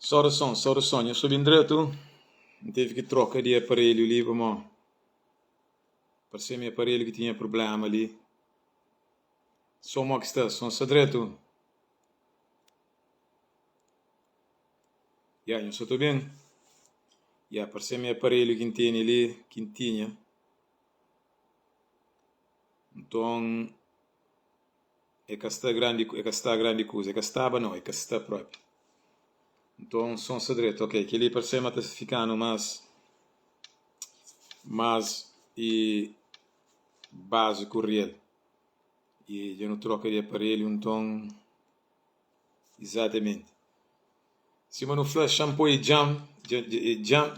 Saudason, saudason, nha sta ben dretu? N tevi ki troka di aparelhu li pamó parse-m aparelhu ki tinha prubléma li. Son mó ki sta? Son sta dretu? Ya, nha sta ta ben? Ya, parse-m aparelhu ki N tene li, ki N tinha. Nton, E ka sta grandi e ka sta grandi kuza e ka staba nau e ka sta propi nton son sta dretu ok kel-li parse ma ta fika-nu más más i básiku rial i dja nu troka di aparelhu nton izatamenti sima nu fla xa-m poi djam dja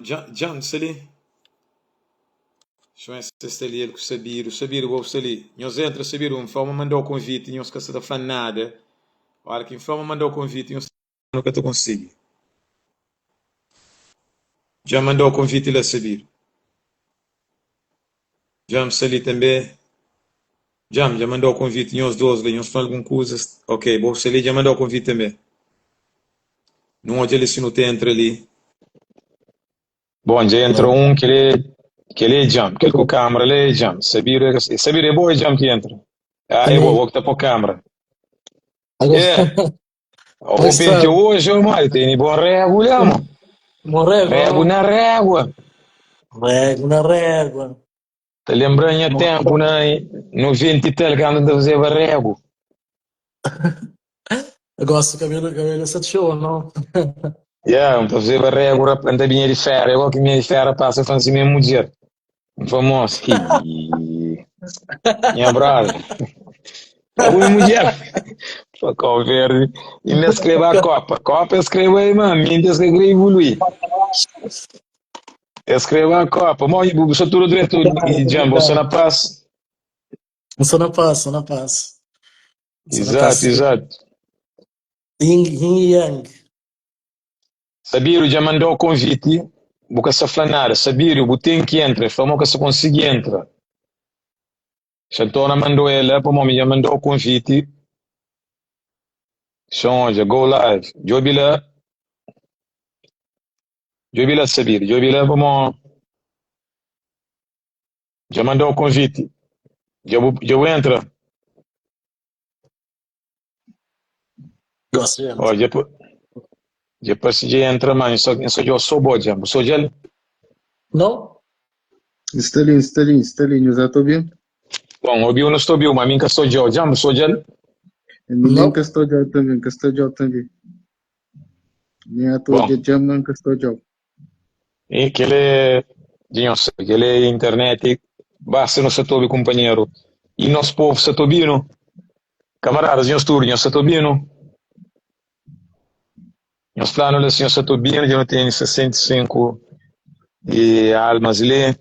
djam djam sta li. Xuensa sta li el ku sabidu Sabidu bo bu sta li Nhos entra sabidu N fla-u ma mandau konviti Nhos ka sta ta fla nada Ora ki N fla-u ma mandau konviti Nhos Nu ka ta konsigi Dja N mandau konviti la sabidu Dja N sta li tanbe Dja N dja mandau konviti Nhos dos li Nhos fla algun kuza Ok bo bu sta li Dja N mandau konviti tanbe Nu odja li si nu ta entra li. Bon, dja entra un, kel kel é djam, kel ku kamera la é djam. Sabidu é, sabidu é bo é djam ki entra. Ah, é bo, bo ki ta pô kamera. É. O bo pentia hoje, ô mãe, tem bom régua lá, mano. Bom régua. Régua na régua. Régua na régua. Ta lembra nha tempo na 90 e tal, quando ta fazeba régua. Eu gosto do cabelo, cabelo está show, não? Yeah, N ta fazeba régua, rap, N ta binha di fera, igual ki minha di fera passa flan si minha mudjer. N fla, mos, hi, nha brother, é bu mudjer. Fla, Cabo Verde, inda es kreba a Copa. Copa es kreba aí, man, minti es ka kre evolui. Es kreba a Copa. Mo, bu sta tudu dretu, Djan, bu sta na paz? N sta na paz, sta na paz. Exato, exato. Yin, yin e yang. Sabiru dja mandau konviti, bu ka sa fla nada. Sabiru, bu ten ki entra. El fla ma bu ka sa konsigi entra. Xantona mandau el la pamodi mi dja mandau konviti. Xa odja, go live. Djobi la. Djobi la, Sabiru. Djobi la pamodi dja mandau konviti. Dja bu, dja bu entra. Gosto de Ó, dja, dja parse dja entra, ma N sa dja só bo dja. Bu só dja-l? Não? N sta li, N sta li, N sta li, nhos ata obi-m? Bon, obi-u nu sta obi-u, ma mi N ka sta odja-u. Dja, bu sta odja-l? Mi Não. N ka sta odja-u tanbe, N ka sta odja-u tanbe. Mi ata Bon, odja dja, ma N ka sta odja-u. e kel é di nhos sabe, kel é internet, basta nu sa ta obi kunpanheru. I nos povu sa ta obi-nu? Kamaradas, nhos tudu, nhos sa ta obi-nu? Nhos fla-nu la si nhos sa ta obi-nu, dja nu tene 65 di almas li.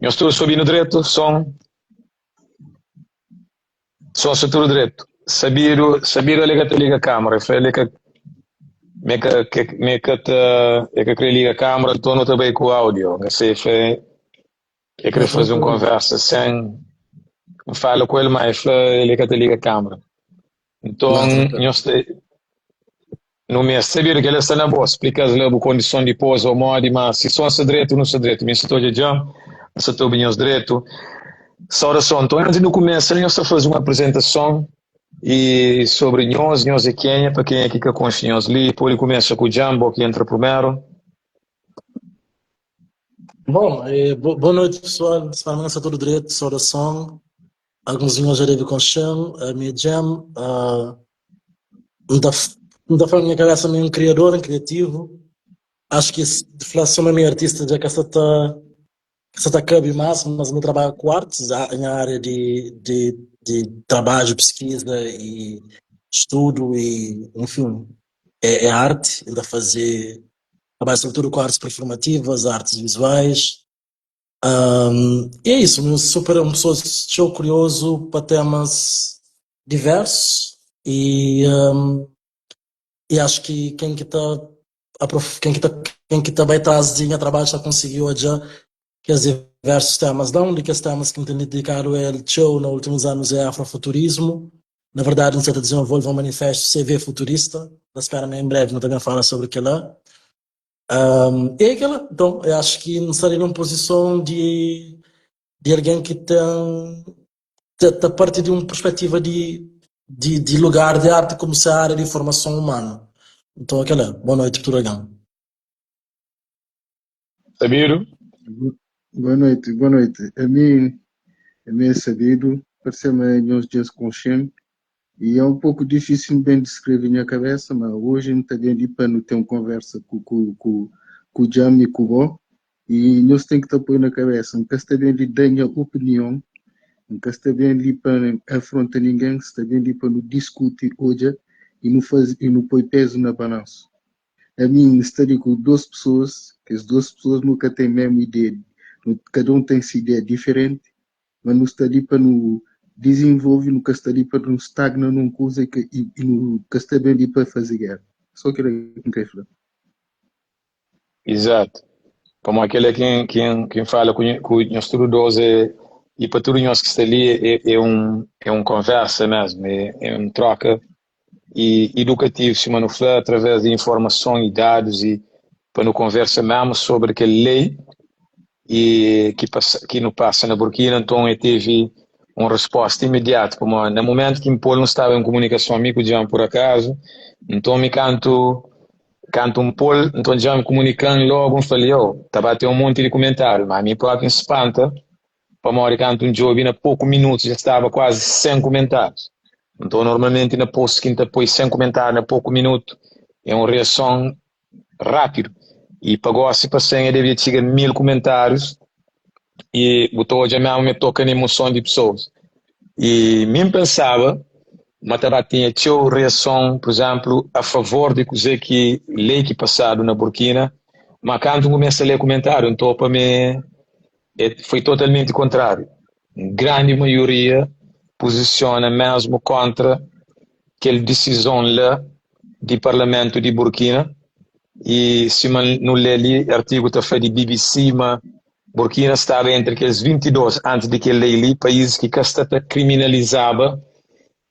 Nhos tudu sta obi-nu dretu? Son? Son sta tudu dretu. Sabidu, sabidu el ka ta liga kamera, el fla el ka me ka me ka ta el ka kre liga kamera, nton nu ta bai ku audio. N ka sai, el fla el kre faze un konversa sen N fala ku el, ma el fla el ka ta liga kamera. Nton nhos ta Nu meste saber kel la sta na bo. Splika-s la bu kondison dipôs ô modi, má si son sta dretu, nu sta dretu. Mi N sta ta odja dja, N sta ta obi nhos dretu. Saudason. Nton, antis di nu kumesa, nhos ta faze un aprizentason i sobri nhos, nhos é kenha, pa kenha ki ka konxe nhos li. Pode kumesa ku Djan, bo ki entra primeru. Bon, eh, boa noite pessoal, spero que sta tudo dretu, saudason. Alguns di nhos dja debe konxe-m, ami é Djam, uh, N ta N ta fla na nha kabesa mi é un kriador, un kriativu. Acho ki fla sô ma mi é artista dja ka sa ta ka sa ta kabe más, mas mi trabadja ku artis, nha área di di di trabadju, piskiza i studu i enfin é é arti. N ta faze trabadju sobretudu ku artis performativas, artis vizuais. E é isso, mi super un pessoa txeu kuriozu pa temas diversus e e acho ki ken ki ta ken ki ta ken ki ta bai tras di nha trabadju ta konsigi odja kes diversus temas la. Un di kes temas ki N ten dedikadu el txeu na ultimus anus é afrofuturismu. Na verdadi, nu sta ta dizenvolve un manifestu CV futurista, ta spera ma en brevi nu ta ben fala sobri kel-la. E é kel-la. Nton, eu acho ki nu sta li nun puzison di di algen ki ten ta parti di un perspetiva di di lugar di arti komu se ária di formason umanu. Nton, é kel-la. Boa noiti pa tudu algen. Sabidu? Boa noite, boa noite. Ami, ami é sabidu, parse ma nhos dja konxe-m e é un poku difísil ben deskreve nha kabesa, ma oji N ta ben li pa nu ten un konversa ku, ku, ku, ku Djam i ku bo e nhos ten ki ta poi na kabesa, N ka sta ben li da nha opinion, N ka sta ben li pa afronta ningen, N sta ben li pa nu diskuti, odja e nu faze, e nu poi pezu na balansu. Ami N sta li ku dos pesoas, kes dos pesoas nu ka ten mesmu ideia, nu, kada un ten se ideia diferenti, ma nu sta li pa nu dizenvolve, nu ka sta li pa nu stagna nun kuza i, i, i nu ka sta ben li pa faze gera. So kila ki N kre fla. Exato. Pamodi kel la ki ki ki N fala ku ku nhos tudu dos é i pa tudu nhos ki sta li é é un é un konversa mesmu, é é un troka i idukativu, sima nu fla, através di informason i dadus i pa nu konversa mesmu sobri kel lei i ki pasa, ki nu pasa na Burkina. Nton e tevi un resposta imediatu, pamodi na mumentu ki N pô-l nu staba en komunikason mi ku Djan pur akazu, nton mi kantu kantu N pô-l, nton Djan komunika-m logu, N fla-l, yo, ta ba ten un monti di kumentáriu, ma mi propi N spanta pamodi kantu N djobe na poku minutus dja staba kuazi 100 kumentárius. Nton normalmenti na post ki N ta poi 100 kumentáriu na poku minutu é un reason rápidu i pa gosi pa 100 e devia txiga 1000 kumentárius i bu ta odja mesmu ma e toka na emoson di pesoas. I mi N pensaba ma ta ba tinha txeu reason, pur izénplu, a favor di kuzê ki lei ki pasadu na Burkina, ma kantu N kumesa lé kumentáriu N topa ma E foi totalmenti kontráriu. Grandi maioria puzisiona mesmu kontra kel disizon la di parlamentu di Burkina i sima nu lé li artigu ta fla di BBC ma Burkina staba entri kes 22 antis di kel lei li paízis ki ka sta ta kriminalizaba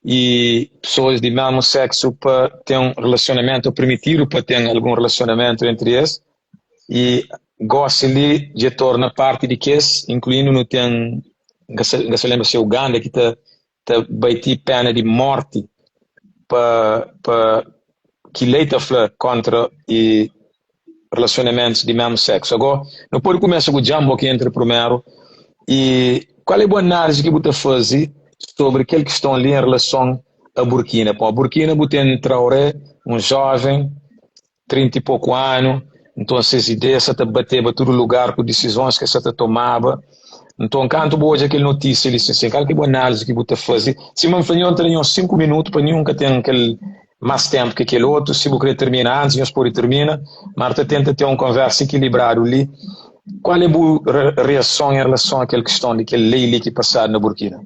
i pesoas di mesmu seksu pa ten relasionamentu ou permitidu pa ten algun relasionamentu entri es i gosi li dja torna parti di kes, inkluindu nu ten, N ka sa lenbra si é Uganda ki ta ta bai ti pena di morti pa pa ki lei ta fla kontra i relasionamentus di mesmu seksu. Ago, nu podi kumesa ku Djambo ki entra primeru i kual é bu análise ki bu ta fazi sobri kel kiston li en relason a Burkina? Pamodi Burkina bu ten Traoré, un joven 30 i poku anu, nton ses ideia sa ta bateba tudu lugar ku disizons ki es sa ta tomaba. Nton, kantu bu odja kel notísia li, sin, kal ki é bu análise ki bu ta faze? Sima N fla, nho ta da nho 5 minutu pa ninhun ka ten kel más ténpu ki kel otu. Si bu krê tirmina antis, nhos pode tirmina, má nu ta tenta ten un konvérsa ikilibradu li. Kual é bu reason en relason a kel kiston di kel lei li ki pasadu na Burkina?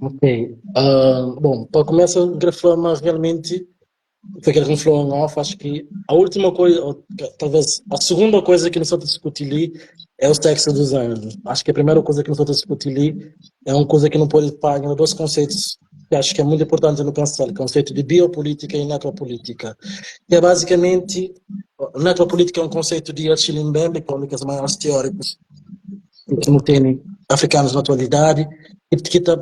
Ok. Bon, pa kumesa, N krê fla ma realmenti Foi aquilo que me falou em off, acho que a última coisa, ou, talvez a segunda coisa que nós estamos a discutir ali é o sexo dos anjos. Acho que a primeira coisa que nós estamos a discutir ali é uma coisa que não pode pagar dois conceitos que acho que é muito importante no pensar, o conceito de biopolítica e necropolítica. Que é basicamente, necropolítica é um conceito de Achille Mbembe, que é um dos maiores teóricos que não tem africanos na atualidade, e que está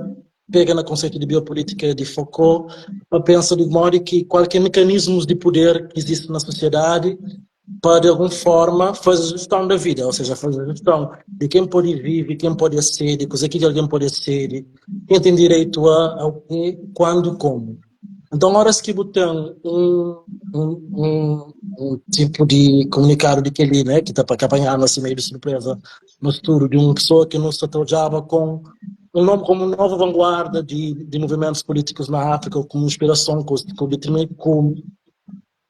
pega na konseitu di biopulítika di Foucault pa pensa di modi ki kualker mekanismus di puder ki izisti na sosiedadi pa di algun forma faze juston da vida, ou seja, faze juston di ken pode vive, ken pode asede, kuze ki algen pode asede, ken ten direitu a, ao ke, kuandu, komu. Nton, óras ki bu ten un, un, un, un tipu di komunikadu di kel-li, né, ki ta pa apanha-nu asi meio di surpreza nos tudu, di un pesoa ki nu sta ta odjaba kon un nomu komu un nova vanguarda di, di movimentus pulítikus na Áfrika, komu inspirason ku, ku, ku,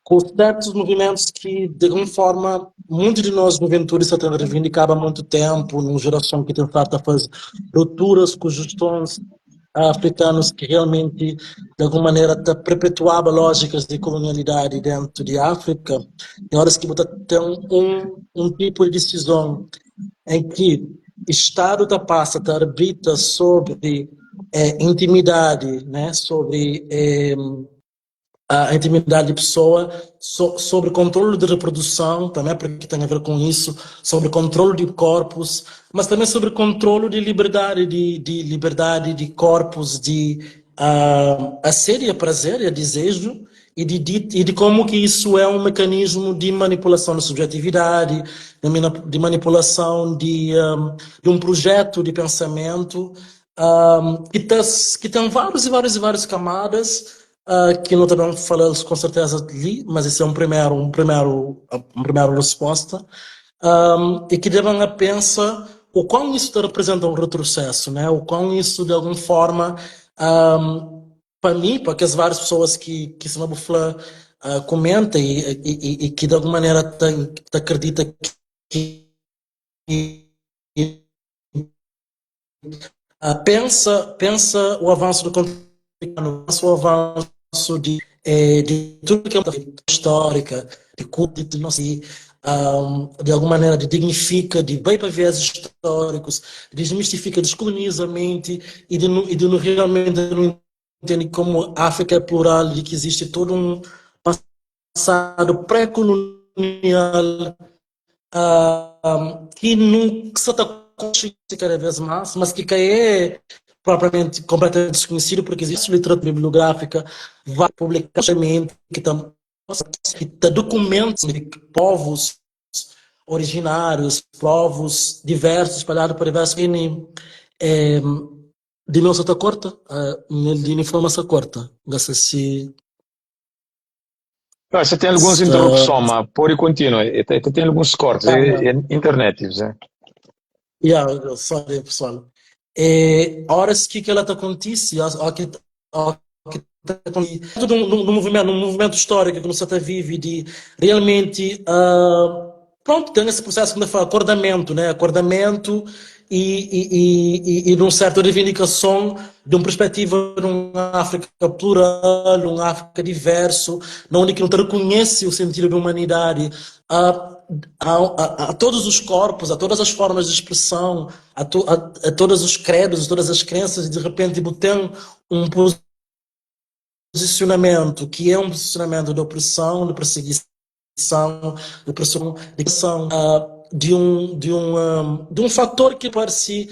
ku sertus movimentus ki, di algun forma, munti di nos juventudi sta ta revindikaba munti tenpu, nun jerason ki ten stadu ta faze ruturas ku justons afrikanus ki realmenti, di algun manera, ta perpetuaba lójikas di kolonialidadi dentu di Áfrika. I óras ki bu ta ten un, un tipu di disizon en ki Stadu ta pasa ta arbitra sobri. é, intimidade, né? Sobre é, a intimidade de pessoa, sobre controle de reprodução, também porque tem a ver com isso, sobre controle de corpos, mas também sobre controle de liberdade, de liberdade de corpos, de a ser e a prazer e a desejo, e de como que isso é um mecanismo de manipulação da subjetividade, de manipulação de um projeto de pensamento, que tem vários e várias e várias camadas, que não também falamos com certeza ali, mas isso é um primeiro resposta, e que devem a pensar o quão isso representa um retrocesso, né? O quão isso de alguma forma, para mim, para que as várias pessoas que se bufla comenta e que de alguma maneira acredita que pensa o avanço do continente, o avanço de tudo que é histórica, de culto, de, de, de alguma maneira de dignifica, de bem para viés históricos, desmistifica, descoloniza a mente e de realmente não entende como a África é plural e que existe todo um passado pré-colonial que não que se está cada vez mais, mas que é propriamente completamente desconhecido, porque existe literatura bibliográfica vai publicar que tá documenta povos originários, povos diversos, espalhados por diversos é, de meu só corta, de informação corta. Não sei se Não, você tem algumas interrupções, mas pode continuar. Tem alguns cortes, é internet, Zé. Yeah, sorry, pessoal. É, horas que ela está acontece, que que num movimento histórico que não se vive de realmente pronto, tem esse processo que fala acordamento, né? Acordamento e de uma certa reivindicação de uma perspectiva de uma África plural, uma África diverso, onde que não reconhece o sentido de humanidade a todos os corpos, a todas as formas de expressão, a todos os credos, a todas as crenças, e de repente tem um posicionamento que é um posicionamento de opressão, de perseguição, de pressão, de, de um fator que parece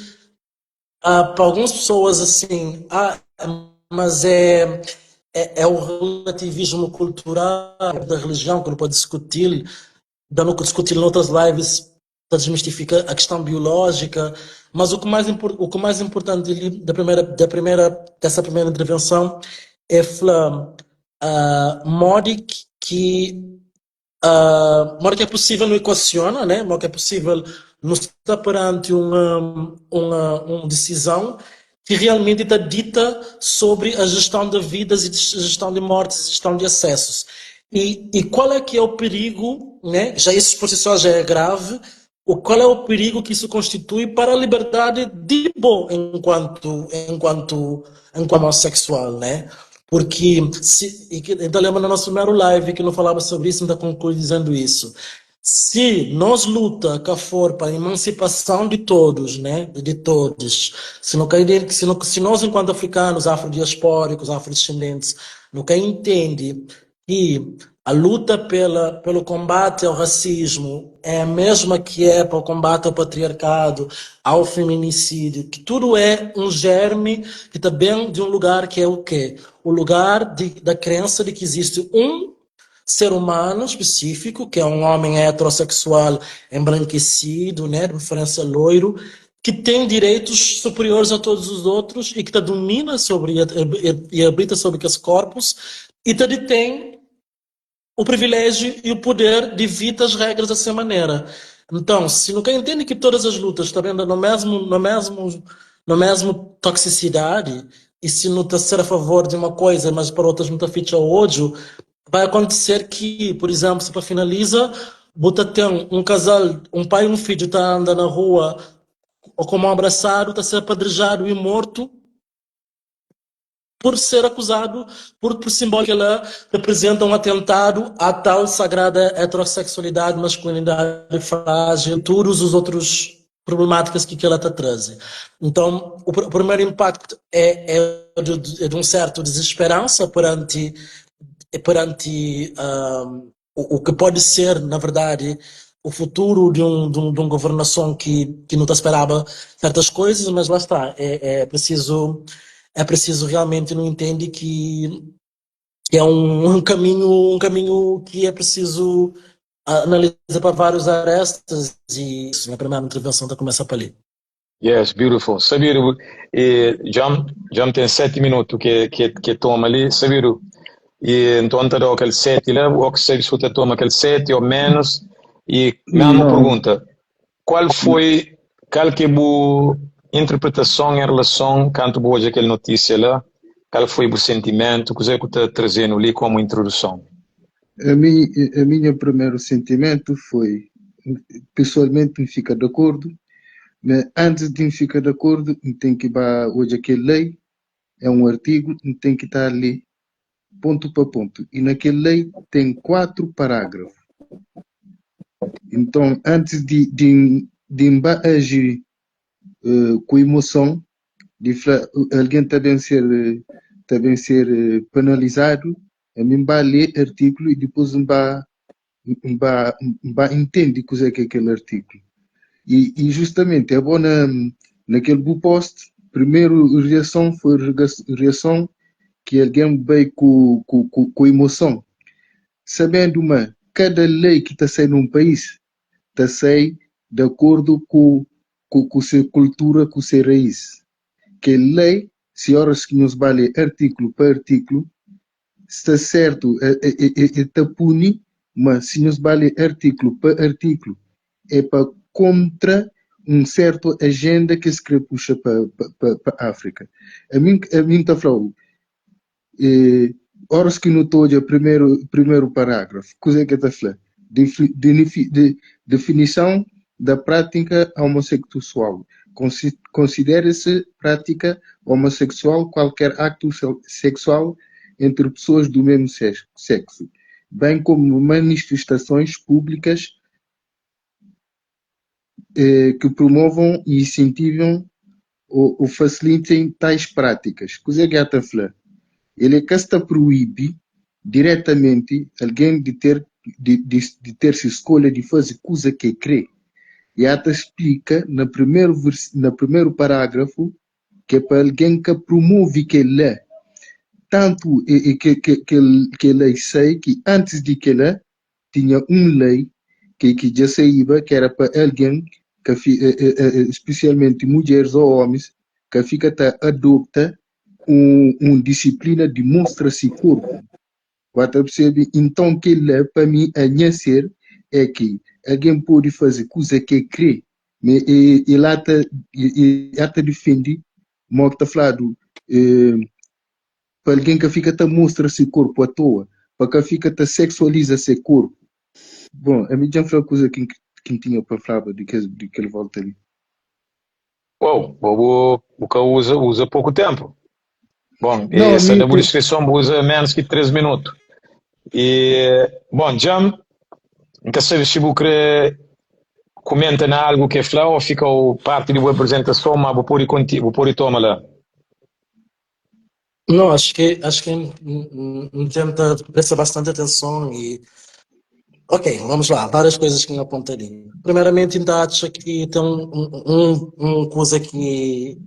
para algumas pessoas assim, ah, mas é o relativismo cultural da religião que não pode discutir, dando que discutir em outras lives para desmistificar a questão biológica, mas o que mais importante da primeira dessa primeira intervenção é falar modo que é possível não equaciona, né? Modo que é possível não estar perante uma decisão que realmente está dita sobre a gestão de vidas e a gestão de mortes, a gestão de acessos. E qual é que é o perigo, né? Já isso por si só já é grave, qual é o perigo que isso constitui para a liberdade de bo enquanto homossexual, né? Porque se, então lembra no nosso primeiro live que não falava sobre isso, ainda conclui dizendo isso. Se nós luta que for para a emancipação de todos, né, de todos, se não se, não, se nós enquanto africanos, afrodiaspóricos, afrodescendentes, nunca entende que a luta pelo combate ao racismo é a mesma que é para o combate ao patriarcado, ao feminicídio, que tudo é um germe que está bem de um lugar que é o quê? O lugar da crença de que existe um ser humano específico, que é um homem heterossexual embranquecido, né, de preferência loiro, que tem direitos superiores a todos os outros e que te domina sobre e habita sobre aqueles corpos e te detém o privilégio e o poder de evitar as regras dessa maneira. Então, se nunca entende que todas as lutas estão no mesmo toxicidade, e se não está ser a favor de uma coisa, mas para outras não está ficha ódio, vai acontecer que, por exemplo, se para finaliza, bota tem um casal, um pai e um filho está andando na rua, ou como um abraçado, está a ser apedrejado e morto por ser acusado, por simbólica ela representa um atentado à tal sagrada heterossexualidade, masculinidade frágil, todos os outros. problemáticas ki kela ta traze. Então, o primeiro impacto é, é, de, é de um certo desesperança perante, perante um, o, o que pode ser, na verdade, o futuro de, um, de, um, de uma governação que, que não esperava certas coisas, mas lá está, é, é preciso é preciso realmente não entende que, que é um, um caminho um caminho que é preciso analisar para vários arestas e isso, minha primeira intervenção está começa para ali. Yes, beautiful. Sabiru, e jam, jam tem 7 minutos que, que, que toma ali. Sabiru, e então tá dá aquele 7 lá, ou que se você toma aquele 7 ou menos. E mesma pergunta, qual foi, qual que é a interpretação em relação, quando hoje aquela notícia lá, qual foi o sentimento, o que você está trazendo ali como introdução? A, minha, a minha primeiro sentimento foi, pessoalmente, me fica de acordo, mas antes de me ficar de acordo, tem que ir hoje aquele lei, é um artigo, tem que estar ali, ponto para ponto. E naquele lei tem quatro parágrafos. Então, antes de, de, de agir com emoção, de alguém também ser, também ser penalizado, a mim vai ler artigo e depois vai, vai, vai entender o que é que é aquele artigo. E, e justamente é bom na, naquele post, primeiro reação foi reação que alguém veio com, com, com, com emoção, sabendo uma cada lei que está saindo num país está saindo de acordo com, com, com sua cultura, com sua raiz. Que lei, se horas que nos vale artigo para artigo, está certo, é, é, é, é, tá pune, mas se nos vale artigo para artigo, é para contra um certo agenda que se quer puxa para, para, para a África. A mim está falando, eh, horas que não estou o primeiro, primeiro parágrafo, coisa que está falando, de, de, de, definição da prática homossexual. Considera-se prática homossexual qualquer acto sexual entre pessoas do mesmo sexo, bem como manifestações públicas que promovam e incentivam ou, ou facilitem tais práticas. Coisa que está a falar? Ele é que está proíbe diretamente alguém de ter de, de, de ter se escolha de fazer coisa que crê. E até explica no primeiro, no primeiro parágrafo que é para alguém que promove que lê. Tanto e, e que, que, que, que lei sei que antes de que lê, tinha um lei que, que já saía, que era para alguém, que, especialmente mulheres ou homens, que fica a adopta um, um disciplina de mostra-se corpo. Você percebe? Então, que lê, para mim, a minha ser é que alguém pode fazer coisa que crê, mas e, e lá te, e, e te defende, como está falando, eh, para alguém que fica a mostra seu corpo à toa, para que fica a sexualiza seu corpo. Bom, a minha foi a coisa que, que tinha para falar de que, de que ele volta ali. Uau, o, o que usa, usa pouco tempo. Bom, Não, essa da descrição usa menos que 3 minutos. E, bom, Jam, nunca sabe se você quer comenta na algo que é falar ou fica o parte de boa apresentação, mas vou pôr vou pôr toma lá. Não, acho que tenta prestar bastante atenção e ok, vamos lá, várias coisas que me apontaria. Primeiramente, ainda acho que tem um, um, um coisa que,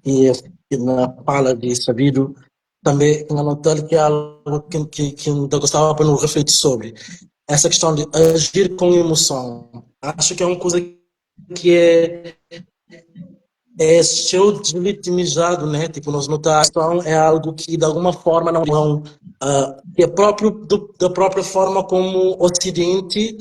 que, que na fala de sabido também anotar que é algo que, que, que eu gostava para não refletir sobre. Essa questão de agir com emoção. Acho que é uma coisa que é é cheio deslegitimizado, né? Tipo, nós notação é algo que de alguma forma não, não uh, é próprio do, da própria forma como o Ocidente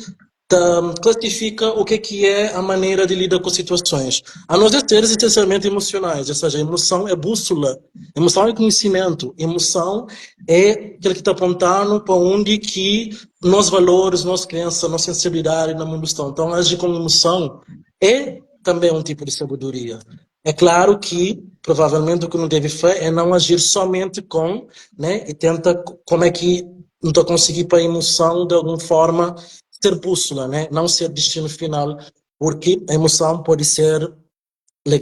tá, classifica o que é que é a maneira de lidar com situações. A nós é seres essencialmente emocionais, ou seja, a emoção é bússola, emoção é conhecimento, emoção é aquilo que está apontando para onde que nossos valores, nossa crença, nossa sensibilidade no mundo estão. Então, agir com emoção é também um tipo de sabedoria. É claro que, provavelmente, o que não deve fazer é não agir somente com, né, e tenta como é que não estou a conseguir para a emoção, de alguma forma, ser bússola, né, não ser destino final. Porque a emoção pode ser,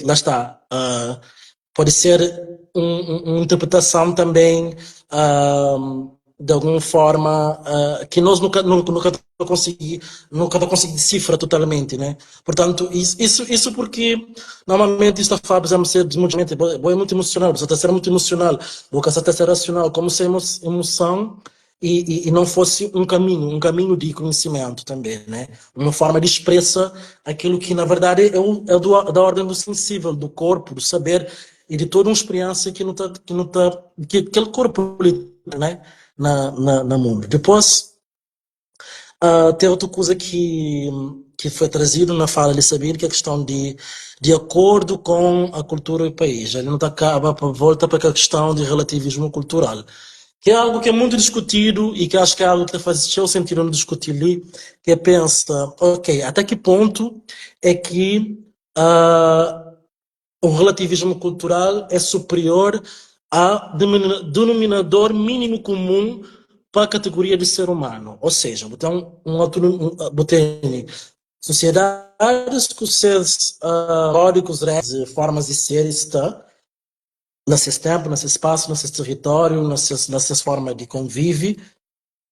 lá está, pode ser uma interpretação também de alguma forma que nós nunca nunca nunca consegui nunca consegui decifrar totalmente, né? Portanto, isso porque normalmente isto faz, por exemplo, ser muito, é muito emocional, você está a ser muito emocional, você está a ser racional, como se emoção e não fosse um caminho de conhecimento também, né? Uma forma de expressar aquilo que na verdade é da ordem do sensível, do corpo, do saber e de toda uma experiência que não tá, que não tá, que aquele corpo, né? Na mundo. Depois, tem outra coisa que foi trazido na fala de Sabino, que é a questão de acordo com a cultura do país. Ele não tá acaba, volta para a questão de relativismo cultural, que é algo que é muito discutido e que acho que é algo que faz seu sentido não discutir ali, que é pensa, ok, até que ponto é que o relativismo cultural é superior a denominador mínimo comum para a categoria de ser humano? Ou seja, botar um, botei sociedades com seus códigos, regras, formas de ser está nesse tempo, nesse espaço, nesse território, nessa forma de convívio.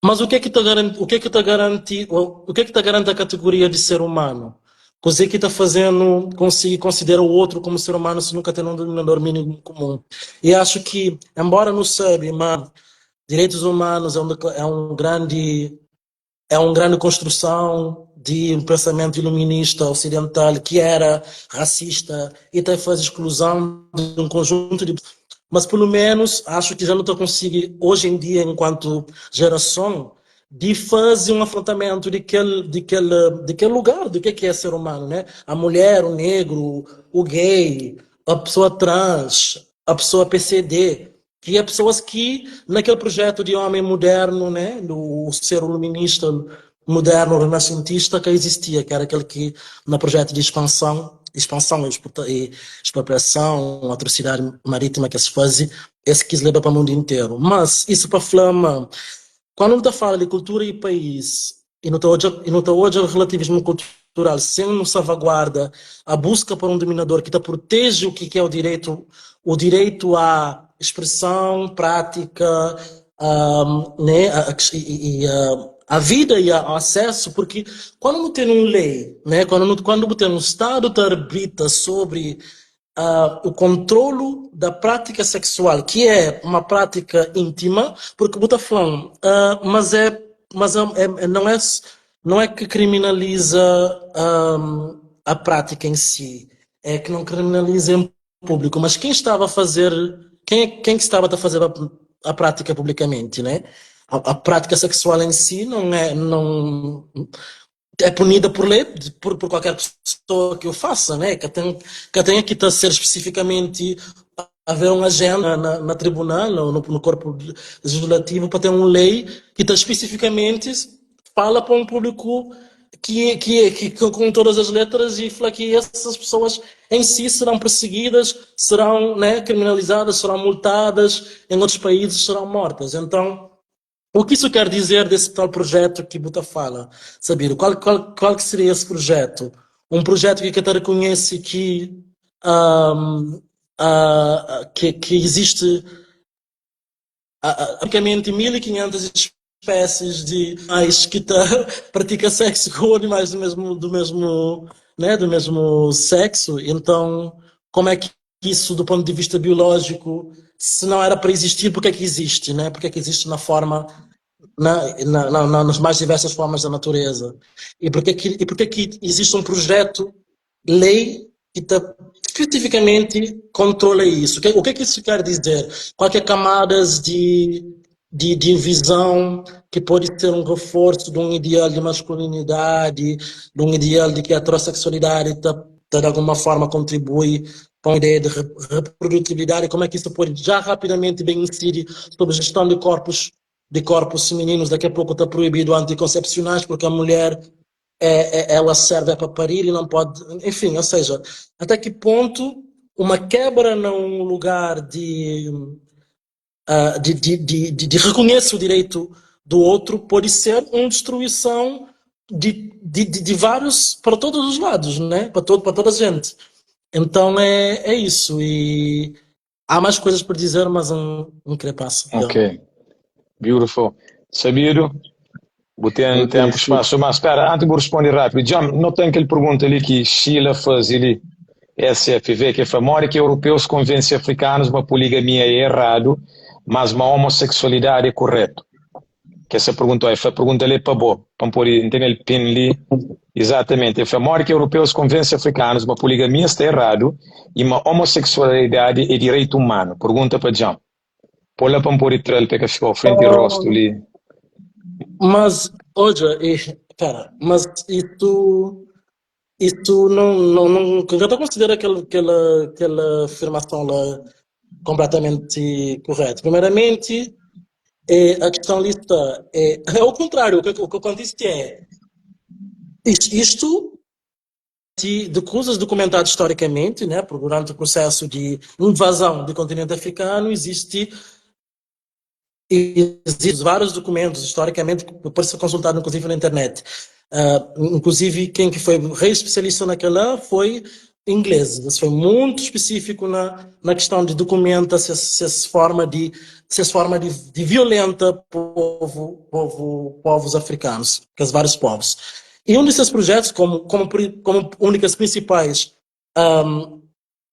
Mas o que é que te garante, o que é que te garante, o que é que te garante a categoria de ser humano? O que é que está fazendo conseguir considerar o outro como ser humano se nunca tem um denominador mínimo comum? E acho que, embora não saiba, mas direitos humanos é um grande construção de um pensamento iluminista ocidental que era racista e até faz exclusão de um conjunto de, mas pelo menos acho que já não estou conseguindo hoje em dia, enquanto geração, de fazer um afrontamento de aquele lugar do que é ser humano, né? A mulher, o negro, o gay, a pessoa trans, a pessoa PCD, que é pessoas que naquele projeto de homem moderno, né, do ser iluminista moderno renascentista que existia, que era aquele que no projeto de expansão e expropriação, atrocidade marítima que se fazia, esse quis levar para o mundo inteiro. Mas isso para Flama, quando não fala de cultura e país, e não está hoje o relativismo cultural, sem uma salvaguarda, a busca por um dominador que te protege o que é o direito à expressão, prática, né, a vida e ao acesso, porque quando não tem uma lei, né, quando tem um Estado que arbitra sobre o controlo da prática sexual, que é uma prática íntima, porque você falando, mas não é que criminaliza a prática em si, é que não criminaliza em público, mas quem estava a fazer, quem que estava a fazer a prática publicamente, né? A prática sexual em si não é punida por lei, por qualquer pessoa que o faça, né? Que tem que estar ser especificamente haver um agente na tribunal ou no corpo legislativo para ter uma lei que está especificamente fala para um público que com todas as letras e fala que essas pessoas em si serão perseguidas, serão, né, criminalizadas, serão multadas, em outros países serão mortas. Então, o que isso quer dizer desse tal projeto que bu ta fala? Saber, qual que seria esse projeto? Um projeto que até reconhece que existe praticamente 1500 espécies de animais que tá, pratica sexo com animais do mesmo, né, do mesmo sexo. Então, como é que isso, do ponto de vista biológico, se não era para existir, porque é que existe, né? Porque é que existe na forma, na, nas mais diversas formas da natureza? E porque é que existe um projeto, lei, que tá, especificamente controla isso? O que é que isso quer dizer? Qual que é camadas de visão que pode ser um reforço de um ideal de masculinidade, de um ideal de que a heterossexualidade tá, de alguma forma contribui para uma ideia de reprodutibilidade, como é que isso pode já rapidamente bem incidir sobre a gestão de corpos femininos? Daqui a pouco está proibido anticoncepcionais porque a mulher ela serve para parir e não pode, enfim, ou seja, até que ponto uma quebra num lugar de reconhecer o direito do outro pode ser uma destruição. de, de, de, de vários, para todos os lados, né? Para todo, para toda a gente. Então é, é isso. E há mais coisas por dizer, mas um, um querer passa. Ok. Beautiful. Sabido, bu ten Ok, tempo, sim. espaço, mas espera, antes de responder rápido, já não tem aquela pergunta ali que Sheila faz ali, SFV, que foi, mora que europeus convencem africanos uma poligamia é errado, mas uma homossexualidade é correto. Que essa pergunta é, foi pergunta ali para bo, para pôr, entende, pin ali, exatamente, foi, mora que europeus convencem africanos uma poligamia está errado e uma homossexualidade é direito humano. Pergunta para John. Pô-la para pôr e trel, para que ficou frente e rosto ali. Mas, olha, espera, mas isso não, não, não, eu não considero aquela, aquela, aquela afirmação lá completamente correta. Primeiramente, é, a questão ali está, é, é o contrário, o que acontece é, isto de coisas documentadas historicamente, né, porque durante o processo de invasão do continente africano existe existem vários documentos historicamente que pode ser consultado inclusive na internet. Inclusive quem que foi rei especialista naquela foi inglês. Isso foi muito específico na, na questão de documenta se, se essa forma de se essa forma de, de violenta povo, povo, povos africanos, que os vários povos. E um desses projetos, como, como, como únicas principais, um,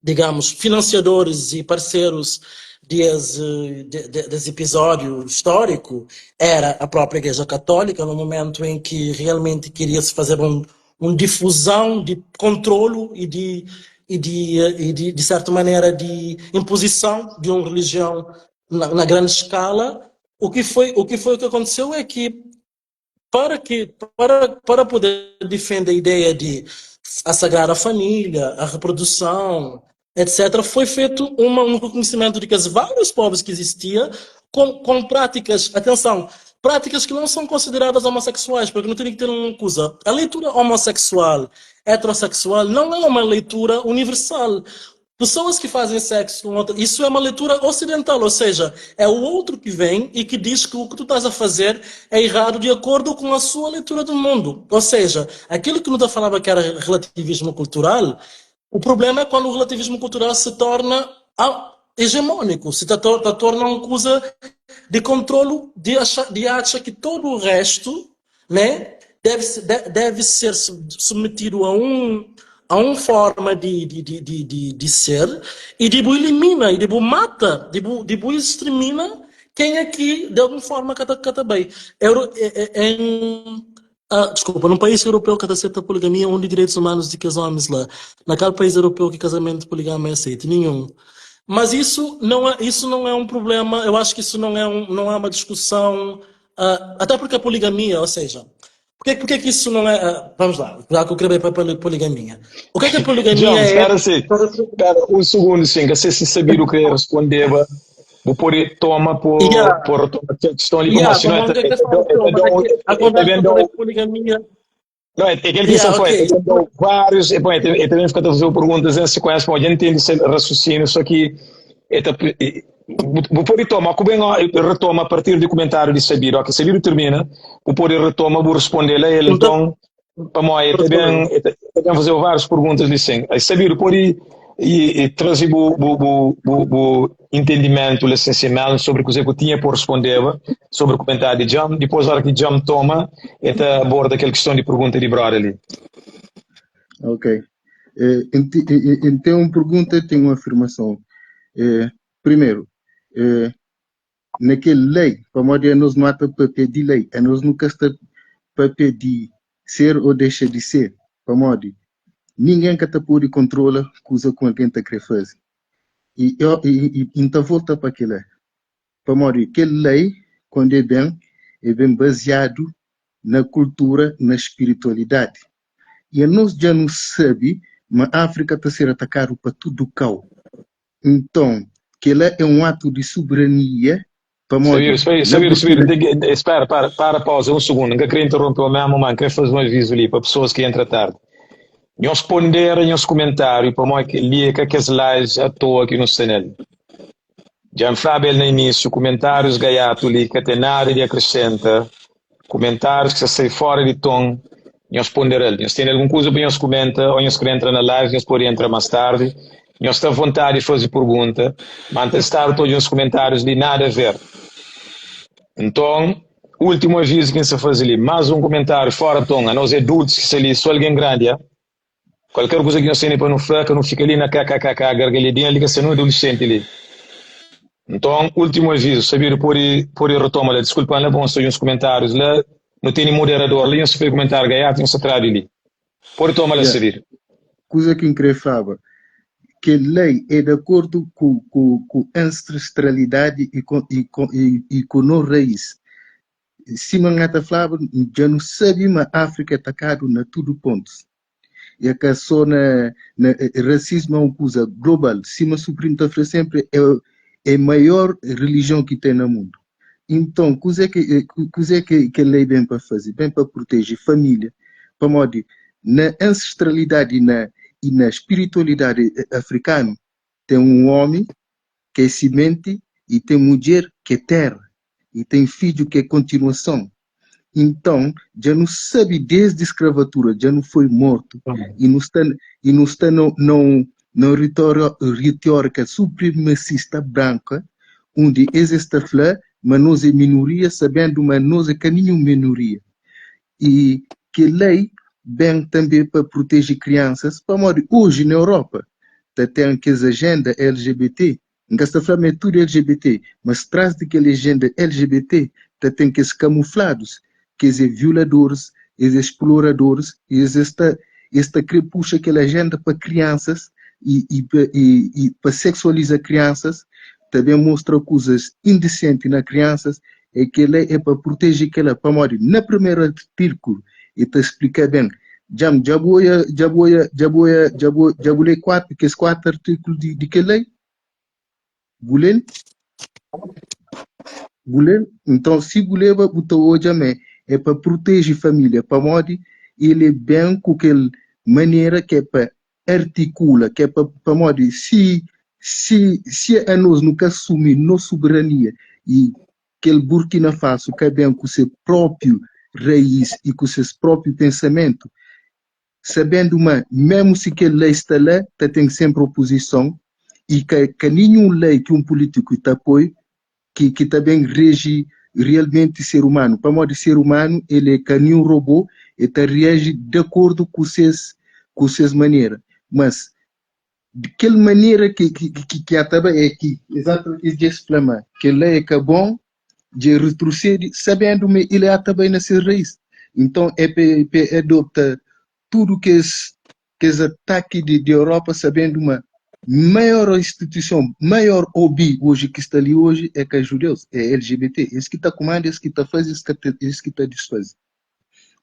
digamos, financiadores e parceiros desse, de, desse episódio histórico, era a própria Igreja Católica, no momento em que realmente queria-se fazer um, uma difusão de controlo e de, e de, e de, de certa maneira, de imposição de uma religião na, na grande escala. O que foi o que foi o que aconteceu é que para que para para poder defender a ideia de a sagrada família, a reprodução, etc., foi feito uma, um reconhecimento de que os vários povos que existiam com, com práticas, atenção, práticas que não são consideradas homossexuais, porque não tem que ter uma coisa. A leitura homossexual, heterossexual, não é uma leitura universal. Pessoas que fazem sexo com outra, isso é uma leitura ocidental, ou seja, é o outro que vem e que diz que o que tu estás a fazer é errado de acordo com a sua leitura do mundo. Ou seja, aquilo que Nuta falava que era relativismo cultural, o problema é quando o relativismo cultural se torna hegemônico, se torna uma coisa de controlo, de achar, de achar que todo o resto, né, deve, deve ser submetido a uma forma de, de, de, de, de, de ser e tipo elimina, e tipo mata, tipo, tipo extermina quem aqui de alguma forma cata, cata bem. Euro, em, ah, desculpa, num país europeu que aceita a poligamia, onde direitos humanos de que os homens lá. Naquele país europeu que casamento poligamo é aceito, nenhum. Mas isso não é um problema, eu acho que isso não é, um, não é uma discussão, até porque a poligamia, ou seja, porque, porque que isso não é. Vamos lá, já que eu queria para a poligamia. O que é que a poligamia João, é? espera assim, espera um segundo, sim, que se saber o que responder, vou pôr toma por Yeah. por toma questão ali Yeah, como assim, não é como é que a conversa sobre a poligamia. Não, é aquele que Yeah, só foi, ok. ele deu vários, e, bom, ele também fica a fazer perguntas em sequência, bom, a gente entende esse raciocínio, só que vou pôr toma, como bem retoma a partir do comentário de Sabiro, ok, Sabiro termina, vou pôr retoma, vou responder a ele, então, para mim, ele também, ele também fazer várias perguntas ali, sim. Aí Sabiro, pode e, e trazer o, o, o, o entendimento essencial sobre o que eu tinha por responder sobre o comentário de Jam, depois na hora que Jam toma, ele aborda aquela questão de pergunta de brother ali. Ok. Então, uma pergunta tem uma afirmação. Primeiro, naquele lei, para modo nós não há para pedir lei, a nós nunca está para pedir ser ou deixa de ser, para modo ninguém que te pode controla coisa com alguém está querer fazer. E eu e, e, então volta para aquilo. Para modo aquele lei, quando é bem baseado na cultura, na espiritualidade. E a nós já não sabe, mas a África está a ser atacada para tudo cá. Então, que ela é um ato de soberania para modo Sabiro, na Sabiro, Sabiro, Burkina tem que- espera, para, para, pausa, um segundo, nunca queria interromper o mesmo, mano, queria fazer um aviso ali para pessoas que entram tarde. Nós ponderem os comentários para mim que li que aqueles lives à toa aqui no canal. Já me falava no início, comentários gaiato ali, que tem nada de acrescenta, comentários que sai fora de tom. Nhos ponderal. Nhos tene algun kuza pa nhos kumenta o nhos kre entra na live, nhos pode entra mas tardi. Nhos sta avontadi di faze purgunta, ma N ta staba ta odja uns kumentarius li nada a ver. Nton, ultimu avizu ki N sta faze li, mas un kumentariu fora ton, anos é adultus ki sta li, so algen grandi, a. Kualker kuza ki nhos tene pa nu fla, ka nu fika li na kkkk, gargalhadinha li ka sta nu adolescenti li. Nton, ultimu avizu, sabidu pode pode retoma la. Diskulpa-m la, bon, sta odja uns kumentarius la, nu tene moderador la, nhos ta faze kumentariu gaiatu, nhos ta tradu di li. Pode toma la, Yeah. sabidu. Kuza ki N kre flaba, kel lei é di akordu ku ku ku ancestralidadi i ku i ku i ku no rais. Sima N ta flaba, dja nu sabe ma Áfrika é takadu na tudu pontus. E ka só na, na rasismu é un kuza global. Sima Suprimo ta fla senpri, é é maior relijion ki ten na mundu. Inton, kuzê ki kuzê ki kel lei ben pa faze? Ben pa proteje família, pamodi na ancestralidadi i na i na spiritualidadi afrikanu ten un omi ki é simenti i ten mudjer ki é tera i ten fidju ki é kontinuason. Inton, dja nu sabe desdi skravatura dja nu foi mortu i nu sta i nu sta na na un na un retórica supremacista branka undi es es ta fla ma nos é minoria sabendu ma nos é ka ninhun minoria. I kel lei ben tanbe pa proteje kriansas pamodi oji na Europa ta ten kes ajenda LGBT N ka sta fla ma é tudu LGBT, mas tras di kel ejenda LGBT ta ten kes kamufladus, kes é violadoris, es é sploradoris i es es ta es ta kre puxa kel ajenda pa kriansas i i i i pa seksualiza kriansas, ta ben mostra kuzas indisenti na kriansas, é kela é pa proteje kela, pamodi na primeru artiku e ta splika ben. Djam dja bu oia dja bu oia dja bu oia dja bu dja bu lei 4 kes 4 artikulu di di kel lei? Bu lel? Bu lel? Nton si bu leba bu ta odja ma é pa proteje família pamodi el é ben ku kel manera ki é pa artikula ki é pa pamodi si si si anos nu ka asumi nos soberania i kel Burkina Faso ka ben ku se própiu raís i ku ses própiu pensamentu, sabendu ma mésmu si kel lei sta la, ta ten sénpri opozison i ka ka ninhun lei ki un pulítiku ta poi ki ki ta ben reji realmenti ser umanu, pamodi ser umanu el é ka ninhun robô, el ta reaji di akordu ku ses ku ses manera. Mas Di kel manera ki ki ki a ta bai é ki exatamente es dja fla ma kel-la é ka bon, dja retrosedi sabendu ma el a ta bai na ses rais. Nton é pa pa adopta tudu kes kes ataki di di Europa sabendu ma maior instituison, maior obi oji ki sta li oji é ka judeus, é LGBT. Es ki ta kumanda, es ki ta faze, es ka ta es ki ta disfaze.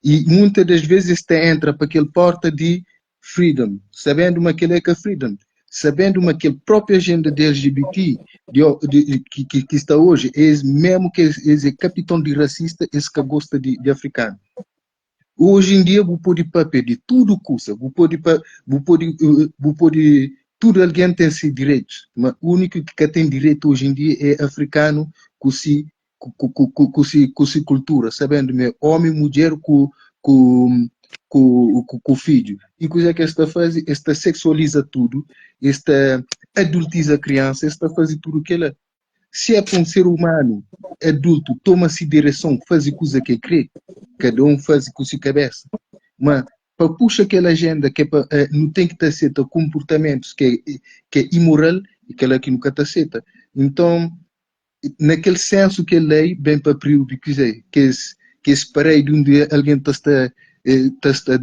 E muitas das vezes es ta entra pa kel porta di freedom, sabendo ma kel é ka freedom, sabendo ma kel próprio agenda de LGBT de, de, que, que, que está hoje, es mesmo que es, es é capitão de racista, es ka gosta de, de africano. Hoje em dia bu pode papia de tudo kusa, bu pode bu pode bu pode tudo alguém tem se direitos, mas o único que ka tem direito hoje em dia é africano ku si ku, ku, ku, ku, si, ku si kultura, sabendu ma é omi, mudjer ku, ku, ku, ku, ku fidju. I kuzê ki es ta faze? Es ta seksualiza tudu, es ta adultiza kriansa, es ta faze tudu kela. Si é pa un ser umanu adultu toma si direson, faze kuza ki el kre, kada un faze ku si kabesa. Ma pa puxa kel ajenda ki é pa eh, nu ten ki ta seta konportamentus ki é, ki é imoral, e kela ki nu ka ta seta. Nton, na kel sensu kel lei ben pa priubi kuzê? Kes kes paredi undi algen ta sta ta sta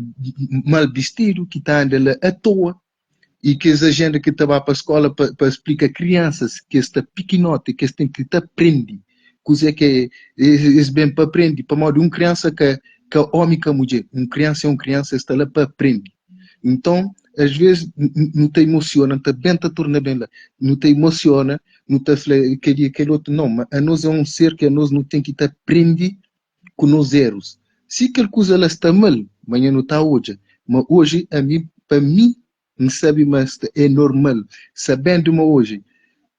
mal bistidu, ki ta anda la atoa, i kes ajenda ki ta ba pa skola pa pa splika kriansas ki es sta pikinoti, ki es ten ki ta prende kuzê ki es ben pa prende, pamodi un kriansa ka ka omi ka mudjer, un kriansa é un kriansa, es sta la pa prende. Nton, as vezes nu ta emosiona, nu ta ben ta torna ben la, nu ta emosiona, nu ta fla kel li kel otu, não, ma anos é un ser ki anos nu ten ki ta prende ku nos erus. Si kel kuza la sta mal, manha nu ta odja, ma oji ami, pa mi, N sabe ma sta é normal, sabendu ma oji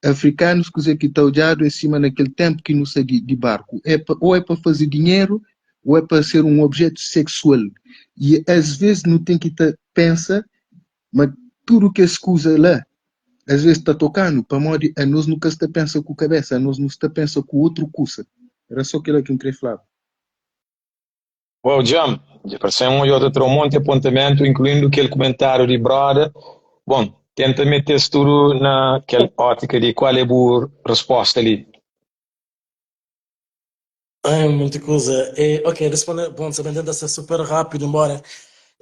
afrikanus kuze ki ta odjadu é sima na kel tenpu ki nu sa di di barku, é pa o é pa faze dinheru. ou é pa ser un objetu seksual. I as ves nu ten ki ta pensa ma tudu kes kuza la as ves ta tokanu pamodi anos nu ka sta pensa ku kabesa, anos nu sta pensa ku utru kusa. Era so kila ki N kre flaba. Wow Jam, dja parse-m odja ta tra un monti apontamentu, inkluindu kel kumentáriu di broda. Bon, tenta mete-s tudu na kel ótika di kual é bu resposta li. É monti kuza. É, ok, responde, bom, sa ben tenta ser super rápido, embora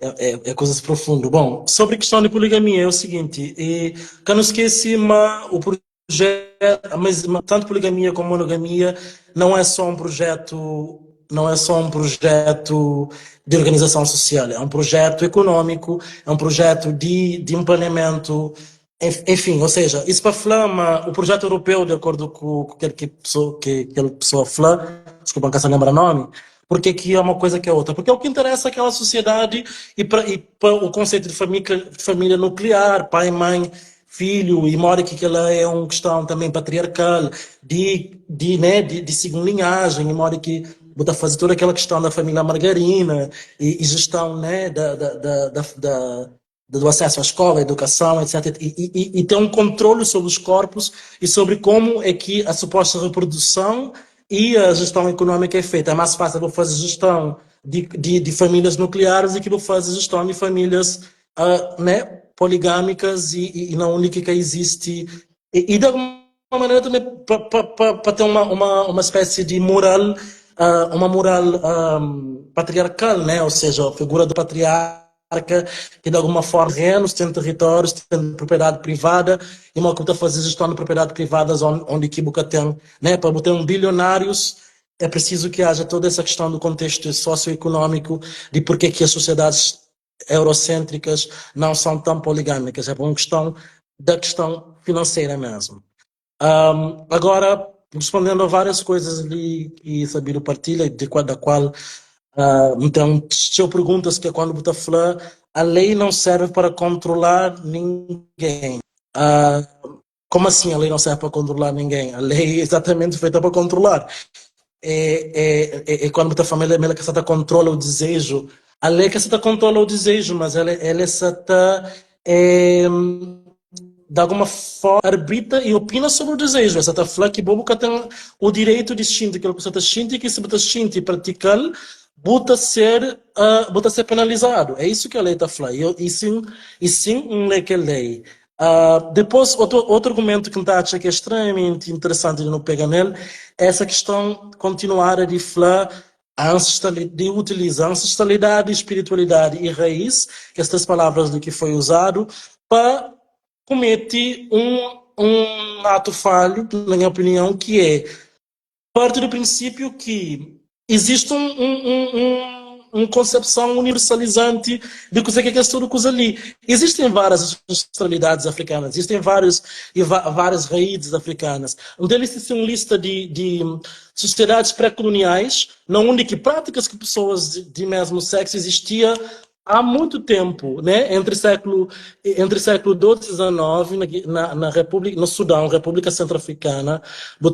é, é, é coisas profundo. Bom, sobre questão de poligamia é o seguinte, e, ka nu skese ma o projeto, mas tanto poligamia como monogamia não é só um projeto, não é só um projeto de organização social, é um projeto econômico, é um projeto de, de um planeamento. Enfim, ou seja, isso para fla ma o projeto europeu, de acordo ku, ku kel ki pessoa, ki kel pessoa fla, desculpa, não se lembra nome, porque que é uma coisa que é outra? Porque é o que interessa àquela sociedade e para e pa o conceito de família, família nuclear, pai, mãe, filho, e mora que ela é uma questão também patriarcal, de, de, né, de, de seguir linhagem, e mora que bota fazer toda aquela questão da família margarina e, e gestão, né, da, da, da, da, da do acesso à escola, à educação, etc. E, e, e ter um controle sobre os corpos e sobre como é que a suposta reprodução e a gestão econômica é feita. É mais fácil vou fazer gestão de, de, de famílias nucleares do que vou fazer gestão de famílias uh, né, poligâmicas e, e, e na única que existe. E, e de alguma maneira também para ter uma, uma, uma espécie de moral, uh, uma moral um, patriarcal, né? Ou seja, a figura do patriarca que de alguma forma terrenos, tem territórios, tem propriedade privada, e uma conta fazer gestão de propriedade privada onde, onde que tem, né? Para botar um bilionários é preciso que haja toda essa questão do contexto socioeconômico de por que as sociedades eurocêntricas não são tão poligâmicas. É uma questão da questão financeira mesmo. Um, agora, respondendo a várias coisas ali que Sabino partilha, de qual, da qual uh, então, se eu perguntas que é quando você fala, a lei não serve para controlar ninguém. Uh, como assim a lei não serve para controlar ninguém? A lei é exatamente feita para controlar. É, é, é, é quando a família que está controla o desejo. A lei que está controla o desejo, mas ela, ela está é, de alguma forma arbitra e opina sobre o desejo. Essa está falando que bobo tem o direito de sentir aquilo que você está sentindo e que se você sente e praticar, bota ser, uh, bota ser penalizado. É isso que a lei está falando. E, e sim, e sim um lei que é lei. Uh, depois, outro, outro argumento que me acho que é extremamente interessante de não pegar nele, é essa questão continuar de falar de utilizar ancestralidade, espiritualidade e raiz, que estas palavras do que foi usado, para cometer um, um ato falho, na minha opinião, que é parte do princípio que existe um, um, um, uma concepção universalizante de que é que é tudo coisa ali. Existem várias ancestralidades africanas, existem vários, e várias raízes africanas. Um deles existe uma lista de, de sociedades pré-coloniais, na onde que práticas que pessoas de, de mesmo sexo existia há muito tempo, né? Entre século entre século XII e XIX, na, na, na República, no Sudão, República Centro-Africana,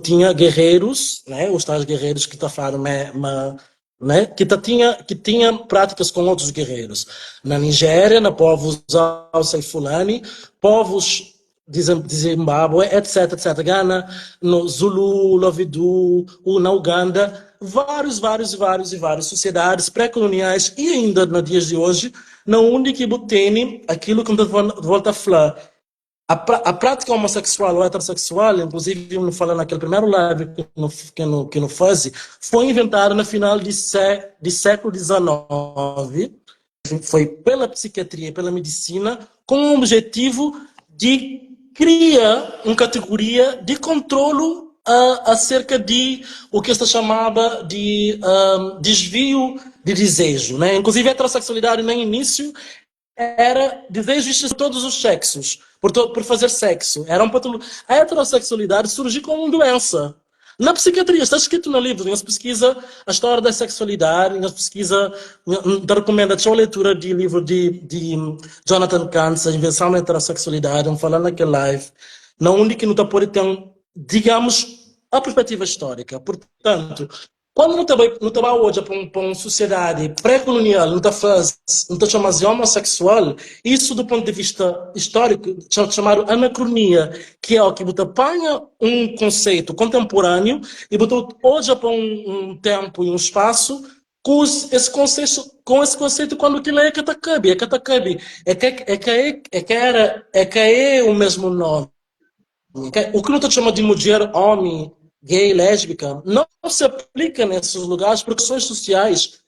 tinha guerreiros, né? Os tais guerreiros que tá falando, né? Que tá, tinha que tinha práticas com outros guerreiros. Na Nigéria, na povos Hausa e Fulani, povos de Zimbábue, etc, etc. Gana, no Zulu, Lovidu, na Uganda, vários, vários, vários e várias sociedades pré-coloniais e ainda nos dias de hoje, na onde que tem aquilo que eu volto a falar. A, a prática homossexual ou heterossexual, inclusive, eu falando naquele primeiro live que no, que no, que no faz, foi inventada no final de, sé, de século XIX, foi pela psiquiatria e pela medicina, com o objetivo de criar uma categoria de controlo uh, acerca de o que se chamava de um, desvio de desejo. Né? Inclusive, a heterossexualidade no início era desejo de todos os sexos, por, to, por fazer sexo. Era um patolo... A heterossexualidade surgiu como uma doença. Na psiquiatria, está escrito no livro, nós pesquisa a história da sexualidade, nós pesquisa, te recomendo a leitura de livro de, de Jonathan Kantz, A Invenção da Heterossexualidade, vamos falar naquele live, na onde que não está por ter, digamos, a perspectiva histórica. Portanto, Quando nu ta bai, nu ta ba odja pa un, pa un sociedade pré-colonial, nu ta fla-s, nu ta txoma-s di homossexual, isso do ponto de vista histórico txamadu anacronia, ki é o ki bu ta panha un conceito contemporâneo e bu ta odja pa un, un tempo e un espaço ku esse conceito, com esse conceito quando kila é ka ta kabe, é ka ta kabe, é ka, é ka é, é ka era, é ka é o mesmo nome. O que nu ta txoma di mudjer, omi, gay, lésbica, não se aplica nesses lugares porque questões sociais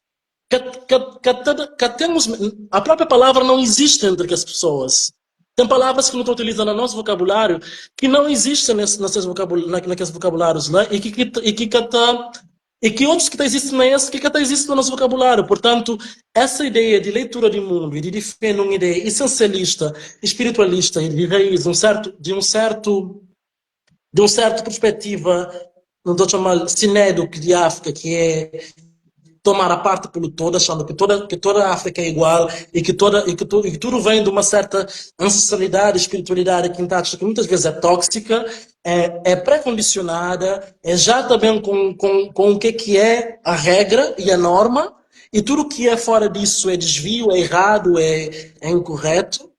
ka, ka, ka, ta, ka temos, a própria palavra não existe entre as pessoas. Tem palavras que nu ta utiliza na nosso vocabulário que não existem nesse, nesses vocabul, na, naqueles vocabulários lá e que, que, e que ka ta E ki otus ki ta izisti na es ki ka ta izisti na nos vokabuláriu. Purtantu, esa ideia di leitura di mundu i di difende un ideia isensialista i spiritualista i di raís un sértu di un sértu di un sértu perspetiva, nu ta txoma-l sinédoki di Áfrika, ki é tomar a parte pelo todo, achando que toda que toda a Áfrika é igual e que toda e que tu e que tudo vem de uma certa ancestralidade, espiritualidade que que muitas vezes é tóxica é, é pré-condicionada, é já também com, com, com o que é que é a regra e a norma, e tudo que é fora disso é desvio, é errado, é, é incorreto.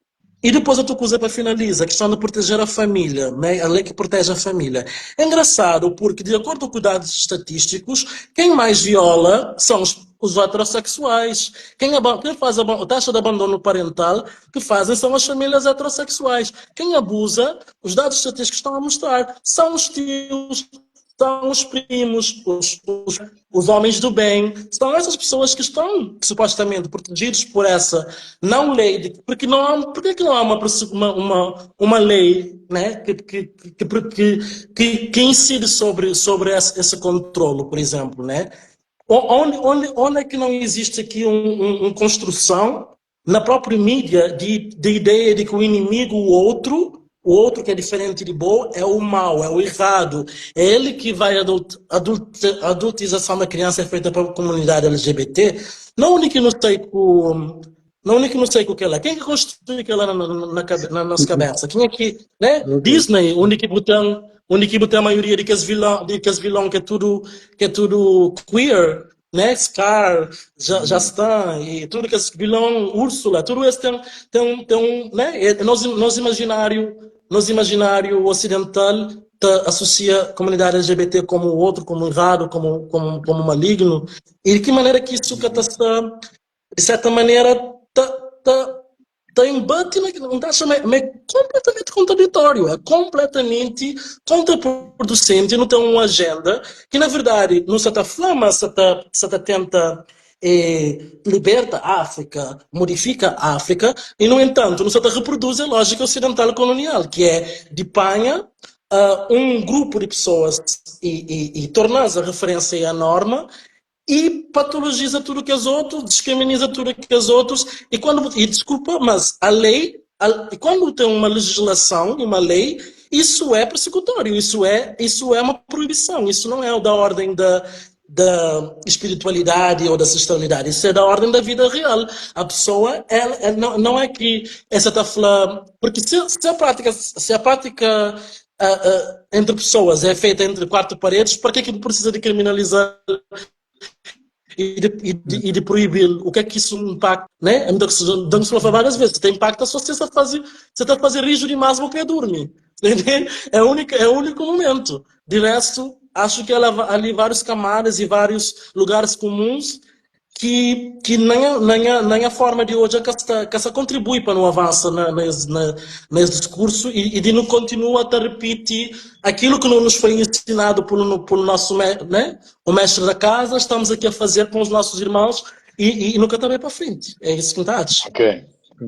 E depois outra coisa para finalizar, a questão de proteger a família, né? A lei que protege a família. É engraçado porque, de acordo com dados estatísticos, quem mais viola são os, os heterossexuais. Quem, quem faz a, a taxa de abandono parental que fazem são as famílias heterossexuais. Quem abusa, os dados estatísticos estão a mostrar, são os tios, são os primos, os, os, os homens do bem, são essas pessoas que estão supostamente protegidos por essa não lei, de, porque não há, porque que não há uma, uma, uma lei, né, que, que, que, que, que, que incide sobre, sobre esse, esse controlo, por exemplo, né? Onde, onde, onde é que não existe aqui um, um, uma construção na própria mídia de, de ideia de que o inimigo, o outro que é diferente de bom, é o mau, é o errado. É ele que vai adult, adult, a adultização da criança é feita pela comunidade LGBT. Não único que não sei com não único não sei com o que ela. Quem é que construiu aquilo na, na, na, na nossa cabeça? Quem é que, né? Okay. Disney, onde que botam, onde que botam a maioria de que as vilão, de que as vilão que é tudo, que é tudo queer, né? Scar, Jastan e tudo que esse vilão, Úrsula, tudo isso tem, tem, tem um, né? É, nosso, nosso imaginário, nosso imaginário ocidental tá, associa a comunidade LGBT como o outro, como errado, como, como, como maligno. E de que maneira que isso que está, de certa maneira, tá, tá, tá embate na, não tá chamando, é completamente contraditório, é completamente contraproducente, não tem uma agenda que, na verdade, não se está flama, se está, se está tenta eh, liberta a África, modifica a África, e, no entanto, não se está reproduz a lógica ocidental colonial, que é de panha uh, um grupo de pessoas e, e, e torna-se a referência e a norma, e patologiza tudo que as outros, discriminiza tudo que as outros, e quando, e desculpa, mas a lei, a, quando tem uma legislação, uma lei, isso é persecutório, isso é uma proibição, isso não é da ordem da, da espiritualidade ou da ancestralidade, isso é da ordem da vida real. A pessoa, ela, ela não, não é que essa está falando, porque se, se a prática, se a prática entre pessoas é feita entre quatro paredes, para que é que precisa de criminalizar e de, e de, e de proibir? O que é que isso impacta? Né? Damos falar várias vezes, tem impacto só se você está fazer, você está a fazer rijo demais, você dorme. É o único, é o único momento. De resto, acho que ela ali várias camadas e vários lugares comuns que, que nem, a, nem, a, nem a forma de hoje que essa, que essa contribui para não avançar na, nesse, na, nesse discurso e, e de não continua a repetir aquilo que não nos foi ensinado pelo, pelo nosso né? o mestre da casa, estamos aqui a fazer com os nossos irmãos e, e nunca também para frente. É isso que está Ok.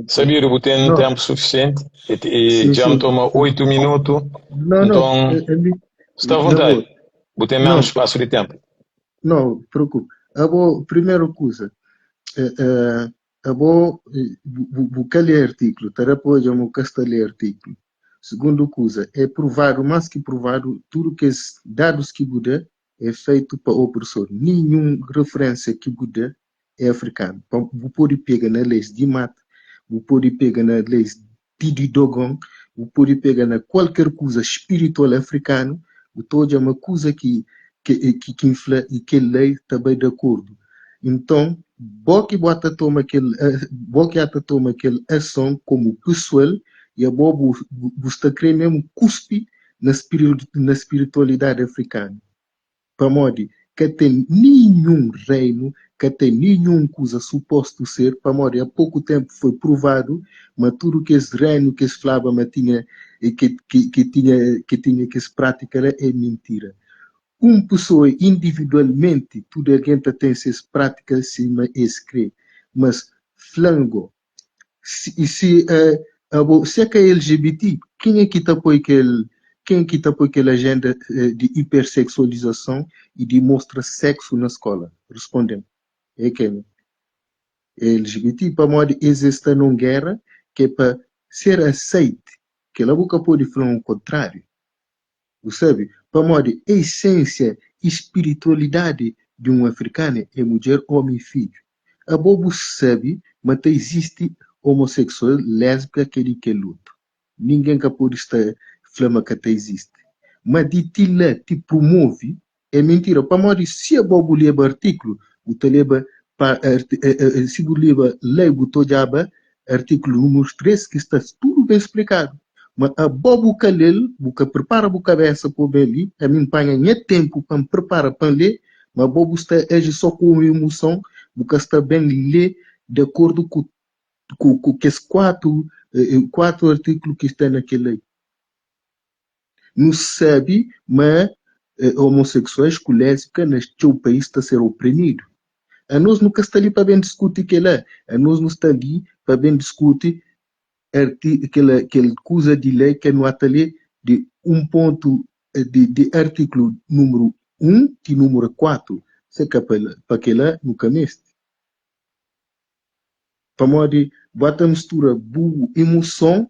Sabir, eu tenho tempo suficiente e, e sim, já me toma 8 minutos. Não, então, não. Está à vontade. Vou ter menos espaço de tempo. Não, preocupe. A boa, primeira coisa, é, é, a boa, buscar artigo, terá apoio a ler artigo. Segundo coisa, é provado, mais que provado, tudo que esses dados que Buda é feito para o opressor. Nenhum referência que Buda é africano. Você pode pegar na lei de Maat, você pode pegar na lei de Dogon, você pode pegar na qualquer coisa espiritual africano, o todo é uma coisa que Ki ki N fla i kel lei ta bai di akordu. Nton, bo ki bo ta toma kel bo ki ata toma kel ason komu pesoal i abo bu bu sta kre mesmu kuspi na na spiritualidadi afrikanu. Pamodi ka ten ninhun reinu, ka ten ninhun kuza supostu ser, pamodi a poku tenpu foi pruvadu ma tudu kes reinu ki es flaba ma tinha ki ki tinha ki tinha kes pratika la é mintira. Un pesoa individualmenti, tudu algen ta ten ses prátika sima es kre. Mas fla-m go, si, si abo, si é ka LGBT, kenha ki ta poi kel, kenha ki ta poi kel ajenda di ipersexualizason i di mostra seksu na skola? Responde-m, é kenha? É LGBT, pamodi es es sta nun géra ki é pa ser aseite. Kela bu ka pode fla un kontráriu. Bu sabe pamodi esensia i spiritualidadi di un afrikanu é mudjer, omi i fidju. Abo bu sabe ma ta izisti omoseksual, lesbika, kel i kel otu. Ningen ka pode sta fla ma ka ta izisti. Ma di ti la ti prumove é mintira. Pamodi si abo bu leba artiklu, bu ta leba pa si bu leba lei bu ta odjaba artiklu numeru 3 ki sta tudu ben splikadu. Ma abo bu ka lel, bu ka pripara bu kabesa pa obi li, ami N panha nha tenpu pa N pripara pa N le, ma abo bu sta aji so ku un imuson, bu ka sta ben le di akordu ku ku kes 4 4 artiklu ki sta na kel lei. Nu sabe ma omoseksuais ku lesbika na txeu país ta ser oprimidu. Anos nu ka sta li pa ben diskuti kela, anos nu sta li pa ben diskuti kel kel kuza di lei ke nu ata lé di un pontu di di artiklu numeru 1 ti numeru 4. Se ka pa kela nu ka meste. Pamodi bu ata mistura bu imuson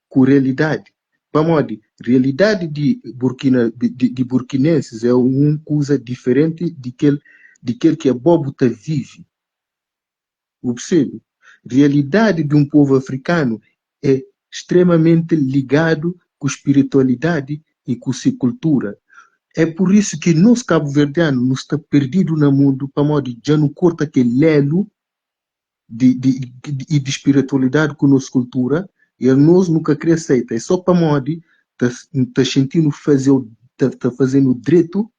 ku realidadi. Pamodi realidadi di Burkina di, di burkinensis é un kuza diferenti di kel di kel ki abo bu ta vivi. Bu persebi? Realidadi di un povu afrikanu é stremamenti ligadu ku spiritualidadi i ku se kultura. É pur isu ki nos kabuverdianu nu sta perdidu na mundu pamodi dja nu korta kel elu di, di, di, di spiritualidadi ku nos kultura i anos nu ka kre aseita. É so pamodi ta, ta xintinu faze ta, ta fazenu dretu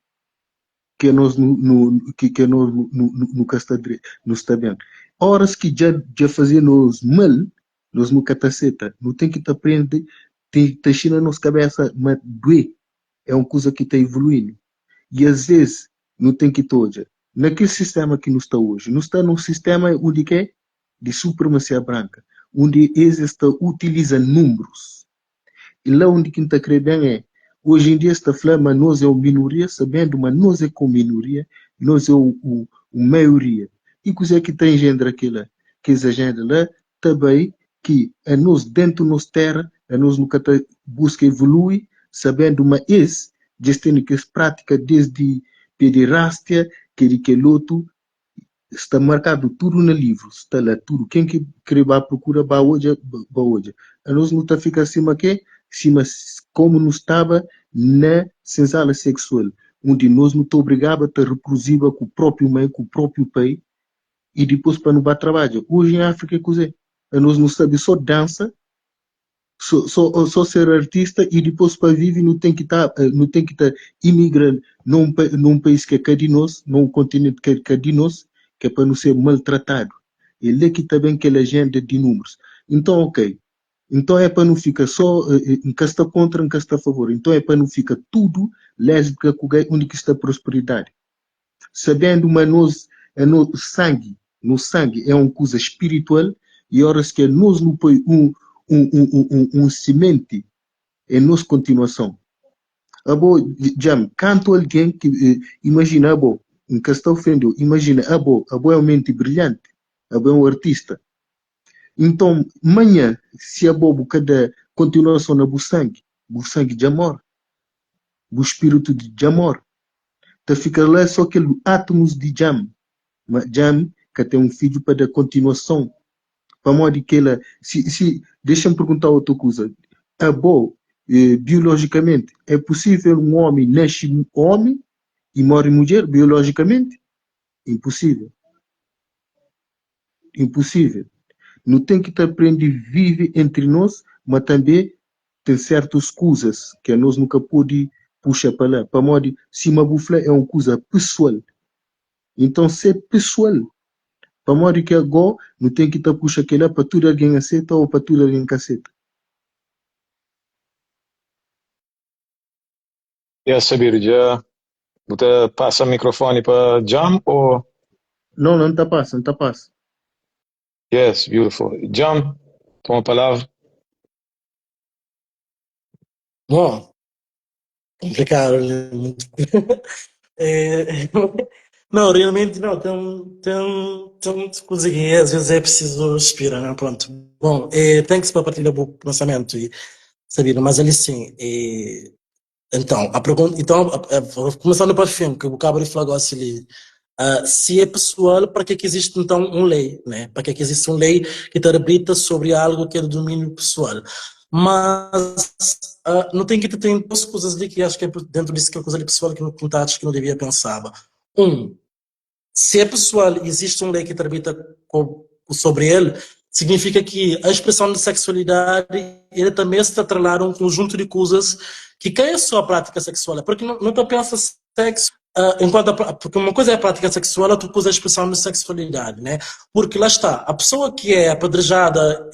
ki anos nu, nu, ki, ki anos nu, nu, nu ka sta dre, nu sta ben. Oras ki dja, dja faze nos mal, nos nu ka ta aseta. Nu ten ki ta prende, ten, ta xina nos kabesa ma due é un kuza ki ta evoluindo. I às vezes nu ten ki ta odja na kel sistema ki nu sta oji. Nu sta num sistema undi ke di supremasia branka, undi es es ta utiliza numbrus. I la undi ki N ta kre ben é, oji em dia es ta fla ma nos é un minoria, sabendo ma nos é ka un minoria, nos é un, un, un maioria. I kuzé ki ta engendra kela? Kes agenda la ta bai ki anos dentu nos tera, anos nu ka ta buska evolui, sabendo ma es dja es tene kes pratika desdi pederastia, kel i kel otu, sta markadu tudu na livru, sta la tudu, ken ki kre ba prokura ba odja, ba odja. Anos nu ta fika sima ke? Sima komu nu staba na senzala seksual, undi nos nu ta obrigaba ta reproduziba ku propriu mai, ku propriu pai, i dipôs pa nu ba trabadja. Oji em Áfrika é kuzê? Anos nu sabe só dansa, só, só, só ser artista i dipôs pa vive nu ten ki ta, nu ten ki ta imigra num, num país ki é ka di nos, num kontinenti ki é ka di nos, ki é pa nu ser maltratadu. É la ki ta ben kel agenda di números. Então, ok. Então é pa nu fika só, N ka sta kontra, N ka sta a favor. Então é pa nu fika tudu lésbika ku gay, undi ki sta prosperidadi? Sabendo ma nos, nos sangi, nos sangi é un kuza spiritual i oras ki anos nu poi un, un, un, un, un, un simenti é nos kontinuason. Abo, djam, kantu algen ki, imajina abo, N ka sta ofendeu, imajina abo, abo é un menti brilhanti, abo é un artista. Nton, manha, si abo bu ka da kontinuason na bu sangi, bu sangi dja mori, bu spiritu dja mori. Ta fika la so kel átumus di Jam, ma Jam ka ten un fidju pa da kontinuason. Pamodi kela, si, si, dexa-m perguntau otu kuza, abo, eh, biolojikamenti, é pusível un omi naxi omi I móre mudjer biolójikamenti? Inpusível. Inpusível. Nu ten ki ta prende vive entri nos, ma tanbê ten sértus kuzas ki anos nu ka pode puxa pa la, pamodi sima bu fla é un kuza pesoal. Inton se pesoal, pamodi ki agó nu ten ki ta puxa kela pa tudu algen aseta ô pa tudu algen ka seta? Ya Sabiru, dja bu ta pasa mikrofoni pa Jam ô? Não, não, N ta pasa, N ta pasa. Yes, beautiful. Jam, toma palavra. Bom, complicado, né? Muito. É, não, realmente não, tem muita coisa que às vezes é preciso respirar, né? Pronto. Bom, é, thanks para partilhar o pensamento e saber, mas ali sim, é, então, a pergunta, então, começando para fim, que o cabo de falar agora ali, se é pessoal, para que que existe então um lei, né? Para que que existe um lei que te arbitra sobre algo que é do domínio pessoal? Mas não tem que ter duas coisas ali que acho que é dentro disso que é coisa ali pessoal que não acho que não devia pensar. Um, se é pessoal e existe um lei que te arbitra sobre ele, significa que a expressão de sexualidade ele também está atrelado a um conjunto de coisas que que é só a prática sexual, porque não te pensa sexo enquanto a, porque uma coisa é a prática sexual, outra coisa é a expressão de sexualidade, né? Porque lá está, a pessoa que é apedrejada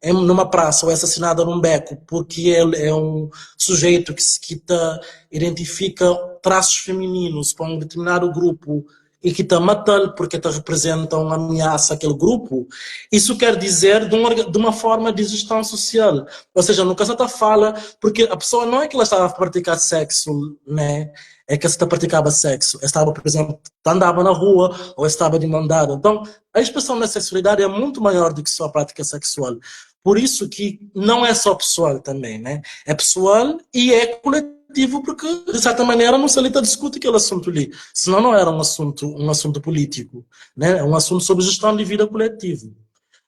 numa praça ou é assassinada num beco porque ele é um sujeito que se que tá, identifica traços femininos para um determinado grupo e que está matando porque tá representa uma ameaça àquele grupo, isso quer dizer de uma forma de gestão social. Ou seja, no caso da fala, porque a pessoa não é que ela estava a praticar sexo, né? É que ela praticava sexo. Ela estava, por exemplo, andava na rua ou estava de mandada. Então, a expressão da sexualidade é muito maior do que só a prática sexual. Por isso que não é só pessoal também, né? É pessoal e é coletivo porque, de certa maneira, não se ali discute aquele assunto ali. Senão não era um assunto político, né? É um assunto sobre gestão de vida coletiva.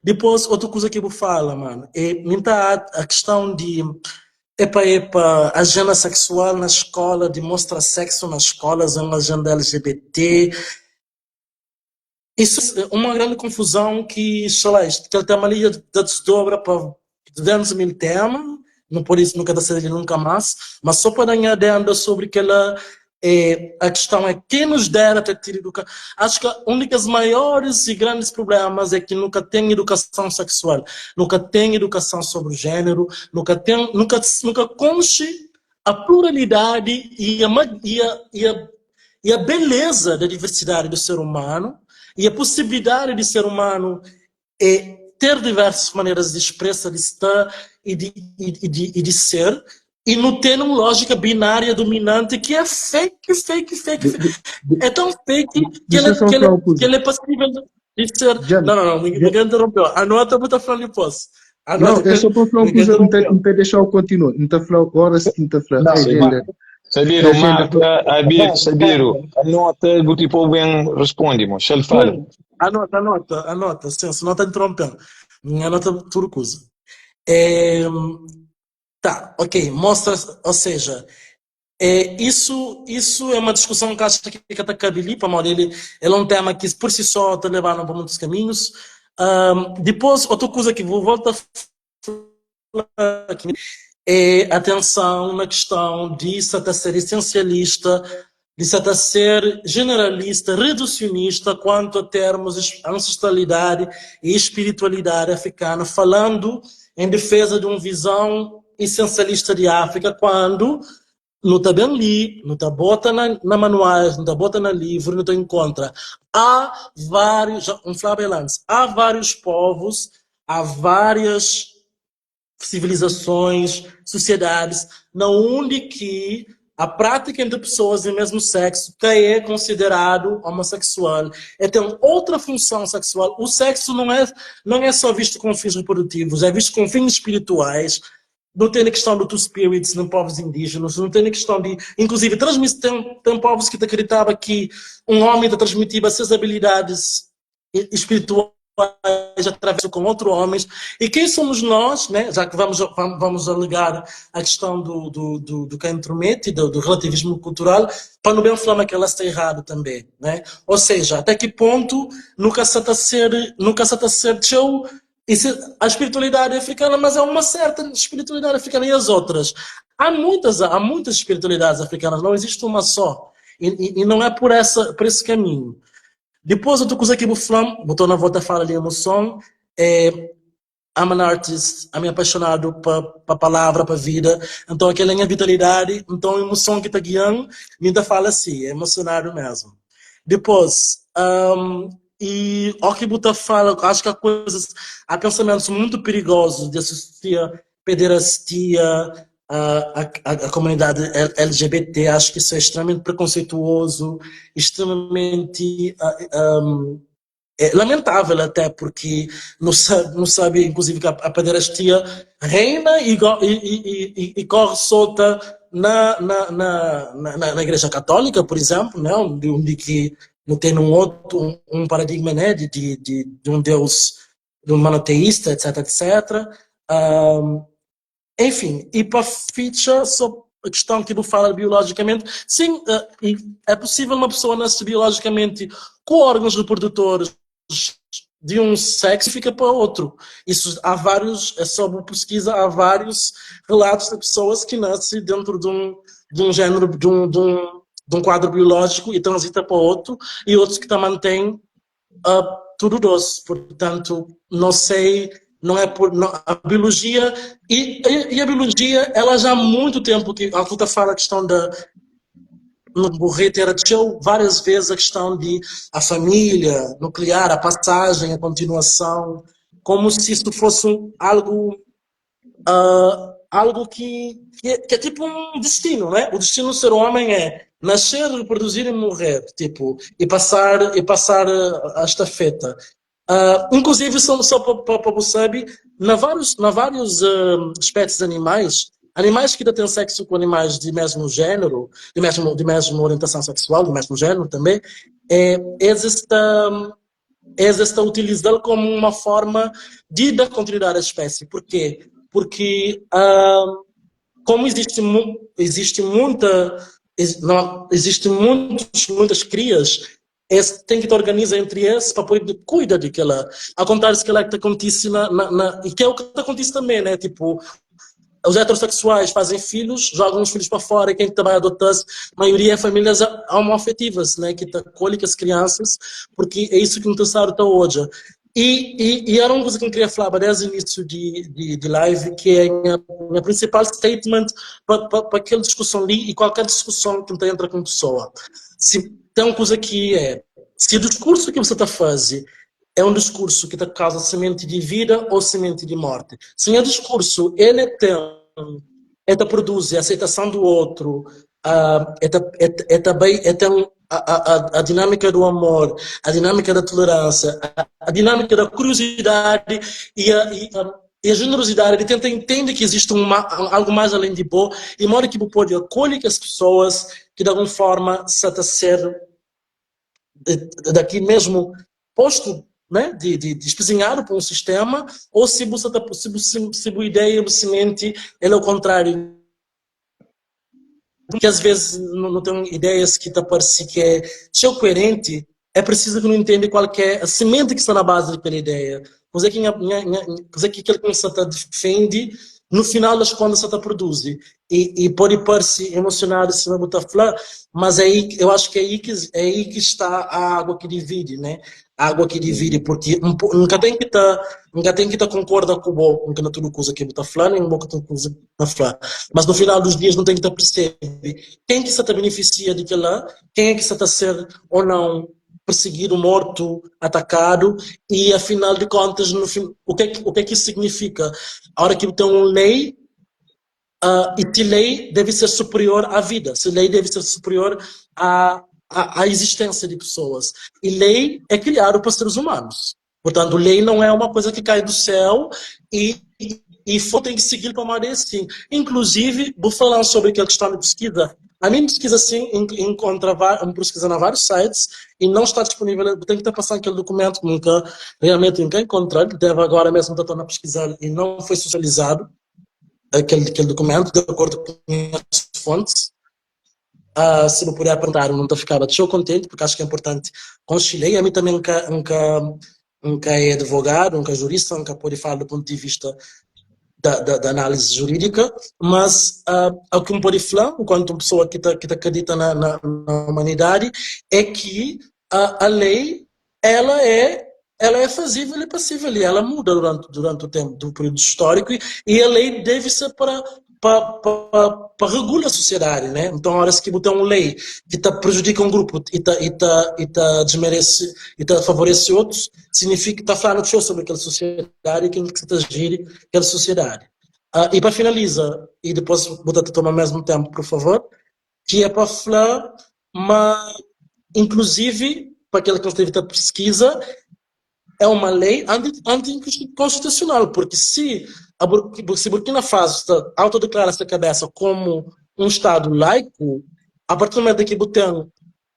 Depois, outra coisa que eu falo, mano, é a questão de epa, epa, agenda sexual na escola, de mostrar sexo nas escolas, é uma agenda LGBT. Isso é uma grande confusão que, sei lá, este, aquele tema ali da desdobra para 200 mil temas, não por isso nunca está sendo nunca mais, mas só para ganhar adenda sobre aquela, a questão é quem nos dera ter tido educação. Acho que um dos maiores e grandes problemas é que nunca tem educação sexual, nunca tem educação sobre o gênero, nunca tem, nunca, nunca conche a pluralidade e a beleza da diversidade do ser humano e a possibilidade de ser humano é ter diversas maneiras de expressar, de estar e de ser, e não ter uma lógica binária dominante que é fake, fake, fake, fake. É tão fake que ele é passível de ser. Não, não, não, ninguém interrompeu. Anota, vou estar falando depois. Não, é só para falar uma coisa, não te deixar eu continuar. Não te falar agora, se não te falar. Sabiru, marca, Abir, Sabiru, anota, o tipo bem responde, mo. Ele fala. Anota, anota, anota, sim, se não está interrompendo. Anota tudo coisa. É, tá, ok, mostra, ou seja, isso é uma discussão que acho que está cabe para ele é um tema que por si só está levando para muitos caminhos. Depois, outra coisa que vou voltar a falar aqui é atenção na questão de se até ser essencialista, de se até ser generalista, reducionista quanto a termos ancestralidade e espiritualidade africana, falando em defesa de uma visão essencialista de África, quando não está bem ali, não está bota na manuais, não está bota na livro, não está encontra. Há vários, um Flávio antes, há vários povos, há várias civilizações, sociedades, na onde que a prática entre pessoas do mesmo sexo que é considerado homossexual, é tem outra função sexual. O sexo não é só visto com fins reprodutivos, é visto com fins espirituais. Não tem a questão do two spirits nos povos indígenas, não tem a questão de, inclusive, tem povos que acreditavam que um homem transmitia suas habilidades espirituais. através com outros homens. E quem somos nós, né? Já que vamos alegar a questão do que intromete, do relativismo cultural, para não bem falar que ela está errado também, né? Ou seja, até que ponto nunca se está a ser, nunca se está a ser show, isso, a espiritualidade africana, mas é uma certa espiritualidade africana e as outras. Há muitas espiritualidades africanas, não existe uma só. E não é por esse caminho. Depois, outra coisa que o Flam, botou na volta a fala de emoção, é I'm an artist, I'm apaixonado para a palavra, para a vida. Então, aquela é a minha vitalidade. Então, a emoção que está guiando, me fala assim, é emocionado mesmo. Depois, e o que Buta fala, acho que há coisas, há pensamentos muito perigosos de associar pederastia à comunidade LGBT. Acho que isso é extremamente preconceituoso, extremamente é lamentável até, porque não sabe, inclusive, que a pederastia reina e corre solta na Igreja Católica, por exemplo, né? Onde que não tem um outro um paradigma, né, de um Deus, de um monoteísta, etc, etc. Enfim, e para a ficha, só a questão que tu fala biologicamente, sim, é possível uma pessoa nascer biologicamente com órgãos reprodutores de um sexo e fica para outro. Isso há vários, é só uma pesquisa, há vários relatos de pessoas que nascem dentro de um género, de um quadro biológico e transita para outro, e outros que também têm tudo doce. Portanto, não sei, não é por não, a biologia e a biologia, ela já há muito tempo que a Tuta fala a questão da no reiterou várias vezes a questão de a família nuclear, a passagem, a continuação, como se isso fosse algo que é tipo um destino, né? O destino do ser homem é nascer, reproduzir e morrer, tipo, e passar a estafeta. Inclusive, só para você saber, na vários espécies de animais, animais que ainda têm sexo com animais de mesmo gênero, de mesma orientação sexual, do mesmo gênero também, eles estão utilizando como uma forma de dar continuidade à espécie. Por quê? Porque como existe muita, não, existe muitas crias, esse tem que te organizar entre esses para poder cuidar daquela. Ao contrário que que acontece e que é o que acontece também, né? Tipo, os heterossexuais fazem filhos, jogam os filhos para fora e quem também adota-se, a maioria é famílias homoafetivas, né? Que acolhem as crianças, porque é isso que não está até hoje. E era uma coisa que eu queria falar desde o início de live, que é a minha principal statement para aquela discussão ali e qualquer discussão que entra com pessoa. Se tem uma coisa que é, se o discurso que você está fazendo é um discurso que te causa semente de vida ou semente de morte. Se o discurso ele tem, ele produz a aceitação do outro, é também é tem a dinâmica do amor, a dinâmica da tolerância, a dinâmica da curiosidade e a generosidade, ele tenta entender que existe algo mais além de bom e mora que pode acolher as pessoas que de alguma forma se a ser daqui mesmo posto, né, de espezinhado por um sistema, ou se você se a ideia, se semente, ele é o contrário. Porque às vezes não tem ideias que te parece que é ser coerente, é preciso que não entenda qual que é a semente que está na base daquela ideia. Coisa que aquele que você defende, no final das contas, você produz. E pode parecer emocionado se não botar falar, mas aí, eu acho que é aí que está a água que divide, né? A água que divide, porque nunca tem que estar concorda com o bom, nunca na tudo coisa que está falando, nem boca coisa na falar. Mas no final dos dias não tem que estar percebe quem que se beneficia de lá, quem é que está a ser ou não perseguido, morto, atacado, e afinal de contas, no fim, o que é que isso significa? A hora que tem uma lei, e que lei deve ser superior à vida, se lei deve ser superior à existência de pessoas. E lei é criado para seres humanos. Portanto, lei não é uma coisa que cai do céu e tem que seguir para uma assim. Inclusive, vou falar sobre aquela questão de pesquisa. Ami N piskiza sin, N enkontra, N piskiza na várius sites e não está disponível, bu ten ki ta pasan kel dokumentu, N ka, realmenti N ka enkontral, deve agora mesmu N ta torna piskizal e não foi sosializadu kel kel dokumentu, di akordu ku nhas fontes. Se bu puder apresentadu N ta fikaba txeu kontenti, porque acho ki é importanti konxe lei. Ami tanbe N ka N ka N ka é advogadu, N ka jurista, N ka pode fala do pontu di vista da da da análise jurídica, mas o ki N pode fla, enquanto un pessoa ki ta ki ta akredita na na na humanidadi, é ki a a lei ela é ela é fazível e passível e ela muda durante durante o tempo do período histórico e a lei deve ser para pa pa pa regula a sociedade, né? Então horas que bu tem um lei que ta prejudica um grupo e ta e ta e ta desmerece e ta favorece outros, significa que ta falando txeu sobre aquela sociedade e aquilo que ta gere aquela sociedade. E pa finaliza, e depois bu ta toma mesmo tempo, por favor, ki é pa fla ma inclusive pa kel ki ta pesquisa é uma lei anticonstitucional, porque se a se Burkina Faso ta autodeclara se cabeça como um estado laico, a partir do momento que bu tem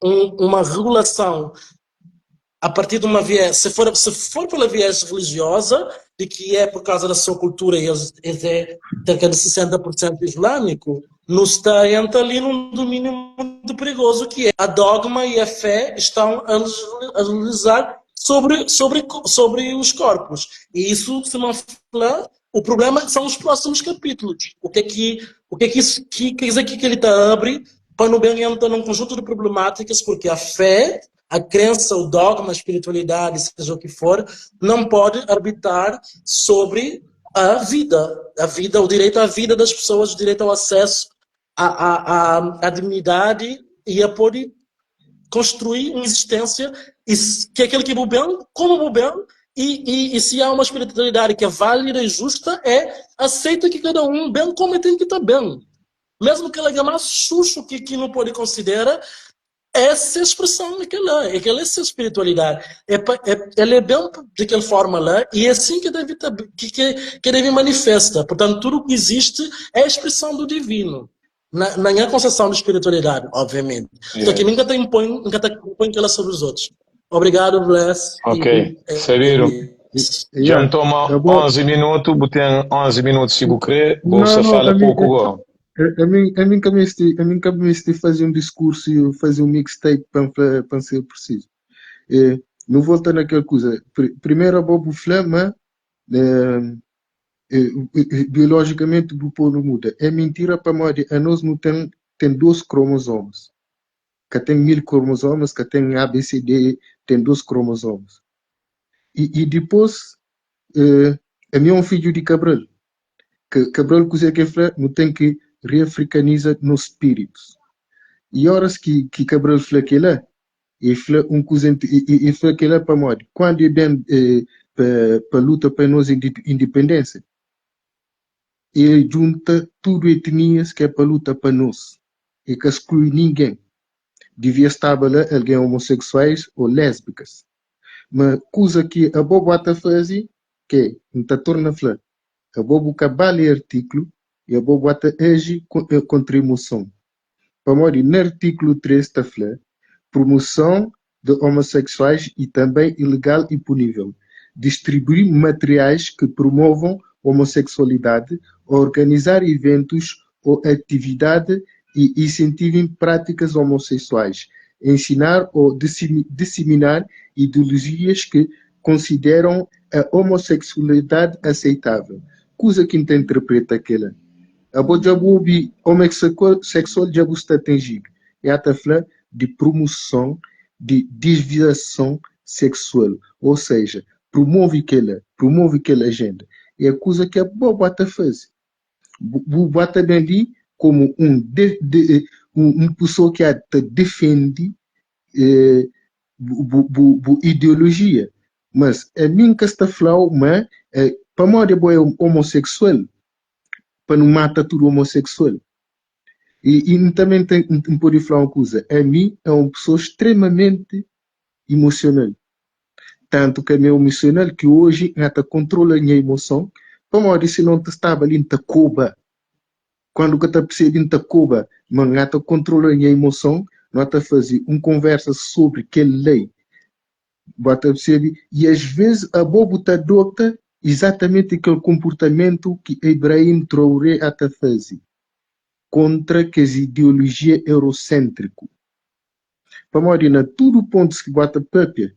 uma regulação a partir de uma viés, se for pela viés religiosa, de que é por causa da sua cultura e eles, eles é cerca de 60% islâmico, nos está entra ali num domínio muito perigoso que é a dogma e a fé estão a legislar sobre, sobre, sobre os corpos. E isso, se não falar, o problema são os próximos capítulos. O que é que, o que, é que isso que, quer dizer que ele está abre para não bem entrar num conjunto de problemáticas, porque a fé, a crença, o dogma, a espiritualidade, seja o que for, não pode arbitrar sobre a vida, a vida, o direito à vida das pessoas, o direito ao acesso à, à, à, à dignidade e a poder construir uma existência e que é aquele que é bem, como bem, e, e, e se há uma espiritualidade que é válida e justa, é aceita que cada um bem como tem que estar bem. Mesmo que ela é mais xuxo que, que não pode considerar, essa expressão aquela, aquela é essa espiritualidade. É, é, ela é bem daquela forma lá e é assim que deve que, que, que deve manifesta. Portanto, tudo o que existe é a expressão do divino. Na, na minha concepção de espiritualidade, obviamente. Só que nunca te impõe, nunca te impõe aquela sobre os outros. Obrigado, Bless. Ok, Sabiro. Já me toma 11 minutos, bu tem 11 minutos se bu crê, você fala pouco agora. A mim que a mim que me fazer um discurso e fazer um mixtape para para ser preciso. É, não volta naquela coisa. Primeiro a Bobo Flama, é, é, biologicamente o povo muda. É mentira para nós, a nós não tem, tem dois cromossomas. Que tem 1000 cromossomas, que tem A, B, C, D, tem dois cromossomas. E, e depois, eh, a mim é um filho de Cabral. Que Cabral, coisa que fala, não tem que reafricanizar nos espíritos. E horas que, que Cabral fala que lá, ele fala um coisa, e, e fala que lá para morrer. Quando ele vem eh, para luta para nós independência, ele junta tudo etnias que é para luta para nós. E que exclui ninguém. Devia estar lá alguém homossexuais ou lésbicas. Mas coisa que a boba tá fazer, que não tá torna a falar. A boba cabale artigo e a boba tá age contra emoção. Para morrer, no artigo 3 está a falar, promoção de homossexuais e também ilegal e punível. Distribuir materiais que promovam homossexualidade, organizar eventos ou atividade e incentivem práticas homossexuais, ensinar ou disseminar ideologias que consideram a homossexualidade aceitável. Coisa que não interpreta aquela. A bojabubi homossexual já está atingido. É a falar de promoção de desviação sexual, ou seja, promove aquela agenda. É a coisa que a boba está faz. Bota bem ali como um, de, de, um, um pessoa que te defende eh, bu, bu, bu ideologia. Mas a mim que está falando, mas eh, para morrer é homossexual, para não matar tudo homossexual. E, e também tem, não pode falar uma coisa, a mim é uma pessoa extremamente emocional. Tanto que é meu emocional que hoje até controla a minha emoção, para morrer se não estava ali, te coba. Quando ka ta percebe N ta koba ma N ta kontrola nha emoson, no ta faze un konversa sobri kel lei. Bo ta percebe? E às vezes abo bu ta adota exatamente kel komportamentu ki Ibrahim Traoré a ta faze kontra kes ideologia eurocêntriku. Pamodi na tudu pontus ki bo ta papia,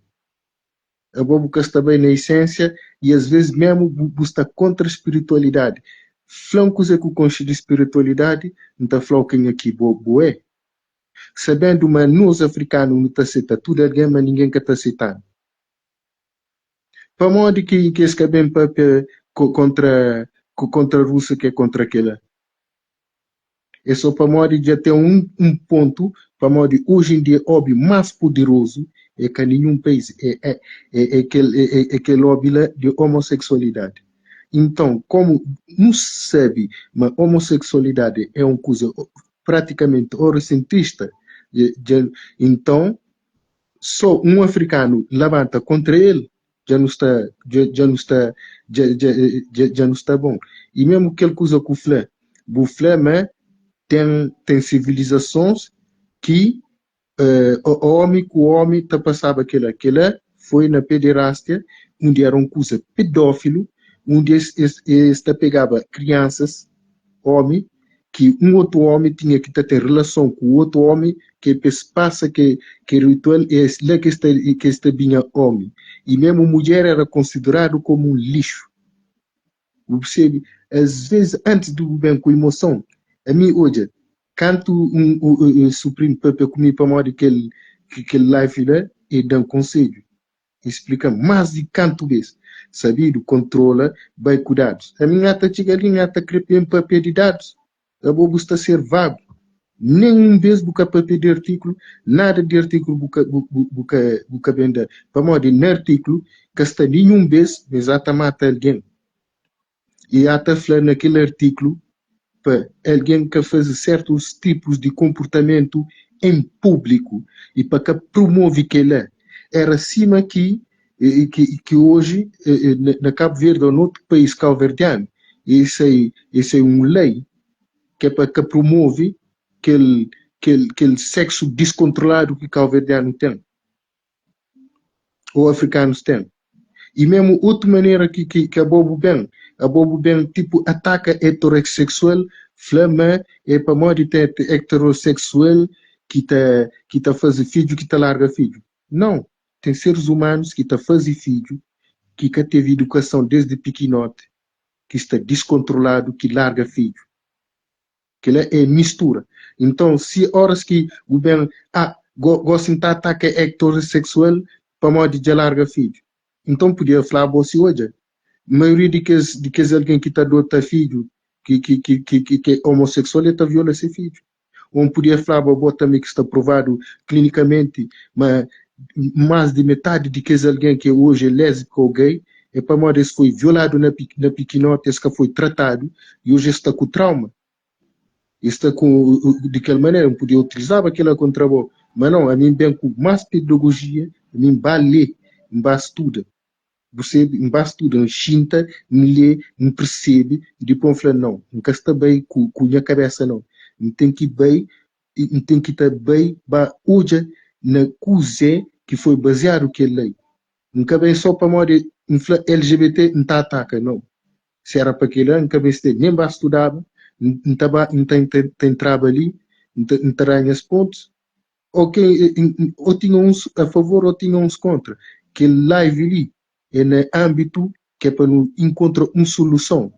abo bu ka sta bai na essência e às vezes mesmo bu sta kontra spiritualidade. Fla-m kuzê ku konxe di spiritualidade, N ta fla-u kenha ki bo é. Sabendo ma nos afrikanu nu ta aceita tudu algen, ma ninguém ka ta aceitanu. Pamodi ki es ka ben papia kontra Rússia que é kontra kela? É só pamodi dja ten un pontu, pamodi hoje em dia óbvio mais poderoso é ka nenhum país, é kel lobby lá de homossexualidade. Então, como não sabe, mas homossexualidade é uma coisa praticamente eurocentrista, então só um africano levanta contra ele, já não está, já, já não está, já, já, já, já não está bom. E mesmo aquele coisa que o Flé, o Flé, mas tem civilizações que o homem com o homem tá passava aquela foi na pederastia, onde era um coisa pedófilo, onde esse tá pegava crianças, homem, que um outro homem tinha que tá ter relação com o outro homem, que passa que ritual é lá que está vinha homem. E mesmo mulher era considerado como um lixo. Percebe? Às vezes, antes do bem com emoção, a mim, hoje, canto um Supremo Pepe comigo para modo que ele live lá, e dá um conselho. Explica mais de canto vez. Sabido, controla, vai cuidados. A minha ata chega ali, minha ata crepe em papel de dados. A bobo está a ser vago. Nenhum vez buca papel de artículo, nada de artículo buca venda. Para modo, no artículo, que está nenhum vez, mas ata mata alguém. E ata fala naquele artículo para alguém que faz certos tipos de comportamento em público e para que promove que ele era acima que hoje na Cabo Verde ou noutro país cabo-verdiano, esse é uma lei que é para que promove aquele sexo descontrolado que cabo-verdiano tem ou africanos têm. E mesmo outra maneira que a bobo bem, a bobo bem tipo ataca heterossexual, flama é para morrer ter heterossexual que tá fazer filho, que tá larga filho. Não, tem seres humanos que tá fazer filho, que que teve educação desde pequenote, que está descontrolado, que larga filho. Que é mistura. Então, se horas que o bem, gosta de ataca heterossexual, para morrer de larga filho. Então podia falar você hoje. A maioria de que alguém que está adota filho, que é homossexual, está viola seu filho. Ou podia falar boa também que está provado clinicamente, mas mais de metade de que alguém que hoje é lésbico ou gay, é para morrer esse foi violado na pequenote, esse que foi tratado e hoje está com trauma. Está com, de aquela maneira, não podia utilizar aquela contrabom. Mas não, a mim bem com mais pedagogia, a mim vai ler, vai estuda. Você vai estuda, xinta, me lê, me percebe, e depois fala, não, nunca está bem com a minha cabeça, não. Não tem que ir bem, não tem que estar bem, ba hoje na coisa que foi baseado que é lei. Nunca bem só para morrer, LGBT não tá ataca, não. Se era para aquilo, nunca bem se nem vai estudar, não tá não tá entrava ali, não tá os pontos. Ok, ou tinha uns a favor ou tinha uns contra. Que live ali é no âmbito que é para não encontrar uma solução.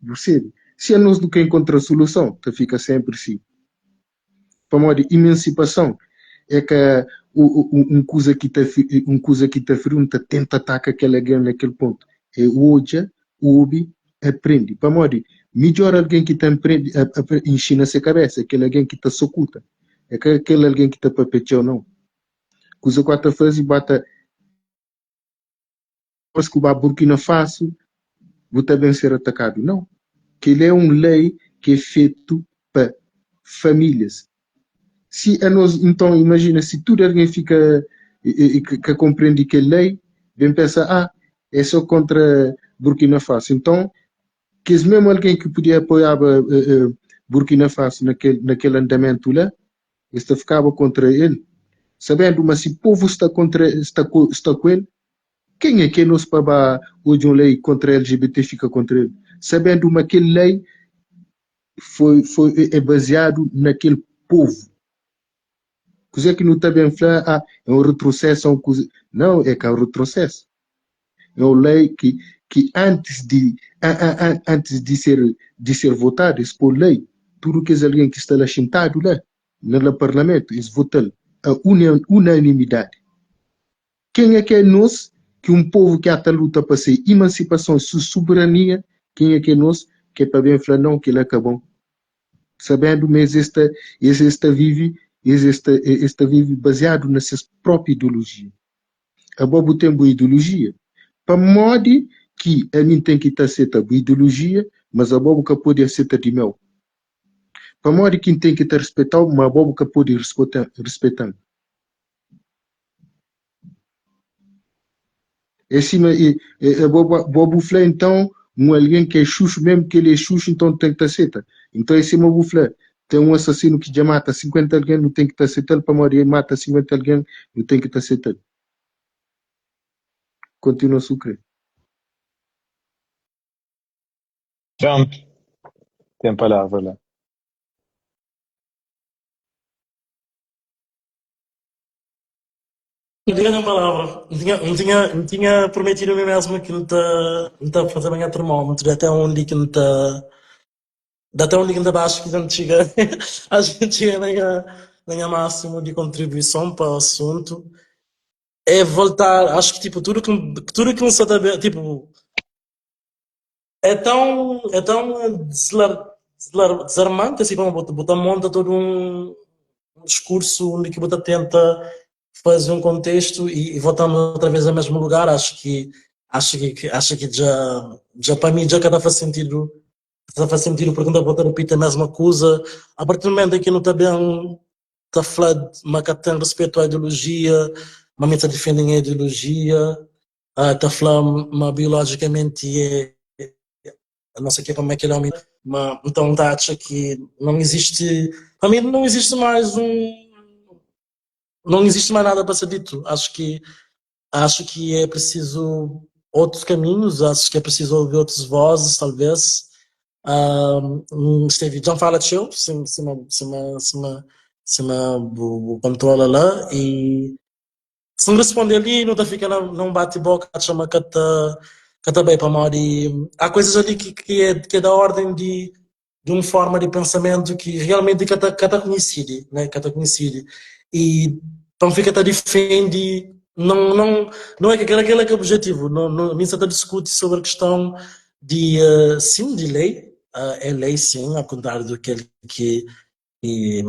Percebe? Se a nós nunca encontra solução, então fica sempre assim. Para modo de emancipação, é que um coisa que tá um coisa que tá frio, tenta atacar aquela guerra naquele ponto. É hoje, ouve, aprende. Para modo, melhor alguém que tá aprende, ensina a cabeça, aquele alguém que tá socuta. É que aquele alguém que tá papeteu não. Coisa que tá faz e bata que o Burkina Faso vou também ser atacado. Não. Que ele é um lei que é feito para famílias. Se a nós, então, imagina, se tudo alguém fica que compreende que é lei, vem pensar, é só contra Burkina Faso. Então, que mesmo alguém que podia apoiar Burkina Faso na kel, na kel andamentu la, es ta fikaba kontra el, sabendu ma si povu sta kontra, sta ku, sta ku el, kenha ki é nos pa ba odja un lei kontra LGBT fika kontra el, sabendu ma kel lei foi, foi, é baziadu na kel povu. Kuzê ki nu ta ben fla, ah, é un retrosesu, é un kuza. Não, é ka un retrosesu. É un lei ki, ki antis di, antis di ser, di ser votadu, es pô lei, tudu kes algen ki sta la xintadu la, na la parlamentu, es vota-l a unanimidadi. Kenha ki é nos, ki un povu ki ata luta pa se imansipason, se soberania, kenha ki é nos ki é pa ben fla não, kel-la ka bon? Sabendu ma es es ta es es ta vive es es ta es ta vive baziadu na ses propi ideolojia. Abo bu ten bu ideolojia, pamodi ki ami N ten ki ta aseta bu ideolojia, mas abo bu ka pode aseta di meu? Pamodi ki N ten ki ta rispetau, ma abo bu ka pode rispeta-m? É sima e, e, e bo, bo bu fla então um alguém que é xuxu mesmo que ele é xuxu então tem que ta aceita. Então é sima bu fla tem um assassino que já mata 50 alguém nu tem que ta aceita-l pamodi ele mata 50 alguém nu tem que ta aceita-l. Continua su kre. Trump tem palavra la. N tinha nha palavra. N tinha, N tinha, N tinha prometido a mim mesmo que N ta, N ta fazeba nha termómetro de até onde que N ta, de até onde que N ta baxa que a gente txiga, a gente txiga na nha, na nha máximo de contribuição pa assunto. É voltar, acho que tipo, tudo que, tudo que N sa ta be, tipo, é tão, é tão deslar, deslar, desarmante assim, como bu, bu ta monta todo um, um discurso onde que bu ta tenta fazer um contexto e, e voltamos outra vez ao mesmo lugar, acho que acho que acho que já já para mim já cada faz sentido já faz sentido porque ainda volta a repetir a mesma coisa a partir do momento em que não está bem está a falar mas que tem respeito à ideologia mas está defendendo a ideologia está a falar mas biologicamente é não sei que como é que ele é homem mas então tá acha que não existe para mim não existe mais um não existe mais nada para ser dito. Acho que acho que é preciso outros caminhos, acho que é preciso ouvir outras vozes, talvez. Um, esteve John fala teu, se se se se se o controla lá e se não responder ali, não tá fica num bate-boca, chama que tá que tá bem para mori. Há coisas ali que que é que é da ordem de de uma forma de pensamento que realmente que tá, que tá conhecido, né? Que tá conhecido. E então fica tá defende não não não é que aquele aquele é que é o objetivo, não não nem se tá discute sobre a questão de uh, sim de lei, uh, é lei sim, ao contrário do que que que,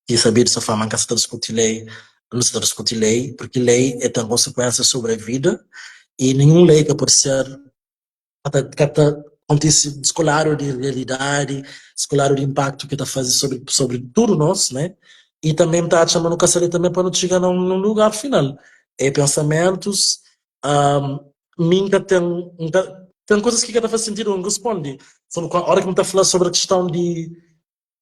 que saber dessa forma que se tá discute lei, não se tá discute lei, porque lei é tem consequências sobre a vida e nenhum lei que pode ser ka ta kontise descolado di realidadi, descolado di impacto ki ta faze sobre, sobre tudo nos, né? E também ta atxa ma nu ka sta li também pa nu txiga na un lugar final. É pensamentos, um, mi nka ten, nka, ten coisas ki ka ta faze sentido N responde. Sobre, ora ki N ta fla sobre a questão di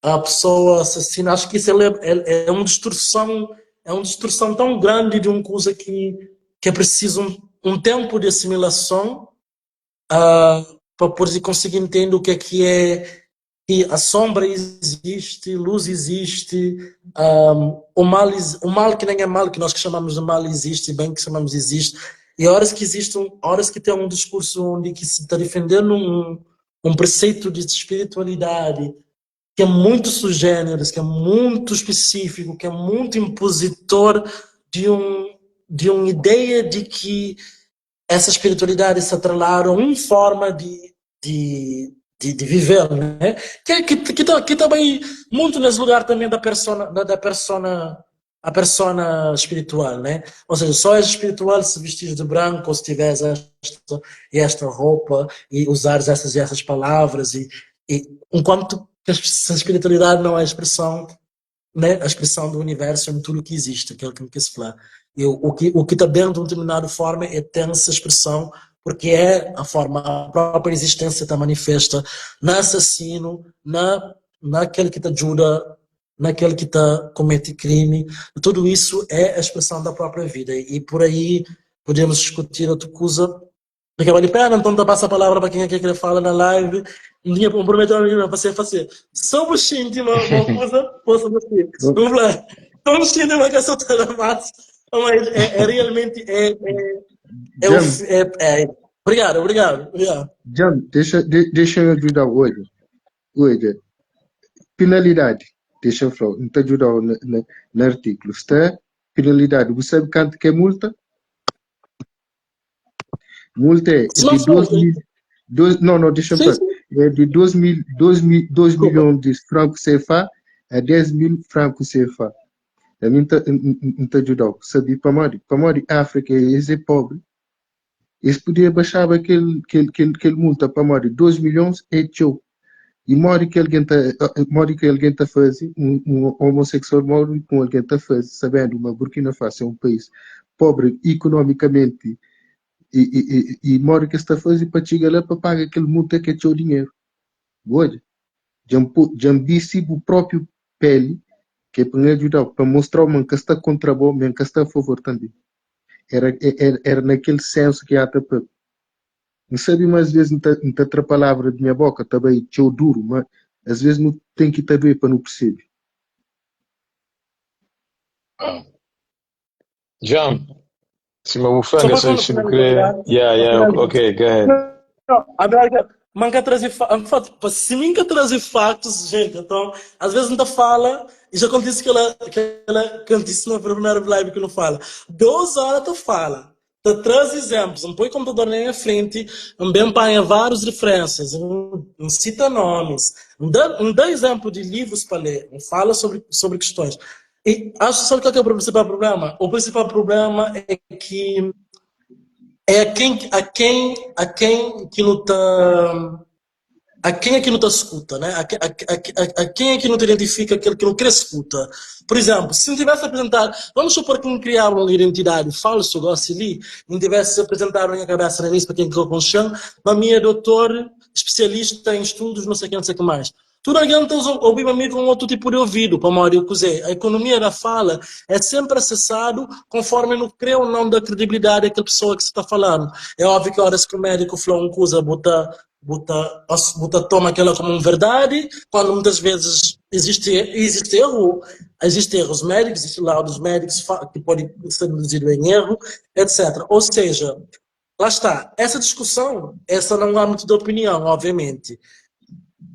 a pessoa assassina, acho que isso é, é, é uma distorção, é uma distorção tão grande de uma coisa que, que é preciso um, um tempo de assimilação uh, para poder conseguir entender o que é que é que a sombra existe, luz existe, um, o, mal, o mal que nem é mal, que nós que chamamos de mal existe, bem que chamamos de existe, e horas que existe um, horas que tem um discurso onde que se está defendendo um, um preceito de espiritualidade que é muito sui generis, que é muito específico, que é muito impositor de um de uma ideia de que essa espiritualidade se atrelaram a uma forma de, de, de, de viver, né? Que, que, que, que, que também muito nesse lugar também da persona, da, da persona a persona espiritual, né? Ou seja, só és espiritual se vestires de branco ou se tiveres esta e esta roupa e usares essas e essas palavras e, e enquanto que a espiritualidade não é a expressão, né? A expressão do universo em tudo que existe, aquilo que me quis falar. E o que o que está dentro de uma determinada forma é ter essa expressão porque é a forma, a própria existência está manifesta na assassino, na na kel ki ta djuda, na kel ki ta komete krimi, tudu isu é a expressão da própria vida e por aí podemos discutir otu kuza Porque vale pena, então ta passa a palavra para quem é que quer fala na live. Minha prometo a você fazer. Só o xinte uma coisa, posso você. Vamos lá. Então xinte uma que só tá na massa. Mas é, é realmente é, é, é, é, é, Obrigado, obrigado, obrigado. Jam, deixa, de, deixa eu ajudar hoje. Hoje, penalidade, deixa eu falar, não te ajudar no, no, no artigo. Está penalidade, você sabe quanto que é multa? Multa é de 2 mil, dois, não, não, deixa eu falar. É de 2 mil, 2 mil, 2 milhões de francos CFA a 10 mil francos CFA. A mim tá, tá ajudar. Sabe, para mori, para mori África, eles é pobre. Eles podia baixar aquele, aquele, aquele, aquele multa para mori 2 milhões é tchau. E mori que alguém tá, mori que alguém tá fazer, um, um homossexual mori com alguém tá fazer, sabendo uma Burkina Faso é um país pobre economicamente e, e, e, e mori que está fazer para chegar lá para pagar aquele multa que é teu dinheiro. Olha, já o próprio pele, que é para ajudar, para mostrar o que está contra bom, mas que está a favor também. Era, era, era naquele senso que há para Não sabe, mas às vezes não tá outra palavra de minha boca, também teu duro, mas às vezes não tem que estar para não perceber. Ah. João, se uma bufanga, só se não crê. Yeah, yeah, ok, go ahead. Não, agora, manca trazer se nunca trazer factos, gente, então, às vezes não fala, e já acontece que ela, que ela, que eu disse na primeira live que não fala. 2 horas tu fala. Te traz exemplos, não põe computador nem à frente, não bem põe várias referências, não, não cita nomes, não dá, não dá exemplo de livros para ler, não fala sobre, sobre questões. E acho sabe qual é o principal problema? O principal problema é que é a quem a quem a quem que não tá a quem é que não te escuta, né? A, a, a, a, quem é que não te identifica aquele que não quer escuta. Por exemplo, se não tivesse apresentado, vamos supor que não criava uma identidade falsa, gosto ali, não tivesse apresentado a minha cabeça na lista para quem que com mas minha doutor especialista em estudos, não sei o que, não sei o que mais. Tudo alguém está ouvindo a mim com outro tipo de ouvido, para Mário dizer. A economia da fala é sempre acessado conforme não crê ou não da credibilidade daquela pessoa que você está falando. É óbvio que horas que o médico falou uma coisa, bota, bota, bota toma aquela como uma verdade, quando muitas vezes existe, existe erro, existe erros médicos, existe laudos médicos que podem ser induzido em erro, etc. Ou seja, lá está, essa discussão, essa não há muito de opinião, obviamente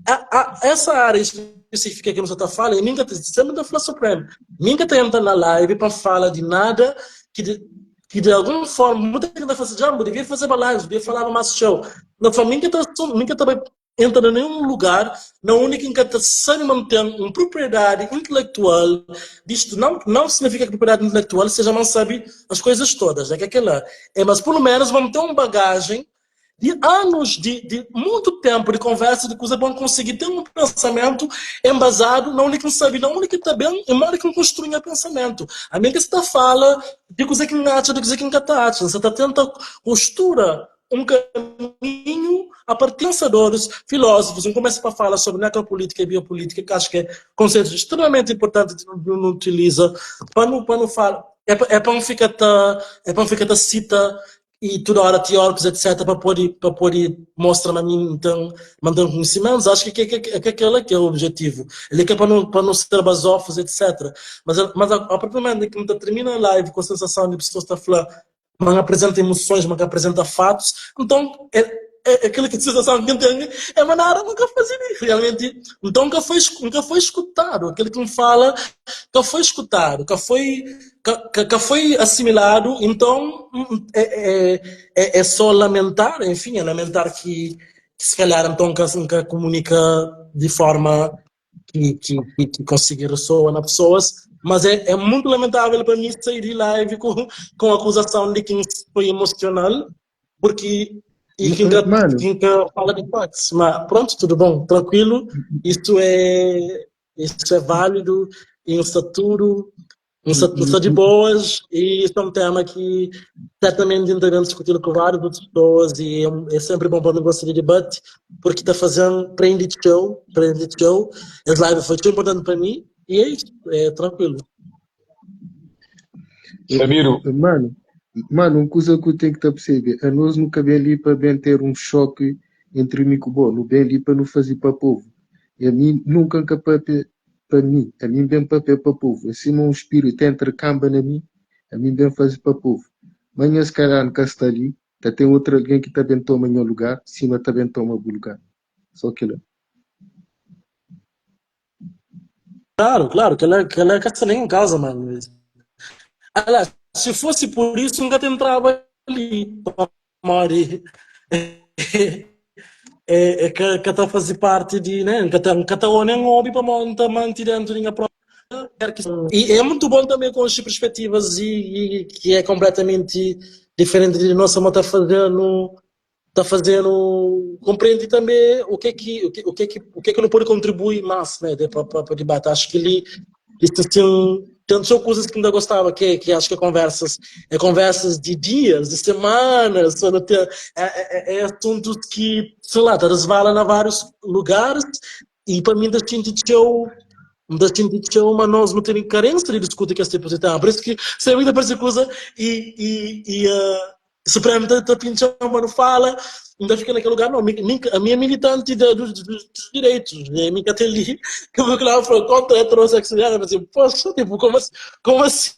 a, essa área específica que você está falando, nunca sempre da falar Supremo, nunca está entrando na live para falar de nada que de, que de alguma forma, muita gente está fazendo, já, devia fazer uma live, devia falar mais show. Na família nunca está nunca também entra em nenhum lugar na única em que está sem manter uma propriedade intelectual disto não não significa que propriedade intelectual seja não sabe as coisas todas é que aquela é mas pelo menos vamos ter uma bagagem de anos, de, de muito tempo de conversa, de coisa para conseguir ter um pensamento embasado na única que sabe, na única que está bem, e na que não construir pensamento. A minha que você fala de coisa que não acha, de coisa que não está Você está tentando costura um caminho a partir de pensadores, filósofos, um começa para falar sobre necropolítica e biopolítica, que acho que é conceitos extremamente importantes que não utiliza, para não falar, é, é para não ficar tá, é para não ficar tá cita e toda hora teóricos, etc., para poder mostrar a mim, então, mandando conhecimentos, acho que, que, que, que aquele que é o objetivo. Ele quer para não ser basófios, etc. Mas, mas a, a partir do momento que termina a live com a sensação de pessoas estar a falar, mas apresenta emoções, mas apresenta fatos, então, é, é, aquilo que a sensação que tem é mas nada nunca fazia realmente então nunca foi nunca foi escutado aquele que me fala nunca foi escutado nunca foi que, que foi assimilado então é, é, é, é só lamentar enfim é lamentar que, que se calhar então nunca, nunca comunica de forma que, que, que, que consiga ressoar nas pessoas mas é, é muito lamentável para mim sair de live com, com a acusação de que foi emocional porque e quem quem fala de factos. Mas pronto, tudo bom, tranquilo. Isso é, isso é válido em estatuto. N sta, N sta di boas e isso é um tema que certamente N ta ben discutindo com várias outras pessoas e é, é sempre bom para mim gostar de debate porque tá fazendo prende txeu, prende txeu. Esse live foi tão importante para mim e é isso, é tranquilo. Sabiru. Mano, mano, um coisa que eu tenho que te perceber, a nós nunca bem ali para bem ter um choque entre mim e o bom, no bem ali para não fazer para povo. E a mim nunca nunca para pa mi, a mi ben papia pa povu. É sima un spiritu entra kanba na mi, a mi ben faze pa povu. Manha si kalhar N ka sta li, ta ten otu algen ki ta ben toma nha lugar, sima ta ben toma bu lugar. So kila. Claro, claro, kel-la kel-la ka sta nen en kauza, mano. Aliás, se fosse por isso, nunca te entraba ali, pamodi é, é ka, ka ta faze parte di, né? Nka ta, nka ta nem obi pamodi nta manti dentro di nha própria E é muito bom também conhecer perspectivas e, e que é completamente diferente de nossa, mas tá fazendo tá fazendo compreende também o que é que o que, o que é que o que é que não pode contribuir mais, né, para para debate. Acho que ele isso assim tem só coisas que ainda gostava que que acho que é conversas é conversas de dias, de semanas, só não ter, é, é, é assuntos que sei lá, tá resvala na vários lugares e para mim da senti que eu da senti que eu mas nós não temos carência de discutir que esse tipo de tema. Por isso que sempre aparece coisa e e, e uh, Supremo tá, tá pinchando, mas não fala, ainda fica naquele lugar. Não, a minha militante da, dos, dos, direitos, né? Minha até ali, que eu lá falou contra a heterossexualidade, mas assim, poxa, tipo, como, como assim?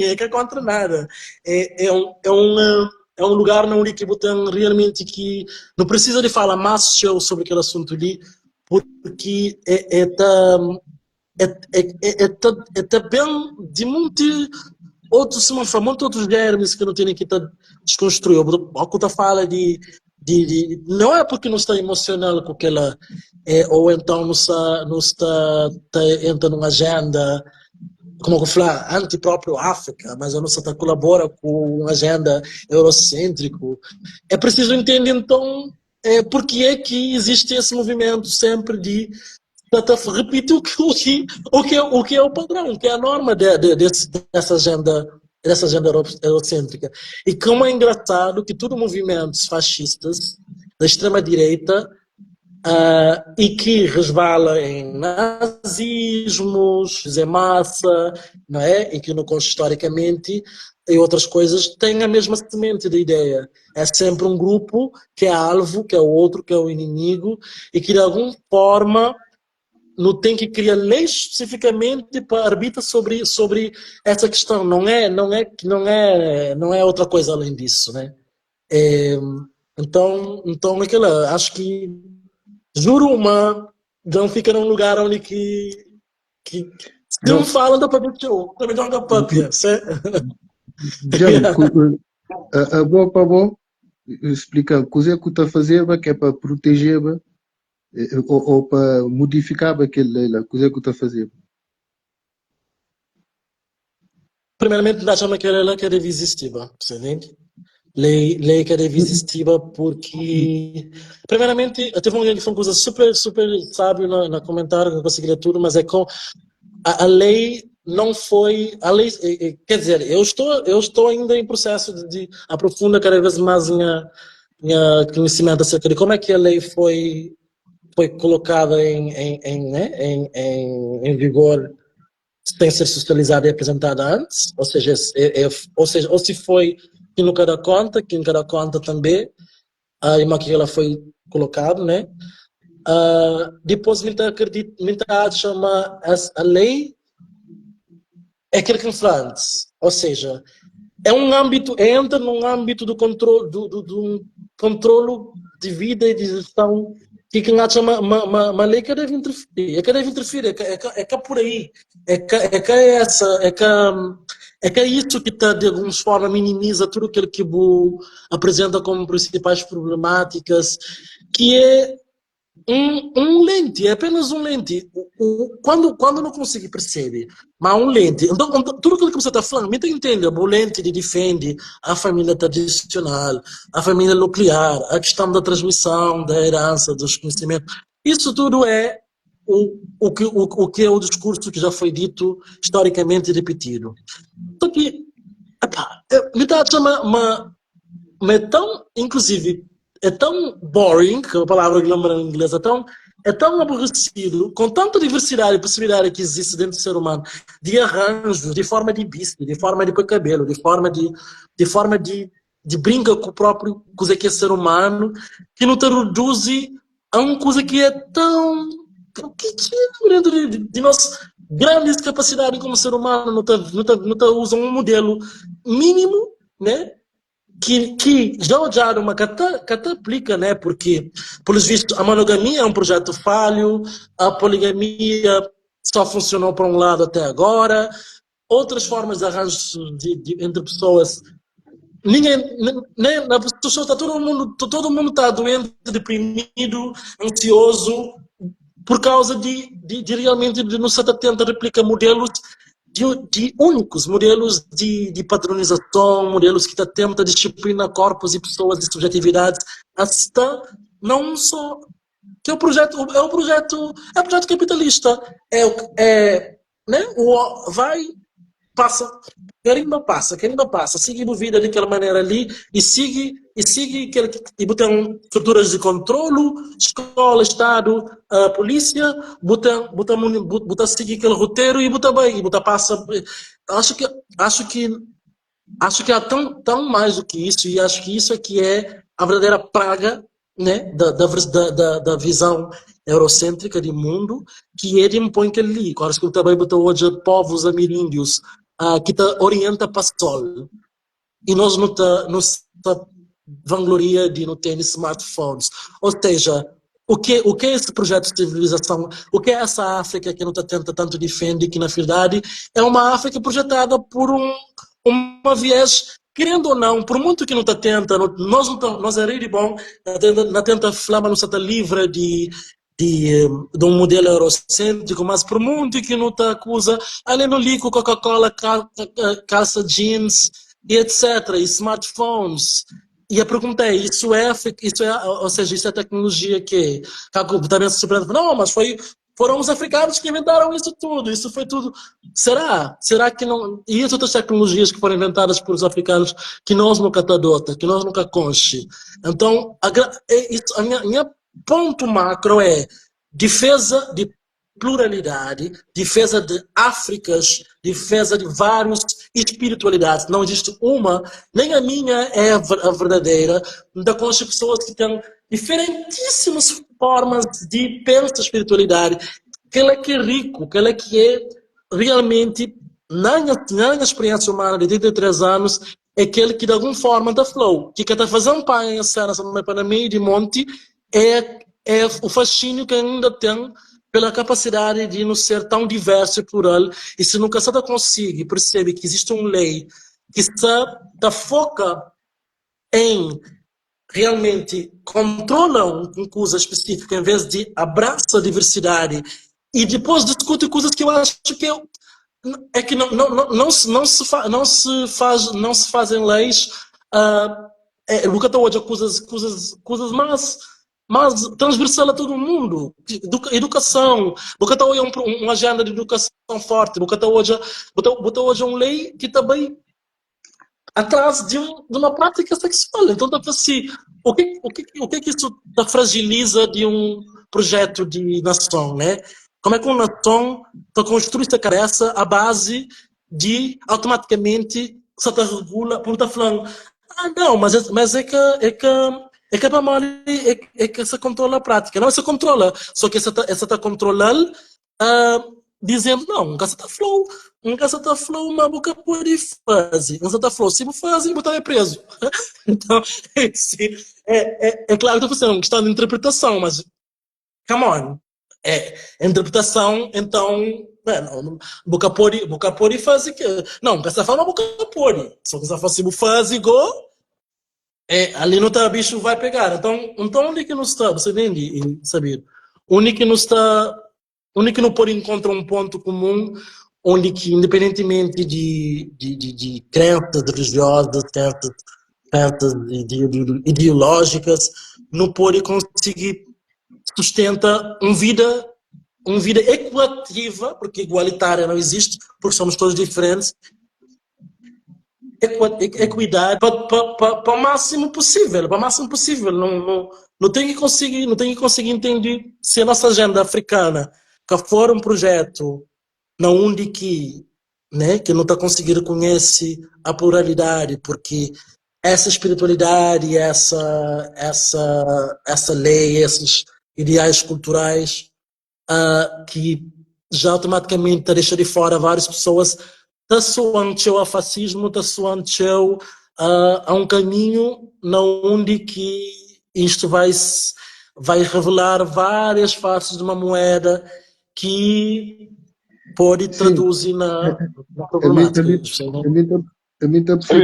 É que é contra nada. É, é, um, é, um, é um lugar onde que tem realmente que não precisa de falar mais sobre aquele assunto ali, porque é, é, tá, é, é, é, é, tá, é tá bem de muito outros, se não for, muito outros germes que não têm que tá desconstruir. O que tá fala de, de, de, não é porque não está emocional com aquela, é, ou então não está, não está, tá, entra numa agenda, como eu falo, anti-próprio África, mas eu não está colabora com uma agenda eurocêntrico. É preciso entender então é, porque é que existe esse movimento sempre de repetir o que, o que, o que, é, o que é o padrão, o que é a norma de, de, desse, dessa agenda dessa agenda eurocêntrica. E como é engraçado que tudo movimentos fascistas da extrema-direita uh, e que resvala em nazismos, em massa, não é? E que no historicamente e outras coisas têm a mesma semente da ideia. É sempre um grupo que é alvo, que é o outro, que é o inimigo, e que de alguma forma não tem que criar leis especificamente para arbitrar sobre sobre essa questão. Não é não é não é não é outra coisa além disso, né? É, então então aquela acho que juro uma não fica num lugar onde que que se não falam da para também não da papia, Já, a, a boa para bom explica coisa que está fazendo que é para proteger ou, ou para modificar aquele lei lá, coisa que está fazendo. Primeiramente, acho que ela que deve existir, você entende? Lei, lei que deve existir porque, primeiramente, eu tive um que foi uma coisa super, super sábio na, na comentário, não consegui ler tudo, mas é com a, a lei não foi a lei, quer dizer, eu estou eu estou ainda em processo de, de aprofundar cada vez mais minha minha conhecimento acerca de como é que a lei foi foi colocada em, em, em, né, em, em, em vigor sem ser socializada e apresentada antes, ou seja, é, é, ou seja, ou se foi que nunca dá conta, que nunca dá conta também, a uh, que ela foi colocado, né? Uh, depois me acredito, me chama a lei é aquilo que me antes, ou seja, é um âmbito, entra num âmbito do controle, do, do, do controlo de vida e de gestão que que acha uma, uma, uma, uma lei que deve interferir, é que deve interferir, é que, é que, é que por aí, é que, é que é essa, é que, é que é isso que tá, de alguma forma minimiza tudo aquilo que o apresenta como principais problemáticas, que é um, um lente, é apenas um lente. O, o, quando, quando não consigo perceber, mas um lente. Então, então tudo aquilo que você está falando, me entende, o lente de defende a família tradicional, a família nuclear, a questão da transmissão, da herança, dos conhecimentos. Isso tudo é. o, o, que, o, o que é o discurso que já foi dito historicamente e repetido. Só que, epá, me está a chamar uma, uma é tão, inclusive, é tão boring, que é a palavra que lembro em inglês, é tão aborrecido, com tanta diversidade e possibilidade que existe dentro do ser humano, de arranjos, de forma de bife, de forma de pôr cabelo, de forma de, de forma de, de brinca com o próprio coisa que é ser humano, que não te reduz a uma coisa que é tão pequeno dentro de nossa grande capacidade como ser humano, não te usa um modelo mínimo, né? Que já uma que aplica, né? Porque, pelos vistos, a monogamia é um projeto falho, a poligamia só funcionou para um lado até agora, outras formas de arranjos entre pessoas, ninguém, nem, na pessoa, está todo mundo está doente, deprimido, ansioso, por causa de realmente de não se tenta replicar modelos de únicos, modelos de padronização, modelos que tenta disciplina corpos e pessoas e subjetividades, hasta não só que é o projeto é o projeto capitalista, é né? O vai passa, carimba passa, carimba passa, siga a vida daquela maneira ali e siga aquele, e botam estruturas de controlo, escola, Estado, a polícia, bota seguir aquele roteiro e bota bem, e bota passa. Acho que há tão, tão mais do que isso e acho que isso é que é a verdadeira praga, né, da visão eurocêntrica de mundo, que é de impõe que ali. Agora, que também botou hoje povos ameríndios que te orienta para sol e nós não tá, não tá vangloria de não ter smartphones. Ou seja, o que é esse projeto de civilização? O que é essa África que não está tenta tanto defende, que na verdade é uma África projetada por uma viés, querendo ou não, por muito que não está tenta, nós não tá, nós é de bom, na tenta flama não está livre de um modelo eurocêntrico, mas por muito que não te acusa, além no lico, Coca-Cola, calça jeans e etc., e smartphones. E a pergunta é, isso é, ou seja, isso é tecnologia que também se surpreende, não, mas foram os africanos que inventaram isso tudo, isso foi tudo. Será? Será que não? E as outras tecnologias que foram inventadas por os africanos que nós nunca adota, que nós nunca conche? Então, é isso, a minha ponto macro é defesa de pluralidade, defesa de Áfricas, defesa de várias espiritualidades. Não existe uma, nem a minha é a verdadeira, da concha pessoas que têm diferentíssimas formas de pensar espiritualidade. Aquele que é rico, aquele que é realmente, na minha experiência humana de 33 anos, é aquele que de alguma forma dá flow, que está fazendo pai em cena para meio de monte, é o fascínio que ainda tem pela capacidade de não ser tão diverso e plural, e se nunca se consegue percebe que existe uma lei que está, está foca em realmente controla uma coisa específica em vez de abraça a diversidade e depois discute coisas que eu acho que é que não se fazem leis é, o hoje coisas mais transversal a todo mundo. Educação. Porque hoje uma agenda de educação forte. Porque hoje uma lei que também atrás de uma prática sexual. Então, tá assim, o que que isso fragiliza de um projeto de nação, né? Como é que uma nação está construindo essa cabeça à base de automaticamente só te regula, por estar falando, ah, não, mas é que a é que se controla a prática. Não, se controla, só que essa está controlando dizendo, não, nunca está flow, nunca está flow, mas boca pode fazer, nunca está flow, se você fazer, você é preso. Então, é claro que estou fazendo uma questão de interpretação, mas, come on, é interpretação, então, é, não, boca pode fazer que, não, dessa forma boca pode, só que essa forma se fazer go, ali no tá bicho vai pegar. Então onde que não está, você entende, saber? Onde que não está, onde que não pode encontrar um ponto comum onde que, independentemente de crenças religiosas, crenças ideológicas, não pode conseguir sustenta uma vida. un vida equativa, porque igualitária não existe, porque somos todos diferentes, equidade para o máximo possível, para o máximo possível. Não, não, não tem que conseguir, não tem que conseguir entender se a nossa agenda africana que for um projeto na onde que, né, que não está conseguindo reconhecer a pluralidade, porque essa espiritualidade, essa essa essa lei, esses ideais culturais que já automaticamente deixa de fora várias pessoas, está soando ao fascismo, está soando a um caminho na onde que isto vai vai revelar várias faces de uma moeda que pode traduzir na, na problemática.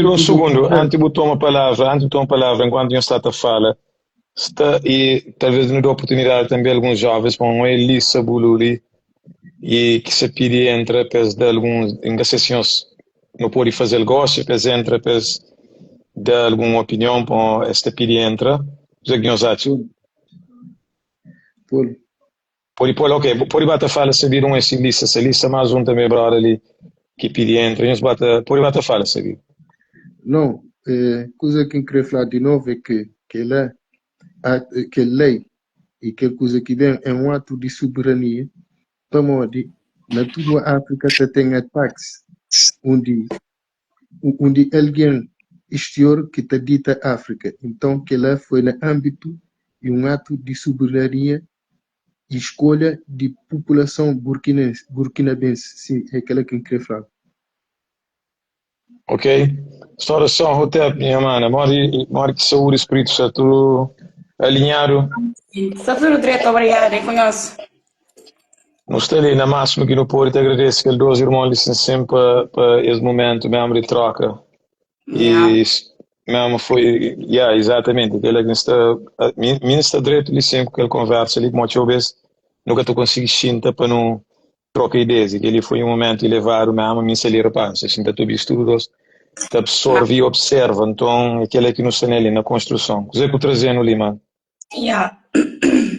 Um segundo, antes de tomar a palavra, antes de tomar a palavra, enquanto eu está a fala, está, e talvez nos dê oportunidade também a alguns jovens, como Elissa Bululi, e que se pide entra, pes de alguns, em sessões não pode fazer negócio, pes entra, pes de alguma opinião, para este pide entra. José Guinhosati. Pode. Pode pôr, ok, pode bater fala, saber um esse lista, se lista mais um também, brother ali, que pide entra, nós bate, pode bater fala, saber. Não, é, coisa que eu queria falar de novo é que, que ela, que lei e que coisa que vem é um ato de soberania para modo na toda a África tem ataques onde onde alguém exterior que te dita África. Então, que lá foi no âmbito e um ato de soberania e escolha de população burkinense, burkinabense. Sim, é aquela que eu queria falar. Ok? Saudação, Hotep, minha mana. More, more que saúde, espírito, está tudo alinhado. Está tudo direito, obrigado, eu conheço. Não está ali na máxima que no Porto, agradeço que os dois irmãos ali sempre para, para esse momento mesmo de troca. Yeah. E mesmo foi, yeah, exatamente, aquele que está, mim está direito ali sempre com aquela conversa ali, como eu vezes nunca tu consegui sinta para não troca ideias, e que ali foi um momento elevado mesmo, mim se ali rapaz, assim, tu estudos, te absorve e observa, então aquele que nos está ali na construção. O que é que eu trazendo ali, mano? Yeah.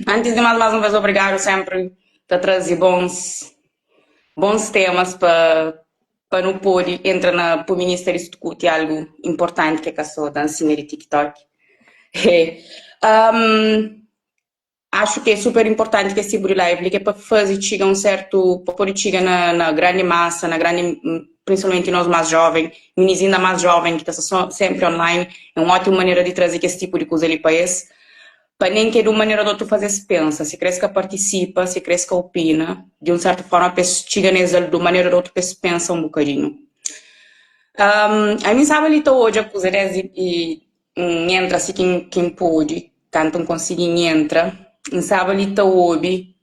Antes de mais, mais uma vez, obrigado sempre por trazer bons, bons temas para para não poder entrar na para o Ministério discutir algo importante que é que só dancinha de TikTok. Um, acho que é super importante que esse live que é para fazer chegar um certo para poder chegar na, na grande massa, na grande principalmente nós mais jovens, meninos ainda mais jovens que estão sempre online, é uma ótima maneira de trazer esse tipo de coisa ali para esse para nem que de uma maneira ou de outra fazer se pensa, se cresce que participa, se cresce que opina, de uma certa forma, a chega nesse de uma maneira ou de outra, se pensa um bocadinho. Um, a mim sabe ali hoje a coisa e, e entra assim quem, quem pode, tanto não consegue entra, sabe ali tá ouve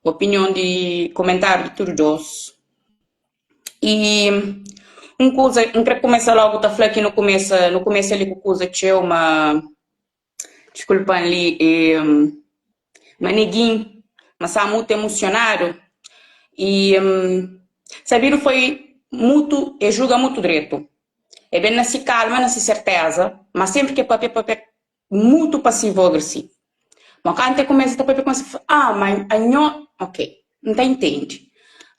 opinião de comentário de todos dois. E um coisa, não quero começar logo tá falando aqui no começo, no começo ali com coisa tinha uma desculpa ali, e, mas ninguém, mas está muito emocionado e um, Sabino foi muito, e julga muito direito. É bem na se calma, na se certeza, mas sempre que é papel, papel muito passivo-agressivo. Mas quando começa a papel, começa a ah, mas a nho, ok, não tá entende.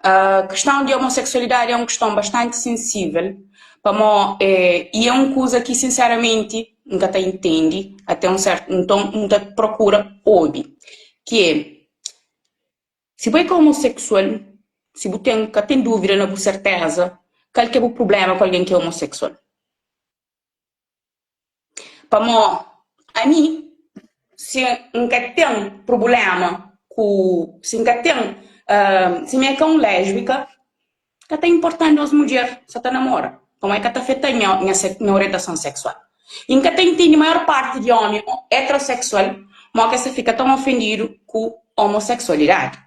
A questão de homossexualidade é uma questão bastante sensível, para é, e é uma coisa que, sinceramente, nunca te entende, até um certo, então, nunca procura ouvir, que é, se você é homossexual, se você tem, tem dúvida, não certeza, qual que é o problema com alguém que é homossexual? Para a mim, se nunca tem problema com, se nunca tem, uh, se me é com lésbica, que está importando as mulheres, só tá namora. Como é que está afeta a minha, minha, minha orientação sexual? E nunca tem a maior parte de homem heterossexual, mas que se fica tão ofendido com homossexualidade.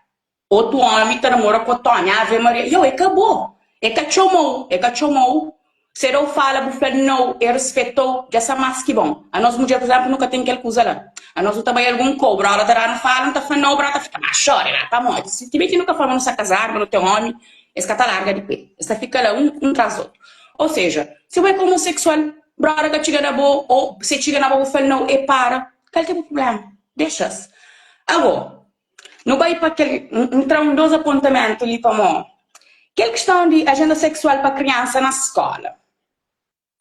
Outro homem tá namora com outro homem, Ave Maria, eu, acabou. É que chamou, é que chamou. Se eu fala, vou falar, não, eu respeitou, já está mais que bom. A nossa mulher, por exemplo, nunca tem que acusar lá. A nossa também algum cobra, ela tá não fala, não tá falando, não, brota fica, mas chora, lá, tá morto. Se tiver que nunca fala, não se casar, não tem homem, esse cara tá larga de pé. Esse fica lá um, um tras outro. Ou seja, se eu é homossexual, brother que chega na boa, ou se chega na boa, fala, não, é para. Qual que é o problema? Deixa-se. Agora, Nu bai pa kel, N tra un dos apontamentu li pamó kel kiston di ajenda seksual pa kriansa na skola.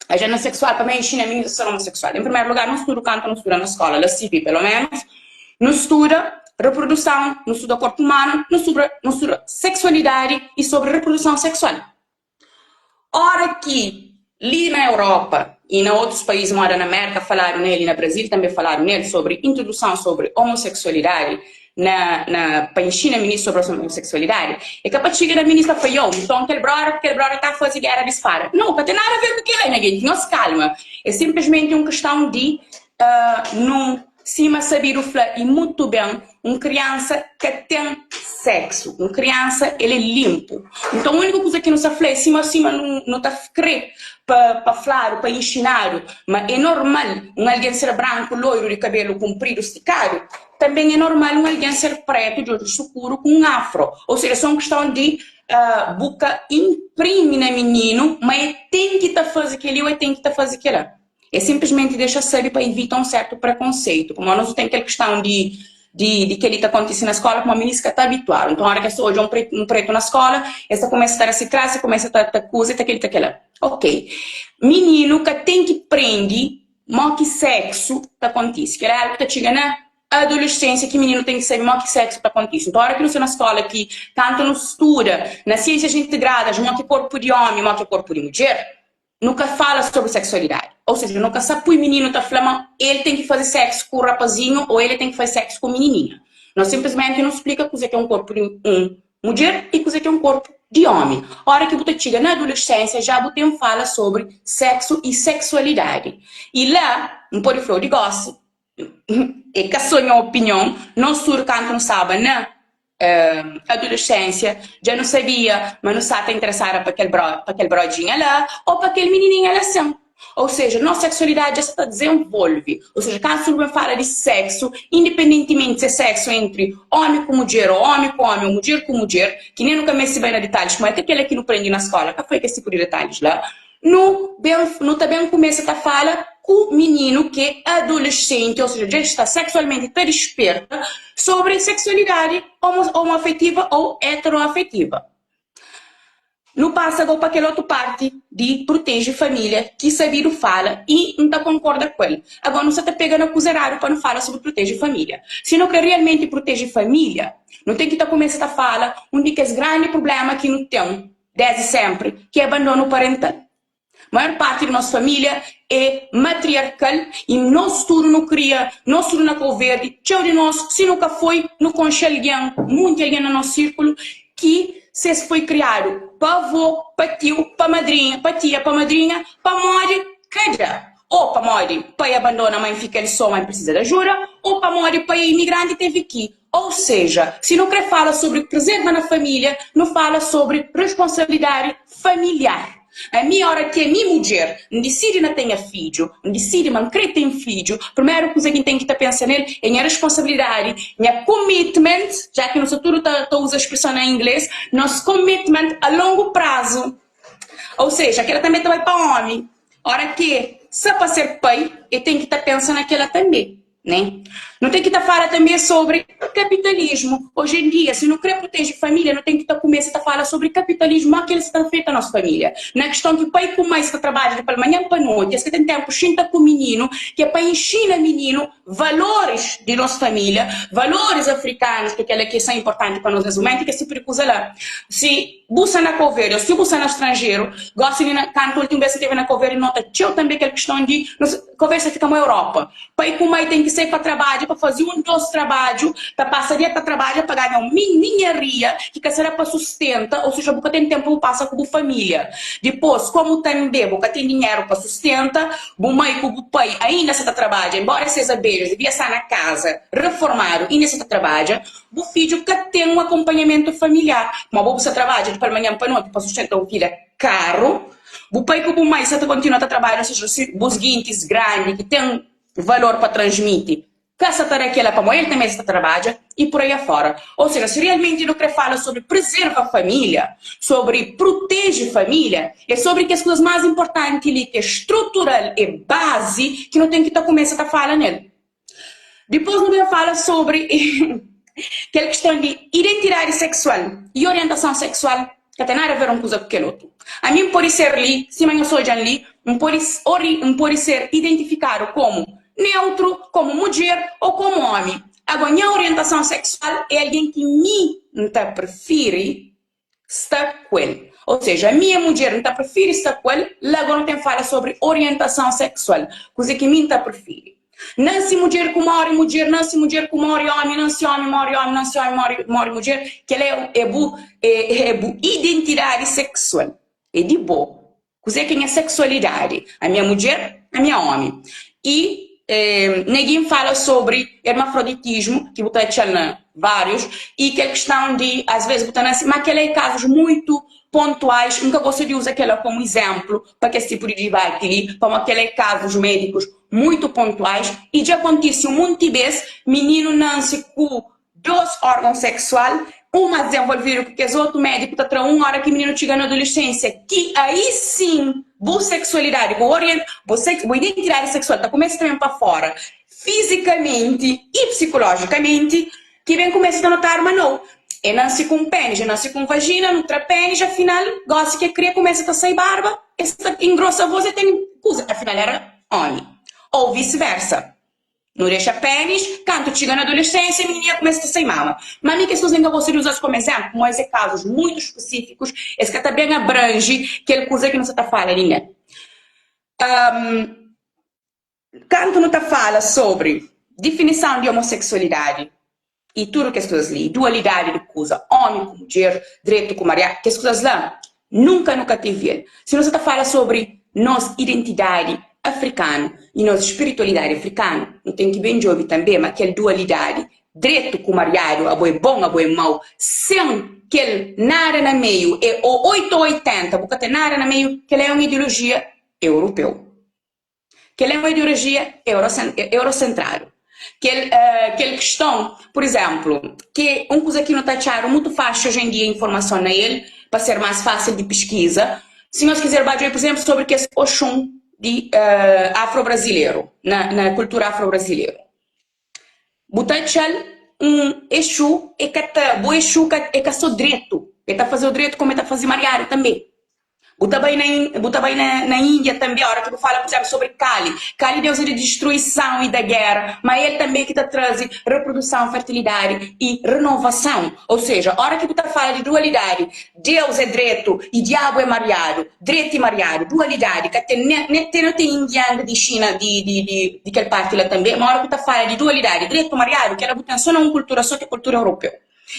Ajenda seksual pa mi inxina mininus a ser omoseksual. En primeru lugar, nu studu kantu nu studa na skola, la CV pelo menus, nu studa reproduson, nu studa korpu umanu, nu studa nu studa seksualidadi i sobri reproduson seksual. Ora ki li na Europa i na otus país moda na Merka faladu nel i na Brazil tanbe faladu nel sobri introduson sobri omoseksualidadi na na pa inxina minis sobri omoseksualidadi e ka pa txiga na minis pa fla yo nton kel brother ku kel brother ta fazi gera di spada no ka ten nada a ver ku kila nha genti nhos kalma e simplismenti un kiston di nu Sima sabidu fla i mutu ben, un kriansa ka ten seksu. Un kriansa el é linpu. Nton úniku kuza ki nu sta fla é sima sima nu ta krê pa pa fladu, pa inxinadu ma é normal un algen ser branku, loiru, di kabelu kunpridu, stikadu, tanben é normal un algen ser pretu, di odju sukuru, ku un afro. Ou seja, sô un kiston di bu ka inprimi na mininu ma el ten ki ta faze kel-li ô el ten ki ta faze kel-la. É sinplismenti dexa sabe pa ivita un sertu prekonseitu. Pamodi nos nu ten kel kistãu di di di kel-li ta kontise na skóla pamodi minis ka ta abituadu. Nton, óra ki es ta odja un pretu un pretu na skóla, es ta kumesa ta da si tras, es kumesa ta ta kuza i ta kel-li ta kel-la. Ok. Mininu ka ten ki prende mo ki seksu ta kontise. Kel-la é algu ki ta txiga na adolesênsia ki mininu ten ki sabe mo ki seksu ta kontise. Nton, óra ki nu sta na skóla ki kantu nu studa na siênsias integradas mo ki korpu di ómi, mo ki korpu di mudjer, Nu ka fala sobri seksualidadi. Ou seja, nu ka sa pui mininu ta fla ma el ten ki faze seksu ku rapazinhu ou el ten ki faze seksu ku minininha. Nos sinplismenti nu splika kuze ki é un korpu di un mudjer i kuze ki é un korpu di omi. Ora ki bu ta txiga na adulesensia ja bu ten fala sobri seksu i seksualidadi. I la, N pode fla-u di gosi, é ka so nha opinion, nos tudu kantu nu staba na adolescência dja nu sabia ma nu sta ta interesada pa kel bro pa kel brodjinha la ou pa kel minininha la sin. Ou seja, nos sexualidade dja sta ta desenvolve. Ou seja, kantu nu ben fala di sexu, independentimenti si é sexu entri omi ku mudjer ou omi ku omi ou mudjer ku mudjer, ki nen nu ka meste bai na detalhis kuma é ka kela ki nu prende na skola, ka foi kes tipu di detalhis la, Nu ben nu ta ben kumesa ta fala ku mininu ki é adolescenti, ou seja, dja el sta sexualmenti ta disperta, sobri sexualidadi homoafetiva ou heteroafetiva. Nu pasa go pa kel otu parti di pruteje familia ki sabidu fala i N ta konkorda ku el. Agora nu sta ta pega na kuza eradu pa nu fala sobri pruteje familia. Si nu kre realmenti pruteje familia, nu ten ki ta kumesa ta fala un di kes grandi prublema ki nu ten Desdi senpri, ki é abandonu parental. Maior parti di nos família é matriarkal i nos tudu nu kria, nos tudu na Kau Verdi, txeu di nos, si nu ka foi, nu konxe algen, munti algen na nos sírkulu ki ses foi kriadu pa avô, pa tiu, pa madrinha, pa tia, pa madrinha, pamodi ka da, ô pamodi pai abandona mãe fika el sô, mãe prisiza di ajuda, ô pamodi pai é imigranti tevi ki Ou seja, si nu kre fala sobri prezerva na familia, nu fala sobri responsabilidadi familiar. Ami, ora ki ami, mudjer, N disidi na ten nha fidju, N disidi ma N kre ten fidju, primeru kuza ki N ten ki ta pensa nel é nha responsabilidadi, nha commitment, ja ki nu sta tudu ta ta uza spreson na ingles, nos commitment a longu prazu. Ou seja, kela tanbe ta bai pa omi, ora ki sa pa ser pai, e ten ki ta pensa na kela tanbe. Né? Nu ten ki ta fala tanbe sobri kapitalismu. Oji en dia, si nu kre proteje familia, nu ten ki ta kumesa ta fala sobri kapitalismu, modi ki el sta ta afeta nos familia. Na kiston ki pai ku mai sta trabadja di palmanhan pa noti, es ka ten tenpu xinta ku mininu, ki é pa inxina mininu valoris di nos familia, valoris afrikanus, ki kela ki son inportanti pa nos nes mumentu, i kes tipu di kuza la. Si bu sta na Kau Verdi o si bu sta na stranjeru, gosi li na kantu ultimu bes ki N teve na Kau Verdi, N nota txeu tanbe kel kiston di nos Kau Verdi sta fika mo Europa. Pai ku mai ten ki sai pa trabadja pa faze un dos trabadju, ta pasa dia ta trabadja pa ganha un minharia ki ka será pa sustenta, ou seja bu ka ten tenpu pa bu pasa ku bu familia. Dipos, komu tanbe bu ka ten dinheru pa sustenta, bu mai ku bu pai ainda sa ta trabadja, enbora es seja bedju, es devia sta na kaza reformadu, inda sa ta trabadja, bu fidju ka ten un akonpanhamentu familiar. Kuma bo bu sa trabadja di palmanhan pa noti pa sustenta un vida karu, Bu pai ku bu mai sa ta kontinua ta trabadja, oseja, si bus gintis grandi ki ten valor pa transmiti ka sa ta da kela pamodi el tanbe sa ta trabadja i pur ai afora. Oseja, si realmenti nu kre fala sobri prezerva familia, sobri pruteje familia, e sobri kes kuzas mas inportanti li ki e strutural, e bazi ki nu ten ki ta kumesa ta fala nel. Dipos nu ben fala sobri. Kel kiston di identidadi seksual i orientason seksual ka ten nada ver un kuza ku kel otu. Ami N pode ser li, sima nhos odja-m li, N pode N pode ser identifikadu komu neutru, komu mudjer ô komu ómi. Agó, nha orientason seksual é algen ki mi N ta prifiri sta ku el. Ou seja, ami é mudjer, N ta prifiri sta ku el, la agó nu ten fala sobri orientason seksual, kuze ki mi N ta prifiri. Nansi mudjer ku móre mudjer, nansi mudjer ku móre ómi, nansi ómi móre ómi, nansi ómi móre móre mudjer, kel-la é é bu é é bu identidadi seksual, é di bo. Kuzê ki é nha seksualidadi? Ami é mudjer, ami é ómi. I Neguin fala sobri ermafroditismu, ki bu ta atxa-l na várius, i kel kistãu di asves bu ta nase, má kel-la é kazus muitu pontuais, N ka gosta di uza kel-la komu izénplu pa kes tipu di dibati li, pamodi kel-la é kazus médikus muitu pontuais i dja kontise un monti bês mininu nase ku dos órgon seksual, un más dizenvolvidu ki kes otu, médiku ta tra un óra ki mininu txiga na adulesénsia, ki aí sin bu seksualidadi, bu orien, bu sek, bu identidadi seksual ta kumesa ta ben pa fóra, fizikamenti i psikulójikamenti, ki ben kumesa ta notadu ma nau, e nase ku un pénis, e nase ku un vajina, nu tra pénis, afinal, gósi ki e kria kumesa ta sai barba, e sta ingrosa vós, e ten kuza, afinal éra ómi, ou visi-versa. Nu dexa pénis, kantu txiga na adolesénsia, minininha kumesa ta sai mama. Má mi kes kuza N ka gosta di uza-s komu ezénplu, pamodi es é kazus muitu spesífikus, es ka ta ben abranji kel kuza ki nu sta ta fala li nel. Kantu nu ta fala sobri difinison di omoseksualidadi i tudu kes kuzas li, dualidadi di kuza, ómi ku mudjer, dretu ku mariadu, kes kuzas la, nunka nu ka tevi el. Si nu sta ta fala sobri nos identidadi afrikanu i nos spiritualidadi afrikanu, nu ten ki ben djobe tanbe ma kel dualidadi, dretu ku mariadu, abo é bon, abo é mau, sen kel nada na meiu, é ô 8 ô 80, bu ka ten nada na meiu, kel-la é un ideolojia europeu. Kel é un ideolojia eurosentradu. Kel kel kiston, pur izénplu, ki un kuza ki nu ta atxadu mutu faxi oji en dia informason na el, pa ser más fásil di piskiza, si nhos kizer ba djobe, pur izénplu, sobri kes Oxun di afro-brazileru, na na kultura afro-brazileru. Bu ta atxa-l un Exu, e ka ta, bu Exu ka, e ka so dretu, e ta faze-u dretu komu e ta faze mariadu tanbe. Bu ta bai na bu ta bai na na Índia tanbe ora ki bu fala pur izénplu sobri Kali. Kali deuza di distruison i da géra, ma el tanbe ki ta traze reproduson, fertilidadi i renovason. Ou seja, ora ki bu ta fala di dualidadi, Deus é dretu i diabu é mariadu, dretu i mariadu, dualidadi ka ten nen nen ten ten yin yang di Xina di di di di kel parti la tanbe, ma ora ku ta fala di dualidadi, dretu mariadu, kela bu ten so na un kultura so ki é kultura europeu.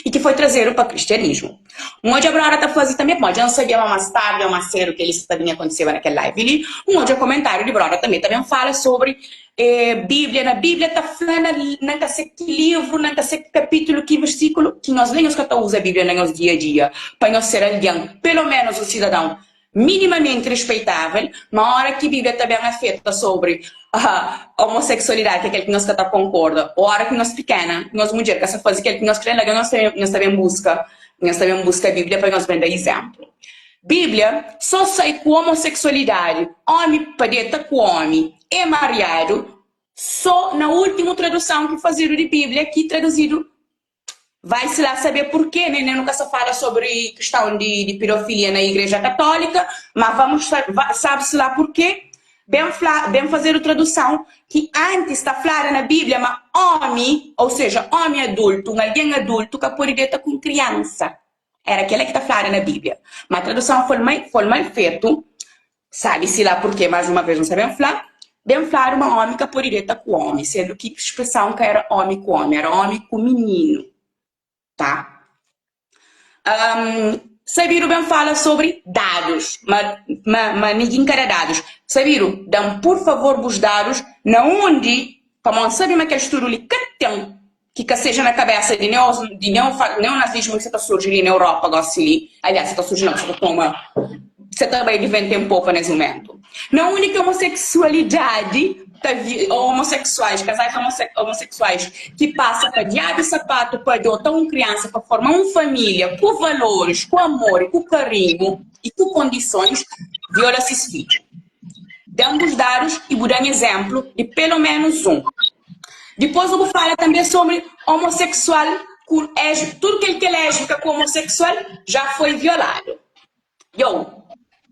I ki foi trazedu pa kristianismu. N odja brother ta faze tanbe, pamodi dja N sabia ma mas tardi o mas sedu kel-li sa ta binha kontiseba na kel live li. N odja komentariu di brother tanbe ta ben fala sobri Biblia. Na Biblia ta fla na na ka se ki livru, na ka se ki kapitulu, ki versikulu, ki nhos le nhos ka ta uza Biblia na nhos dia a dia pa nhos ser algen, pelo menus un sidadon minimamenti respeitável, ma ora ki Bíblia ta ben afeta sobri omoseksualidadi, ki é kel ki nhos ka ta konkorda, ô ora ki nhos pikena, nhos mudjer ka sa faze kel ki nhos krê, la nhos ta ben buska, nhos ta ben buska Bíblia pa nhos ben da izénplu. Bíblia sô sai ku omoseksualidadi, ómi pa deta ku ómi, é mariadu, sô na últimu traduson ki fazedu di Bíblia, ki traduzidu Vai-se lá saber porquê, né? Nu ka sa fala sobri questão di, di pedofilia na Igreja Católica, mas vamos, sabe-se lá porquê. Ben fla, ben fazedu tradução ki antis ta flada na Bíblia ma ómi, ou seja, ómi adultu, un algen adultu ka pode deta ku un kriansa. Era kela ki ta flada na Bíblia. Ma tradução foi mal, foi mal fetu. Sabe-se lá porquê, mais uma vez, nu sa ben fla. Ben fladu ma ómi ka pode deta ku ómi, sendu ki spreson ka éra ómi ku ómi, éra ómi ku mininu. Tá? Um, Sabidu ben fala sobri dadus, ma, ma, ma nigin ka da dadus. Sabidu, da-m pur favor bus dadus na undi, pamodi N sabe ma kel studu li ka ten ki ka seja na kabesa di neo, di neo, neonazismu ki sa ta surji li na Europa gosi li, aliás, sa ta surji nau, sa ta toma, sa ta bai di vento en popa nes mumentu. Na undi ki omoseksualidadi ta vi, o omoseksuais, kazais omoseksuais ki pasa pa diabu i sapatu pa adota un kriansa pa forma un familia ku valoris, ku amor i ku karinhu i ku kondisons, viola sis fidju. Da-m bus dadus i bu da-m izénplu di peloménus un. Dipôs bu fala tanbê sobri omoseksual. ku tudu kel ki é lésbika ku omoseksual já foi violadu. Yo,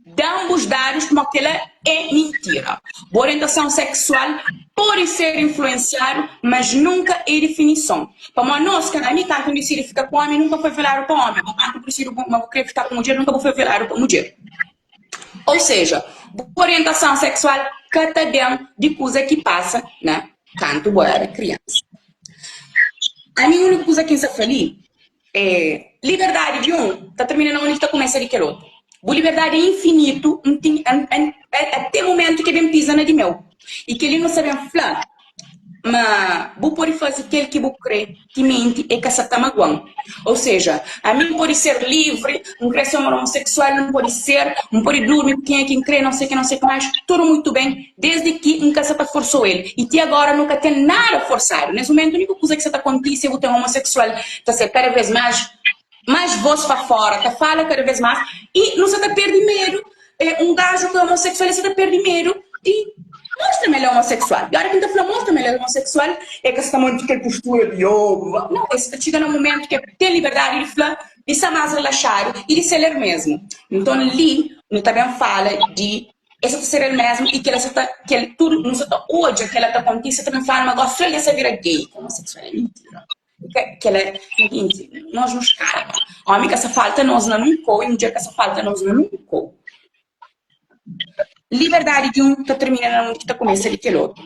da-m bus dadus pamodi kel-la é mintira. Bu orientason seksual pode ser influensiadu, mas nunka é difinison. Pamodi nos, ami kantu N disidi fika ku omi, nunka foi violadu pa omi. Bo kantu bu disidi ma bu kre fika ku mudjer, nunka bu foi violadu pa mudjer. Ou seja, bu orientason seksual ka ta ben di kuza ki pasa na kantu bu éra kriansa. Ami úniku kuza ki N sa fla li É, liberdadi di un ta termina na undi ki ta kumesa di kel otu. Bu liberdadi é infinitu até mumentu ki ben piza na di meu. I kel-li nu sa ben fla ma bu pode faze kel ki bu kre timenti e ka sa ta magua-m. Ou seja, ami N pode ser livri, N kre ser un omoseksual, N pode ser, N pode durmi ku kenha ki N kre, não sei ke, não sei ke mais, tudu muitu ben, Desdi ki N ka sa ta forsou el. I ti agora nu ka ten nada forsadu. Nes mumentu uniku kuza ki sa ta kontise bu ten omoseksual ta ser kada vez mas mas voz pa fora, ta fala kada vez mas i nu sa ta perdi medu. Un gaju ki é omoseksual el sa ta perdi medu di mostra ma el é omoseksual. I ora ki N ta fla mostra ma el é omoseksual é ka sa ta manti kel postura di oh nau, el sa ta txiga na un mumentu ki el ten liberdadi di fla, di sta mas relaxadu i di ser el mesmu. Nton li nu ta ben fala di Es sa ta ser el mesmu i kila sa ta kel tudu nu sa ta odja kila ta kontise ta ben fladu ma gosi algen sa bira gay omoseksual é mintira ka kila inti nos nos kalma omi ka sa falta nos na nun kou i mudjer ka sa falta nos na nun kou liberdadi di un ta termina na undi ki ta kumesa di kel otu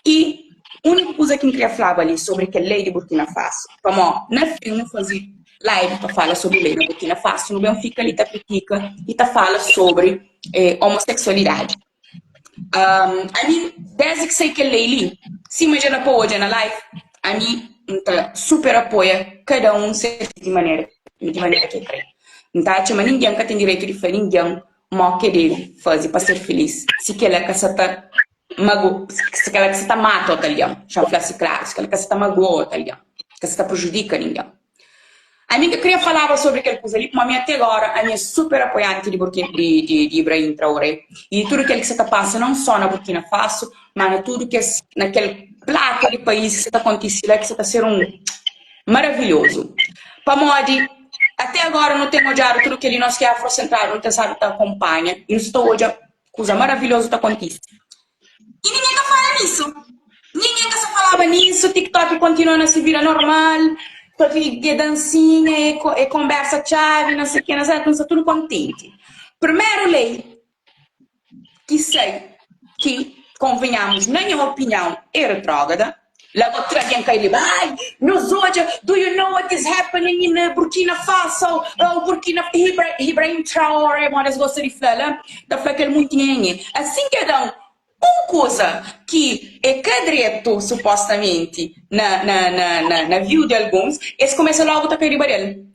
i uniku kuza ki N kria flaba li sobri kel lei di Burkina Faso pamo na fin nu fazi live pa fala sobri lei na Burkina Faso nu ben fika li ta kritika i ta fala sobri omoseksualidadi. Ami, desdi ki sai kel lei li, sima dja da pa odja na live, ami N ta super apoia kada un ser di manera di manera ki el kre. N ta atxa ma ningen ka ten direitu di fla ningen mo ke debe faze pa ser filis si kela ka sa ta mago si kela ka sa ta mata otu algen. Xa N fla si klaru, si kela ka sa ta magoa otu algen, ka sa ta prejudika ningen. Ami ka kria falaba sobri kel kuza li, pamodi ami ate gora ami é super apoianti di Burkina di di di Ibrahim Traoré i di tudu kel ki sa ta pasa non só na Burkina Faso, ma na tudu kes na kel plaka di país ki sa ta kontisi la ki sa ta ser un maravilhozu. Pamodi ate agora nu ten odjadu tudu kel li nos ki é afrosentradu nu ten stadu ta akonpanha i nu sa ta odja kuza maravilhozu ta kontisi. I ningen ka fala nisu. Ningen ka sa falaba nisu, TikTok kontinua na si vida normal, ta e dansinha, e e konbersa txabi, na se ke, na se, nu sta tudu kontenti. Primeru lei ki sai, ki konvenhamos, na nha opinion, e retrógrada, Lago tra algen kai riba, ai, nhos odja, do you know what is happening in Burkina Faso, oh, Burkina, Ibra, Ibrahim Traore, moda es gosta di fla la, ta fla kel munti nhenhe. Asin ke da-m un kuza ki é ka dretu, supostamenti, na, na, na, na, na view di alguns, es kumesa logu ta kai riba del.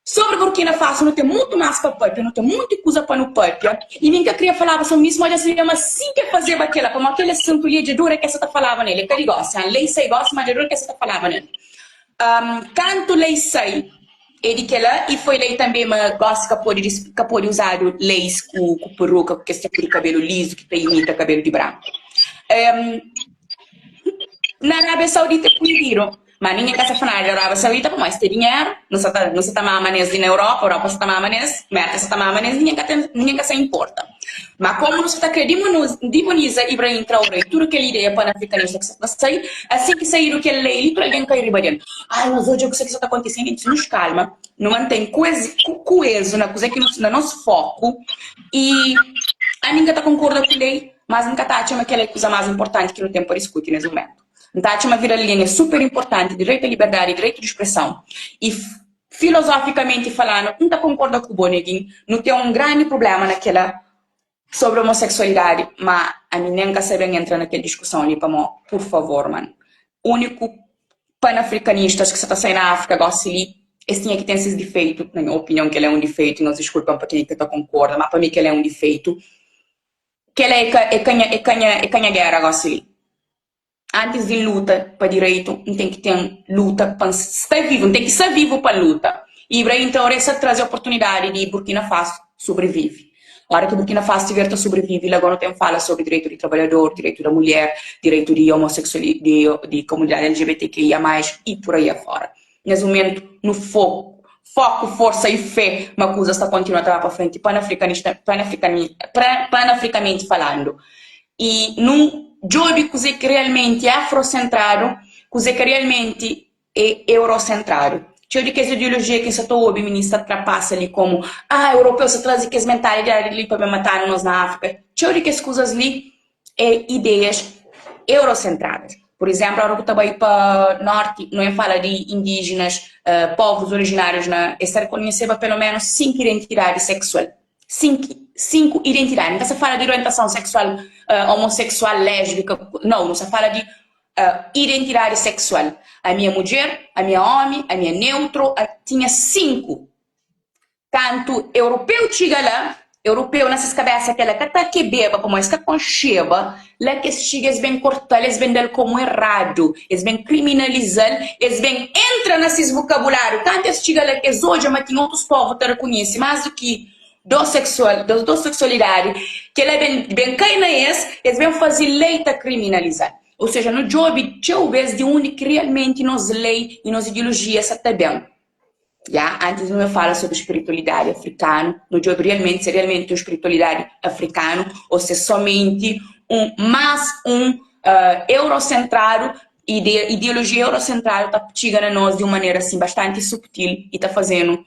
Sobri Burkina Faso nu ten mutu más pa papia, nu ten munti kuza pa nu papia i mi N ka kria falaba sobri mis, ma dja sabia ma sin ke fazeba kela, pamodi kel asuntu li dja dura ke sa ta falaba nel, é ka di gosi, a lei sai gosi, ma dja dura ke sa ta falaba nel. Kantu lei sai é di kela i foi lei tanbe ma gosi ka podi ka podi uzadu leis ku ku peruka, ku kes tipu di kabelu lizu ki ta imita kabelu di branku. Na Arábia Saudita é proibidu. Ma ningen ka sa fla nada di Arábia Saudita pamodi es ten dinheru, nu sa ta nu sa ta mama nes li na Europa, Europa sa ta mama nes, Merka sa ta mama nes, ningen ka ten ningen ka sa inporta. Ma komu nu sa ta kre dimoniza Ibrahim Traoré i tudu kel ideia panafrikanista ki sa ta sai, asin ki saidu kel lei li tudu algen kai riba del. Ai nos odja kuse ki sa ta kontise, gentis nos kalma, nu manten koezu na kuze ki nu na nos foku i ami N ka ta konkorda ku lei, mas N ka ta atxa ma kel é kuza mas inportanti ki nu ten pa diskuti nes mumentu. N ta atxa ma vida di algen é super inportanti, direitu a liberdadi, direitu di spreson. I filozofikamenti falanu, N ta konkorda ku bo, Neguin, nu ten un grandi prublema na kela sobri omoseksualidadi, ma ami nen N ka sa ben entra na kel diskuson li pamo, pur favor, man, uniku panafrikanistas ki sa ta sai na Afrika gosi li, es tinha ki ten ses difeitu, na nha opinion kel é un difeitu, nhos diskulpa-m pa kenha ki ka ta konkorda, ma pa mi kel é un difeitu. Kel é ka é ka nha é ka nha é ka nha géra gosi li. Antis di N luta pa direitu, N ten ki ten luta pa N sta vivu, N ten ki sta vivu pa N luta. Ibrahim Traoré sa traze oportunidadi di Burkina Faso sobrevive. Ora ki Burkina Faso tiver ta sobrevive, la gó nu ten fala sobri direitu di trabalhador, direitu da mulher, direitu di homoseksuali di di komunidadi LGBTQIA mais i por aí afora. Nes mumentu nu foku foku, forsa i fé ma kuzas ta kontinua ta ba pa frenti panafrikanista panafrikamenti falandu i nu djobi kuze ki realmenti é afrosentradu, kuze ki realmenti é eurosentradu. Txeu di kes ideolojia ki N sa ta obi minis ta trapasa li komu ah europeu sa traze kes mentalidadi li pa ben matanu nos na Afrika, txeu di kes kuzas li é ideias eurocentradas. Por exemplo, ora ku ta bai pa norti, no é fala di indígenas, povos originários na, es ta reconheceba pelo menos 5 identidade sexual. 5, 5 identidade. Não ta fala di orientação sexual homossexual, lésbica, não, não sa fala di identidade sexual. Ami é mudjer, ami é homi, ami é neutro, tinha 5. Kantu europeu txiga la, europeu na ses kabesa kela ka ta kebeba pamodi es ka konxeba, la ki es txiga es ben korta-l, es ben da-l komu eradu, es ben kriminaliza-l, es ben entra na ses vokabulariu. Kantu es txiga la ki es odja ma tinha otus povu ta rakonhese más di ki dos seksual, dos seksualidadi, kela ben ben kai na es, es ben faze lei ta kriminaliza-l. Ou seja, nu djobe txeu bes di undi ki realmenti nos lei i nos ideolojia sa ta ben. Ya, antis nu fala sobri spiritualidadi afrikanu, nu djobe realmenti si é realmenti un spiritualidadi afrikanu ou si é somenti un más un eurosentradu, ideolojia eurosentradu ta txiga na nos di un manera asin bastanti subtil i ta fazenu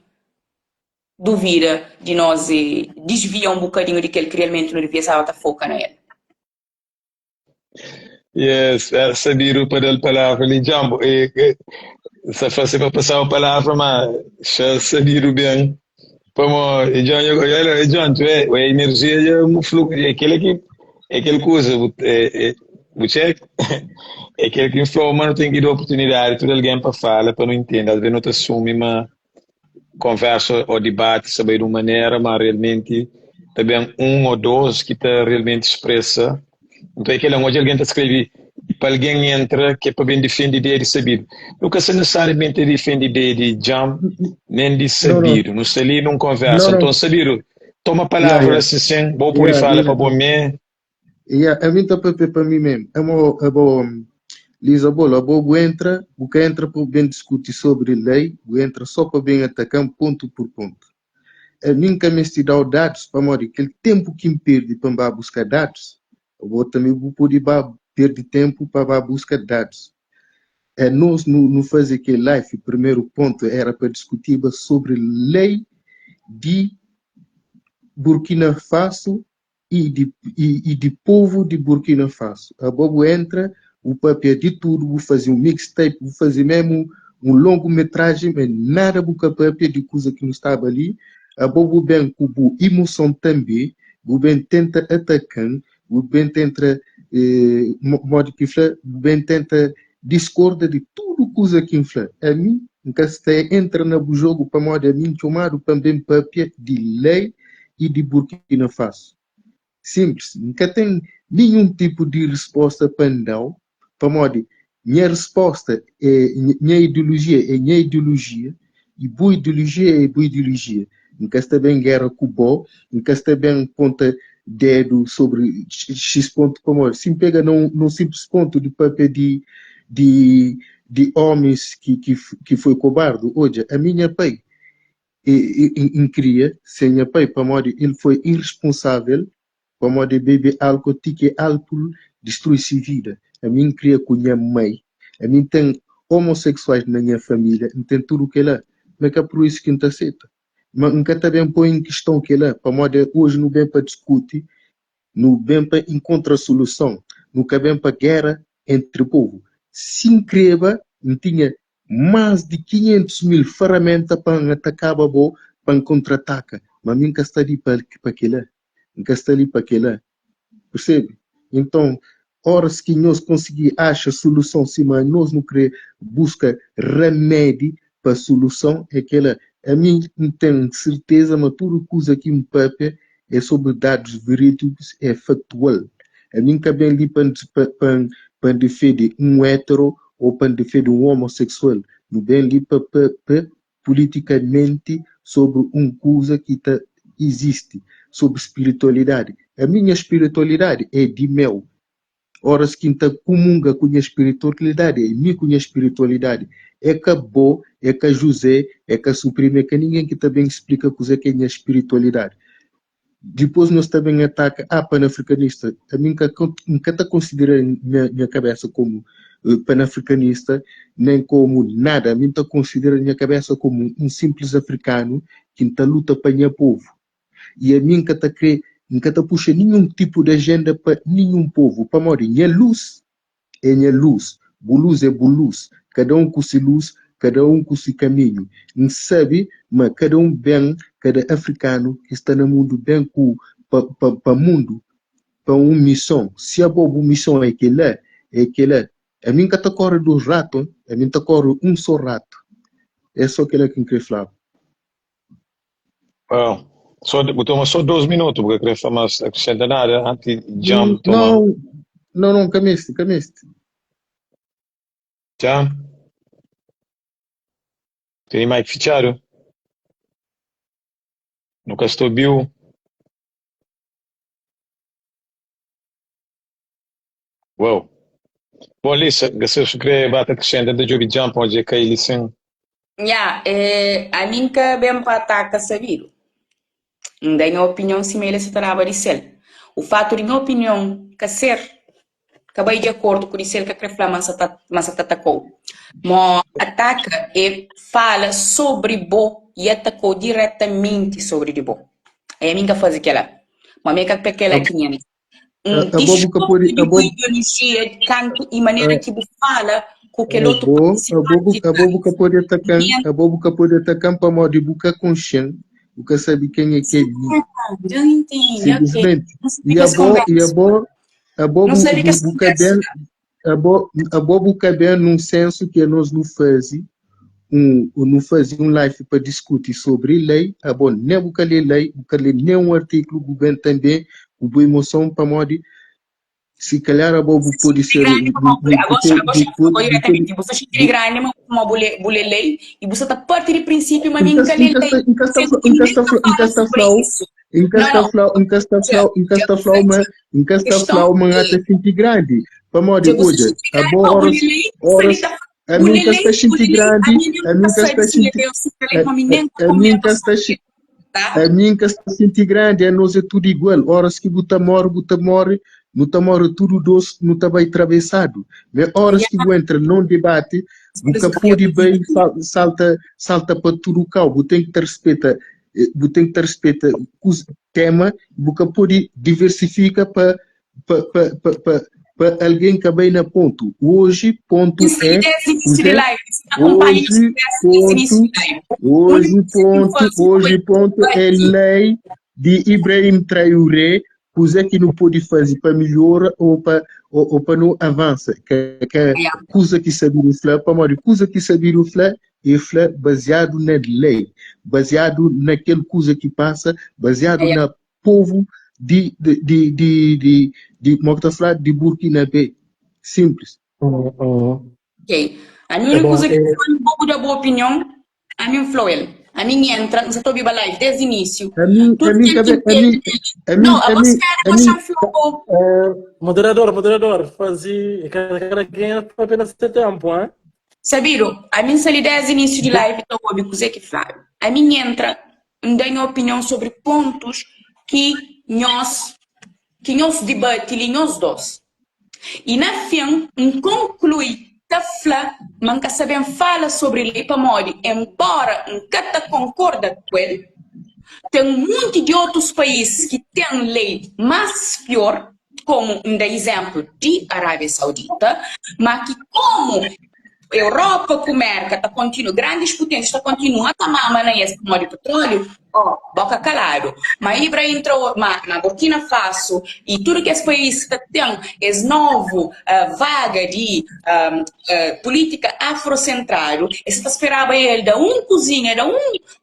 duvida di nos i disvia un bokadinhu di kel ki realmenti nu devia staba ta foka na el. Yes, é sabido pa dar palavra ali, Jambo. E, e, sa fácil para passar a palavra, mas já sabido bem. Como, e John, eu, eu, eu, John, tu é, a energia é um fluxo, é aquele que, é aquele coisa, é, é, o check, é aquele que inflou, mas não tem que dar oportunidade para alguém para falar, para não entender. Às vezes não te assume, mas conversa ou debate sabe de uma maneira, mas realmente também um ou dois que tá realmente expressa. Então é aquele onde alguém tá escreve para alguém entra que é para bem defender ideia de sabido. Nunca se necessariamente defende ideia de jam, nem de sabido. Não se ali num conversa. Não, não. Então sabido, toma a palavra yeah, yeah. assim, sim, vou por yeah, fala yeah. para bom me. Yeah, a mim tá papel para mim mesmo. É uma, é bom, Lisa Bola, bo bu entra, bu ka entra pa ben diskuti sobri lei, bu entra só pa ben ataka-m pontu pur pontu. Ami N ka meste da-u dadus pamodi kel tenpu ki N perde pa N ba buska dadus, bo tanbe bu pode ba perde tenpu pa ba buska dadus. Nos nu nu faze kel live, primeru pontu era pa diskutiba sobri lei di Burkina Faso i di, i, i di povu di Burkina Faso. Abo bu entra, bu papia di tudu, bu faze un mixtape, bu faze memu un longu metrajen, ma nada bu ka papia di kuza ki nu staba li. Abo bu ben ku bu imuson tanbe, bu ben tenta atakan, bu ben tenta, eh, modi ki fla, bu ben tenta diskorda di tudu kuza ki N fla. Ami, N ka sta entra na bu jogu pamodi ami N txomadu pa N ben papia di lei i di Burkina Faso. Simplis, N ka ten ninhun tipu di risposta pa N da-u, pamodi nha risposta é, nha ideolojia é nha ideolojia i bu ideolojia é bu ideolojia. N ka sta ben gera ku bo, N ka sta ben ponta dedu sobri X pontu pamodi si N pega na un simplis pontu di papia di di di omis ki ki ki foi kobardu, odja, ami nha pai N kria sen nha pai pamodi el foi irresponsável pamodi el bebe álcool ti ki álcool distrui si vida. Ami N kria ku nha mai. Ami N ten homossexuais na nha família, N ten tudu kela, ma é ka pur isu ki N ta seta. Ma N ka ta ben poi en kiston kela pamodi oji nu ben pa diskuti, nu ben pa inkontra soluson, nu ka ben pa géra entri povu. Si N kreba, N tinha Más di 500 mil faramenta pa N atakaba bo, pa N kontrataka. Ma mi N ka sta li pa pa kila. N ka sta li pa kila. Persebe? Nton, óras ki nhos konsigi axa soluson sima anos nu kre buska ramedi pa soluson, é kila. Ami N ten serteza ma tudu kuza ki N papia é sobri dadus verídikus, é faktual. Ami N ka ben li pa N pa N pa N difende un étero ô pa N difende un omoseksual. Nu ben li pa papia pulitikamenti sobri un kuza ki ta izisti, sobri spiritualidadi. Ami nha spiritualidadi é di meu. Óras ki N ta kumunga ku nha spiritualidadi, é mi ku nha spiritualidadi. É ka bo, é ka Juzé, é ka Supreme, é ka ningen ki ta ben splika kuzê ki é nha spiritualidadi. Dipôs nhos ta ben ataka, ah, panafrikanista. Ami N ka, N ka ta konsidera nha, nha kabésa komu panafrikanista, nen komu nada. Ami N ta konsidera nha kabésa komu un sinplis afrikanu ki N ta luta pa nha povu. I ami N ka ta krê, N ka ta puxa ninhun tipu di ajenda pa ninhun povu, pamodi nha lus é nha lus, bu lus é bu lus, kada un ku si lus, kada un ku si kaminhu. N sabe ma kada un ben, kada afrikanu ki sta na mundu ben ku pa, pa, pa mundu pa un mison. Si abo bu mison é kel-la, é kel-la. Ami N ka ta kóre dos ratu, ami N ta kóre un sô ratu. É sô kel-la ki N krê flaba. Well, só, bu toma só 2 minutu, bu ka kre fla mas acrescenta nada anti Jam toma. Não, não, não, ka meste, ka meste. Jam? Tene mic fitxadu? Nu ka sta obiu. Wow. Bom, Lisa, se bu kre ba ta acrescenta, N ta djobe Jam pa odja kai li sin. Nha, eh, ami N ka ben pa ataka sabidu. N da nha opinion sima el sa ta daba di sel. U fatu di nha opinion ka ser, ka bai di akordu ku di sel ka kre fla ma N sa ta, ma N sa ta atakou. Mo ataka é fala sobri bo i atakou diretamenti sobri di bo. Ai ami N ka faze kela. Mo ami é ka kela ki nha. A, abo bu ka pode, Distorsi di abo, bu ideologia kantu i manera ki bu fala ku kel otu abo, abo bu, partisipanti abo bu ka pode atakan, Minha abo bu ka pode atakan pamodi bu ka konxen, bu ka sabe ken é ki é mi. Já entendi, ok. Simplesmente. Não sabia E que esse abo, e conversa. abo, abo Não bu, sabia que bu, esse bu ka conversa. ben, abo, abo bu ka ben num sensu ki anos nu faze um, nu faze um live pa diskuti sobri lei, abo nem bu ka lê lei, bu ka lê nem um artiklu, bu ben tanbe ku bu emoson pamodi si kalhar abo bu pode Xinti ser, grandi bu, pamodi bu, bu bu agora te, agora bu agora pode, bu pode, diretamente bu sta xinti bu, grandi ma kuma bu lê bu lê lei e bu sta ta parti di prinsípiu ma N mi ka, N ka N lê ka lei sta, N ka sta, sendo ki N ka mi sta, ka N ka fala sta sobre fla-u, isso. N ka Não, sta não. fla-u, N ka sta Dja, fla-u, N ka dja sta bu fla-u sta ma, N ka sta questão fla-u ma N é ta xinti grandi. Pamodi, dja bu sta odja, xinti grandi abo pa bu óras, lê lei, sta li óras, ta ami bu N lê ka lei, sta bu xinti lê lei, grandi, ami nem ami ka N ka sabe sta si lê xinti, lei ou si ka lei, pa mi nem ka ami N comenta ka sta sobre xinti, tá? ami N ka sta xinti grandi, anos é tudu igual. Óras ki bu ta móre, bu ta móre, nu ta móre tudu dôs, nu ta bai trabesadu. Ma óras ki bu entra num debati, bu ka pode bai salta, salta pa tudu kau. Bu ten ki ta rispeta, bu ten ki ta rispeta kuz, tema, bu ka pode diversifika pa, pa, pa, pa, pa, pa algen ka bai na pontu. Oji pontu Isso é aí desde o início de kuzé? live, você acompanha isso Oji desde o início pontu, de live. O oji único que pontu, faz oji foi pontu é aqui. lei di Ibrahim Traoré, kuzé ki nu pode faze pa melhora ou pa, ou, ou pa nu avansa. Ka, ka Yeah. kuza ki sabidu fla, pamodi kuza ki sabidu fla, e fla baziadu na lei, baziadu na kel kuza ki pasa, baziadu Yeah. na povu di, di, di, di, di, di, mo ki ta fla, di Burkina-Bé. Simples. Ok. A mi É única bom, coisa que é, eu vou dar boa opinião, a mim flow ele. A mim entra, não estou viva live desde o início. A mim, Tudo a mim, que cabe, ele a mim, a mim, Não, a a mim, você a era mim, você flow. é, moderador, moderador, fazia cada, cada quem é apenas seu tempo, hein? Sabido, a mim sali desde o início de live, então ouvi coisa que Flávio. A mim entra, me dá minha opinião sobre pontos que nós que nós debate li nós dois. I na fin, N konklui ta fla ma N ka sa ben fala sobri lei pamodi enbóra N ka ta konkorda ku el, ten munti di otus país ki ten lei más pior, komu N da izénplu di Arábia Saudita, má ki komu Europa ku Merka ta kontinua, grandis puténsias ta kontinua ta mama na es pamodi petróliu, ó, boka kaladu. Ma Ibrahim Traoré, ma na Burkina Faso i tudu kes país ki ta ten es novu vaga di pulítika afrosentradu, es ta speraba el da un kuzinha, da un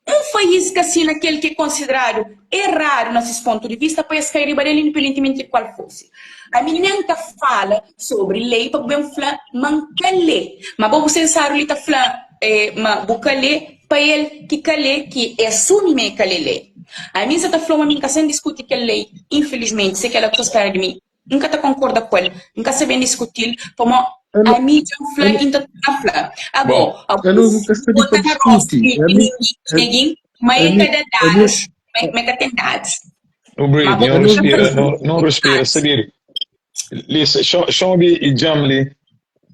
un faíska asi na kel ki é konsideradu eradu na ses pontu di vista pa es kai riba del indipendentimenti di kual fosi. Ami nen ka fala sobri lei pa bu ben fla ma N ka lé. Ma bo bu sensáriu li ta fla ma bu ka lé pa el ki ka lé ki e asumi ma e ka lé lei. Ami N sa ta fla ma mi N ka sen diskuti kel lei, infilismenti, se kela ku sa spera di mi. N ka ta konkorda ku el, N ka sa ben diskuti-l, pamó ami dja N fla i N ta torna fla. Agó, Abo abo ka si sta li bota pa na rostu diskuti. di Ami, nigin, ma e ami, ka da ami, dadus, ma e ka ten dadus. No Ma breathe, bo no ami ta ka respira, fla no, no respira, dados. sabir. Lisa, xonbi i jam li,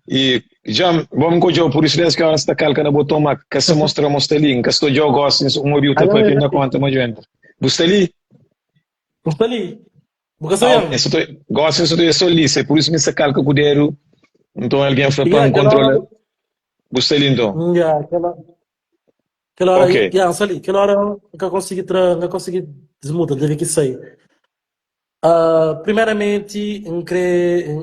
i jam, bom n ka odjau, pur isu des ki ora sta kalka na boton, ma ka sa mostra mo sta li, n ka sta odjau gosi, n obiu ta Alô, papia, n da alô. konta ma dju entra. Bu sta li? Bu sta li? Bu ka Ah, sabe-m? ok, gosi N sa ta odja so Lisa, é pur isu mi sta kalka ku dedu, nton algen fla pa Ya, N kel óra. kontrola. Bu sta li nton? Ya, kel kel óra. Ok. Ya, N sta li. Kel óra N ka konsigi tra, N ka konsigi dismuta, N teve ki sai. Ah, primeramenti, N kre,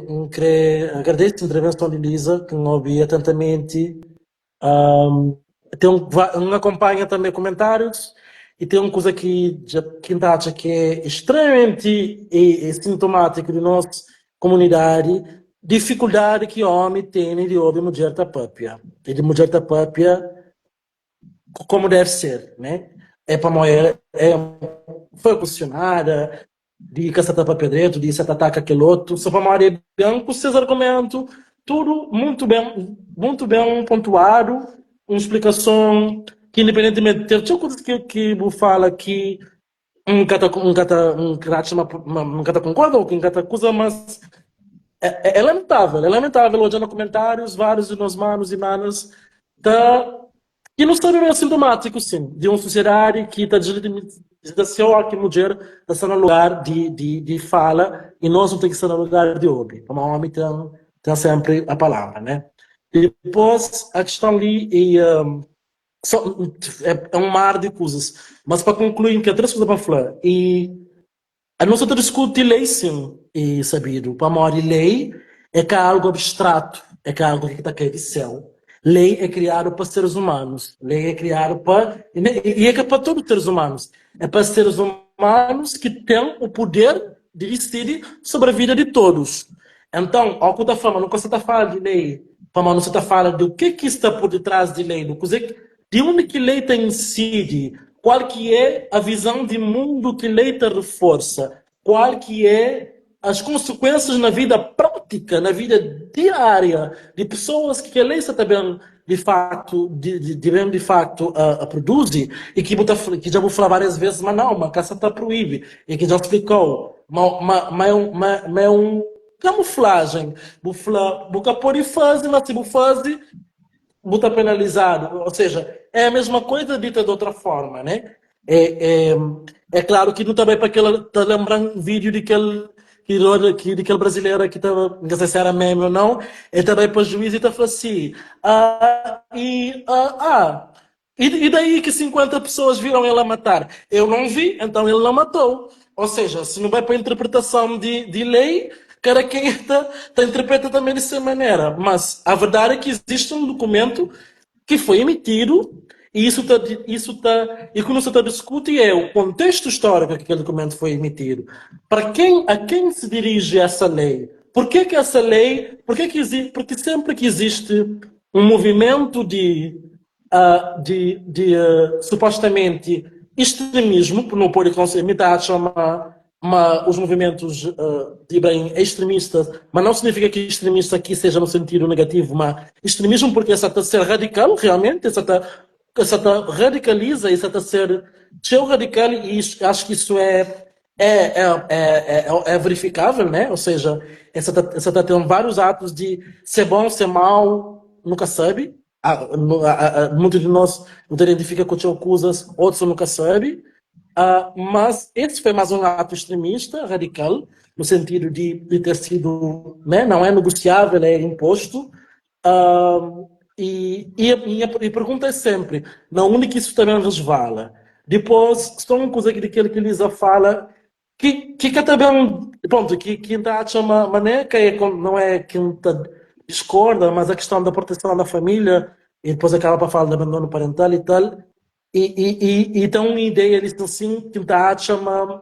N kre agradese intervenson di Lisa, ki N obi atentamenti. Ten un, N akonpanha tanbe kumentárius i ten un kuza ki dja ki N ta atxa ki é extremamenti e sintomátiku di nos komunidadi, difikuldadi ki ómi tene di obi mudjer ta pâpia, i di mudjer ta pâpia komu deve ser, né? É pamodi é foi kusionada, di ka sa ta papia dretu, di sa ta ataka kel otu, so pamodi e ben ku ses argumentu, tudu muntu ben, muntu ben pontuadu, un splikason ki independentimenti ten txeu kuzas ki ki bu fala ki N ka ta N ka ta N ka ta atxa ma ma N ka ta konkorda ô ki N ka ta kuza, mas é é lamentavel, é lamentavel odja na kumentárius várius di nos manus i manas ta Ki nu sabe ma é sintomátiku, sin, di un sosiedadi ki ta deslegitimizá ó ki mudjer ta sta na lugar di di di fala i nos nu ten ki sta na lugar di obi, pamodi ómi ten ten sénpri a palavra, né? Dipôs, a kiston li e so é un mar di kuzas, mas pa konklui, N ten três kuza pa N fla i A nos sa ta diskuti lei sin, e sabidu, pamodi lei é ka algu abstratu, é ka algu ki ta kai di séu. Lei é kriadu pa seres umanus, lei é kriadu pa, i é ka pa tudu seres umanus, é pa seres umanus ki ten o puder di disidi sobri a vida di todos. Enton, ó ku ta fla ma nu ka sa ta fala di lei, pamodi nu sa ta fala di o ke ki sta pur ditras di lei, di kuze Di undi ki lei ta insidi? Kual ki é a vizon di mundu ki lei ta reforsa? Kual ki é as konsekuênsias na vida prátika, na vida diária di pesoas ki kel lei sta ta ben di faktu di di ben di faktu a a produzi? I ki bu ta ki dja bu fla várias vezes ma nau, ma ka sa ta proibi i ki dja splikau ma ma ma é un ma ma é un kamuflajen. Bu fla bu ka pode faze, ma si bu faze bu ta penalizadu, ou seja, é a mesma coisa dita de outra forma, né? É, é, é claro que nu ta bai pa kel, ta lembra-m um vídeo di kel ki roda ki di kel brasileira ki ta, n ka sei se era meme ou não, el ta bai pa juiz e ta fla si, ah, e, ah, ah, e, e daí que 50 pessoas viram ele a matar? Eu não vi, então ele não matou. Ou seja, se nu bai pa interpretação di, di lei, cada quem ta, ta interpreta também de sua maneira. Mas a verdade é que existe um documento que foi emitido e isso tá, isso tá, e que nu sa ta discuti é o contexto histórico que aquele documento foi emitido. Para quem, a quem se dirige essa lei? Por que que essa lei, por que que exi-, porque sempre que existe um movimento de de, de supostamente extremismo, não pode mi ta atxa ma, ma os movimentos de bem extremistas, mas não significa que extremista aqui seja no sentido negativo, mas extremismo porque essa tá ser radical realmente, essa tá, essa tá radicaliza, essa tá ser txeu radical e isso, acho que isso é é, é, é, é, é verificável, né? Ou seja, essa tá, essa tá tendo vários atos de ser bom, ser mau, nunca sabe. Muitos de nós não identifica com txeu kuzas, outros nunca sabe. Mas esse foi mais um ato extremista, radical, no sentido de, de ter sido, né, não é negociável, é imposto. E, e a minha pergunta é sempre, na onde que isso também resvala? Depois, só uma coisa que daquele que Lisa fala, Ki ki ka ta ben, pronto, ki ki N ta atxa ma ma ne ka é não é ki N ta discorda, mas a questão da proteção da família e depois acaba pa fala de abandono parental e tal, e e e e tem uma ideia disso assim ki N ta atxa ma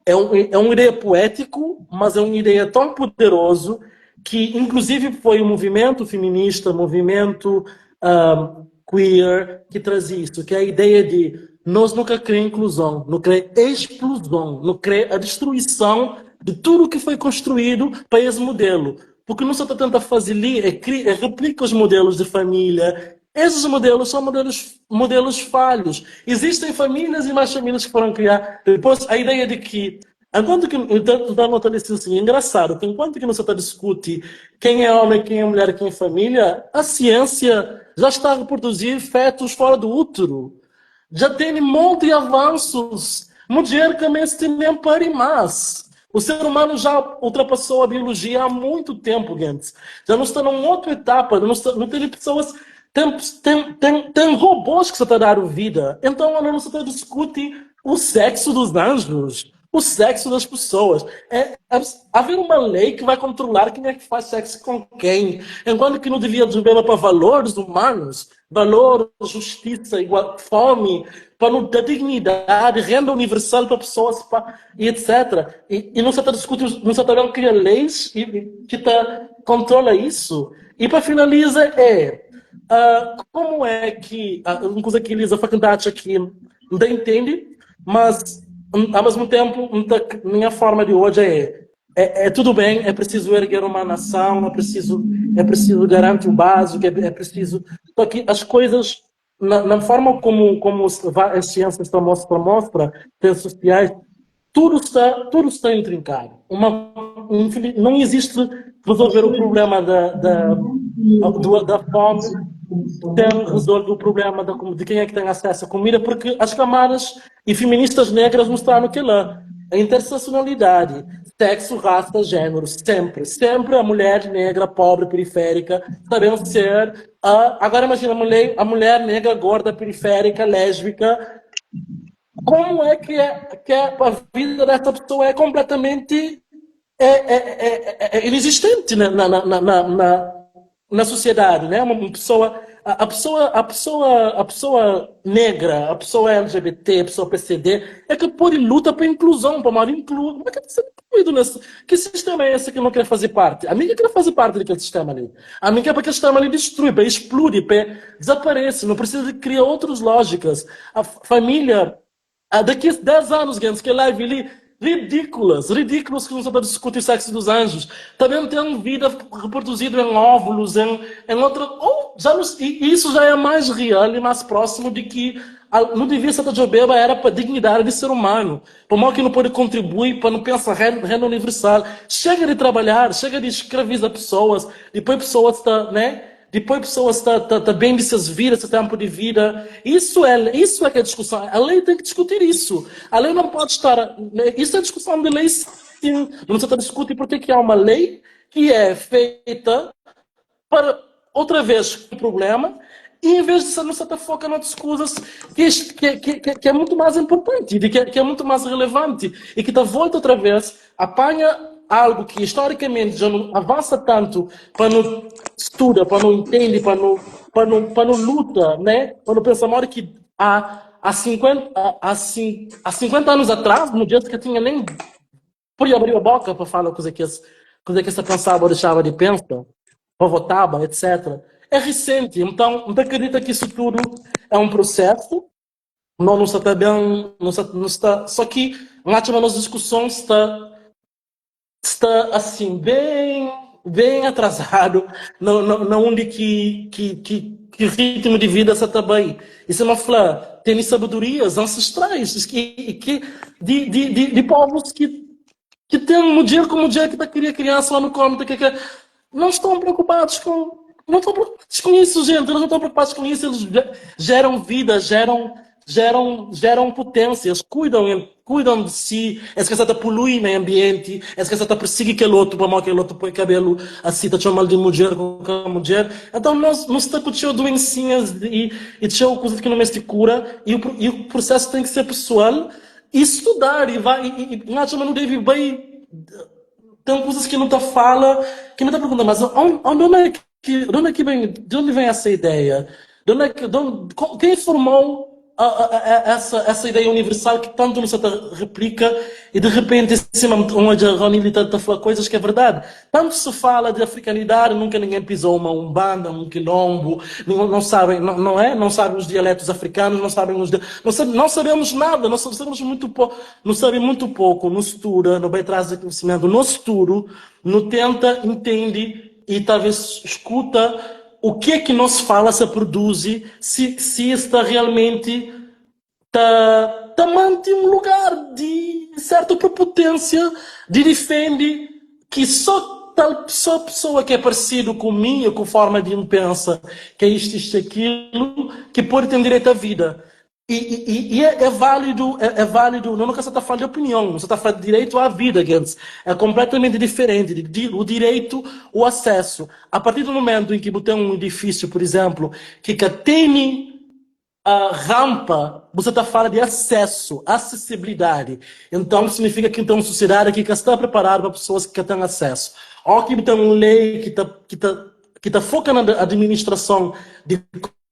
é um é uma ideia poético, mas é uma ideia tão poderoso que inclusive foi o movimento feminista, movimento um, queer que traz isso, que é a ideia de nós nunca queremos inclusão, não queremos explosão, não queremos a destruição de tudo que foi construído pa es modelo. Porque nu sa ta tenta faze li é kria, é replica os modelos de família. Esses modelos são modelos, modelos falhos. Existem famílias e mais famílias que foram criar. Depois, a ideia de que Enquanto que então, tá nota ali assim, engraçado que enquanto que não se está discute quem é homem, quem é mulher, quem é família, a ciência já está a reproduzir fetos fora do útero. Já tem um monte de avanços. Mulher que nem pare mais. O ser humano já ultrapassou a biologia há muito tempo, gente. Já não está numa outra etapa, não, está, não tem pessoas. Tem, tem, tem, tem robôs que se está a dar vida. Então, não se está a discutir o sexo dos anjos, o sexo das pessoas. É, é, haver uma lei que vai controlar quem é que faz sexo com quem, enquanto que não devia desenvolver para valores humanos, valor, justiça, igual, fome, para não dar dignidade, renda universal para pessoas para, e etc. E, e não se está discutindo, não se está a criar leis e, que tá, controla isso. E para finalizar é como é que uma coisa que Elisa faculdade aqui não entende, mas ao mesmo tempo minha forma de hoje é é, é, tudo bem, é preciso erguer uma nação, é preciso garantir o básico, é, é preciso. Só que as coisas, na, na forma como, como as ciências estão mostra, mostra, ciências sociais, tudo está intrincado. Uma, não existe resolver o problema da, da, do, da fome sem resolver o problema da, de quem é que tem acesso à comida, porque as camadas e feministas negras mostraram que lá a interseccionalidade, sexo, raça, gênero, sempre, sempre a mulher negra, pobre, periférica, sabendo ser a, agora imagina a mulher, a mulher negra, gorda, periférica, lésbica, como é que, é, que é, a vida dessa pessoa é completamente é, é, é, é inexistente na, na, na, na, na sociedade, né? Uma pessoa, a, a, pessoa, a pessoa, a pessoa negra, a pessoa LGBT, a pessoa PCD, é que pode luta para inclusão, para maior incluir. Como é que é ser incluído nesse? Que sistema é esse que não quer fazer parte? A minha quer fazer parte daquele sistema ali. A minha quer para aquele sistema ali destrui, para explode, para desaparece. Não precisa de criar outras lógicas. A família, daqui a 10 anos, gente, que live ali ridículas, ridículas que não sabe discutir o sexo dos anjos. Também tem vida reproduzida em óvulos, em, em outra. Ou, já nos, e isso já é mais real e mais próximo de que não devia ser de Jobeba era para a dignidade de ser humano. Por mal que não pode contribuir para não pensar renda, renda universal. Chega de trabalhar, chega de escravizar pessoas, depois pessoas está, né? Depois pessoas está tá, tá bem de suas vidas, seu tempo de vida. Isso é que é discussão. A lei tem que discutir isso. A lei não pode estar. Né? Isso é discussão de lei, sim. Não se está discutir porque que há uma lei que é feita para, outra vez, um problema, e em vez de ser, não se está foca noutras coisas que, que, que, que é muito mais importante, que, que é muito mais relevante, e que dá volta outra vez, apanha algo que historicamente já não avança tanto para não estuda, para não entende, para não, para não, para não luta, né? Para não pensar mais que há, há, 50, há, há 50 anos atrás, no dia que tinha nem podia abrir a boca para falar coisa que, coisa que você pensava ou deixava de pensar, ou votava, etc. É recente, então não acredita que isso tudo é um processo, não, não está bem, não está, não está, só que na nossa discussão está está assim bem bem atrasado no, no, no onde que, que, que, que ritmo de vida está bem. Isso é uma flor, tem sabedorias ancestrais que, que de, de, de, de povos que que tem mulher como mulher que está queria criança lá no cômodo que, que não estão preocupados com não estão preocupados com isso, gente. Eles não estão preocupados com isso. Eles geram vida, geram geram geram potências, cuidam cuidam de si. Essa que está polui o ambiente, essa que está persegue aquele outro, para aquele outro põe cabelo assim, está chamando de mulher com a mulher. Então nós não está com doencinhas e e coisas que não me cura e o, e o processo tem que ser pessoal e estudar e vai e, e, e não deve bem tem coisas que não tá fala que não tá perguntando mas onde, onde é que de onde é que vem de onde vem essa ideia de onde é que de onde, quem formou Essa, essa ideia universal que tanto nu sa ta replica e de repente sima N odja Rony li ta fla coisas que é verdade. Tanto se fala de africanidade, nunca ninguém pisou uma umbanda, um quilombo, não, não sabem, não, não é? Não sabem os dialetos africanos, não sabem os não, sabe, não sabemos nada, não sabemos muito pouco, não sabem muito pouco, não estuda, não vai atrás de conhecimento, não estudo, não tenta, entende e talvez escuta o que é que não se fala, se produz, se, se está realmente tá, tá mantém um lugar de certa prepotência, de defende que só tal só pessoa que é parecido comigo, com forma de um pensa, que é isto, isto, aquilo, que pode ter direito à vida. E, e, e é, é, válido, é, é válido, não nunca se está falando de opinião, você está falando de direito à vida, gente. É completamente diferente. De, o direito, o acesso. A partir do momento em que você tem um edifício, por exemplo, que tem a rampa, você está falando de acesso, acessibilidade. Então, significa que tem uma sociedade que está preparada para pessoas que têm acesso. Ou que tem uma lei que está que tá, que tá focando na administração de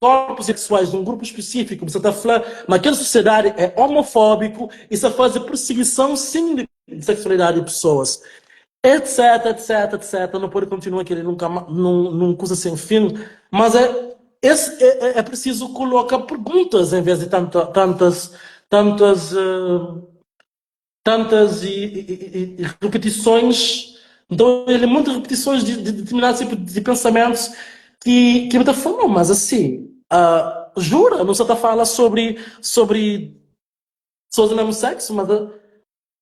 corpos sexuais de um grupo específico, você está falando, mas aquela sociedade é homofóbico e está faz perseguição sim de sexualidade de pessoas, etc, etc, etc. Não pode continuar aquele nunca, num, num coisa sem fim, mas é, esse, é, é, é preciso colocar perguntas em vez de tanta, tantas, tantas, tantas e, e, e, repetições. Então, ele é muitas repetições de, de determinados tipos de pensamentos que, que me está falando, mas assim, jura, não se está falando sobre, sobre pessoas do mesmo sexo, mas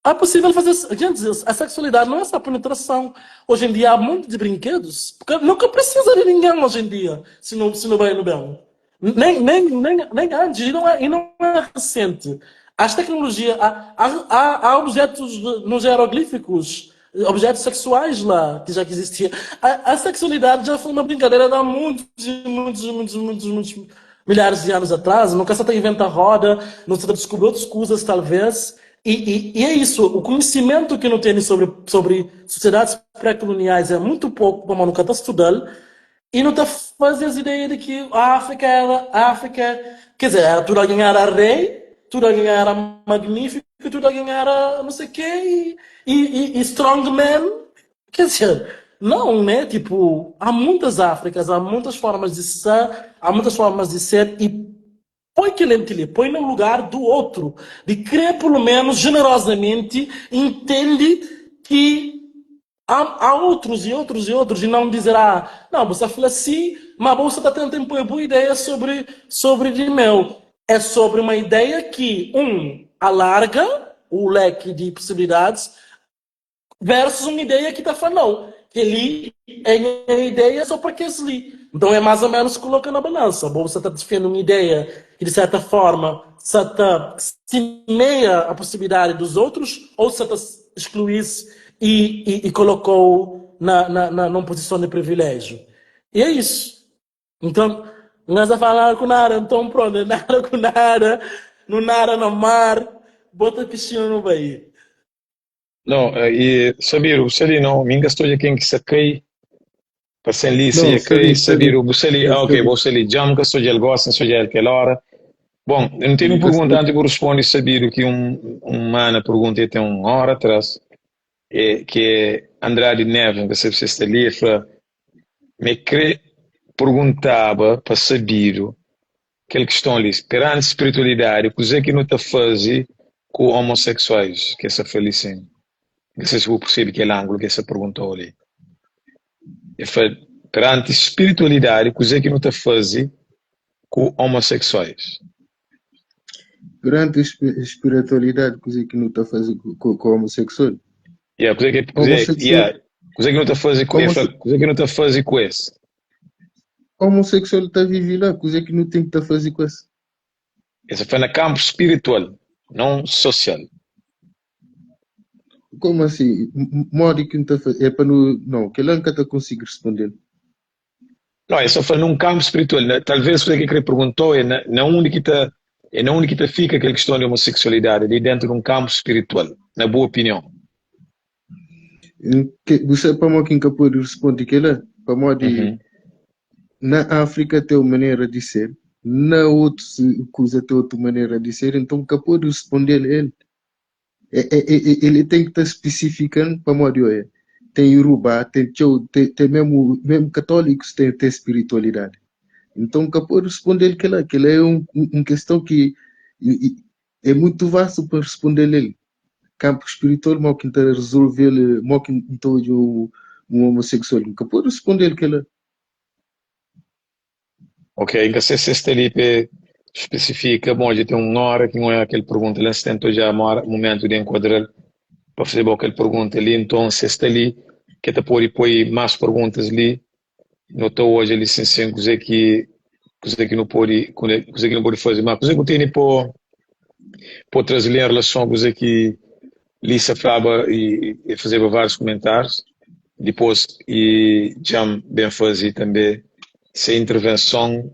é possível fazer. Gente, a sexualidade não é só penetração. Hoje em dia há muito de brinquedos. Porque nunca precisa de ninguém hoje em dia, se não, se não bem no bem. Nem, nem, nem, nem antes, e não é recente. As tecnologias, há, há, há objetos nos jeroglíficos, objetos sexuais lá, que já que existia. A, a sexualidade já foi uma brincadeira de há muitos, muitos, muitos, muitos, muitos milhares de anos atrás. Nunca se está inventa roda, não se está descobrindo outras coisas, talvez. E, e, e, é isso, o conhecimento que não tem sobre, sobre sociedades pré-coloniais é muito pouco, como nunca está estudando, e não está fazendo as ideias de que a África era, a África, quer dizer, era tudo alguém era rei, tudo alguém era magnífico, tudo alguém era não sei o quê, e, e, e strong man, quer dizer, não, né? Tipo, há muitas Áfricas, há muitas formas de ser, há muitas formas de ser, e põe que ele põe no lugar do outro, de crer pelo menos generosamente, entende que há, há outros e outros e outros, e não dizer, ah, não, você fala assim, mas você está tentando impor boa ideia sobre, sobre de meu. É sobre uma ideia que, um, alarga o leque de possibilidades, versus uma ideia que está falando, não, que ele é a ideia só porque ali. Então é mais ou menos coloca na balança. Bom, você está defendendo uma ideia que, de certa forma, você está semeia a possibilidade dos outros, ou você está excluir-se e, e, e, colocou na, na, na, numa posição de privilégio. E é isso. Então, nós a falar com nada, então pronto, nada com nada, não nada no mar, bota piscina no Bahia. Não, e Sabiro, você ali não, me gastou de quem que se cai, para ser ali, se cai, Sabiro, você ali, ah, ok, você ali, já nunca sou de gosta, sou de aquela hora. Bom, eu não tenho uma pergunta antes de responder, Sabiro, que um, um mana pergunta tem uma hora atrás, é, que é Andrade Neves, não sei se você está ali, fala, me crê perguntava para Sabiro aquela questão ali, perante espiritualidade, o que é que não está fazendo com homossexuais, que essa foi assim. Não sei se você percebe que é ângulo que essa perguntou ali. Eu falei, perante espiritualidade, o que é que não está fazendo com homossexuais? Perante espiritualidade, o que é que não está fazendo com, com homossexual? Yeah, o que é que, yeah, o que é que não está fazendo com esse? O que é que não está fazendo com esse? Homossexual está vivendo lá, o que é que não tem que estar fazendo com esse? Essa foi no campo espiritual, não social. Como assim? Modo que não está fazendo? É para não. Não, que ele nunca está conseguindo responder. Não, é só falando num campo espiritual. Talvez o que ele perguntou é na, na onde que está é na onde que tá fica aquela questão de homossexualidade, ali dentro de um campo espiritual, na boa opinião. Que, você para quem que pode responder que lá, para modo uhum. na África tem uma maneira de ser. Na otus kuza ten otu manera di ser, nton ka pode responde-l el. E, e, e, ele ten ki ta spesifikan pamodi oia, ten Yorubá, ten txeu, ten, ten mesmu, mesmu katólikus ten, ten spiritualidadi. Nton ka pode responde-l kela, kela é un, un keston ki é mutu vastu pa responde-l el. Kampu spiritual mo ki N ta rezolve-l, mo ki N ta odja un omoseksual, N ka pode responde-l kela. Ok, N ka se se sta li pe spesifika, bon dja ten un ora ki N oia kel pergunta la, N sta tenta odja mora mumentu di enkuadra-l pa faze bo kel pergunta li, nton se sta li ke ta pode poi mas perguntas li, no ta odja li sin sin kuze ki kuze ki no pode kuze ki no pode faze, ma kuze ku tene po po traze li en relason a kuze ki Lisa flaba i e fazeba várius kumentárius. Dipôs i dja-m ben faze tanbê se intervenson.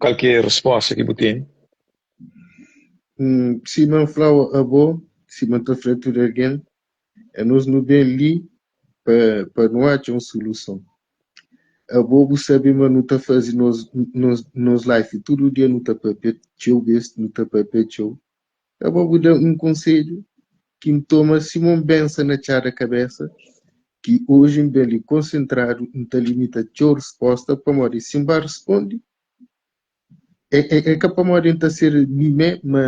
Kal ki é respósta ki bu tene? Sima N fla-u abo, sima N ta fla tudu algen, anos nu ben li pa pa nu atxa un suluson. Abo bu sabe ma nu ta faze nos nos nos life tudu dia nu ta papia txeu bes, nu ta papia txeu. Abo bu da un konsedju ki N toma sima un bensa na txada kabesa, ki oji N ben li konsentradu, N ta limita txeu risposta, pamodi si N ba risponde, é, é, é ka pamodi N ta ser mi mé, ma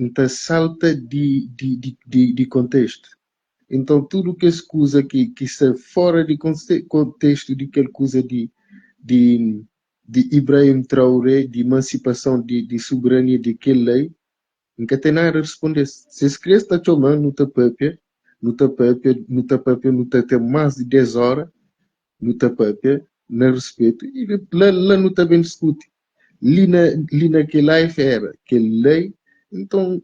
N ta salta di, di, di, di, di kontestu. Enton tudu kes kuza ki, ki sta fora di kontestu di kel kuza di, di, di Ibrahim Traoré, di imansipason di, di soberania di kel lei, N ka ten nada responde-s. Si es kre, es ta txoma-m, nu ta papia, nu ta papia, nu ta papia, nu ta ten más di 10 óra, nu ta papia na respetu i la, la nu ta ben diskuti. Li na, li na kel live era kel lei, nton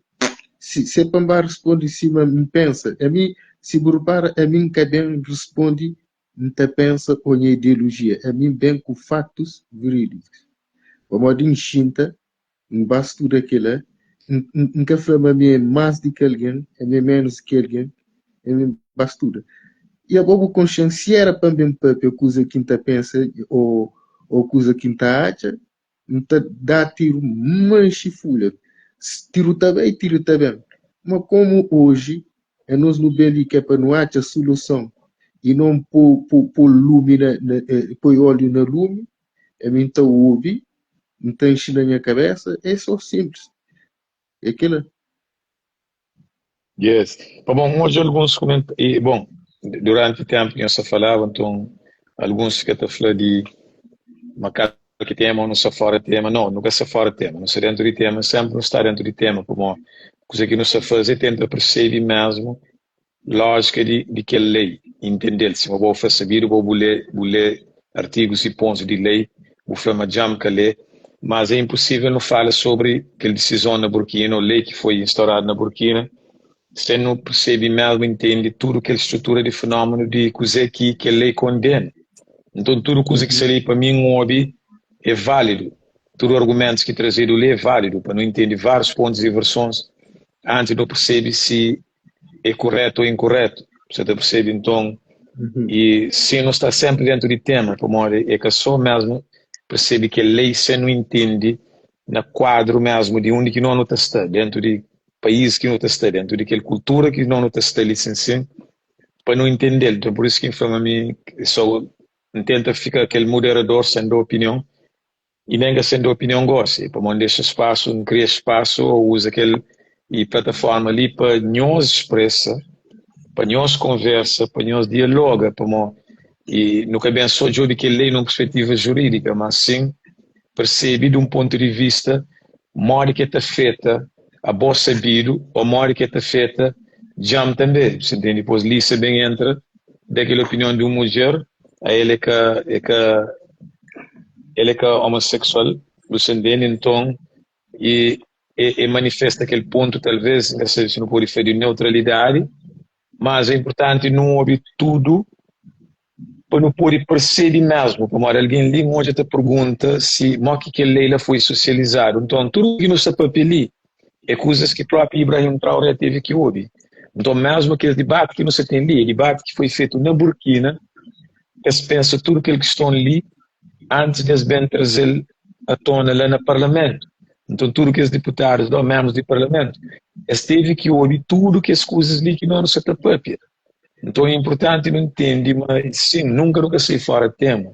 si, si é pa N ba responde sima N pensa, ami, si bu repara, ami N ka ben responde N ta pensa ô nha ideolojia ami ben ku fatus verídikus. Pamodi N xinta, N ba studa kila, N, N ka fla ma mi é más di ki algen, ami é ménus di ki algen, ami N ba studa. I abo bu konxe-m, si éra pa N ben pâpia kuza ki N ta pensa ô, ô kuza ki N ta atxa, N ta da tiru manxi fulha. Tiru ta bai, tiru ta ben. Ma komu oji anos nu ben li ke pa nu atxa suluson i non po, po, po lumi na, na, poi óliu na lumi, ami N ta obi, N ta nxina nha kabesa, é so simplis. É kila. Yes. Pa bon, odja alguns kument e bon, duranti tempu ki nhos ta falaba, nton alguns fika ta fla di ma kal ki tema ou nu sta fora tema. No, nu ka sta fora tema, nu sta dentu di tema, sempri nu sta dentu di tema, pamodi kuze ki nu sta faze é tenta persebi mesmu lójika di di kel lei, intendel. Sima bo fla sabidu, bo bu lé bu lé artigus i pontus di lei, bu fla ma djam ka lé, mas é inposível nu fala sobri kel disizon na Burkina, ou lei ki foi instauradu na Burkina, sen nu persebi mesmu intende tudu kel strutura di fenómenu di kuzê ki kel lei kondena. Nton tudu kuza ki sta li pa mi N obi é válidu, tudu argumentus ki trazedu li é válidu pa nu intende várius pontus i versons antis di nu persebi si é kuretu ou inkuretu. Você ta percebe? Nton, e si nu sta sempri dentu di tema, pamodi é ka so mesmu percebe kel lei sen nu intende na kuadru mesmu di undi ki no nu ta sta, dentu di país ki nu ta sta, dentu di kel kultura ki no nu ta sta li sin sin, pa nu intendel. Nton, pur isu ki N fla ma mi so N tenta fika kel moderador sen da opinion, I nen ka sen da opinion gosi, pamodi N dexa spasu, N kria spasu ô uza kel i plataforma li pa nhos spresa, pa nhos konversa, pa nhos dialoga, pamodi i nu ka ben so djobe kel lei nun perspetiva juridika, mas sin persebe di un pontu di vista modi ki el ta afeta abo sabidu ô modi ki el ta afeta djam tanbe, bu ntende? Dipos Lisa ben entra da kel opinion di un mudjer. A el é ka é ka el é ka homossexual, bu sa ntende? Nton e e manifesta kel pontu talvez, N ka sabe si nu pode fla di neutralidadi, mas é inpurtanti nu obi tudu pa nu pode persebe mesmu, pamodi algen li N odja ta pergunta si mo ki kel lei la foi sosializadu. Nton tudu ki nu sta papia li é kuzas ki propi Ibrahim Traoré tevi ki obi. Nton, mesmu kes dibati ki nu sta ten li, é dibati ki foi fetu na Burkina, es pensa tudu kel kiston li antis di es ben traze-l. a tona la na parlamentu. Nton tudu kes diputadus la, menbrus di parlamentu, es tevi ki obi tudu kes kuzas li ki nos nu sa ta papia. Nton é inpurtanti nu ntende ma sin, nunka nu ka sai fora tema.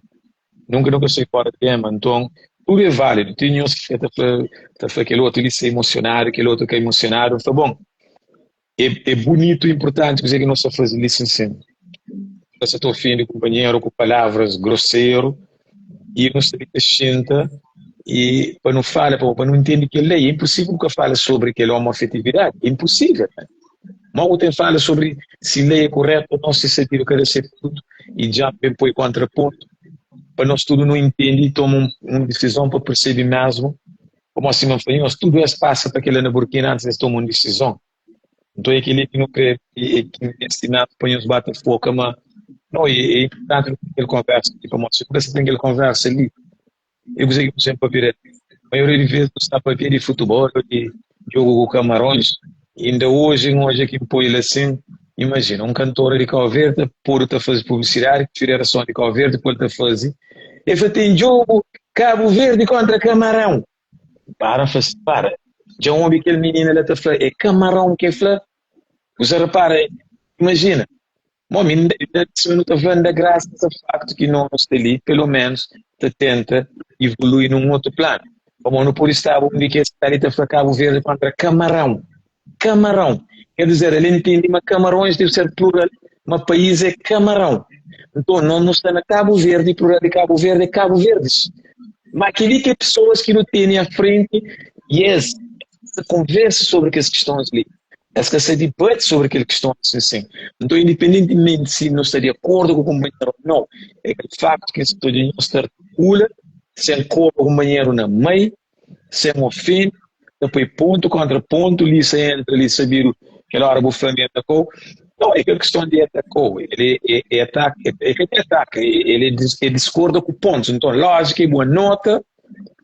Nunka nu ka sai fora tema. Nton tudu é válidu. Ten nhos ki fika ta fla, ta fla kel otu li sta emosionadu, kel otu ka emosionadu. N fla, bon, é, é bunitu, inpurtanti kuzê ki nos sta faze li sin sin. Ka sa ta ofende kunpanheru ku palavras groseru i nu sta li ta xinta i pa nu fala, pa nu ntende kel lei. É inposível bu ka fala sobri kel homoafetividadi, é inposível. Má bu ten fala sobri si lei é koretu ou nau, si sabidu ka da se frutu i dja ben poi kontrapontu pa nos tudu nu intende i toma un disizon pa persebe mesmu. Pamodi sima N fla nhos, tudu es pasa pa kel-la na Burkina antis di es toma un disizon. Nton é kel-li ki nu krê i ki N meste mesmu pa nhos ba ta foka ma no é inportanti nu ten kel konversa li pamodi si nu ka sta ten kel konversa li é kuzê ki nu sen papia del. Maioria di ves nu sta papia di futebol ô di jogu ku kamarons. Inda oji N odja ki N poi la sin, imajina, un kantora di Kau Verdi ta podu ta faze publisidadi ku Federason di Kau Verdi poi-l ta faze, el fla ten jogu Kabu Verdi kontra Kamarãu. Para, N fla si, para, dja N obi kel minina la ta fla é Kamarãu ki el fla? Bu sa repara, imajina, Bom, mi sima nu ta fla, N da grasas a faktu ki no sta li, pelo menus ta tenta ivolui nun otu planu. Pamodi nu pode staba undi ki es sta li ta fla Kabu Verdi kontra Kamarãu. Kamarãu. Ker dizer, el intende ma Kamarões debe ser plural, ma país é Kamarãu. Nton, nos nu sta na Kabu Verdi, plural di Kabu Verdi é Kabu Verdis. Ma kel-li ki é pesoas ki nu tene a frenti i es ta konversa sobri kes kistons li. Es ka sta dibati sobri kel kiston asin sin. Nton, indipendentimenti si nu sta di akordu ku kunpanheru ô nau, é kel faktu ki N sta odja nhos ta artikula sen koba kunpanheru na mei, sen ofende, ta poi pontu kontra pontu, li sa entra, li sa bira, kel óra bu fla mi atakau. Nau, é kel kiston di atakau, el é ataka, é ka di ataka, el é diskorda ku pontus. Nton, lójika é bu anota.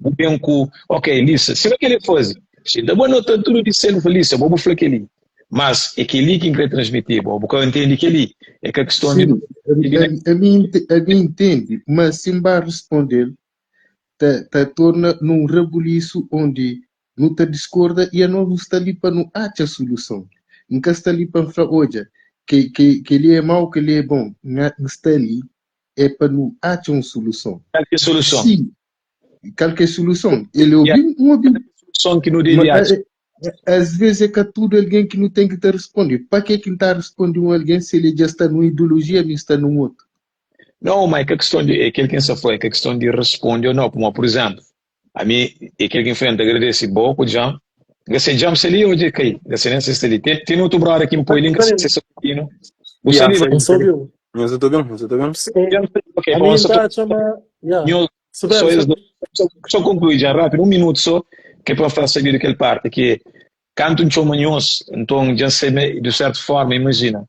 Bu ben ku, ok, Lisa, sima kel e faze? Si da bu anota tudu di sel, bu fla, Lisa, bo bu fla keli. Mas e keli ki N kre transmiti bo. Bu ka ntende keli. E ka kiston di. Sim, ami ami ntende, ma si N ba respondel, ta ta torna num rebulisu ondi nu ta diskorda i anos nu sta li pa nu atxa suluson. N ka sta li pa N fla, odja, ke ke keli é mau, keli é bon. N sta li é pa nu atxa un suluson. Kal ki é soluson? Si, kal ki é soluson? El obi-m, N obi-l. Soluson ki nu debe atxa. As vezes é ka tudu algen ki nu ten ki ta responde. Pa ke ki N ta responde un algen si el dja sta nun ideologia, mi N sta nun otu? Não, ma é ka kiston di, é kel ki N sta fla, é ka kiston di responde ou não. Pamodi, pur izénplu, ami é kel ki N fla, N ta agradese bo ku Djan. N ka se Djan sta li ou dja kai? N ka se nen si sta li. Ten, ten otu brother ki N poi li, N ka se si sta ouvinu. Bu sta li, N sta obiu. Nhos ta obi-m? Nhos ta obi-m? Ok, Ami bom, N só ta atxa ma, ya. Nhos, Super, só es super. só, só conclui já rápido, um minuto só, que é para falar saber daquele parte que é, canto um chama nhos, então já sei, de certa forma, imagina,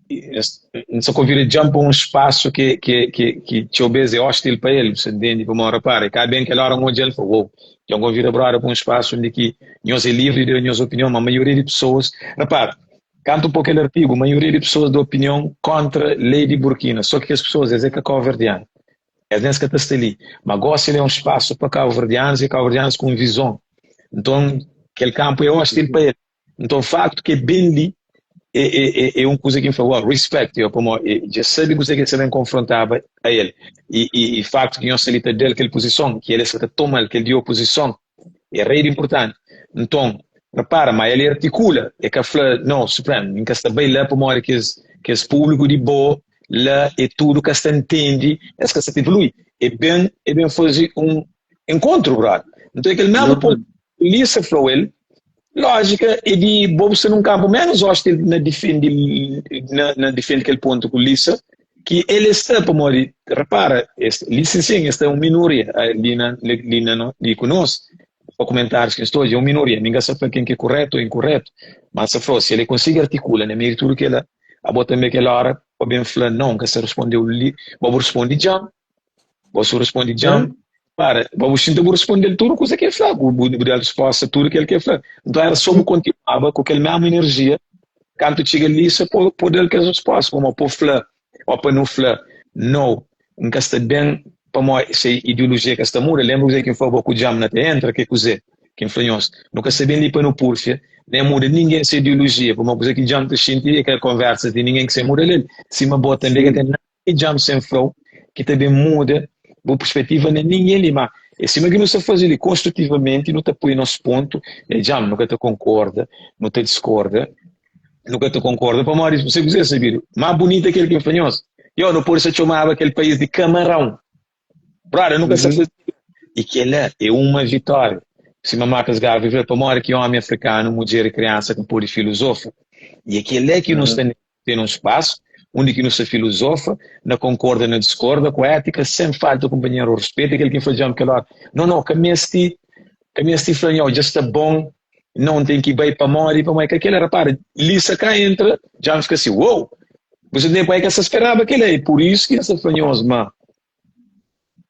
N sa konvida Djan pa un spasu ki ki ki ki txeu bes é ostil pa el, bu sa ntende? Pamodi rapara, i ka ben kel ora N odja-l, N fla, Uou, Djan konvida broda pa un spasu undi ki nhos é livri di da nhos opinion, ma maioria di pesoas, rapara, kantu N poi kel artigu, maioria di pesoas da opinion kontra lei di Burkina, so ki kes pesoas es é ka kauverdianu, es nen es ka ta sta li, ma gosi el é un spasu pa kauverdianus i kauverdianus ku un vizon, nton kel kanpu é ostil pa el. Nton faktu ki é ben li é, é, é, é un kuza ki N fla, wow, respect, yo, pamo e dja sabe kuzê ki el sta ben konfrontaba a el. I, i, i faktu ki nhos sta li ta da-l kel puzison, ki el sta ta toma-l, kel di opozison, é rei di inpurtanti. Nton, repara ma el artikula, e ka fla, no, Supreme, N ka sta bai la pamodi kes, kes públiku di bo la e tudu ka sta ntende, es ka sta ta evolui. E ben, e ben faze un enkontru, brother. Nton, é kel mesmu pontu ki Lisa fla-u el, Lójika é di bo bu sta nun kanpu ménus óstil na difende na difende kel pontu ku Lisa ki el es sta pamodi repara es Lisa sin es sta un minoria li na li na no li ku nos pa kumentárius ki N sta odja é un minoria mi N ka sta fla ken ki é kuretu ô inkuretu ma N sta fla-u si el konsigi artikula na meiu di tudu kela abo tanbe kel óra pa ben fla nau N ka sta respondeu li bo bu responde dja Bo su responde djam, para, bo bu xinta bu respondel tudu kuza ki el fla, bu, bu, bu dal resposta tudu kel ki el fla. Nton era so bu kontinuaba ku kel mesmu enerjia, kantu txiga Lisa po, po dal kes resposta, pamodi po fla, o pa nu fla, no, N ka sta ben. Pamodi se ideologia ka sta muda. Lembra kuzê ki N fla bo ku Djam na ta entra? Ke kuzê ki N fla nhos? Nu ka sta ben li pa nu purfia, nen muda ningen se ideologia. Pamodi kuzê ki Djam ta xinti é ka konversa di ningen ki sen muda lel. Sima bo tanbe ka ten nada ki Djam sen fla-u ki ta ben muda bu perspetiva na ningen li. Ma é sima ki nu sta faze li, konstrutivamenti nu ta poi nos pontu. É Djam, nu ka ta konkorda, nu ta diskorda. Nu ka ta konkorda pamodi se kuzê sabidu. Má bunita é kel ki N fla nhos. Yo, nu pode sa txomaba kel país di Kamarãu. Brother, nu ka sa faze. I kel-la é uma vitória. Sima Marcus Garvey fla, pamodi ki ómi afrikanu, mudjer i kriansa ka pode filozofa? I é kel-la ki nu sta ten un spasu undi ki nu sta filozofa, na konkorda, na diskorda, ku étika, sen falta kunpanheru ruspetu. É kel ki N fla dja-m kel óra. No, no, ka meste, ka meste fla, nho, dja sta bon. Não tem ki bai pamodi pamodi ka kela rapara Lisa ka entra dja fika si wow bu sa tempu ai ka sa speraba kela e por isso ki nsa fla nhos ma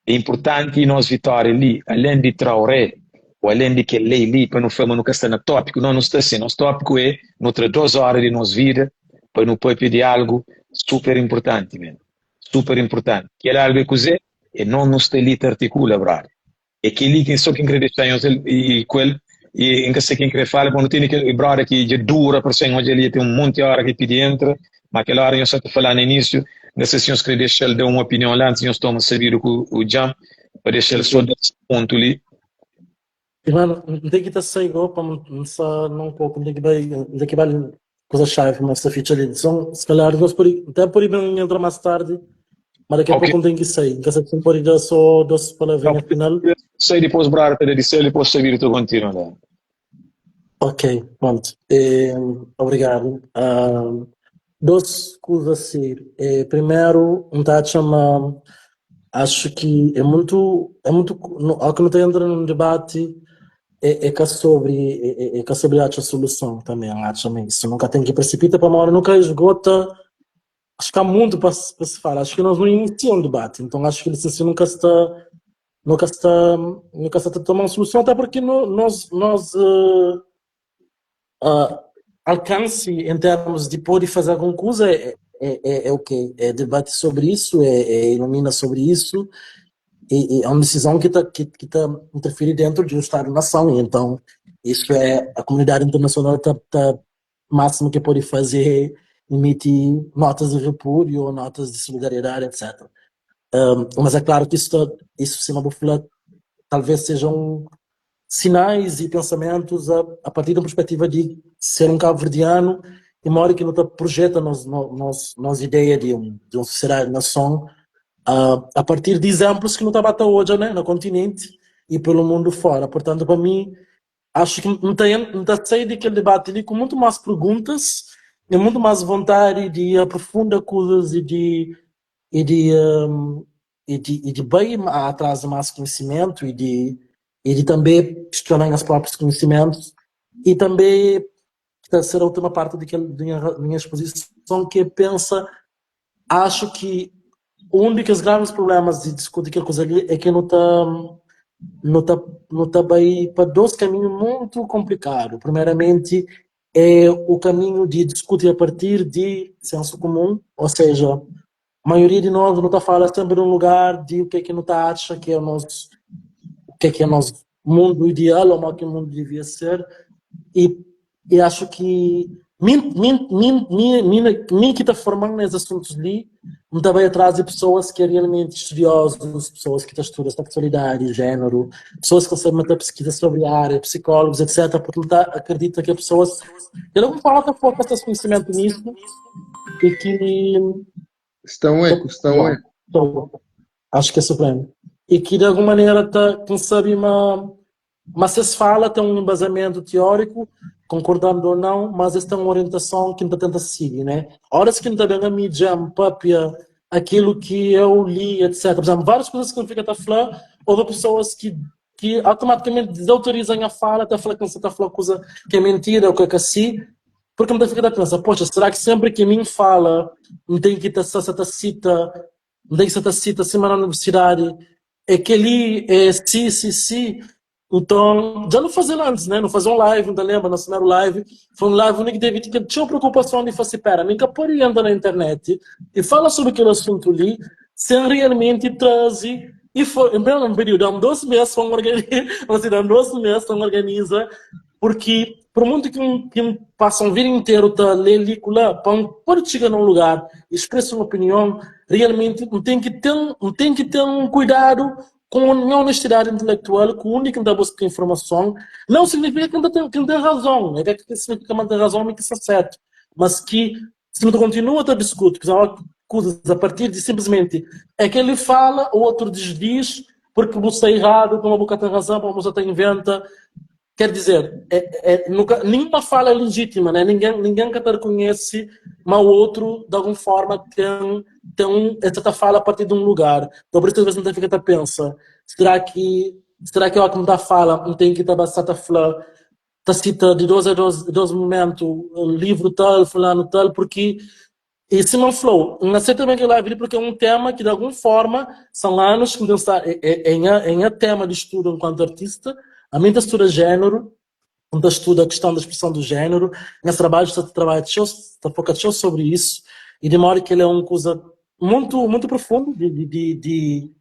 é importanti nos vitória li além di Traoré ou além di kel lei li pa nu fla ma nu ka sta na tópiku não nu sta sim nos tópiku é nu tra 2 hora di nos vida pa nu papia di algu super importanti man super importanti kel algu é kuzê é nos nu sta li ta artikula brother. É kel-li ki sô ki N krê dexa nhos el i ku el i N ka sa ken krê fala pamodi nu tene kel brother ki dja dura parse N odja li dja ten un monti ora ki pidi entra ma kel ora nhos sa ta fala na inísiu N ka sa si nhos krê dexa-l da un opinion la antis nhos toma sabidu ku u Djam pa dexa-l sô da se pontu li. Mano, N ten ki ta sai go pa N sa na un poku N ten ki bai N ten ki bai Kuza xavi ma sta fitxa li. Nton, se calhar nós pode, até pode ben entra mais tarde, mas daqui a Ok. pouco não tem que sair. Nka sabe se pode dar só duas palavrinhas final. Sai dipôs brother ta da di sel dipôs sabidu ta continua la. Ok, pronto. Eh, obrigado. Ah, duas coisas assim. Eh, primeiro, um tá chama, acho que é muito, é muito, no, ao que não tá entrando num debate É, é ka sobri, é, é ka sobri atxa soluson também, atxa ma isso nunca tem que precipita pamodi nunca esgota, acho que há muito para se se falar, acho que nós não inicia um debate, então acho que licencia nunca está nunca está nunca está a tomar uma solução, até porque no, nós nós uh, uh, alcance em termos de poder fazer alguma coisa é, é, é, é o quê? É debate sobre isso, é, é ilumina sobre isso, e, e é uma decisão que está que, que tá interfere dentro de um Estado-nação, e então isso é, a comunidade internacional está tá, máximo que pode fazer é emitir notas de repúdio ou notas de solidariedade, etc. Um, mas é claro que isso, tá, isso se não falar, talvez sejam sinais e pensamentos a, a partir de uma perspectiva de ser um cabo-verdiano e mora que não tá projeta nos, nos, nos ideia de um de uma sociedade nação a, a partir de exemplos que não tá bata hoje né no continente e pelo mundo fora portanto para mim acho que não tem não tá sair daquele debate ali com muito mais perguntas e muito mais vontade de aprofundar coisas e de e de um, e de, e de bem atrás de mais conhecimento e de, e de também questionar os próprios conhecimentos e também terceira última parte daquele, da minha, minha exposição que é pensa acho que um dos grandes problemas de discutir aquela coisa ali é que não está não tá, não tá bem para dois caminhos muito complicados. Primeiramente, é o caminho de discutir a partir de senso comum, ou seja, a maioria de nós não está falando sempre de um lugar de o que é que não tá acha que é o nosso o que é que é o nosso mundo ideal ou como é que o mundo devia ser e, e acho que mim, mim, mim, mim, mim, mim que está formando nesses assuntos ali não está bem atrás de pessoas que é realmente estudiosos, pessoas que estudam sexualidade, gênero, pessoas que sabem muita pesquisa sobre a área, psicólogos, etc. Porque não tá, acredita que as pessoas, de alguma forma, tá pouco esse conhecimento nisso e que Está um eco, está um eco. Então, acho que é supremo. E que de alguma maneira tá, quem sabe uma mas se fala tem um embasamento teórico, concordando ou não, mas esta é uma orientação que ainda tenta seguir, né? Horas que ainda bem a mídia papia aquilo que eu li, etc. Por exemplo, várias coisas que não fica a falar, houve pessoas que que automaticamente desautorizam a fala, até falar que você está a falar coisa que é mentira ou que é assim, porque não fica a pensar, poxa, será que sempre que mim fala, não tem que estar tá, cita, não tem que estar cita acima na universidade, é que ali é sim, sim, sim. Então, já não fazer antes, né? Não fazer um live, não lembra, nosso primeiro live, foi um live onde teve que tinha preocupação de fazer, pera, nunca pode entrar na internet e fala sobre aquele assunto ali, sem realmente trazer E foi, mesmo um período, dá-me 12 meses para organizar, assim, dá-me 12 meses para organiza, porque por muito que um, que um passa um vida inteiro tá ler lícula, para um pode chegar num lugar e expressar uma opinião, realmente um tem que ter, um tem que ter um cuidado com a minha honestidade intelectual, com o único que está buscando informação, não significa que não tem, que não tem razão, é que significa que não tem razão e que está certo, mas que se não continua a discutir, que são coisas a partir de simplesmente é que ele fala, o outro desdiz, porque você está errado, como a boca tem razão, como você tem inventa. Quer dizer, é, é, nunca, nenhuma fala é legítima, né? Ninguém, ninguém que te reconhece, mas o outro, de alguma forma, tem, tem um, essa fala a partir de um lugar. Então, por isso, às vezes, não fica a pensa, será que, será que o que me dá fala, não tem que estar bastante a falar, tá cita de dois a dois, dois momentos, livro tal, fulano tal, porque e Simon Flow, não sei também que live porque é um tema que de alguma forma são anos que está é, é, em, em a tema de estudo enquanto artista, a minha estuda género, onde estuda a questão da expressão do género, nesse trabalho está trabalho está focado sobre isso, e demora que ele é uma coisa muito muito profundo de, de, de,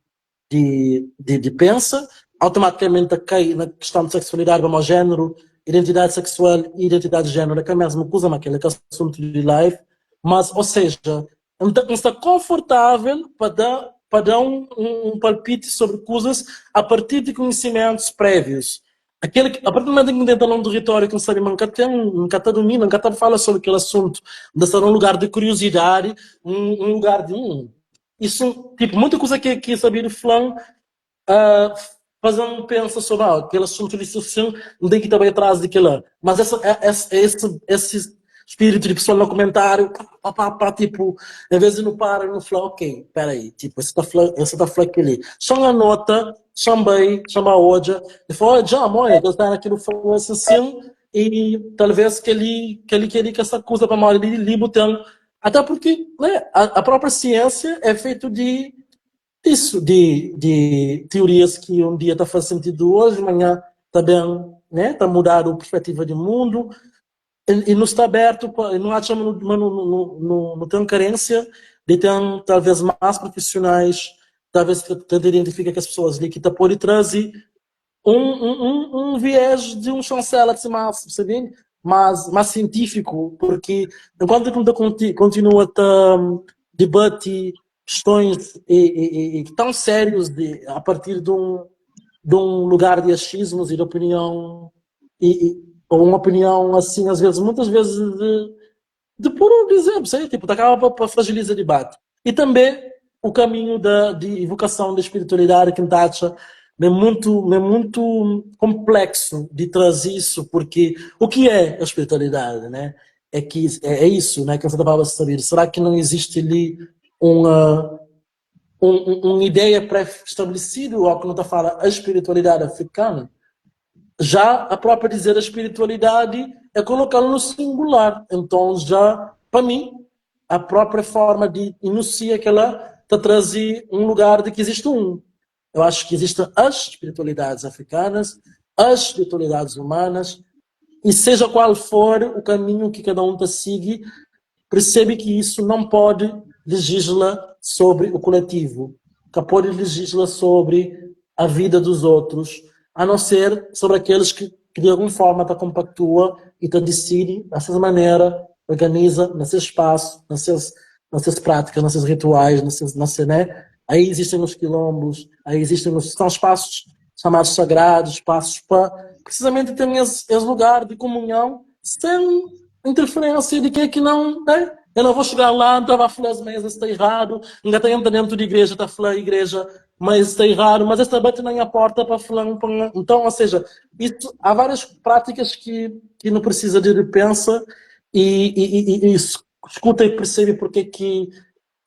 de, de, de pensa, automaticamente cai na questão de sexualidade, como género, identidade sexual e identidade de género, que é a mesma coisa, mas aquele é assunto de live, mas, ou seja, não está confortável para dar, para dar um, um, um palpite sobre coisas a partir de conhecimentos prévios. Aquele que, a partir do momento em que entra num território que não sabe, nunca tem, nunca está domina, nunca está fala sobre aquele assunto, de estar num lugar de curiosidade, um, um lugar de um, isso, tipo, muita coisa que, que saber falando, uh, fazer um pensa sobre ah, aquele assunto de assim, não tem que estar bem atrás daquilo. Mas essa, esse, esse, esse espírito de pessoa no comentário, pá, pá, pá, tipo, em vez de não parar, não falar, ok, peraí, tipo, esse está falando, esse está falando aquele. Só uma nota, chama aí, chama a outra, e fala, já, olha, eu estou aquilo falando assim, assim, e talvez que ele, que ele queria que essa coisa para a maioria de botando, até porque né, a, a própria ciência é feita de isso, de, de teorias que um dia está fazendo sentido hoje, amanhã também né, está mudando a perspectiva do mundo, e, e não está aberto, não acho não, não, não, não, não tem carência de ter talvez mais profissionais, talvez que tenta identificar que as pessoas ali que está por trazer um, um, um, viés de um chancela de mais, sabe? Mais, mais científico, porque enquanto que continua a debate questões e, e, e, tão sérios de, a partir de um, de um lugar de achismos e de opinião, e, e, ou uma opinião assim, às vezes, muitas vezes de, de puro dizer, sei, tipo, acaba para fragilizar o debate. E também o caminho da, de evocação da espiritualidade que acha é muito, é muito complexo de trazer isso, porque o que é a espiritualidade, né? É que é, é isso, né? Que você estava a saber. Será que não existe ali uma, um, uma ideia pré-estabelecida, ou que não está a falar a espiritualidade africana? Já a própria dizer a espiritualidade é colocá-la no singular. Então, já, para mim, a própria forma de enunciar que ela está a trazer um lugar de que existe um. Eu acho que existem as espiritualidades africanas, as espiritualidades humanas, e seja qual for o caminho que cada um te siga, percebe que isso não pode legislar sobre o coletivo, que pode legislar sobre a vida dos outros, a não ser sobre aqueles que, que de alguma forma te compactua e te decide dessa maneira, organiza nesse espaço, nessas, nessas práticas, nesses rituais, nesses, nesse, né? Aí existem os quilombos, aí existem os, são espaços chamados sagrados, espaços para precisamente ter esse, esse lugar de comunhão sem interferência de quem é que não, né? Eu não vou chegar lá, estava a falar as mesas, está errado, ainda tem dentro de igreja, está a falar igreja, mas está errado, mas esta bate na minha porta para falar um Então, ou seja, isso, há várias práticas que, que não precisa de repensa e, e, e, e escuta e percebe porque que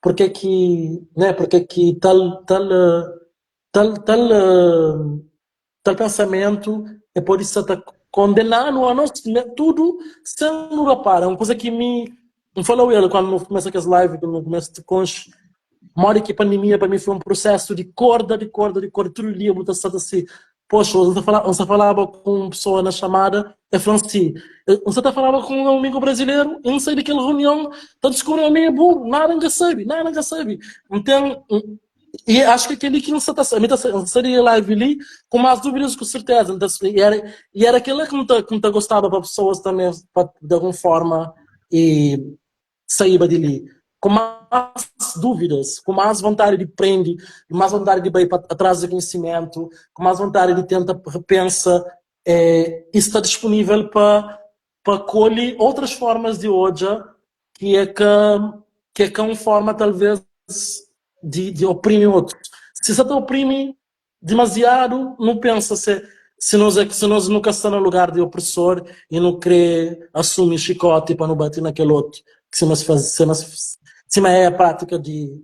porque que, né, porque que tal tal tal tal tal pensamento é pode estar condenando a nós tudo sem rapar. É uma coisa que me me falou ele quando começa aquelas lives, quando começa de conch, mora que a pandemia para mim foi um processo de corda, de corda, de corda, todo dia botar assim, poxa, você falava, você falava com uma pessoa na chamada, é francês. Você tá falava com um amigo brasileiro, e não sei daquela reunião, tá descobrindo um amigo burro, nada nunca sabe, nada nunca sabe. Então, E acho que aquele que não está a mim tá seria live ali com mais dúvidas com certeza. Então, e era, e era aquela que não tá, que não tá gostava para pessoas também, para, de alguma forma, e sair de ali. Com mais dúvidas, com mais vontade de aprender, mais vontade de ir para atrás do conhecimento, com mais vontade de tentar repensa, é, isso está disponível para para colher outras formas de hoje que é que que é que é uma forma talvez de, de oprimir outros. Se você te oprime demasiado, não pensa se se nós é que se nós nunca está no lugar de opressor e não querer assumir chicote para não bater naquele outro, que se nós faz, se nós, se é a prática de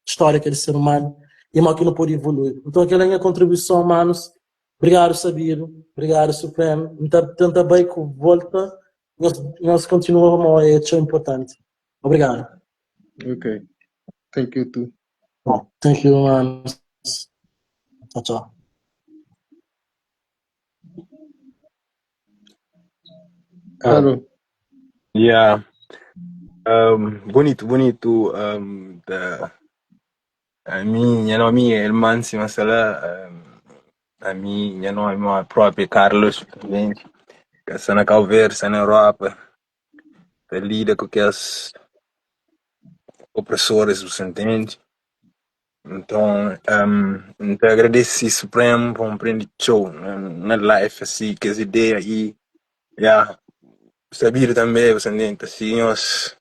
histórica de ser humano e mal que não pode evoluir. Então aquela é a minha contribuição, manos. Obrigado, Sabino. Obrigado, Supremo. Tenta bem com volta. Nós, nós continuamos, é importante. Obrigado. Ok. Thank you too. Bom, thank you, manos. Tchau, tchau. Alô. Yeah. Bonito, bonito. Um, da, a minha nome é Elmansi Massala. Um, a minha nome é próprio Carlos, também. Que está na Cabo Verde, está na Europa. Que lida com aqueles opressores, você entende? Então, um, então agradeço Supremo por um prende show na, na life, assim, que as ideias e, yeah, saber também, você entende? Assim, os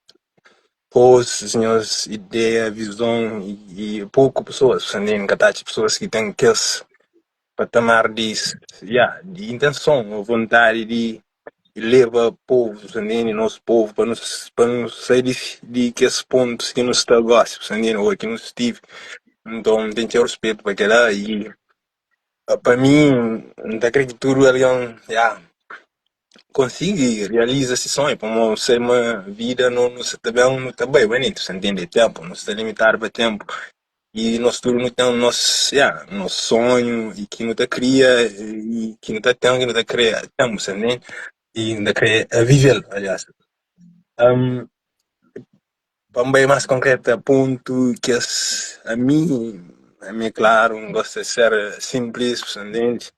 posts, as ideia, visão e, e pouco pessoas, você entende? Que pessoas que têm aqueles patamar de, yeah, de intenção, vontade de leva povo, você entende? Nosso povo para nos, para nos sair de, de que esses pontos que nos está agora, você entende? Ou que nos estive. Então, tem que ter respeito para aquela e para mim, não acredito que tudo alguém, yeah, consiga realiza esse sonho, como ser uma vida não não se também não está bem bonito, você entende? Tempo, não está limitado para tempo. E nós tudo não tem nosso, yeah, nosso sonho e que não está cria e que não está tendo, que não está cria, temos, você entende? E ainda cria a viver, aliás. Um, para bem mais concreto, a ponto que as, a mim, a mim, claro, não gosto de ser simples, você entende?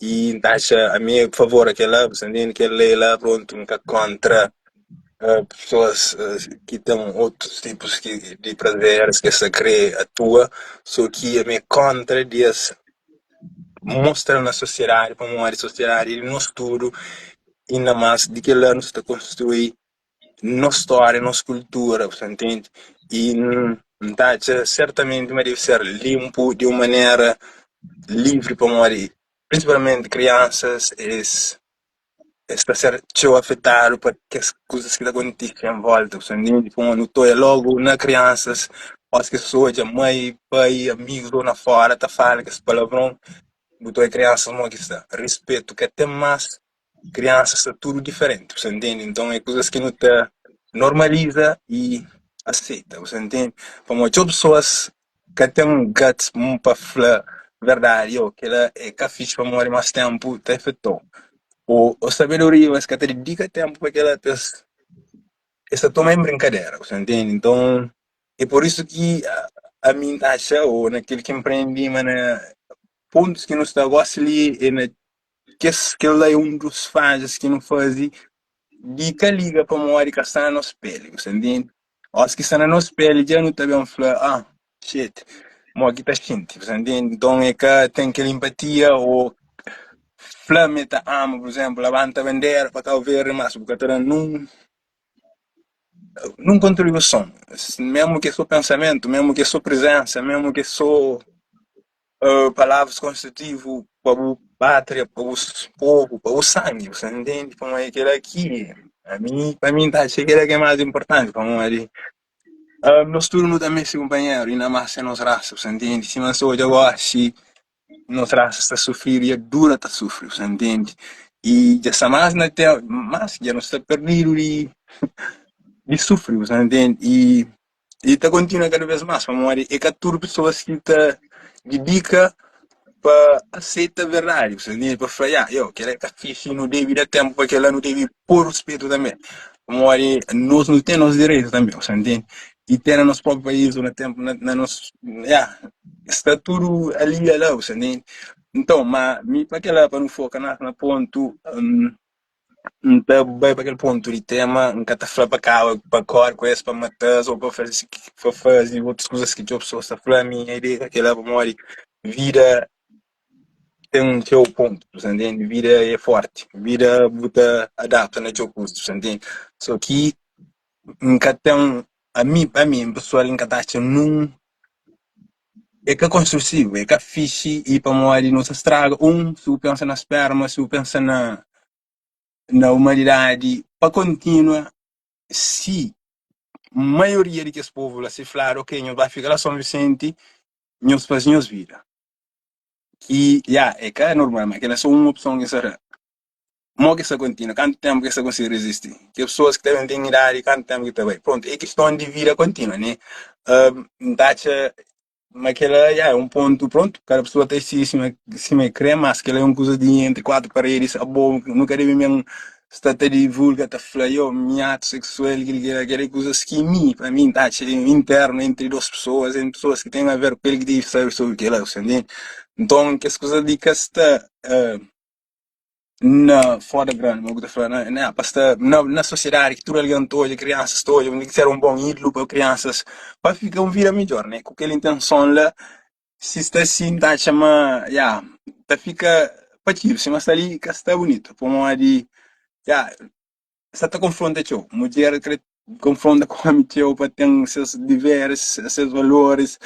E acha a mim, por favor, aquela, você entende? Que lei lá, pronto, nunca contra uh, pessoas uh, que têm outros tipos que, de prazeres que se crê a tua, só que a mim contra de mostrar na sociedade, para uma sociedade, e nós tudo, ainda mais de que lá nos está construir nossa história, nossa cultura, você entende? E tá, certamente mas deve ser limpo de uma maneira livre para morrer. Principalmente crianças, es, está ser tão afetado por as coisas que acontecem em volta, você entende? Tipo, não estou logo na crianças, as pessoas, mãe, pai, amigos lá fora, tá falando que esse palavrão, botou crianças, não que está. Respeito, que até mais crianças está tudo diferente, você entende? Então é coisas que não te normaliza e aceita, você entende? Para muitas pessoas que têm um guts para falar verdade, eu, que ela é que fiz para morrer mais tempo, te afetou. Ou, ou sabedoria, mas que te dedica tempo para que ela te, essa toma em brincadeira, você entende? Então, é por isso que a, a mim acha, ou naquele que empreende, mas na pontos que não está gosta ali, é na que esse que ele é um dos fases que não faz de que liga para morrer que está na nossa pele, você entende? Os que está na nossa pele já não está bem falar, ah, shit, mo aqui tá quente, você entende? Então é que tem aquela empatia ou Flamengo tá ama, por exemplo, levanta a bandeira para cá ver, mas porque tá num num contribuição, mesmo que só pensamento, mesmo que só presença, mesmo que só uh, palavras construtivas para a pátria, para o povo, para o sangue, você entende? Como é que aqui, a mim, para mim, tá, achei que era que é mais importante, como ali. Uh, nós tudo também se companheiro, e na massa é nossa raça, você entende? Se não sou agora, se nossa raça está sofrendo, e a dura está sofrendo, você entende? E já está mais na tela, mas já não está perdido de, de sofrer, você entende? E e está continua cada vez mais, para é que tudo pessoas que tá dedica para aceitar a verdade, você entende? Para falar, ah, eu quero que fixe, não deve dar tempo para que ela não deve pôr respeito também. Como nós não temos direito também, você entende? E ter no nosso próprio país, no tempo, na, na nosso, yeah. Sta tudu ali i ala, bu sa ntende? Nton, ma mi pa kela, pa nu foka na na pontu, N ta bai pa kel pontu di tema, N ka ta fla pa kaba, pa kore ku es, pa mata-s ô pa faze pa faze otus kuzas ki txeu pesoas ta fla. Mi nha ideia é ka kela pamodi vida ten txeu pontu, bu sa ntende? Vida é forti, vida bu ta adapta na txeu kuzas, bu sa ntende? So ki N ka ten, ami pa mi pesoal N ka ta atxa nun é ka konstrusivu, é ka fixi i pamodi nu ta straga un si bu pensa na sperma, si bu pensa na na umanidadi pa kontinua si maioria di kes povu la si fladu ok nhos ba fika la Son Visenti nhos faze nhos vida ki ya é ka normal ma kila é so un opson ki sa da mo ki sa kontinua kantu tempu ki sa konsigi rizisti ke pesoas ki ta ben ten idadi kantu tempu ki ta bai prontu é kiston di vida kontinua ne N ta atxa ma kila ya é un pontu prontu kada pesoa ta disidi sima sima e kre mas kila é un kuza di entri 4 paredis abo nu ka debe ben sta ta divulga ta fla yo mi atu seksual kila kila kila é kuzas ki mi pa mi N ta atxa internu entri 2 pesoas entri pesoas ki ten aver ku el ki debe sabe sobri kila bu sta ntende nton kes kuza di ka sta na fora grandi, mo ku ta fla na na pa sta na na sosiedadi ki tudu algen ta odja, kriansas ta odja, ki ser un bon ídulu pa kriansas pa fika un vida midjor ne, ku kel intenson la, si sta si N ta atxa ma ya ta fika pa txidu, sima sta li ka sta bunitu, pamodi ya sta ta konfronta txeu, mudjer kre konfronta ku omi txeu pa ten ses diveris, ses valoris,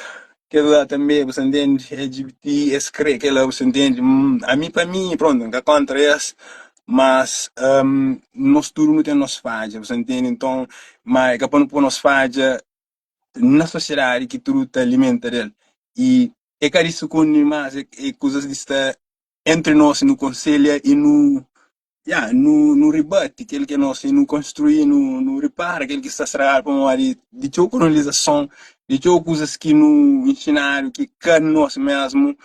kel-la tanbe, bu sa ntende, LGBT es kre kel-la, bu sa ntende, ami pa mi, prontu, N ka kontra es, mas nos tudu nu ten nos fadja, bu sa ntende, nton, ma é ka pa nu poi nos fadja na sosiedadi ki tudu ta alimenta del, i é ka di sukundi mas, é kuzas di sta entri nos, nu konselha i nu Ya, nu nu ribati kel ki é nos i nu konstrui, nu nu ripara kel ki sta stragadu pamodi di txeu kolonizason, di txeu kuzas ki nu inxinadu ki ka nos mesmu,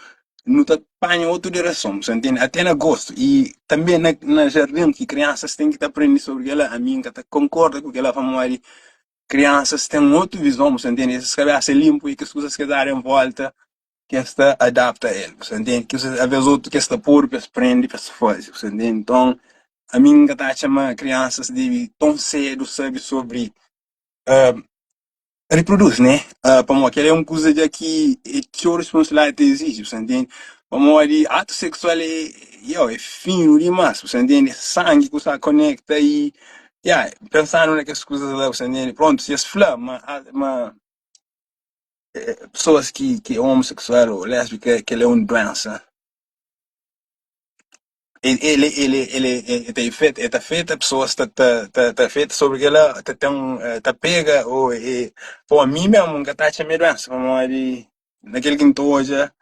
nu ta panha otu direson, bu sa ntende? Até na gostu i tanbe na na jardin ki kriansas ten ki ta prende sobri kela, ami N ka ta konkorda ku kela pamodi kriansas ten otu vizon, bu sa ntende? Ses kabesa é linpu i kes kuzas ki es dadu en volta ki es ta adapta el, bu sa ntende? Ki aves otu ki es ta podu pa es prende, pa es faze, bu sa ntende? Nton, ami N ka ta atxa ma kriansas debe ton sedu sabe sobri riproduzi, ne? Pamodi kel-la é un kuza dja ki é txeu responsabilidadi ta iziji, bu sa ntende? Pamodi atu seksual é, yo, é finu dimas, bu sa ntende? Sangi ku sa konekta i, ya, pensando na kes kuzas la, bu sa ntende? Prontu, si es fla ma, ma Pessoas ki ki é homossexual ou lésbica kel é um doença ele ele ele ele ta afeta ta afeta pessoas ta ta ta ta afeta sobre kela ta ten ta pega ou é pô ami mesmo nka ta atxa ma é doença pamodi na kel ki nta odja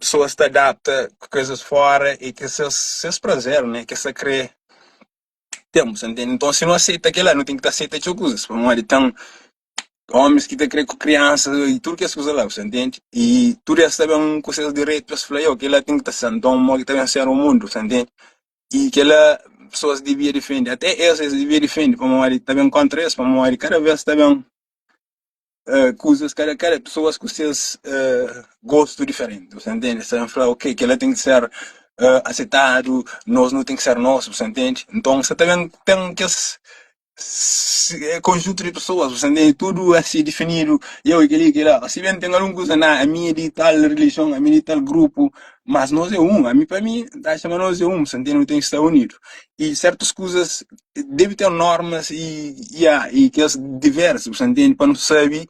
pessoas ta adapta ku coisas fora e ke ses ses prazer né ke sa kre ten bu sa ntende nton si nu aceita kela nu ten ki ta aceita txeu kuzas pamodi ten Omis ki ta kre ku kriansas i tudu kes kuza la, bu sta ntende? I tudu es ta ben ku ses direitu pa es fla, yo, kel-la ten ki ta ser, nton modi ki ta ben ser un mundu, bu sta ntende? I kel-la pesoas dibia difende, ate es, es dibia difende, pamodi ta ben kontra es, pamodi kada bes ta ben kuzas, kada kada pesoas ku ses gostu diferenti, bu sta ntende? Es ta ben fla, ok, kel-la ten ki ser asetadu, nos nu ten ki ser nos, bu sta ntende? Nton sa ta ben ten kes konjuntu di pesoas, bu sa ntende? Tudu asi difinidu, eu e kel-li, kel-la. Si ben ten algun kuza, na, ami é di tal rilijion, ami é di tal grupu, mas nos é un. Ami pa mi, N ta atxa ma nos é un, bu sa ntende? Nu ten ki sta unidu. I sertus kuzas debe ten normas i, ya, i kes diversu, bu sa ntende? Pa nu sabe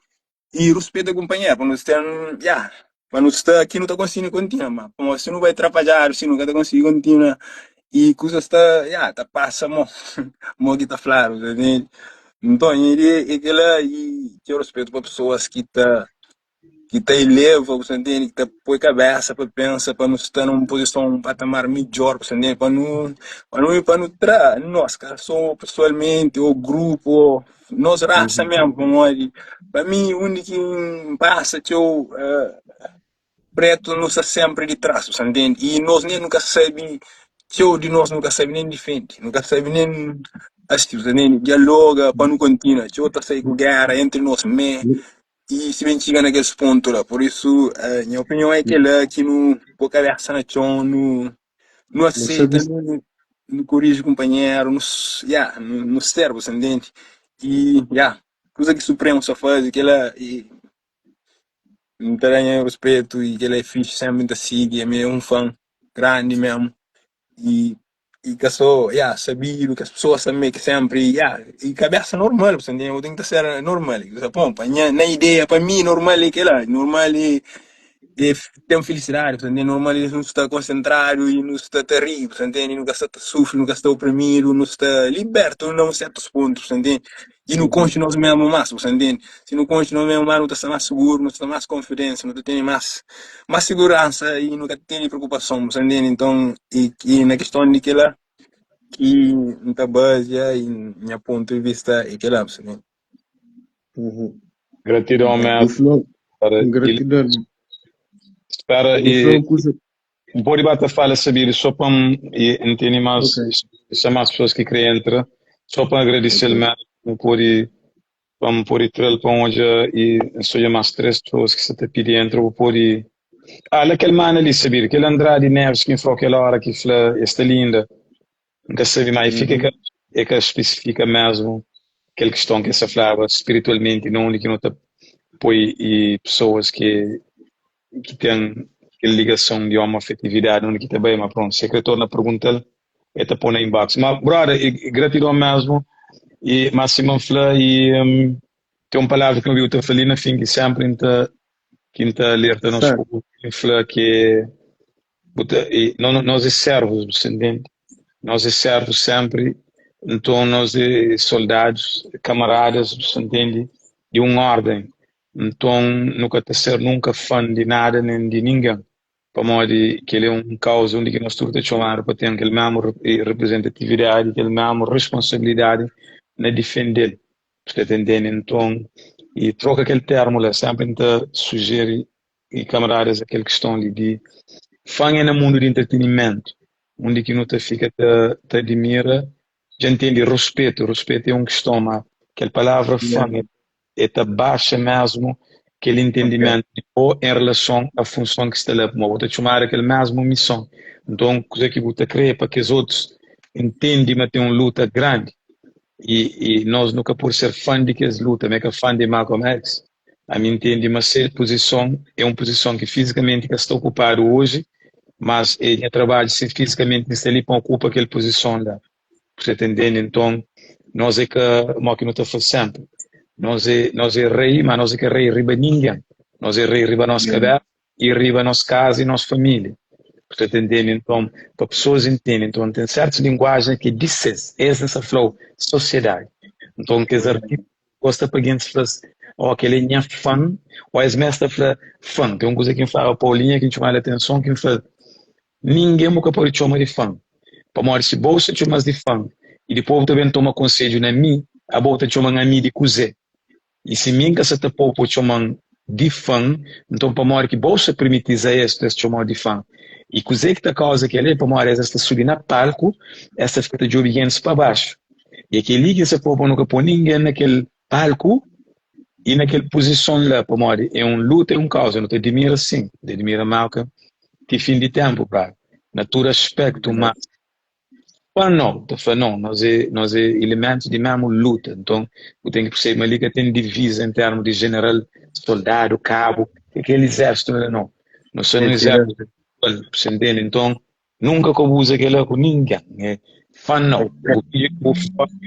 i ruspeta kunpanheru, pa nu ten, ya, pa nu sta ki nu ta konsigi kontinua, ma pamodi si nu bai trapadjadu si nu ka ta konsigi kontinua i kuzas ta, ya, ta pasa mo, mo ki ta fladu, ta ntende? Nton, e kila i txeu ruspetu pa pesoas ki ta ki ta eleva, bu ta ntende, ki ta poi kabesa pa pensa pa nu sta nun puzison, un patamar midjor, bu ta ntende, pa nu pa nu pa nu tra nos, ka so pesoalmenti o grupu o nos rasa mesmu, pamodi pa mi undi ki N pasa txeu pretu nu sta sempri di tras, bu sta ntende, i nos nen nu ka sabi txeu di nos nu ka sabi nen difende, nu ka sabi nen asti, bu sta ntende, dialoga pa nu kontinua, txeu ta sai ku gera entri nos mé. I si ben txiga na kes pontu la. Pur isu, nha opinion é kel-la, ki nu pô kabésa na txon, nu nu Nu aseita, sabe. nu nu koriji kunpanheru, nu ya, nu ser, bu sa ntende? I ya, kuza ki Supremu sa faze kel-la i N ta da nha ruspetu i kel-la é fixi, sénpri N ta sigi, ami é un fan grandi mésmu i i ka so ya sabidu kes pesoas tanbe ki senpri ya i kabesa normal bu ta ntende bu ten ki ta ser normal pon pa nha na ideia pa mi normal é kila normal é é ten felisidadi bu ta ntende normal é nu sta konsentradu i nu sta ta ri bu ta ntende nu ka sta ta sufri nu ka sta oprimidu nu sta libertu na un sertus pontu bu ta ntende i nu konxe nos mesmu mas bu ta ntende si nu konxe nos mesmu mas nu ta sta mas suguru nu ta sta mas konfidensa nu ta tene mas mas siguransa i nu ka tene preokupason bu ta ntende nton i i na kiston di kila ki N ta bazia i nha pontu di vista é kila bu ta ntende. Uhum. Gratidon Bu mesmo. fla, Para e gratidon. espera Bu e fla un kuza. N pode ba ta fala sabidu só pa N e N tene más Ok, xa más pessoas ki kre entra só pa N agradese-l ok. mesmo N pode pa N pode tra-l pa N odja e N sta odja más 3 pessoas ki sta ta pidi entra bu pode Ah la kel mana li sabidu kel Andrade Neves ki N fla-u kel ora ki fla e sta linda N ka sabe má e fika Uhum. ka e ka spesifika mesmu kel kiston ki e sta flaba spiritualmenti na undi ki nu ta poi e pesoas ki ki ten kel ligason di homoafetividadi undi ki ta bai ma prontu si e kre torna pergunta-l e ta pô na inbox ma brother e gratidon mesmu e ma sima N fla e ten un palavra ki N obi-u ta fla li na fin ki sempri N ta ki N ta alerta nos Sabe. povu ki N fla ki Bu ta, e, no, nos é servus, bu sta ntende? Nos é servus sempri, nton nos é soldados, camaradas, bu sta ntende? Di un orden. Nton nu ka ta ser nunka fan di nada nen di ningen, pamodi kel é un kauza undi ki nos tudu ta txomadu pa ten kel mesmu representatividadi, kel mesmu responsabilidadi na difende-l. Bu sta ta ntende? Nton, e troka kel termu la, sempri N ta sujeri i kamaradas kel kiston li di fan é na mundu di entretenimentu undi ki nu ta fika ta ta adimira dja ntende ruspetu ruspetu é un kiston ma kel palavra fan Yeah. é ta baxa mesmu kel Ok. entendimentu di bo en relason a funson ki sta la pamodi bo ta txomadu kel mesmu mison nton kuze ki bu ta kre é pa kes otus ntende ma ten un luta grandi i i nos nu ka pode ser fan di kes luta mi é ka fan di Malcolm X Ami ntende ma se puzison é un puzison ki fizikamenti ka sta okupadu oji, mas é nha trabadju si fizikamenti N sta li pa N okupa kel puzison la. Bu sta ta ntende? Nton, nos é ka, mo ki nu ta fla senpri, nos é, nos é rei, ma nos é ka rei riba ningen. Nos é rei riba nos kabesa i riba nos kaza i nos família. Bu sta ta ntende? Nton, pa pesoas intende, nton ten sertus linguajen ki é di ses, es N sta fla-u, sosiedadi. Nton, kes artista gosta pa gentis fla-s, oh, kel-li é nha fan, ô es meste ta fla fan. Ten un kuza ki N flaba Paulinha ki N txoma-l atenson, ki N fla-l, ningen bu ka pode txoma di fan, pamodi si bo sta txoma-s di fan i dipôs bu ta ben toma konsedju na mi, abo bu ta txoma-m ami di kuzê? I si mi N ka sta ta pô-u pa bu txoma-m di fan, nton pamodi ki bo sta permiti-s a es pa es txoma-u di fan? I kuzê ki ta kauza kel-li é pamodi es ta subi na palku, es ta fika ta djobe gentis pa baxu. I é kel-li ki N sta fla-u pa nu ka pô ningen na kel palku i na kel puzison la, pamodi é un luta, é un kauza. Nu ta adimira sin, nu ta adimira Malcolm ti fin di ténpu, klaru, na tudu aspektu, má pa no, ta fla no, nos é, nos é ilementus di mésmu luta. Nton, bu ten ki persebe ma li ka ten diviza en termu di jeneral, soldadu, kabu, kel izérsitu la, no. Nu sta nun izérsitu igual, bu sta ntende? Nton, Nunka ka bu uza kela ku ningen. É fan nau. Bu fidju bu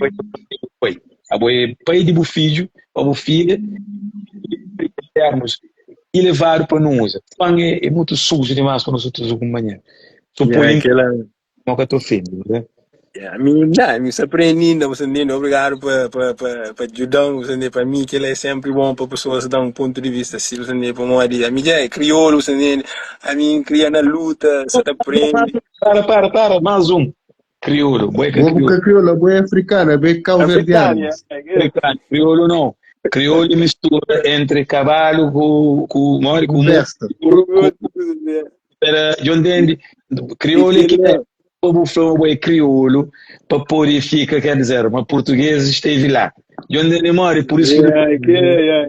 pai bu pai. Abo é pai di bu fidju pa bu filha termos elevadu pa nu uza. Fan é, é mutu suju dimas pa nos uza kunpanheru. So Yeah, poi kela no ka ta ofende, né? Yeah, mi na, mi sta prende inda, você entende? Obrigado pa pa pa pa djuda-m, você entende? Pa mi kel-la é sempre bom pa pessoas da un ponto de vista si, você entende? Pamodi ami dja é kriolu, você entende? Ami N kria na luta, sa ta prende. Para, para, para, mais um. Crioulo, boi ka Bo bu crioulo. ka kriola, bo é afrikana, bo é Africano, kauverdianu. yeah. Africano, crioulo não. Crioulo é mistura entre cavalo com com mori Ku com mu besta. com Era, djo ntende? Kriolu é ki pa bu fla ma bo é kriolu pa pode fika, quer dizer, ma português esteve lá. Djo ntende modi? Por isso ki Yeah, que, yeah.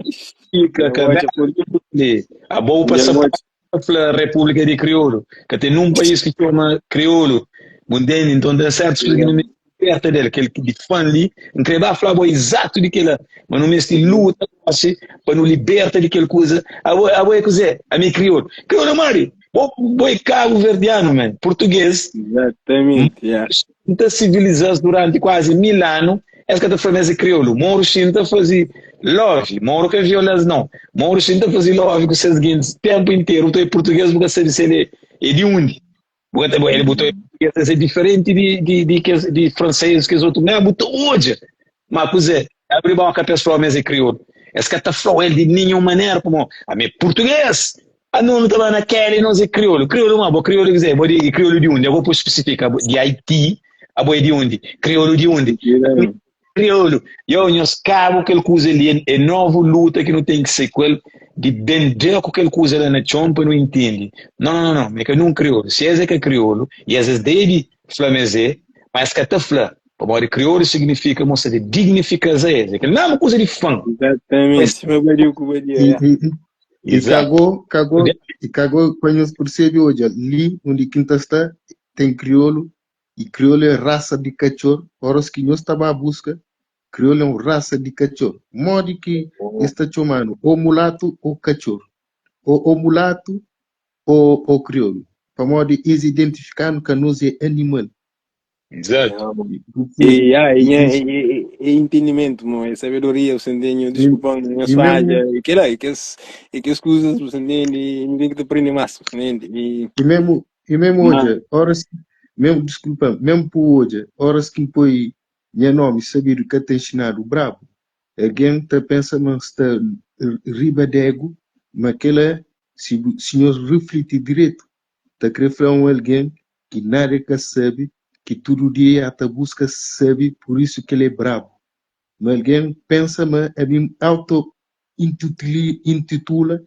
Fika Nha kabesa oja li. Abo bu Nha pasa oja. pa fla Repúblika di Kriolu. Ka ten nun país ki txoma Kriolu. Bu ntende? Nton ten sertus kuza ki nu meste liberta del. Kel ki di fan li, N kre ba fla bo izatu di kela, ma nu meste luta gosi pa nu liberta di kel kuza. Abo, abo é kuzê? Ami é kriolu. Kriolu modi? Bo, bo é kabuverdianu, man. Português. Exatamente, yeah. N ta siviliza-s duranti kuazi 1000 anu, es ka ta fla ma es é kriolu. Moru xinta faze love, Moru ka viola-s nau. Moru xinta faze love ku ses gentis ténpu interu. Bu ta obi purtugês, bu ka sabe si el é di undi. Bu ka ta, el, bu ta obi purtugês, es é diferenti di, di, di kes, di fransês, kes otu. Má bu ta odja. Má kuzê? Abri boka pa es fla-u ma es é kriolu. Es ka ta fla-u el di ninhun manera, pamodi ami é purtugês. Ah no, nu ta ba na Kelly, nos é kriolu. Kriolu ma bo kriolu kuzê? Bo di kriolu di undi? Abo pode spesifika, abo di Haiti, abo é di undi? Kriolu di undi? Kriolu. Yo, nhos kaba ku kel kuza li, é novu luta ki nu ten ki sai ku el, di ben da ku kel kuza la na txon pa nu intende. No, no, no, no, mi ka nun kriolu. Si es é ka kriolu, i es es debe fla ma es é, ma es ka ta fla, pamodi kriolu signifika ma sa ta dignifika-s a es. É kel mesmu kuza di fan. Exatamente, sima badiu ku badia, E, ya. e, e Exato. kagó, kagó, e kagó pa nhos percebe odja, li undi ki N ta sta ten kriolu e kriolu é rasa di katxor, oras ki nhos ta ba buska, kriolu é un rasa di katxor. Modi ki es ta txomanu? Ou mulatu ou katxor. Ou, ou mulatu ou, ou kriolu. Pamodi es identifikanu ka nos é animal. Exato. E, ah, e, e, e, e entendimento, mo, é sabedoria, você entende? Desculpa, minha falha, e que lá, e que as, e que as coisas, você entende? E ninguém que te aprende mais, você entende? E, E mesmo, e mesmo hoje, horas, mesmo, desculpa, mesmo por hoje, horas que põe nha nome sabido que tem ensinado brabo, alguém tá pensa mas está riba d'ego, mas aquela, se se nós refletir direito, tá querer falar um alguém ki nada ka sabe, ki tudu dia a ta buska sabe, pur isu ki el é brabu. Ma algen pensa ma ami N auto intitula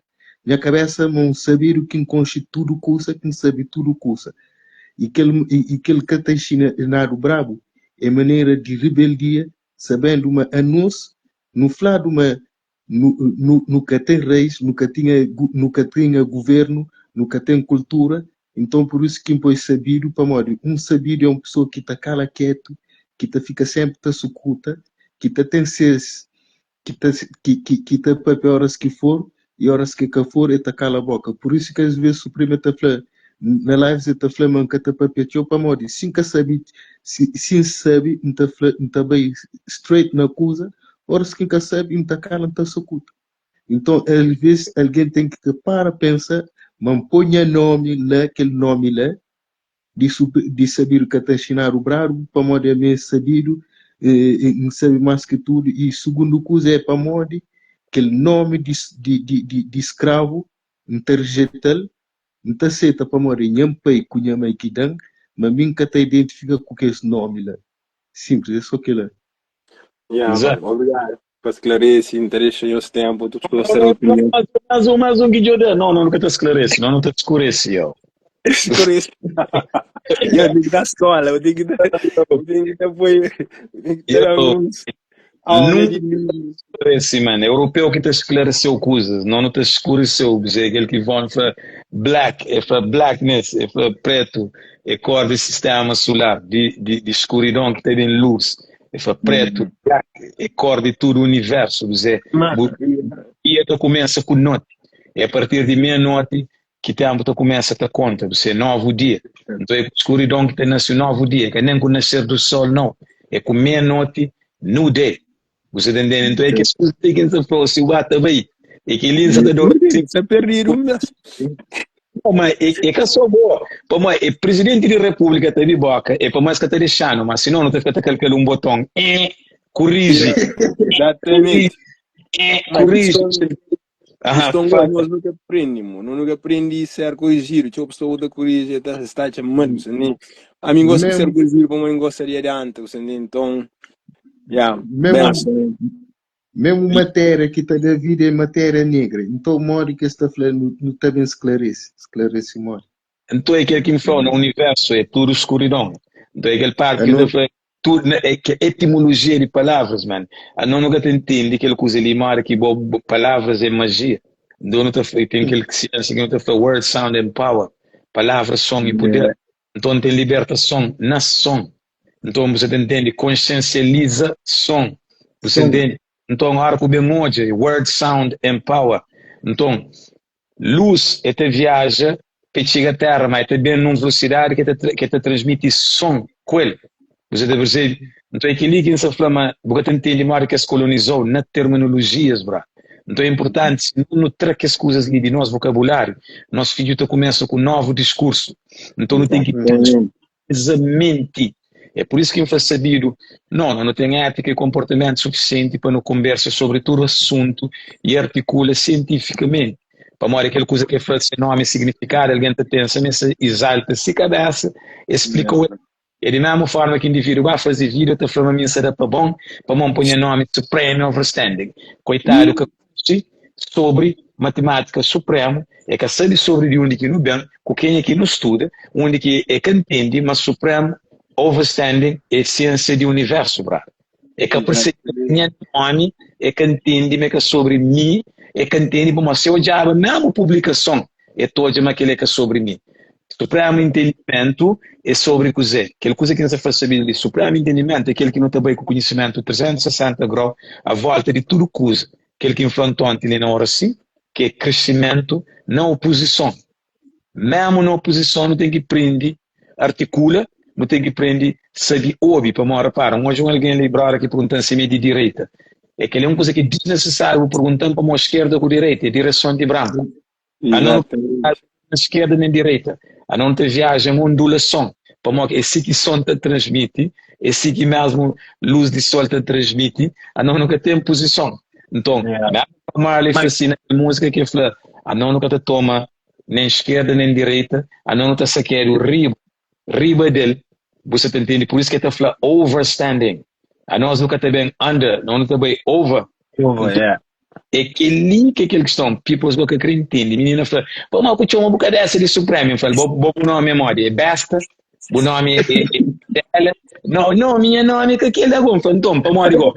nha kabesa ma un sabidu ki N konxe tudu kusa, ki N sabe tudu kusa. I kel i kel ka ta inxinadu brabu é manera di ribeldia, sabendu ma anos nu fladu ma nu nu nu ka ten reis, nu ka tinha nu ka tinha guvernu, nu ka ten kultura, Nton, pur isu ki N poi sabidu, pamodi un sabidu é un pesoa ki ta kala ketu, ki ta fika sénpri ta sukuta, ki ta ten ses, ki ta, ki, ki, ki ta pâpia óras ki for, i óras ki ka for, el ta kala bóka. Pur isu ki asvês Supreme ta fla, na lives el ta fla ma N ka ta pâpia txeu, pamodi si N ka sabe, si, si N sabe, N ta fla, N ta bai straight na kuza, óras ki N ka sabe, N ta kala, N ta sukuta. Nton, alvês algen ten ki para pensa ma N poi nha nómi la, kel nómi la di di sabidu ka ta nxinadu bradu, pamodi ami é sabidu, N sabe más ki tudu. I sugundu kuza é pamodi kel nómi di di di di skravu N ta rejeta-l, N ta seta pamodi é nha pai ku nha mai ki da-m, ma mi N ka ta identifika ku kes nómi la. Sinplis, é sô kel-la. Yeah, Exato. mano, obrigado pa esclarece, não deixa nhos tempo, outras pessoas terem opinião. Mais, mais um, mais um que eu dei. Não, não, nunca te esclarece, não, não te escurece, eu. Escurece. Eu tenho que dar escola, eu tenho que dar, eu tenho que dar apoio, eu tenho que dar alguns aula de Nunca esclarece, mano. Europeu que te esclareceu coisas, não, não te escureceu. Dizer, aquele que vão fala black, é fala blackness, é fala preto, é cor de sistema solar, de, de, de escuridão que tem luz. É fala preto, black, é cor de tudo o universo. Dizer, dia que começa com noite. É a partir de meia-noite que tempo ta começa ta conta, você é novo dia. Então é com escuridão que te nasce um novo dia, que nem com o nascer do sol, não. É com meia-noite, new day. Você tá entendendo? Então é que as coisas têm que se falou, se o bata vai, é que ele está dando. Está perdido mesmo. Não, mas é, é que só boa. Pô, mas é presidente da república tá de boca, é para mais que tá deixando, mas senão não tá fica calcando um botão. É, corrige. Exatamente. É, corrige. Aham, fala. Nós nunca aprendemos, nós nunca aprendi ser corrigido. Txeu pessoa ta corrige, ta está chamando, você nem. A mim gosta de ser corrigido como eu gostaria de antes, você nem. Então, yeah, mesmo, mesmo matéria que ta da vida é matéria negra. Então, modi que está falando, não tá bem esclarece, esclarece modi. Então é aquele que me falou, no universo é tudo escuridão. Então é aquele parte que está falando. Tu, na, é que etimologia de palavras, man. A não nunca te entende aquele coisa ali, mora que bo, bo, palavras é magia. Então não tá, tem aquele que ciência que não tá fala word, sound and power. Palavra, som e poder. Yeah. Então tem libertação na som. Então você te entende, consciencializa som. Você Som. entende? Então, a hora que o bem hoje, word, sound and power. Então, luz é te viaja pa txiga terra, ma é ta ben num velocidade que ta, que ta transmiti som ku el. Você ta percebe? Então é kel-li ki N sta fla ma bu ka ta ntende modi ki es kolonizou na terminologias, bra. Então é importanti si nu tra kes kuzas li di nos vokabuláriu, nos fidju ta kumesa ku novu diskursu. Então nu ten ki Exatamente. Exatamente. É por isso ki N fla sabidu, no, no nu ten étika i konportamentu sufisienti pa nu konbersa sobri tudu asuntu i artikula sientifikamenti. Pamodi kel kuza ki el fla se nomi i signifikadu, algen ta pensa ma el sta izalta si kabesa, el splika-u el. É di mesmu forma ki individu ba faze vida ta fla ma mi N sta da pa bon, pamodi N poi nha nomi Supreme Overstanding. Koitadu ka konxe sobri matimátika supremu, e ka sabe sobri di undi ki nu ben, ku kenha ki nu studa, undi ki e ka ntende ma supremu overstanding e siensia di universu, bra. E ka persebe ma nha nomi, e ka ntende ma e ka sobri mi, e ka ntende pamodi si e odjaba mesmu publikason e ta odja ma kel-li é ka sobri mi. Supremu entendimentu é sobri kuzê? Kel kuza ki N sta fla sabidu li, supremu entendimentu é kel ki nu ta bai ku konhisimentu 360 grau a volta di tudu kuza. Kel ki N fla ntonti li na ora si, ki é krisimentu na opuzison. Memu na opuzison nu ten ki prende artikula, nu ten ki prende sabe obi. Pamodi, rapara, N odja un algen li, brother, ki pergunta-m si mi é di direita. É kel-li é un kuza ki é disnisisáriu bu pergunta-m pamodi skerda ku direita é direson di branku. Ano nu Exatamente. na esquerda nem direita. Ano nu ta viaja em ondulason. Pamodi é si ki son ta transmiti, é si ki mesmu luz di sol ta transmiti. Ano nu ka ten puzison. Nton, Yeah. mesmu Bob Marley fla Mas, si na kel múzika ki el fla, ano nu ka ta toma nem esquerda nem direita, ano nu ta sakedu riba, riba del. Bu sa ta ntende? Pur isu ki el ta fla overstanding. Anos nu ka ta ben under, no nu ta bai over. over, Nton, yeah. É kel-li ki é kel kiston, peoples bo ka kre ntende. Minina fla, Pamodi ku txoma bu kabesa di Supreme? N fla-l, Bo, bo bu nomi é modi? É besta? Bu nomi é, é, é Bela? No, no, minha nomi é ka kel la go. N fla, Nton, pamodi go?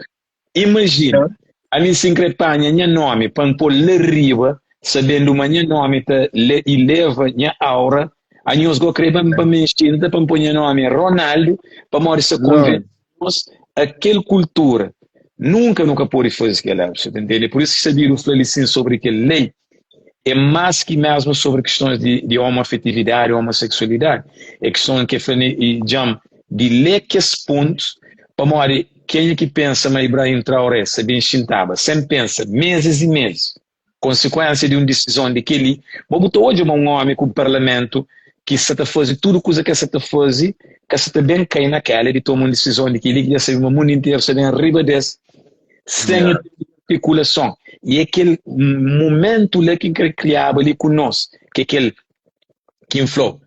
Imajina, ami si N kre panha nha nomi pa N pô-l la riba, sabendu ma nha nomi ta le, ileva nha aura, anhos go kre ba-m pa me xinta pa N pô nha nomi Ronaldo, pamodi sa Não. konvense nos akel kultura. Nunka nu ka pode faze kel-la, bu sa ta ntende? Pur isu ki sabidu fla li sin sobri kel lei é más ki mésmu sobri kistons di, di omoafetividadi, omoseksualidadi. É kiston ki el fla i dja-m di lé kes pontus, pamodi kenha ki pensa ma Ibrahim Traoré sa ben xintaba sen pensa mezis i mezis Konsikuensia di un disizon di kel-li, bo bu ta odja ma un ómi ku parlamentu ki sa ta faze tudu kuza ki el sa ta faze, ka sa ta ben kai na kela di toma un disizon di kel-li ki dja sabe ma mundu interu sa ben riba des sen Yeah. artikulason. I é kel mumentu la ki N kre kriaba li ku nos, ki é kel ki N fla-u,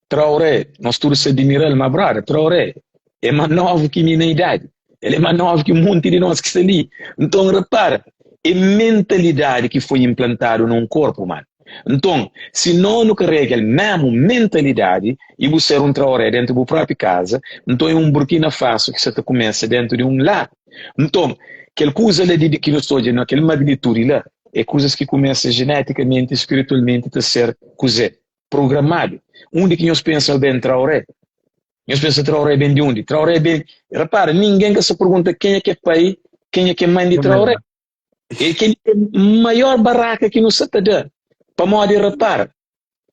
Traoré, nos tudu sa adimira-l, ma brother, Traoré é más novu ki mi na idadi. El é más novu ki un monti di nos ki sta li. Nton, repara, é mentalidadi ki foi inplantadu na un korpu, mano. Nton, si no nu karega el mésmu mentalidadi i bu ser un Traoré déntu bu própi kaza, nton é un Burkina Faso ki sa ta kumesa déntu di un lar. Nton, kel kuza la di ki nu sta odja na kel magnitudi la, é kuzas ki kumesa jenetikamenti i spiritualmenti ta ser kuzê? Programadu. Undi ki nhos pensa el ben Traoré? Nhos pensa Traoré ben di undi? Traoré ben. Repara, ningen ka sa pergunta kenha ki é pai, kenha ki é mãe di Traoré. É kel é maior baraka ki nu sa ta da. Pamodi, repara,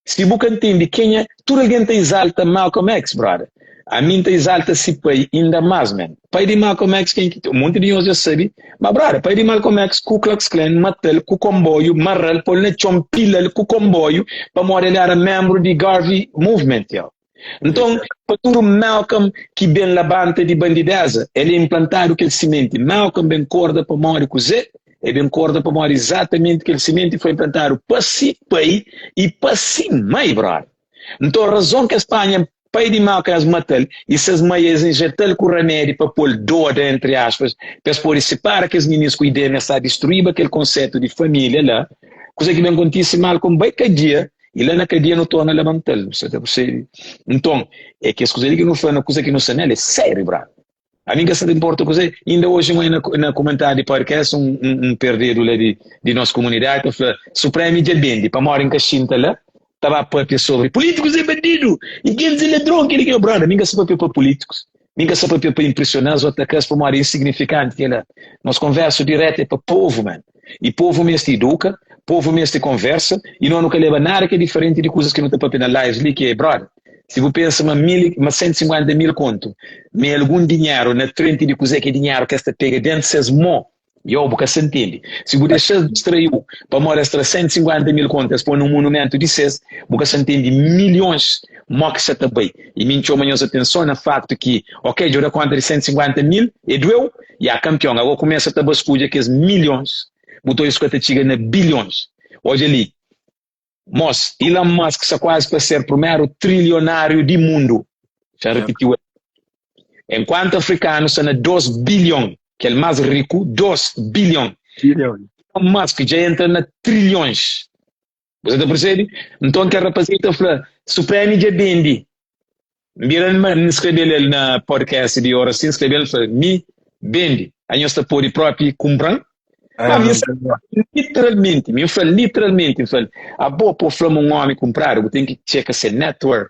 si bu ka ntende kenha, tudu algen ta izalta Malcolm X, brother. Ami N ta izalta si pai inda más, man. Pai di Malcolm X, ken ki, un monti di nhos dja sabe, ma brother, pai di Malcolm X, Ku Klux Klan mata-l ku konboiu, marra-l, pô-l na txon, pila-l ku konboiu, pamodi el éra ménbru di Garvey Movement, yo. Nton, pa tudu Malcolm ki ben labanta di bandidéza, el é inplantadu kel simenti. Malcolm ben korda pamodi kuzê? El ben korda pamodi izatamenti kel simenti foi inplantadu pa si pai i pa si mai, brother. Nton, razon ki es panha pai di Malcolm es mata-l i ses mai es injeta-l ku ramedi pa pô-l doda, entri aspas, pa es pode sipara kes minis ku ideia ma es ta distruíba kel konsetu di família la. Kuzê ki ben kontise? Malcolm bai kadia I la na kadia nu torna labanta-l. Bu sa ta persebe? Nton, é kes kuza li ki nu fla na kuza ki nu sta nel é sériu, brother. Ami N ka sa ta inporta kuzê. Inda oji N oi na na kumentáriu di podcast un un un perdedu la di di nos kumunidadi ta fla, Supremi dja bende, pamodi N ka xinta la ta ba papia sobri pulítikus é bandidu i gentis é ladron, kel-li kel-la. Brother, mi N ka sa papia pa pulítikus, mi N ka sa papia pa inpresiona-s ô ataka-s pamodi é insignifikanti kel-la. Nos konversu diretu é pa povu, man. I povu meste iduka, povu meste konversa i no nu ka leba nada ki é diferenti di kuzas ki nu ta papia na lives li ki é, brother, si bu pensa ma mil, ma 150 mil kontu ma é algun dinheru na frenti di kuzê ki é dinheru ki es ta pega dentu ses mô, yo, bu ka sa ntende. Si bu dexa-s distrai-u pamodi es tra 150 mil kontu es poi nun monumentu di ses, bu ka sa ntende milhons mó ki sa ta bai. I mi N txoma nhos atenson na faktu ki, ok, dja bu da konta di 150 mil, é dueu, Ya kanpion, ago kumesa ta baskudja kes milhons, bu ta odja su ka ta txiga na bilhons. Odja li, mos, Elon Musk sta kuazi pa ser prumeru trilionáriu di mundu. Xa ripitiu el. Enkuantu afrikanu sta na 2 bilhon, kel más riku, 2 bilhon. Bilhon. Elon Musk dja entra na trilhons. Bu ta percebe? Nton kel rapazinho ta fla, Supreme dja bendi. N bira N skrebe-l el na podcast di Oracy, N skrebe-l, N fla, Mi bendi, anhos ta pode propi kunpra-m? Ma mi literalmenti, mi fla literalmenti, N fla-l, abo pa bu fla ma un omi kunpradu, bu ten ki txeka se network,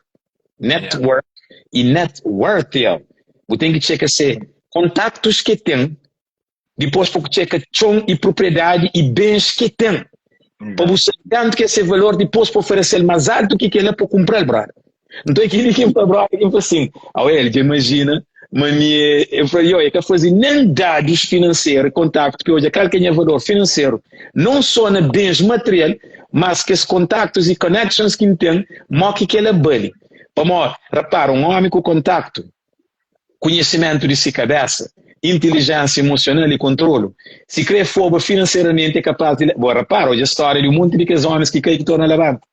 network i net worth el. Bu ten ki txeka se kontaktus ki el ten Dipôs pa bu txeka txon i propriedadi i bens ki el ten, pa bu sabe kantu ki é se valor, dipôs pa oferese-l más altu ki kel-la pa kunpra-l, brother. Nton é kel-li ki N fla, brother, ki N fla sin, Awe, el dja imajina ma mi é. El fla, Yo, el ka faze nen dadus finanseru i kontaktu pa el odja kal ki é nha valor finanseru, non sô na bens material, mas kes kontaktus i connections ki N ten, mó ki kel-la bali. Pamodi, rapara, un ómi ku kontaktu, kunhisimentu di si kabésa, intilijénsia emosional i kontrolu. Si krê foba finanseramenti é kapás di. Bo rapara, odja stória di un monti di kes ómis ki kai ki torna labanta.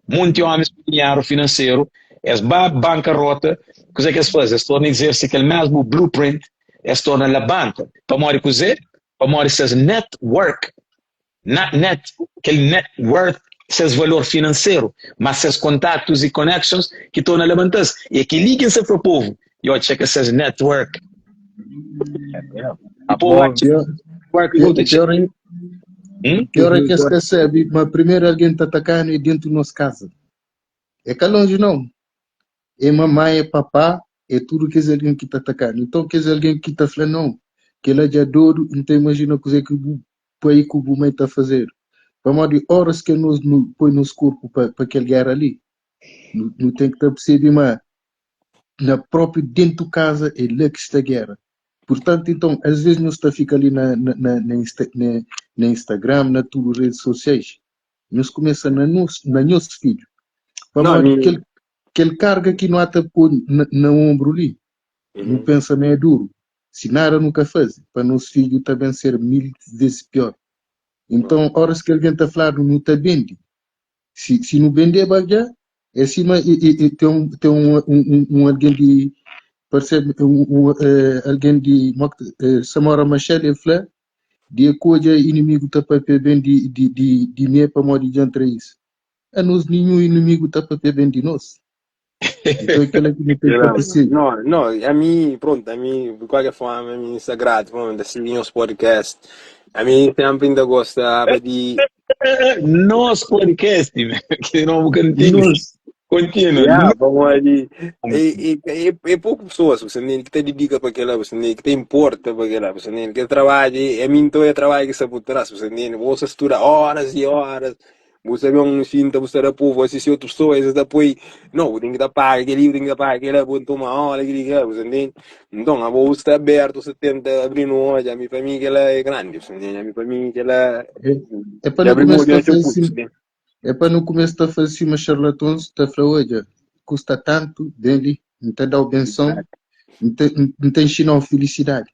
Monti ómis ku dinheru finanseru, es ba bankarota, kuzê ki es faze? Es torna izerse kel mésmu blueprint, es torna labanta. Pamodi kuzê? Pamodi ses network Na net, kel net worth, ses valor finanseru, mas ses kontaktus i connections ki torna labanta-s. I é kel-li ki N sta fla povu, yo txeka ses network. A povu atxa network ki ta txeka. Hum? Pior é ki es ka sabe ma primeru algen ta ataka-nu é dentu nos kaza. É ka lonji nau. É mamai, é papá, é tudu kes algen ki ta ataka-nu. Nton kes algen ki ta fla nau, kel-la dja dodu, N ta imajina kuzê ki bu pai ku bu mai ta fazedu. Pamodi óras ki anos nu poi nos korpu pa, pa kel géra li, nu, nu ten ki ta persebe ma na própi dentu kaza é la ki sta géra. Purtantu, inton, as ves nhos ta fika li na, na, na, na, Insta, na, na Instagram, na tudu redes sosiais, nhos kumesa na nos, na nhos fidju. Pamodi mi... kel, kel karga ki nu ata poi na, na ombru li, nu pensa ma é duru, Si nada nu ka faze, pa nos fidju ta ben ser mil ves pior. Inton, oras ki algen ta fladu nu ta bende, si, si nu bendeba dja, é sima i, i, i, ten un, ten un, un, un algen di, parse un, un, eh, algen di eh, Samora Machel, el fla, di e kodja inimigu ta papia ben di, di, di, di mi é pamodi dja N traí-s. Anos ninhun inimigu ta papia ben di nos. Então é aquela que me tem que perceber. Não, não, a mim, pronto, a mim, de qualquer forma, a mim sagrado, pronto, assim, os podcast. A mim sempre ainda gostava de. Nos podcast, que não continua. Continua. Yeah, vamos ali. É, é, é, é pouco pessoas, você nem que te dedica para aquela, você nem que te importa para aquela, você nem que trabalha, a mim então é trabalho que está por trás, você nem você estuda horas e horas. Bu sabe un xinta bu sta da povu asisti otu pesoa es ta poi no bu ten ki ta paga keli bu ten ki ta paga kela bu toma ola keli kela bu sa ntende nton abo bu sta abertu bu sta tenta abri no odja ami pa mi kela é grandi bu sa ntende ami pa mi kela É pa dja nu abri kumesa odju ta na txeu faze putu sima, sim é pa nu kumesa ta faze sima charlatons ta fla odja kusta tantu ben li N ta dau benson N ta N ta inxinau filisidadi.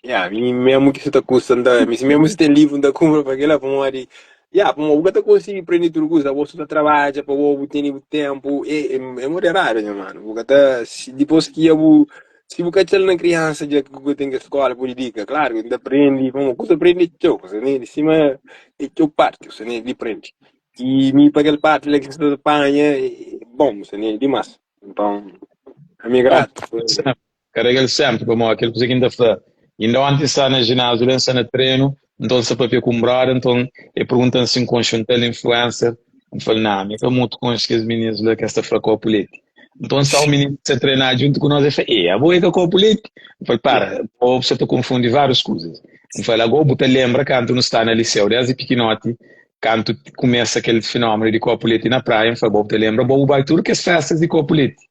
Ya, mi mesmu ki su ta kusta, nta, mi si mesmu si ten livru, nta kumpra pa kila, pamodi, ya, pamodi bu ka ta konsigi prende tudu kuza, abo su ta trabadja pa bo, bu tene bu tempu, e, e, é moderadu, nha manu, bu ka ta, si, dipôs ki ya bu, si bu ka txal na kriansa dja ki bu ten ke skola bu didika, klaru ki nta prende, pamodi kuza prende é txeu, kuza ne, di sima é txeu parti, kuza ne, di prende, i mi pa kel parti la ki su ta panha, é bom, kuza ne, dimas, nton, ami é gratu. Karega-l sénpri, pamodi kel kuza ki N ta fla. Inda onti N sta na jináziu la, N sta na trenu, nton N sta papia ku un brother, nton el pergunta-m si N konxe un tal influencer. N fla-l, Ná, mi ka mutu konxe kes mininus la ki es ta fla kopu leti. Nton sta un mininu ki sta trena djuntu ku nos, el fla, E, abo é ka kopu leti? N fla-l, Para, bo bu sta ta konfundi várius kuzas. N fla-l, Ago bu ta lenbra kantu nu sta na liseu, désdi pikinoti, kantu kumesa kel fenómenu di kopu leti na praia? N fla, Bo bu ta lenbra? Bo bu bai tudu kes féstas di kopu leti.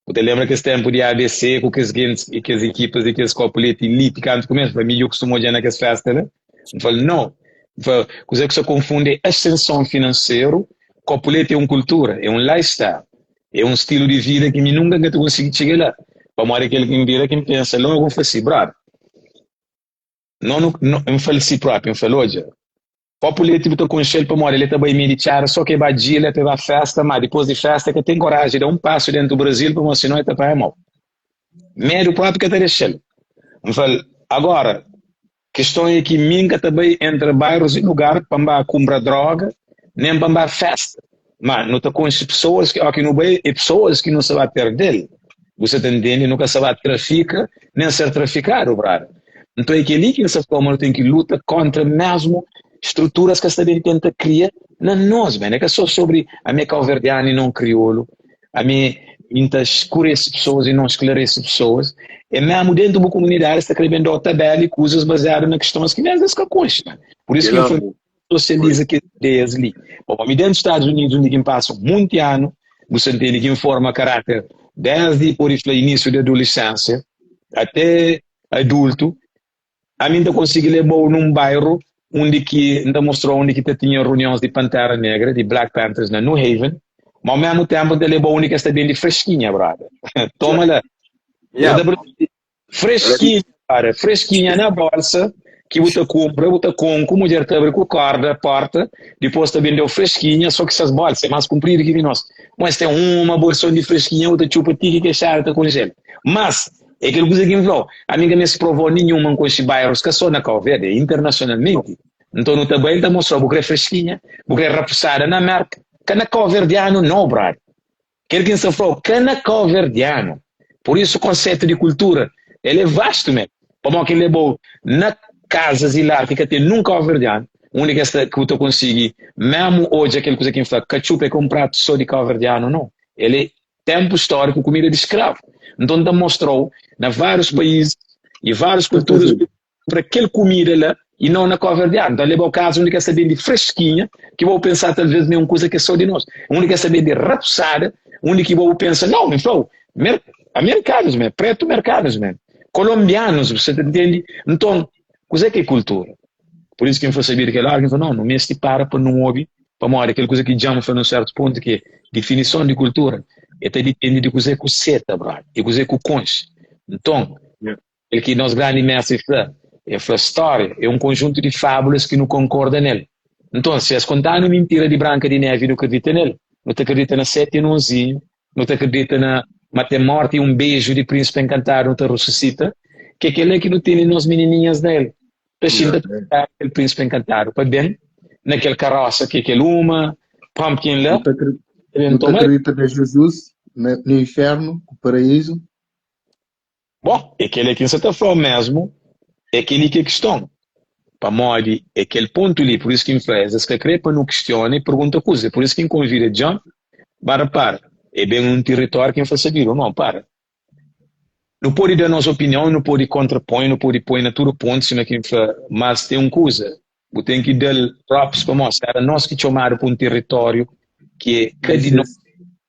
Bu ta lenbra kes ténpu di ABC ku kes gentis i kes ekipas di kes kopu leti elite kantu kumesa? Fla, Mi dja kustuma odja na kes fésta la. N fla-l, No. N fla, Kuzê ku sta konfundi é asenson finanseru. Kopu leti é un kultura, é un lifestyle, é un stilu di vida ki mi nunka N ka ta konsigi txiga la. Pamodi kel ki N bira ki N pensa logu, N fla si, Brother, no nu, no, N fla-l si propi, N fla-l, Odja, Kopu leti bu ta konxe-l pamodi el ta bai midi txada so ke ba djila pe ba festa ma dipos di festa ka ten koraji da un pasu dentu Brazil pamodi sinon el ta panha mau. Medu propi ka ta dexa-l. N fla-l, agora kiston e ki mi N ka ta bai entra bairus i lugar pa N ba kunpra droga nen pa N ba festa ma nu ta konxe pesoas ki oki nu bai e pesoas ki nu sa ba perde-l. Bu sa ta ntende? Nu ka sa ba trafika nen ser trafikadu, brada. Nton é kel-li ki N sta fla ma nu ten ki luta kóntra mésmu struturas ki es sta ben tenta kria na nos, man. É ka sô sobri ami é kauverdianu i non kriolu, ami N ta skurese pesoas i non sklarese pesoas. É mésmu déntu bu komunidadi es ta kre ben da-u tabéla i kuzas baziadu na kistons ki mésmu es ka konxe, man. Pur isu ki N fla sosializa kes ideias li. Pamodi mi déntu Stadus Unidus undi ki N pasa un monti anu, bu sa ntende ki N forma karáter désdi pode fla inísiu di adulesénsia até adultu, ami N ta konsigi leba-u nun bairu undi ki N ta mostra-u undi ki ta tinha runions di Pantera Negra, di Black Panthers na New Haven, ma au mésmu ténpu N ta leba-u undi ki es ta bende freskinha, brother. Toma la. Yeah. Freskinha, brother, freskinha na bolsa ki bu ta kunpra, bu ta konku, mudjer ta abri ku korda porta, dipos ta bendeu freskinha, so ki ses bolsa é mas kunpridu ki di nos. Mas es ten uma bolson di freskinha, bu ta txupa ti ki kexada ta konjela. Mas, é kel kuza ki N fla-u, ami N ka meste provau ninhuma, N konxe bairus ka so na Kau Verdi, é internasionalmenti. Nton nu ta bai, N ta mostra-u, bu kre freskinha, bu kre rapusada na Merka, ka na Kau Verdianu nau, brother. Kel ki N sta fla-u ka na kauverdianu. Pur isu konsetu di kultura el é vastu mé. Pamodi ki N leba-u na kazas i lar ki ka ten nun kauverdianu, undi ki es ta ki bu ta konsigi memu odja kel kuza ki N fla, katxupa é ka un pratu so di kauverdianu, nau. El é tenpu stóriku kumida di skravu. Nton N ta mostra-u na várius país i várius kulturas Pra kel kumida la i nau na Cabo-Verdiano. Ta leba-u kaza undi ki es ta bende freskinha, ki bo pensa talvez ma é un kuza ki é so di nos. Undi ki es ta bende rapsada, undi ki bo bu pensa, nau, mi fla-u, mer, amerikanus me, pretu merkanus me, kolombianus, bu sa ta ntende? Nton, kuzé ki é kultura? Pur isu ki N fla sabidu kel óra ki N fla, nau, nu meste para pa nu obi, pamodi kel kuza ki dja-m fla nun sertu pontu ki é difinison di kultura, e ta dipende di kuzé ku seta, brother, di kuzé ku konxe. Nton, Kel ki nos grandi mestri fla, el fla, Stória é un konjuntu di fábulas ki nu konkorda nel. Nton, si es konta-nu mintira di Branka di Nevi nu kridita nel, nu ta kridita na Seti Anonzinhu, nu ta kridita na ma ten morti i un beju di Prínsipi Enkantadu nu ta rususita, ki é kel-la ki nu tene nos minininhas na el, ta xinta ta spera kel Prínsipi Enkantadu pa ben na kel karósa ki é kel uma pumpkin la, Nu ta ta ben nu ta toma-l. kridita na Jizus, na infernu ku paraízu. Bon, é kel-li ki N sa ta fla-u mésmu, é kel-li ki é kiston. Pamodi é kel pontu li, pur isu ki N fla, es es ka krê pa nu kistiona i pergunta kuzas. É pur isu ki N konvida John, ba rapara, é ben un tiritóriu ki N fla sabidu, irmon, para. Nu pode da nos opinion, nu pode kontrapoi, nu pode poi na tudu pontu, sima ki N fla, mas ten un kuza, bu ten ki da-l props pamodi si éra nos ki txomadu pa un tiritóriu ki é ka di nos,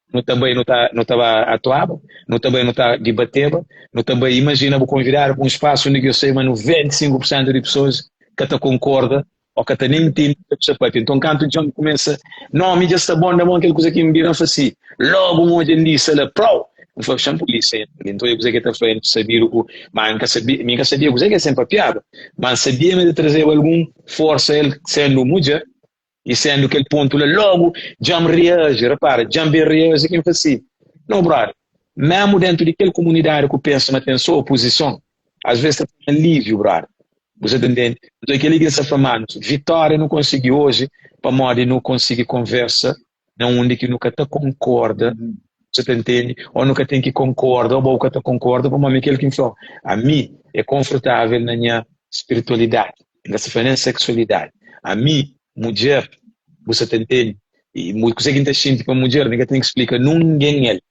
Nu ta bai, nu ta, nu ta ba atuaba, nu ta bai, nu ta dibateba, nu ta bai, imajina bu konvidadu pa un spasu undi ki eu sei ma 95 pur sentu di pesoas ka ta konkorda o ka ta nen ntende ke ku sta papia. Nton kantu John kumesa, No, mi dja sta bon da mon kel kuza ki N bira N fla si, logu N odja Lisa la, prau! N fla, Xa-m pui Lisa entra li. Nton e kuza ki el ta fla, N sabidu ku, ma N ka sabia, mi N ka sabia kuze ki el sen papiaba, ma N sabia ma el ta trazeba algun forsa el sendu mudjer. I sendu kel pontu la, logu dja-m reaji. Repara, dja-m ben reaji ki N fla si, No, brother, memu dentu di kel kumunidadi ku pensa ma ten so opozison, as ves ta ten aliviu, brother. Bu sa ta ntende? Nton é kel-li ki N sta fla, manus, vitória nu konsigi oji pamodi nu konsigi konversa na undi ki nu ka ta konkorda. Você ta ntende? Ou nu ka ten ki konkorda, ou bo ka ta konkorda, pamodi mi kel ki N fla-u, ami é konfortável na nha spiritualidadi, N ka sta fla nen seksualidadi. Ami, mudjer, bu sa ta ntende? I kuzê ki N ta xinti pa mudjer, mi ka ten ki splika nungen el.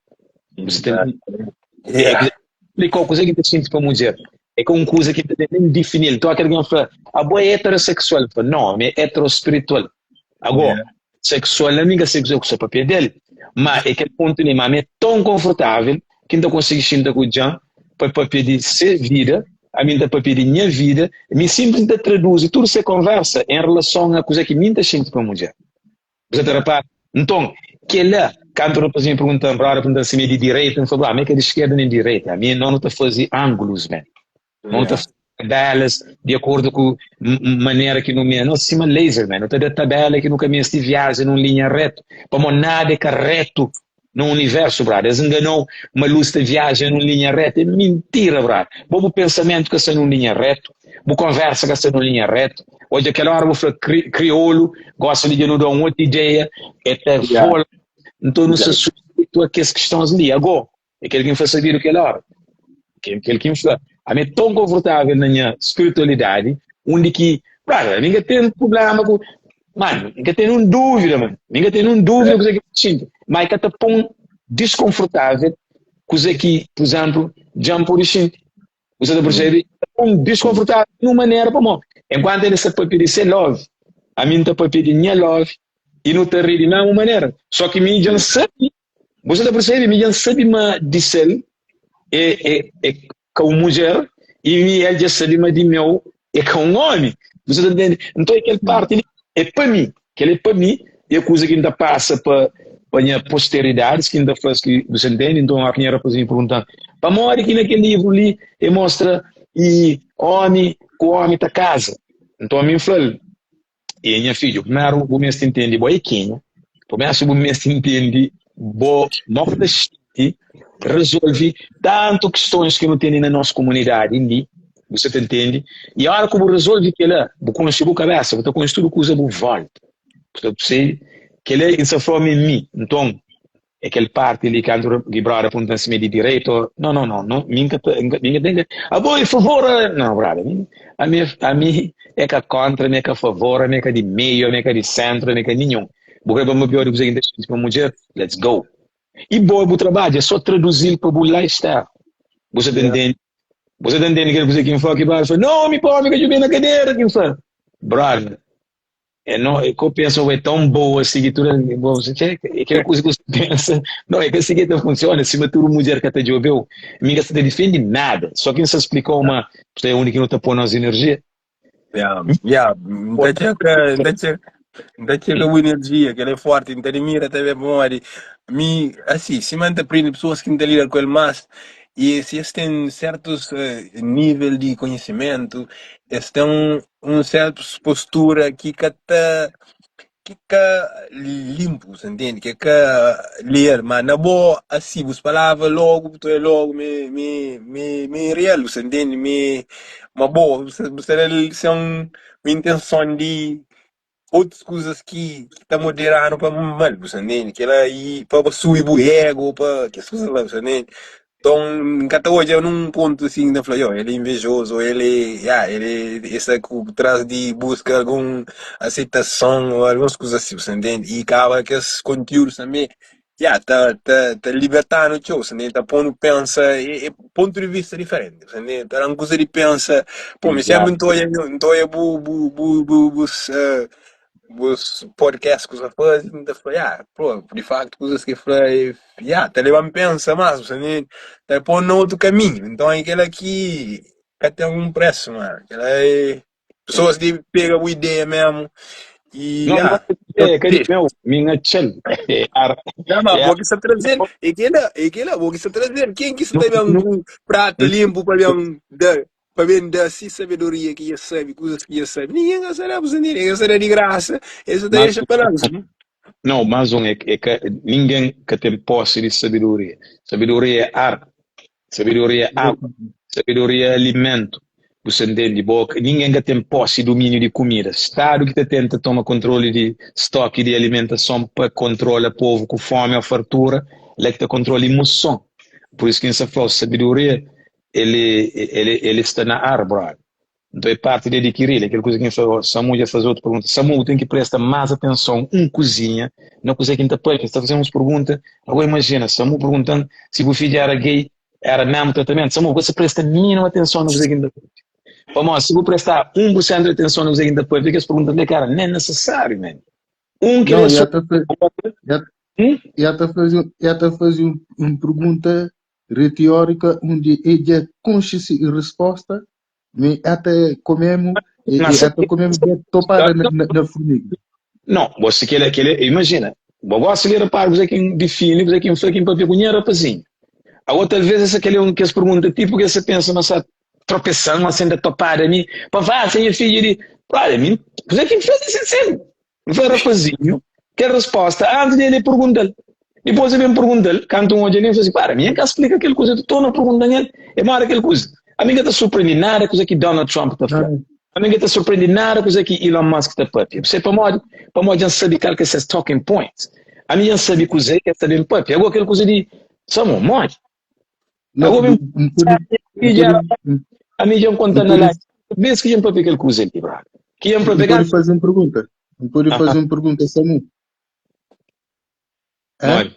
Bu sa ta ntende? Yeah. Splika-u kuzê ki N ta xinti pa mudjer, é ka un kuza ki N ta ten nen difini-l. Nton, kel algen fla, Abo é eteroseksual? N fla, Nau, ami é eterospiritual. Agó, Yeah. seksual ami N ka sai kuzê ku sta papia del, ma é kel pontu li, ma ami é ton konfortável ki N ta konsigi xinta ku Djan pa papia di se vida, ami N ta papia di nha vida, mi sinplis N ta traduzi tudu se konversa en relason a kuzê ki mi N ta xinti pa mudjer. Bu sa ta repara? Nton, kel-la, kantu rapazinhu pergunta-m, brother pergunta-m si mi é di direita, N fla, ami é ka di skerda nen di direita, ami no nu ta faze ángulos, man. Nu ta Yeah. faze tabelas di akordu ku manera ki nu meste. Nos sima laser, man. Nu ta da tabela ki nu ka meste viaja nun linha retu. Pamodi nada é ka retu na universu, brother. Es ngana-u ma lus ta viaja nun linha retu. É mintira, brother. Bo bu pensamentu ka sta nun linha retu. Bu konversa ka sta nun linha retu. Odja kel ora bu fla kriolu, gosi li dja nu da un otu ideia, é ta Yeah. vola. Nton nu sta Yeah. sujeitu a kes kistons li. Ago, É kel ki N fla sabidu kel óra. Kel, kel ki N fla. Ami é tão konfortável na nha spiritualidadi, undi ki, brother, ami N ka ten problema ku, mano, N ka ten un dúvida, mano. Mi N ka ten un dúvida kuzê ki N xinti. Ma e ka ta pon diskonfortável kuzê ki, pur izénplu, dja N pode xinti. Bu sa ta percebe? Un diskonfortável di un manera pamodi enkuantu el sta papia di se love, ami N ta papia di nha love i nu ta ri di mesmu manera. Só ki mi dja N sabe Bu sa ta persebe? Mi dja N sabe ma di sel é, é, é ka un mudjer i mi el dja sabe ma di meu é ka un ómi. Bu sa ta ntende? Nton é kel parti li é pa mi. Kel é pa mi i é kuza ki N ta pasa pa pa nha posteridadis ki N ta fla-s ki bu sa ntende? Nton óki nha rapazinhu pergunta-m pamodi ki na kel livru li e mostra i ómi ku ómi ta kaza. Nton mi N fla-l, E nha fidju, primeru bu meste ntende bo é kenha, primeru bu meste ntende bo mo ki ta xinti rezolve tantu kistons ki nu tene na nos komunidadi li, bu sa ta ntende? I ora ku bu rezolve kila, bu konxe bu kabesa, bu ta konxe tudu kuza bu volta. Bu ta percebe? Kila N sa fla mi mi. Nton, É kel parti li kantu ki brother punta-m si mi é di direita o no no no no mi nka ta mi nka ten ke abo é favor a no brother mi ami ami é ka kontra mi é ka favor ami é ka di meiu ami é ka di sentru ami é ka ninhun bu kre pa mi obi kuzê ki N ta xinti pa mudjer let's go i bo bu trabadju é so traduzi-l pa bu lifestyle bu sa ta ntende bu sa ta ntende kel kuzê ki N fla ki brother fla no mi pobre ka djubi na kadera ki N fla brother É no, é que eu penso, é tão boa assim que tudo, bom, você tchê, é aquela coisa que você pensa, não, é que assim que tá funciona, se uma tudo mulher que tá de obeu, minha se defende nada, só quem se explicou uma, você é o único que não tá pondo as energia. Yeah, yeah, nta txeka, nta txeka, nta txeka bu energia, que ela é forte, nta admira também pamodi mi, assim, se man ta prende pessoas que nta lida com ele mais, e se eles têm certos eh, nível de conhecimento, eles têm um, un sértu postura ki ka ta ki ka linpu, sa ntende? Ki ka leal, ma na bo asi bus palavra logu bu ta oja logu ma é ma é ma é real, bu sa ntende? Ma é ma bo bu sta bu sta da-l sen intenson di otus kuzas ki ta moderanu pa mal, bu sa ntende? Kila i pa ba subi bu ego pa kes kuzas la, bu sa ntende? Nton, N ka ta odja nun pontu asin, N ta fla, yo, el é invejozu, ô el é, ya, el é, el sta ku tras di buska algun aseitason ô alguns kuza asi, bu sta ntende? I kaba kes kontiúdus tanbe, ya, ta, ta, ta liberta-nu txeu, bu sta ntende? Ta pô-nu pensa, é, é pontu di vista diferenti, bu sta ntende? Ta da-m kuza di pensa, pô, mi sénpri N ta odja, N ta odja bu, bu, bu, bu, bus, bus podcast ku sa fazi, N ta fla, ya, pô, di faktu kuzas ki fla é, ya, ta leba-m pensa más, bu sta ntende? Ta pô-m na otu kaminhu. Nton, é kel-la ki ka ten un présu, mano. Kel-la é. Pesoas debe pega bu ideia mesmu i, Não, ya, não, é, ka di meu, mi N atxa-l. É, ar, Não, mas é, bo ki sta traze-l, é kel-la, é kel-la, bo ki sta traze-l. Ken ki sta não, ben não, ku pratu linpu pa ben da pa ben da si sabedoria ki dja sabe, kuzas ki dja sabe. Ningen ka sa da bu sentidu, el ka sa da di grasa, el sa ta mas dexa pa la. não, mas um é, é ka ningen ka ten posi di sabedoria. Sabedoria é ar, sabedoria é agu, sabedoria é alimentu. Bu sa ntende? Bo, ningen ka ten posi duminiu di kumida. Stadu ki ta tenta toma kontroli di stoki di alimentason pa kontrola povu ku fomi o fartura. La ki ta kontrola imoson. Pur isu ki N sta fla-u, sabedoria ele, ele, ele sta na ar, brother. Nton é parti di adikiril. É kel kuza ki N fla, Samu dja faze otu pergunta. Samu, bu ten ki presta más atenson un kuzinha na kuzê ki N ta papia. N sta faze uns pergunta. Agora imajina, Samu pergunta-m si bu fidju éra gay, éra mésmu tratamentu. Samu, bu ka sta presta minimu atenson na kuzê ki N ta papia. Pamodi si bu presta 1% di atenson na kuzê ki N ta papia, kes pergunta li ka éra nen nisisáriu, man. Un ki Não, é já so. ta já, Hum? já ta faze, já ta faze un, un pergunta retórica onde ele já conche resposta, mas até comemos, e, Mas e até comemos de topada na, na, na formiga. Não, você que ele, que ele, imagina, eu gosto de ler para você quem define, você quem foi quem papia com rapazinho. Agora talvez essa aquele um que as pergunta tipo que você pensa, mas sabe, tropeçando, assim da topada a mim, para vá, sem filho de, olha, mim, você quem fez esse sempre. N fla rapazinhu kel resposta antis di el pergunta-l. Dipôs el ben pergunta-l, kantu N odja li, N fla si, Para, mi N ka splika kel kuza, tu torna pergunta-m el. É modi kel kuza? Ami N ka ta surprendi nada kuza ki Donald Trump ta fla. Ami N ka ta surprendi nada kuza ki Elon Musk ta papia. Bu sabe pamodi? Pamodi dja N sabe kal ki é ses talking points. Ami dja N sabe kuzê ki es ta ben papia. Agora kel kuza di, Samu, modi? Não, Agora bu- ben n pode, n ami dja pode, ami dja N n konta na pode, live. Bes ki dja N papia kel kuza li, brother. Ki dja N n papia pode fazer uma pergunta. N pode fazer uma pergunta, Samu. Hã? Modi?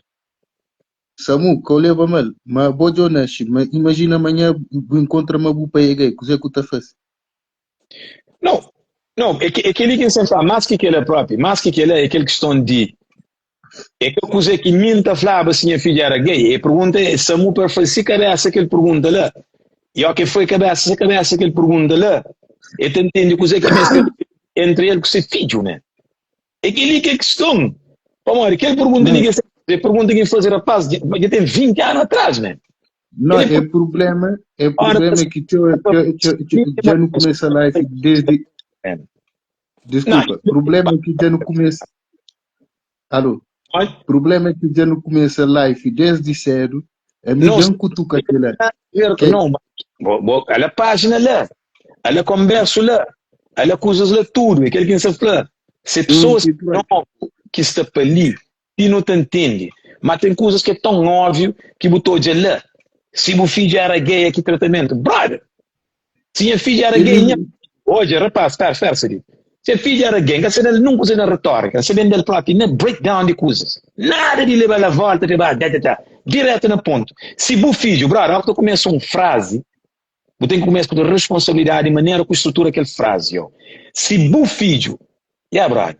Samu, que eu leva mal. Mas bo jo nasce, mas imagina amanhã bu encontra ma bu pai é gay, kuze ku ta faz? Não, não, é que, é aquele que sempre fala, mais que aquele é próprio, mais que aquele é aquele questão de é que coisa que mim ta falava se minha filha era gay, e pergunta é, Samu para fazer se cabeça que ele pergunta lá, e ó que foi cabeça, se cabeça que ele pergunta lá, ele te entende coisa que mesmo entre ele com seu filho, né? É aquele que é questão. Pamodi, aquele pergunta ali Não, que é pergunta que fazer rapaz, já tem 20 anos atrás, né? não, Ele é problema, é ora problema que teu, teu, teu, teu, já não começa a live desde, Não, desculpa, problema é que já não começa, alô, problema é que já não começa a live desde cedo, a mim não, já não cutuca aquela, que não, bo, bo, olha a página lá, olha a conversa lá, olha coisas lá tudo, aquele que se fala. Se pessoas não que está para ali e não te entende, mas tem coisas que é tão óbvio que botou de lá. Se o filho era gay, aqui tratamento. Brother, se minha filha era gay, minha... Hoje, rapaz, espera, espera, Sadi. Se a filha era gay, não se nunca usei na retórica, se vende próprio, na breakdown de coisas. Nada de levar a volta, de ba, da, da, da. Direto no ponto. Se o filho, brother, ao que tu começa uma frase, você tem que começar com responsabilidade e maneira que estrutura aquela frase, ó. Se o filho, yeah, brother,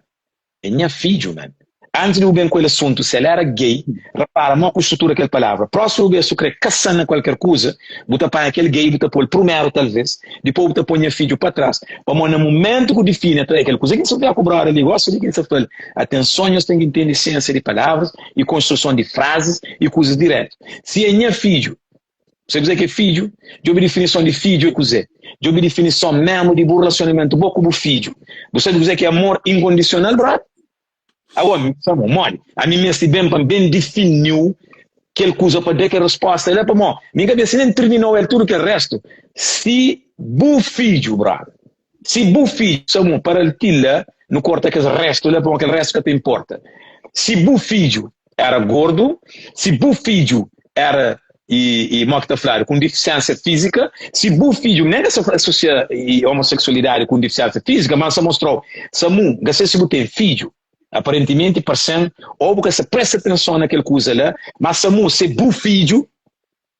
é minha filho, man. Antes de eu bem com aquele assunto, se ele era gay, repara, mal com estrutura aquela palavra. Próximo vez, se eu querer caçar na qualquer coisa, bota para aquele gay, bota pôr primeiro, talvez, depois bota pôr minha filho para trás. Mas no momento que define aquela coisa que você vai cobrar ali, gosta de que você fala. Atenção, nós temos que entender ciência de palavras e construção de frases e coisas direto. Se é minha filho, você dizer que é filho, de uma definição de filho é coisa. De uma definição mesmo de bom relacionamento, bom com o filho. Você dizer que é amor incondicional, brother? Agora, sabe, mole, a mim mesmo bem bem definiu que ele usa para dar que a resposta ele é para mó. Minha cabeça nem terminou ele tudo que é resto. Se bu filho, brother, se bu filho, sabe, para ele tila, não corta aquele resto, ele é para aquele resto que te importa. Se bu filho era gordo, se bu filho era e, e mo que tá falando, com deficiência física, se bu filho nem se associa e homossexualidade com deficiência física, mas se mostrou, Samu, você se bu tem filho, aparentemente parecendo, ou porque você presta atenção naquele coisa lá, mas Samu, se bu filho,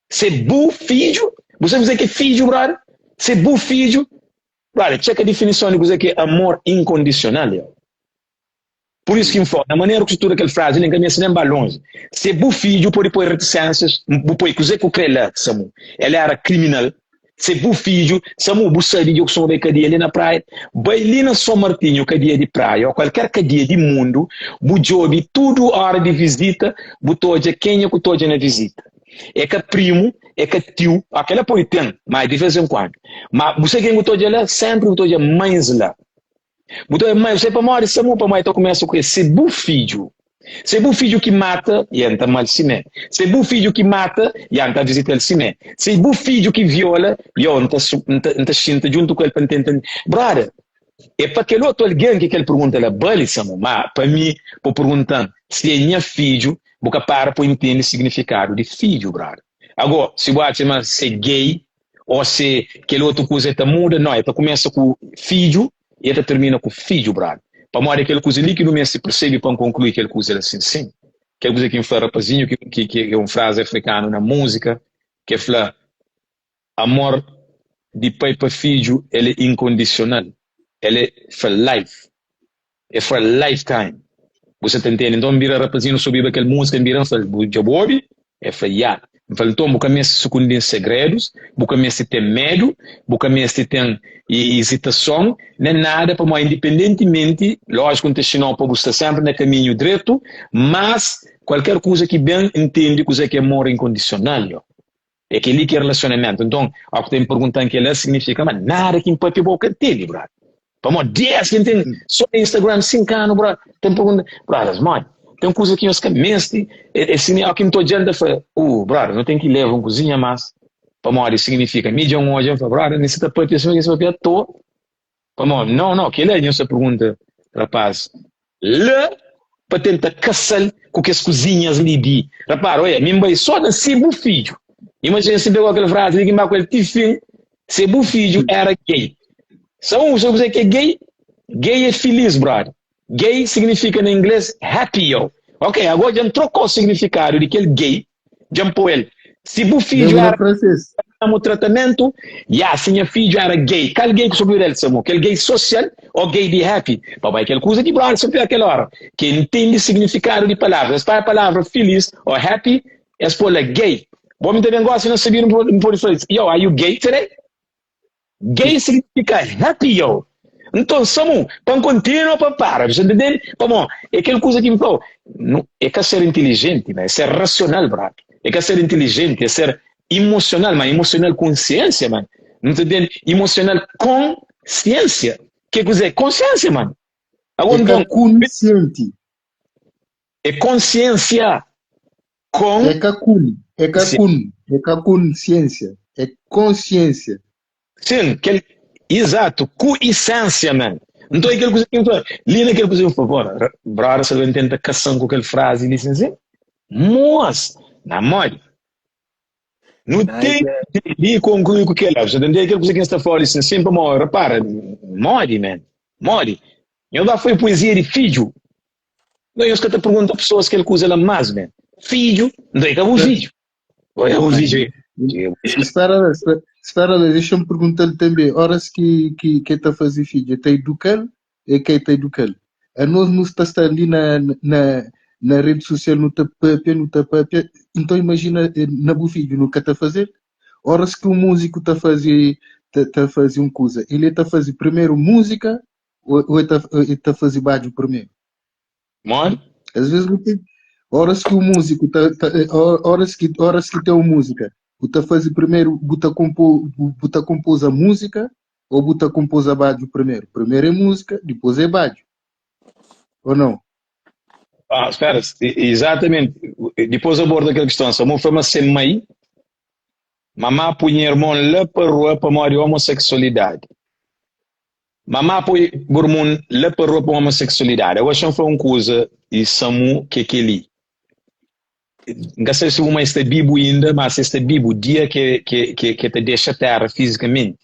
se bu filho, você dizer que é filho, brother? Se bu filho, brother, checa a definição de coisa que é amor incondicional, yo. Por isso que me fala, na maneira que estrutura aquela frase, nem caminha nem vai longe. Se bu filho pode pôr reticências, bu pôr coisa que o crê lá, Samu. Ele era criminal. Se bu filho, Samu, bu sabe que eu sou bem cadeia ali na praia, vai ali na São Martinho, cadeia de praia, ou qualquer cadeia de mundo, bu job tudo hora de visita, bu toja quem é que toja na visita. É que primo, é que tio, aquela pode ter, mas de vez em quando. Mas você quem toja lá, sempre bu toja mães lá. Botou mãe, você para morrer, Samu para mãe, então começa com esse bu filho. Se bu filho que mata, e entra mal cimé. Se bu filho que mata, e entra visita ele cimé. Se bu filho que viola, e eu entra entra xinta junto com ele para tentar. Brother, é para aquele outro alguém que ele pergunta lá, bali Samu, mas para mim, para perguntar se é minha filho, Bu ka para pa intende signifikadu di fidju, brother. Ago, si bu atxa ma se gay o se kel otu kuza e ta muda, no, e ta kumesa ku fidju i e ta termina ku fidju, brother. Pamodi kel kuza li ki nu meste persebe pa N konklui kel kuza la sin sin. Kel kuza ki N fla rapazinhu ki ki é un frazi afrikanu na múzika, ki e fla, Amor di pai pa fidju el é inkondisional, el é for life. É for lifetime. Bu sa ta ntende? Nton, N bira rapazinhu, nu sa obiba kel múzika, N bira, N fla-l, Bu dja bu obi? El fla, Ya. N fla-l, Nton, bu ka meste sukundi-m segredus, bu ka meste ten medu, bu ka meste ten izitason, nen nada, pamodi indipendentimenti, lójiku N ta inxina-u pa bu sta sénpri na kaminhu dretu, mas kualker kuza ki ben, ntende kuzê ki é amor inkondisional, yo. É kel-li ki é relasionamentu. Nton, óki bu ta ben pergunta-m kel-la, signifika ma nada ki N pâpia bo ka ntende, brother. Pamodi dias ki N ten sô na Instagram 5 anu, brother, ta N pergunta, brothers, modi? Ten kuza ki nhos ka meste, é simi óki N ta odja-l N ta fla, uh, brother, nu ten ki leva un kuzinha más, pamodi signifika mi dja N odja, N fla, brother, mi sa ta pâpia sima ki N sa pâpia atoa. Pamodi? Nau, nau, kel-la nhos ta pergunta rapaz la pa tenta kasa-l ku kes kuzinhas li di. Rapara, oia, mi N bai so na si bu fidju. Imajina si N pegau kel frazi li ki N ba ku el ti fin, se bu fidju era gay. Sabe un sabe kuzê ki é gay? Gay é filis, brother. Gay signifika na ingles happy, yo. Ok, ago dja N trokau signifikadu di kel gay Dja N pô-el. Si bu fidju Mesmu na éra fransês. Amo tratamentu, ya, si nha fidju éra gay, kal gay ku so pidi el Samu? Kel gay sosial ô gay di happy? Pamodi kel kuza ki brother sa pidi kel óra, ki el ntende signifikadu di palavra. Es panha palavra filis ô happy, es pô la gay. Bo mi ta ben gosi na sabia, N pode fla, yo, are you gay today? Gay signifika happy yo. Nton, Samu, pa N kontinua pa N para? Bu sa ntende? Pamó, é kel kuza ki N fla-u, nu, é ka ser intilijenti, ma é ser rasional, brother. É ka ser intilijenti, é ser emosional, ma emosional ku siensia, man. Nu ta ntende? Emosional kon siensia. Ke kuzê? Konsiensia, man. Ago, É ka nton, kunsienti. é konsiensia kon. É ka kun, é ka kun, é ka kunsiensia, é konsiensia. Sim, kel, exato, ku essência, man. Nton é kel kuza ki N fla, li na kel kuza ki N fla, pô, brother, sa ben tenta kasa-m ku kel frazi li, sin, sin. Moas, na modi. Nu ten ki li konklui ku kel la. Sa ta ntende kel kuza ki N sta fla li, sin, sin, pamodi, repara, modi, man, modi. Nhos ba foi poesia di fidju. Nton nhos ka ta pergunta pesoas kel kuza la más, man. Fidju, nton é ka bu fidju. Oi, bu fidju. Espera lá, espera lá, deixa-me perguntar-lhe também, horas que, que, que ta fazer filho, ta educar é que ta educar. A nós nos ta estar ali na, na, na rede social, no ta papia, no ta papia, então imagina eh, na bu filho, nunca ta fazer. Horas que um músico ta fazer, ta, ta fazer um coisa, ele ta fazer primeiro música ou, ou ele ta, ele ta fazer badjo primeiro? Modi? Às vezes não tem. Horas que o músico tá, tá, eh, horas que horas que tem uma música, bu ta fazer primeiro, bu ta compor, bu, bu ta compôs a música ou bu ta compôs a badjo primeiro? Primeiro é música, depois é badjo. Ou não? Ah, espera, exatamente. Depois aborda aquela questão. Samu foi uma sem mãe, mamá punha irmão lá para rua para morrer homossexualidade. Mamá poi bu irmon la pa rua pa omoseksualidadi. Ago xa-m fla un kuza i Samu ke keli. N ka sabe si bu mai sta bibu inda, ma si e sta bibu, dia ke ke ke ta dexa tera fizikamenti,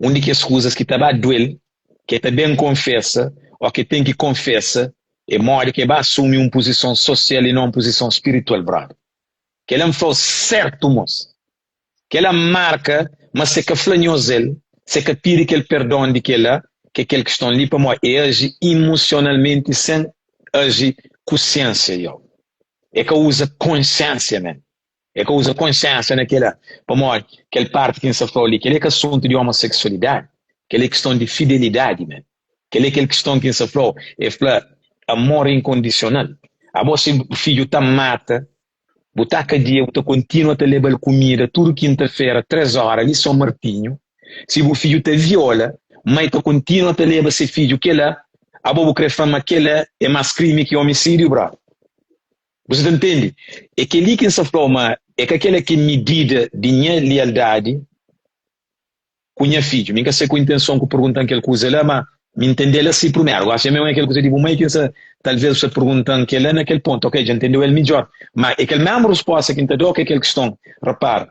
un di kes kuzas ki ta ba duel, ke ta ben konfesa o ke ten ki konfesa, e modi ke ba asumi un puzison sosial i no un puzison spiritual, brother. Kela N fla-u sertu, mos. Kela marka ma se ka fla nhos el, se ka pidi kel perdon di kela ke kel kiston li pamodi e aji imusionalmenti sen aji ku siensia yo. E ka uza konsiensia man. E ka uza konsiensia na kela pamodi kel parti ki N sta flau li kela e ka asuntu di omoseksualidadi kela e kiston di fidelidadi man. Kela e kel kiston ki N sta flau e fla amor inkondisional. Abo si bu fidju ta mata Bu ta kadia, bu ta kontinua ta leba-l kumida tudu kinta-fera, 3 óra, li Son Martinhu. Si bu fidju ta viola, mai ta kontinua ta leba se fidju kela, abo bu kre fla ma kela é más krimi ki omisídiu, brother? Bu sa ta ntende? É kel-li ki N sa fla-u ma é ka kela ki é midida di nha lialdadi ku nha fidju. Mi N ka sai ku intenson ku pergunta-m kel kuza la, ma. Mi ntende-l asi primeru. Gosi é mesmu é kel kuza di bu mai ki N sa, talvês bu sa pergunta-m kel-la na kel pontu. Ok, dja N ntendeu el midjór. Má é kel mesmu resposta ki N ta da-u ki é kel kiston. Repara,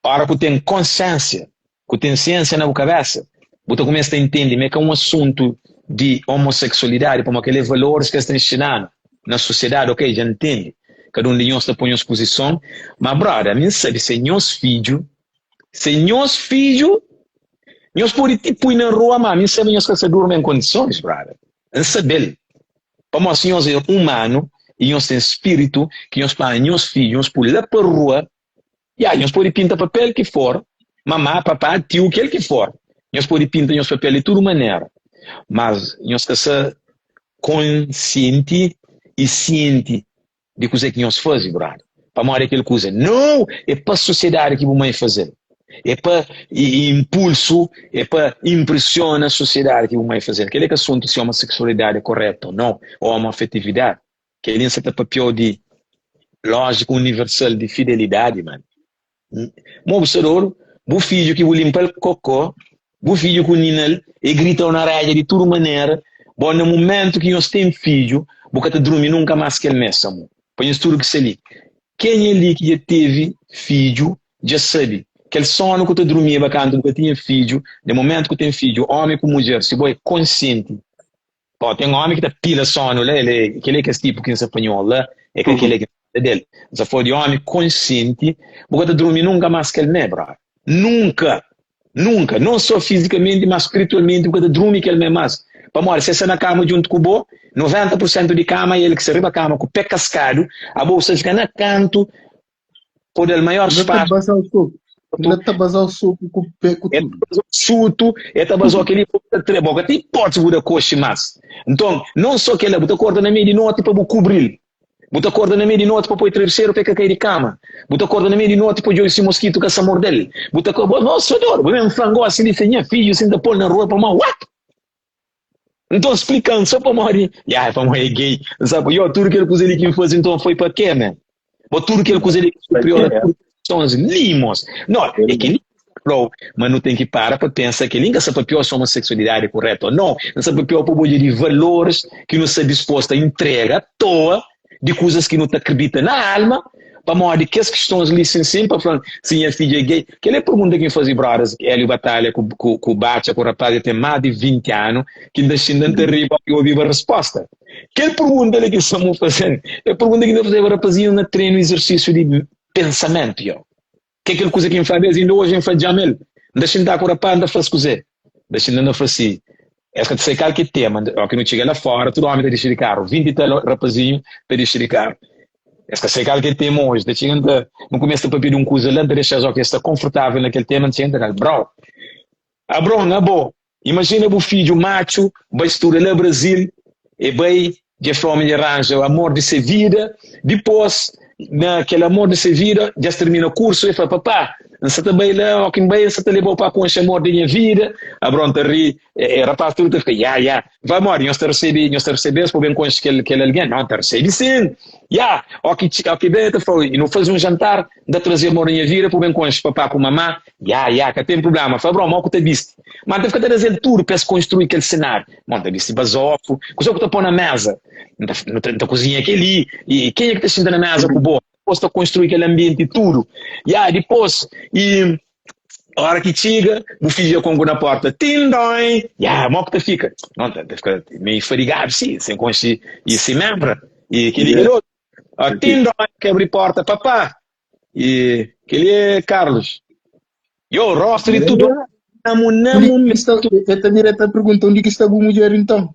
óra ku ten konsiénsia, ku ten siénsia na bu kabésa, bu ta kumesa ta intende ma é ka un asuntu di omoseksualidadi, pamodi kel-la é valoris ki es ta inxina-nu na sosiedadi. Ok, dja N ntende. Kada un di nhos ta poi nhos puzison. Má, brother, ami N sabe si é nhos fidju, si é nhos fidju, Nhos pode ti pui na rua ma mi sabe nhos ka sa durmi en kondisons brother N sabel pamodi si nhos é umanu i nhos ten spiritu ki nhos panha nhos fidju nhos pui la pa rua ya nhos pode pinta papel ki for mamá papá tiu kel ki for nhos pode pinta nhos papel di tudu manera mas nhos ka sa konsienti i sienti di kuzê ki nhos faze, brother. Pamodi kel kuza? Nau! É pa sosiedadi ki bu mai faze-l. É pa inpulsu, é pa inpresiona sosiedadi ki bu mai faze-l. Kel-li é ka asuntu si omoseksualidadi é koretu ô nau, ô omoafetividadi. Kel-li N sa ta papia-u di lójika universal di fidelidadi, man. Mo bu sta dodu? Bu fidju ki bu linpa-l kokó, bu fidju ku nina-l, e grita-u na oredja di tudu manera. Bo, na mumentu ki nhos ten fidju, bu ka ta durmi nunka más kel mes, amu. Pa nhos tudu ki sta li, kenha li ki dja tevi fidju dja sabe kel sonu ku ta durmiba kantu bu ka tinha fidju, na mumentu ku ten fidju, omi ku mudjer, si bo é konsienti, Pó, ten omi ki ta pila sonu la, el é, kel-li é kes tipu ki N sa panhol la, é ka kel-li ki N sa del. N sa fla di omi konsienti, bu ka ta durmi nunka más kel mé, brother. Nunka! Nunka! Non só fizikamenti, mas spiritualmenti bu ka ta durmi kel mé más. Pamodi, si el sta na kama djuntu ku bo, 90 pur sentu di kama el ki sta riba kama ku pé kaskadu, abo bu sta fika na kantu, pô da-l maior N ta spasu. baza-u soku. N ta baza-u soku ku pé ku El tudu. ta baza-u sutu, el ta baza-u kel-li, bu ta tra, bo ka ta inporta si bu da koxi más. Nton, non sô kel-la, bu ta korda na meiu di noti pa bu kubri-l. Bu ta korda na meiu di noti pa poi trabiseru pa el ka kai di kama. Bu ta korda na meiu di noti pa djobe si moskitu ka sa morde-l. Bu ta korda, nossa dor, bu ben fla-m gósi li, se nha fidju si N ta pô-l na rua pamodi, what? Nton splikan so pamodi Ya é pamodi é gay N sabe Yo tudu kel kuza li ki N faze nton foi pa ke man? Bo tudu kel kuza li ki superior a tudu kes li mos No é kel li ki N sta flau ma nu ten ki para pa pensa kel li N ka sta papiau si omoseksualidadi é kuretu o no N sta papiau pa bo odja di valoris ki nu sta dispostu a intrega atoa di kuzas ki nu ta kridita na alma, pamodi kes kistons li sin sin pa fla si nha fidju é gay. Kel é pergunta ki N faze brothers Hélio Batalha ku ku ku Batxa ku rapaz dja ten más di 20 anu ki N ta xinta N ta ri pa obiba resposta. Kel pergunta li ki Samu faze-m é pergunta ki N ta fazeba rapazinhus na trenu izersísiu di pensamentu yo. Ke kel kuza ki N fla bes inda oji N fla djam el. N ta xinta ku rapaz N ta fla-s kuzê. N ta xinta N ta fla si, Es ka ta sai kal ki tema. Ó ki nu txiga la fora tudu omi ta dixi di karu, 20 i tal rapazinhu ta dixi di karu. Es ka sai kal ki tema oji. Ta txiga N ta N kumesa ta papia di un kuza la N ta dexa-s ó ki es sta konfortavel na kel tema N txiga N ta fla-l, Brau, Abron, abo, imajina bu fidju matxu bai studa la Brazil, e bai Dja fla omi dja ranja amor di se vida, dipos na kel amor di se vida dja stermina kursu e fla papá N sa ta bai la oki N bai N sa ta lebau pa konxe amor di nha vida Abron ta ri e rapaz tudu ta fika ya ya N fla modi nhos ta resebe nhos ta resebe-s pa ben konxe kel kel algen no ta resebe sin ya oki oki ben e ta fla nu faze un jantar N ta traze amor di nha vida pa ben konxe papá ku mamá ya ya ka ten prublema N fla Abron mo ku ta bisti ma N ta fika ta traze-l tudu pa es konstrui kel senáriu Bon, N ta bisti bazofu. Kuzê ku ta pô na méza? N ta, nu ta, N ta kuzinha kel-li. I kenha ki ta xinta na méza ku bo? Dipôs ta konstrui kel anbienti tudu. Ya, dipôs, i óra ki txiga, bu fidju dja konku na pórta. Tindóin! Ya, mó ku ta fika? Non, ta, ta fika meiu fadigadu si, sen konxe i si menbra. I kel-li, kel otu. Tindóin! Ki abri pórta, Papá! I kel-li é Carlos. Yo, rostu di tudu amo na momento. El ta bira ta pergunta undi ki sta bu mudjer inton?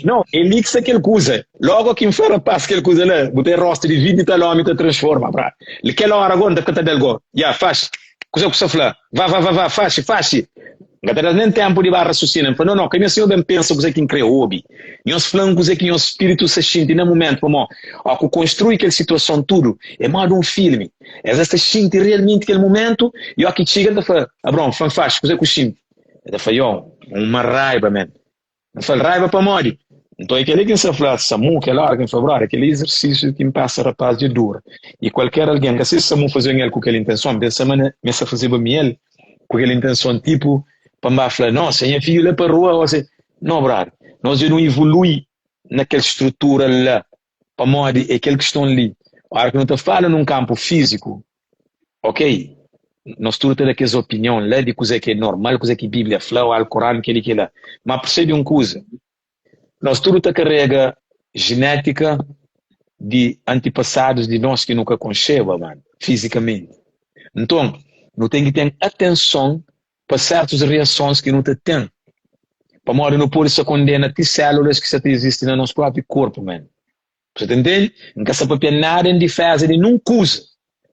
No, é li ki sta kel kuza. Logo ki N fla rapaz kel kuza la, bu ten rostu di 20 i tal omi ta transforma, bra. Li kel ora go N ta fika ta da-l go. Ya, faxi. Kuza ku sta fla? Va, va, va, va, faxi, faxi. N ka ta da-s nen tenpu di ba rasusina. N fla, no, no, ka nhos ben pensa kuza ki N kre obi. Nhos fla-m kuzê ki nhos spiritu sta xinti na mumentu, pamó ó ku konstrui kel situason tudu é moda un filmi. Es es ta xinti realmenti kel mumentu i ó ki txiga el ta fla, Abraon, fla-m faxi, kuzê ku xinti? El ta fla, Yo, uma raiba, man. N fla-l, Raiba pamodi? Nton é kel-li ki N sta fla Samu kel óra ki N fla, Brother, kel izersísiu ki N pasa rapaz dja dura. I kualker algen, ka se si Samu faze-m el ku kel intenson, N pensa ma ma el sta fazeba mi el ku kel intenson, tipu pa N ba fla, Nossa, nha fidju la pa rua, ô se. No, brother. Nos dja nu evolui na kel strutura la. Pamodi é kel kiston li. Ora ki nu ta fala nun kanpu fíziku, ok, nos tudu ta da kes opinion la di kuzê ki é normal, kuzê ki Bíblia fla, ô Alkoran, kel-li, kel-la. Má persebe un kuza, nos tudu ta karega jenétika di antipasadus di nos ki nu ka konxeba, mano, fizikamenti. Nton, nu ten ki ten atenson pa sertus reasons ki nu ta ten, pamodi nu pode sta kondena ti sélulas ki sta ta izisti na nos própi korpu, man. Bu sa ta ntende? N ka sta papia nada en diféza di nun kuza.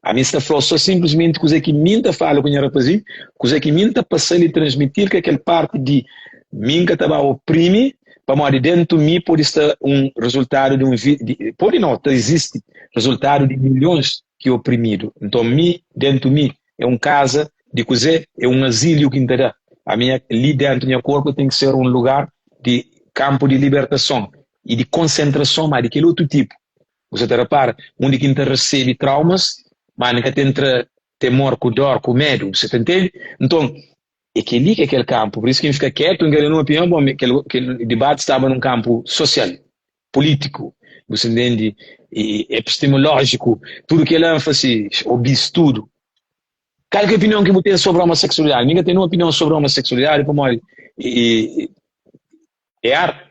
Ami N sta fla-u sô sinplismenti kuzê ki mi N ta fala ku nha rapazinhu, kuzê ki mi N ta pasa-l i transmiti-l ka kel párti di mi N ka ta ba oprimi, pamodi déntu mi pode sta un rezultadu di un vi, di, pode nau, ta izisti rezultadu di milhons ki oprimidu. Nton mi, déntu mi, É un kaza di kuzê? É un azíliu ki N ta da. Ami, li déntu nha korpu ten ki ser un lugar di kanpu di libertason i di konsentrason, má di kel otu tipu. Bu sa ta repara? Undi ki N ta resebe traumas, má N ka ta entra temor ku dór, ku medu. Bu sa ta ntende? Nton, é kel-li ki é kel kanpu. Pur isu ki N fika kétu, N ka da ninhun opinion. Bon, kel, kel dibati staba nun kanpu sosial. Pulítiku, bu sa ntende, i epistemolójiku, tudu kel ênfasi, obi studu. Kal ki é opinion ki bu ten sobri omoseksualidadi? Mi ka ten nen opinion sobri omoseksualidadi pamodi é arte.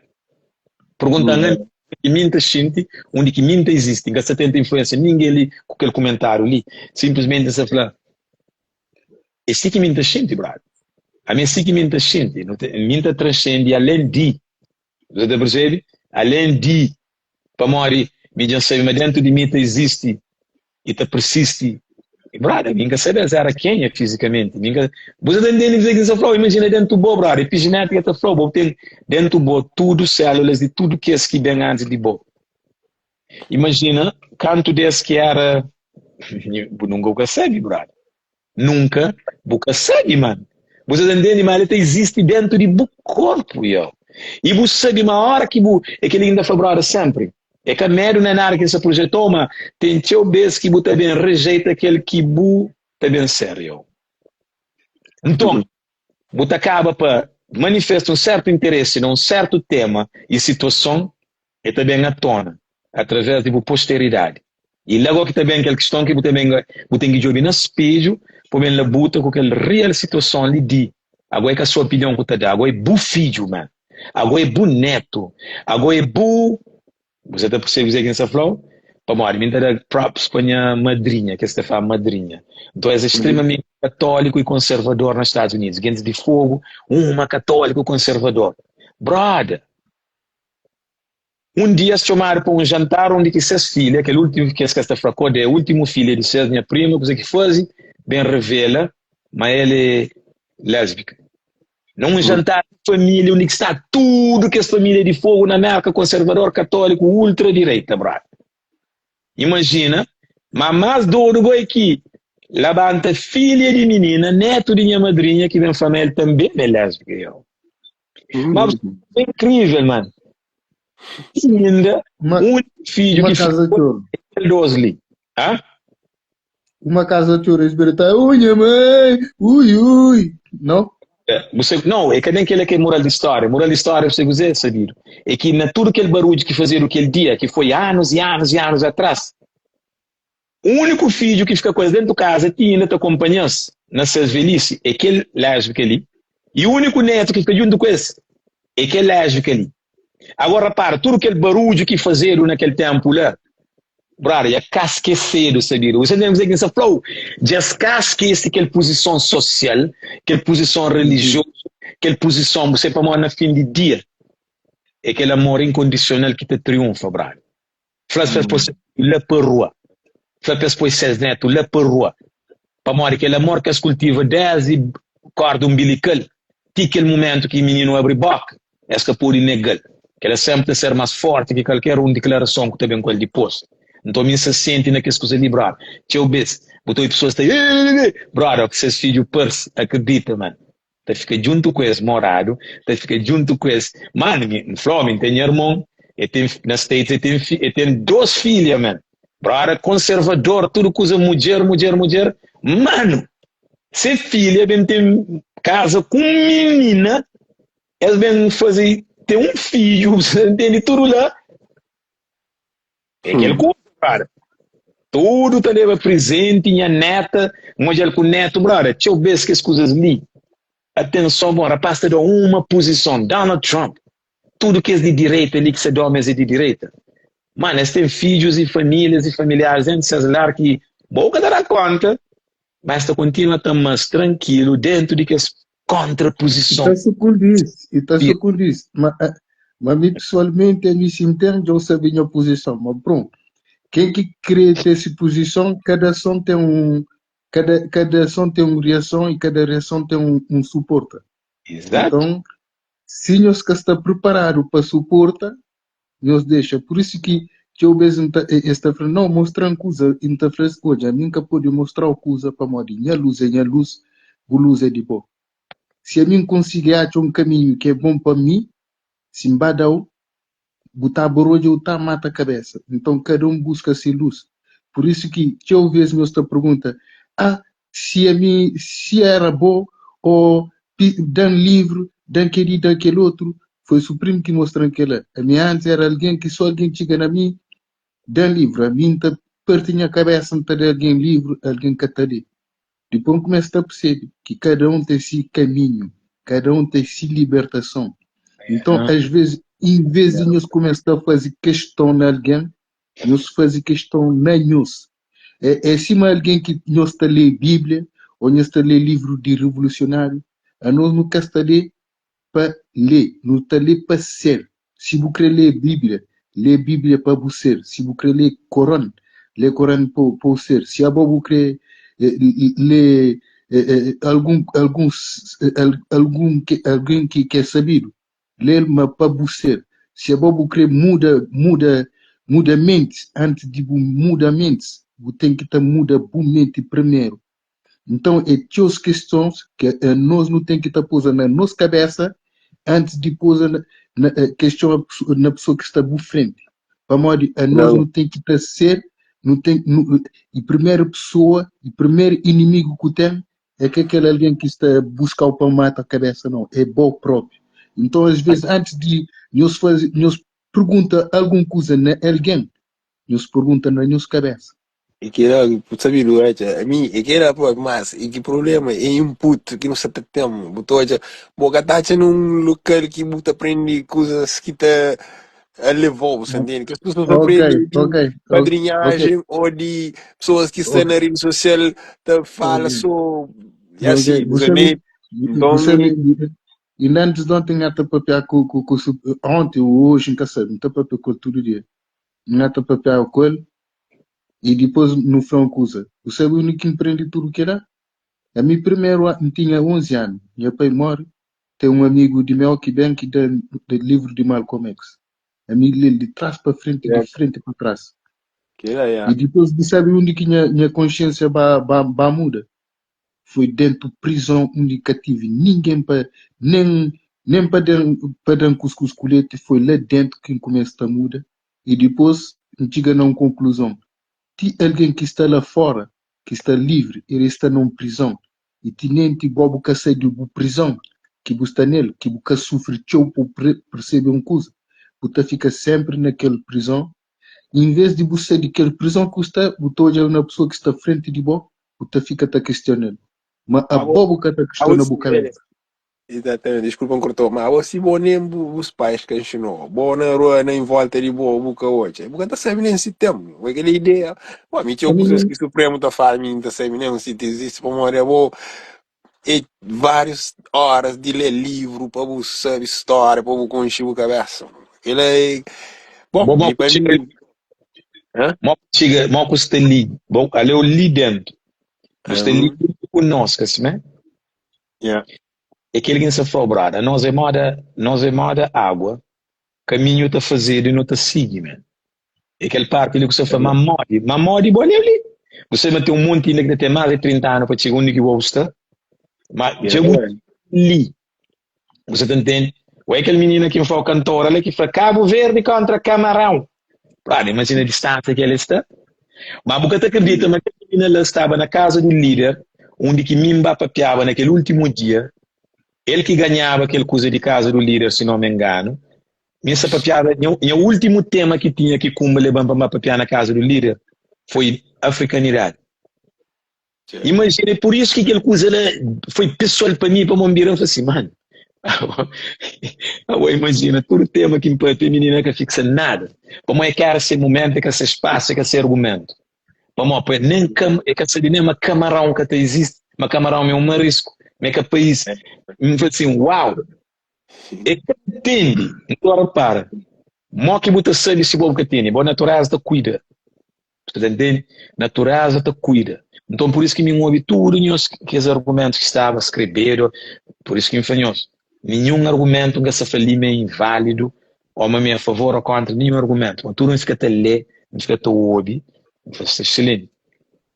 Pergunta-m ami ki mi N ta xinti, undi ki mi N ta izisti. N ka sta tenta influensia ningen li ku kel kumentáriu li. Sinplismenti N sta fla, é si ki mi N ta xinti, brother. Ami é si ki mi N ta xinti. Mi N ta transende alén di. Bu ta persebe? Alén di, pamodi mi dja N sabe ma déntu di mi ta izisti i ta persisti. I, brother, mi N ka sabe es éra kenha fizikamenti. Mi N ka. Bu sa ta ntende kuzê ki N sta fla-u? Imajina déntu bo, brother, epijenétika ta fla-u, bo ten déntu bo tudu sélulas di tudu kes ki ben antis di bo. Imajina kantu des ki éra. Bu nunka bu ka sabe, brother. Nunka bu ka sabe man. Bu sa ta ntende ma el ta izisti dentu di bu korpu yo. I bu sabe ma ora ki bu, é kel-li ki N ta fla broda senpri, é ka medu nen nada ki N sta projetou ma ten txeu bes ki bu ta ben rejeita kel ki bu ta ben ser yo. Nton, bu ta kaba pa manifesta un sertu interesi na un sertu tema i situason E ta ben à tona através di bu posteridadi. I la go ki ta ben kel kiston ki bu ta ben bu ten ki djobe na spedju pa ben labuta ku kel real situason li di ago é ka so opinion ku ta da, ago é bu fidju man, ago é bu netu, ago é bu Bu sa ta persebe kuzê ki N sta fla-u? Pamodi mi N ta da props pa nha madrinha, kes ta fla madrinha. Nton es é stremamenti katóliku i konservador na Stadus Unidus. Gentis di fogu, uma katóliku konservador. Brother! Un dia es txomadu pa un jantar undi ki ses filha, kel últimu, kes ki es ta fla Kodé, últimu filha di ses, nha prima, kuzê ki faze, ben revela ma el é lésbika. Na un jantar di família undi ki sta tudu kes família di fogu na Mérka, konservador, katóliku, ultra direita, brother. Imajina, ma más dodu go é ki labanta filha di minina, netu di nha madrinha, ki ben fla ma el tanbê é lésbika. Yo. Mas é incrível, mano. E ainda, Uma, um filho uma que casa ficou de ouro. aquele dos ali. Hã? Uma casa de ouro. Eles gritam, ui, minha mãe, ui, ui. Não? É, você, não, é que nem aquele que é moral de história. Moral de história, você dizer, sabido. É que na tudo aquele barulho que fazer aquele dia, que foi anos e anos e anos atrás, Úniku fidju ki fika ku es dentu kaza ti inda ta konpanha-s na ses velisi é kel lésbika li, i úniku nétu ki fika djuntu ku es é kel lésbika li. Agora rapara, tudu kel barudju ki fazedu na kel ténpu la, brother, dja ka skesedu, sabidu. Bu sa ntende kuzê ki N sta fla-u? Dja es ka skese kel puzison sosial, kel puzison relijiozu, kel puzison, bu sabe, pamodi na fin di dia é kel amor inkondisional ki ta triunfa, brother. Fla-s pa es poi ses fidju la pa rua. Fla pa es poi ses nétu la pa rua. Pamodi kel amor ki es kultiva désdi korda unbilikal ti kel mumentu ki mininu abri bóka, es ka pode nega-l. Kel-la sénpri ta ser más fórti ki kalker un diklarason ku ta ben ku el dipôs. Nton, mi N sta sienti na kes kuza li, brother. Txeu bês, bu ta obi pesoas ta, Brother, ku ses fidju parse, akredita, man. Ta fika djuntu ku es moradu, ta fika djuntu ku es. Manu, mi, N fla-u, mi N ten nha irmon, e ten, na States, e ten, e ten dos filha, man. Brother konservador, tudu kuza mudjer, mudjer, mudjer. Manu, se filha ben ten kaza ku un minina. Es ben faze ten un fidju, bu ntende? Tudu la é kel kuza, brother. Tudu ta leba prizenti, nha neta, N odja-l ku netu, brother, txeu bes kes kuzas li. Atenson, bon, rapaz ta da uma puzison, Donald Trump, tudu kes di direita li ki sa da omis é di direita. Mano, es ten fidjus i famílias i familiaris dentu ses lar ki bo ka ta da konta, ma es ta kontinua ta ama-s trankilu dentu di kes E kontrapuzison. ta sukundi-s, e ta sukundi-s. Ma, ma mi pesoalmenti, ami si N ten, dja N sabe nha puzison. Ma pron, ken ki kre ten si puzison, kada ason ten un, kada, kada ason ten un riason i kada riason ten un, un suporta. Izatu. Nton, si nhos ka sta priparadu pa suporta, nhos dexa. Pur isu ki txeu bês N ta, es ta fla, Nau, mostra-m kuza. I N ta fla-s, Odja, ami N ka pode mostra-u kuza, pamodi nha lus é nha lus, bu lus é di bo. Si ami N konsigi atxa un kaminhu ki é bon pa mi, si N ba da-u, bu ta barodja u ta mata kabésa. Nton, kada un buska se lus. Pur isu ki txeu bês nhos ta pergunta, Ah, si ami, si éra bo, ô da-m livru, da-m kel-li, da-m kel otu. Foi Supreme ki mostra-m kel-la. Ami antis éra algen ki sô algen txiga na mi, da-m livru. Ami N ta parti nha kabésa, N ta da algen livru, algen ka ta lé. Dipôs N kumesa ta persebe ki kada un ten si kaminhu, kada un ten si libertason. Nton, asvês, envês di nhos kumesa ta faze keston na algen, nhos faze keston na nhos. É, é sima algen ki nhos ta lé Bíblia ô nhos ta lé livru di revolusionáriu. Anos nu ka sta lé pa lé, nu ta lé pa ser. Si bu krê lé Bíblia, lé Bíblia pa bu ser. Si bu krê lé Koron, lé Koron pa bu ser. Si abo bu krê lé algun, algun, algun, algen ki é sabidu, lé-l ma pa bu ser. Si abo bu krê muda, muda, muda mentis, antis di bu muda mentis, bu ten ki ta muda bu menti primeru. Nton, é txeus kestons ki anos nu ten ki ta poza na nos kabesa antis di poza na, na, kestiona na pesoa ki sta bu frenti. Pamodi anos nu ten ki ta ser, nu ten, nu, i primeru pesoa, i primeru inimigu ku ten é ka kel algen ki sta buskau pa mata kabesa, nau, é bo propi. Nton, as vezes, antis di nhos faze, nhos pergunta algun kuza na algen, nhos pergunta na nhos kabesa. E kela, sabe, Luracha, a mi, e kela própi, mas e ki problema é input ki nu sa ta ten. Bu ta odja, bo ka ta atxa nun lokal ki bu ta prende kuzas ki ta levau, bu sa ntende? Kes kuzas bu ta Ok, prende di ok, ok, padrinhajen o di pesoas ki sta ok, na redi sosial ta fala ok, so, e ok. asi, bu Bu sa sabe, ntende? bu Nton, sabe, inda antis di onti N ta papia ku, ku, ku, onti ou oji, N ka sabe, N ta papia ku el tudu dia. N ta papia ku el I dipôs nu fla un kuza, Bu sabe undi ki N prende tudu kel-la? Ami primeru N tinha 11 anu, nha pai móre, ten un amigu di meu ki ben ki da-m livru di Malcolm X. Ami lé-l di tras pa frenti, di frenti pa tras. I dipôs bu sabe undi ki nha konsiénsia ba muda? Foi déntu prizon undi ka tive ningen pa nen nen pa da-m kuskus ku leti, foi la déntu ki N kumesa ta muda. I dipôs N txiga na un konkluzon, ti algen ki sta la fóra, ki sta livri, el sta na un prizon. I timenti bo bu ka sai di bu prizon ki bu sta nel, ki bu ka sufri txeu pa bu persebe un kuza, bu ta fika sénpri na kel prizon. I envês di bu sai di kel prizon ki bu sta, bu ta odja na pesoa ki sta frenti di bo, bu ta fika ta kistiona-l. Má abo bu ka ta kistiona bu kabésa. Exatamente, desculpa cortou, mas abo si bo nem bu, bus pais ka ensinou, bo na rua, na em volta di bo, bu ka odja, bu ka ta sabe nem si tem, bu aquela ideia, bo, mi txeu Ami coisas nem ki Supremo ta fala, mi ta sabe nem si te existe, pamodi abo é várias horas di lê livro pa bu sabe história, pa bu conxe bu cabeça. Aquela é, bom, Bo mi mo pa txiga mi, hã? mo txiga mo ku sta li bo ale li dentro bu sta li Hum, dentro ku nos ka si né yeah. É kel ki N sta fla-u, brother. Nos é moda, nos é moda água, kaminhu ta fazedu i nu ta sigi, man. É kel parti li ku sta fla, ma modi? Ma modi bo ali li? Bu sabe ma ten un monti inda ki ta ten más di 30 anu pa txiga undi ki bo bu sta? Ma dja bu li. Bu sa ta ntende? Ué kel minina ki N fla-u kantora la ki fla Kabu Verdi kontra Kamarãu. Brother, imajina distánsia ki el sta. Ma bu ka ta kridita ma kel minina la staba na kaza di un líder undi ki mi N ba papiaba na kel últimu dia. El ki ganhaba kel kuza di kaza do líder, si não me engano. Mi sa papiaba, nha, nha último tema ki tinha ki Kumba leba-m pa ba papiá na kaza do líder foi afrikanidade. Imagina, é por isso ki kel kuza la foi pesoal pa mi, pamodi N bira N fla si, mano, abo imagina, tudu tema ki N papia, minina ka fiksa nada, pamodi é ka era se momentu, é ka se spasu, é ka se argumentu, pamodi pa nen ka, é ka sabe nen ma kamarãu ka ta izisti, ma kamarãu ma é un marisku, ma é ka país. N fla si, uau, é ka ntende. Nton rapara, mo ki bu ta sabe si bo bu ka tene, bo natureza ta kuida. Bu ta ntende? Natureza ta kuida. Nton, pur isu ki mi N obi tudu nhos kes argumentus ki staba skrebedu, pur isu ki N fla nhos, ninhun argumentu N ka sta fla li ma é inválidu ô ma mi é a favor ô kóntra ninhun argumentu. Ma tudu N fika ta lé, N fika ta obi, N fla, sta exselenti.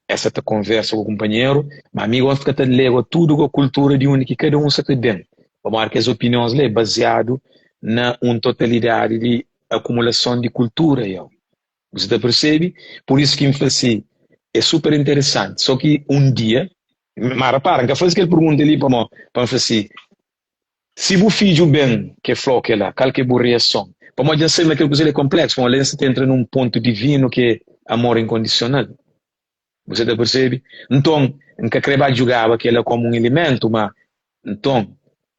Es sa ta konversa ku kunpanheru, ma mi gosi fika ta lé go tudu go kultura di undi ki kada un sa ta ben, pamodi kes opinions la é baziadu na un totalidadi di akumulason di kultura. Iau. Bu sa ta persebe? Pur isu ki N fla si, é super interesanti. So ki un dia, ma rapara, N ka faze kel pergunta li pamo pa N fla si, si bu fidju ben ke fla-u kel-la, kal ki é bu reason? Pamodi dja N sabe ma kel kuza li é konpleksu, pamodi la N sa ta entra nun pontu divinu ki é amor inkondisional. Bu sa ta persebe? Nton, N ka kre ba djugaba kel-la komu un ilimentu, ma nton,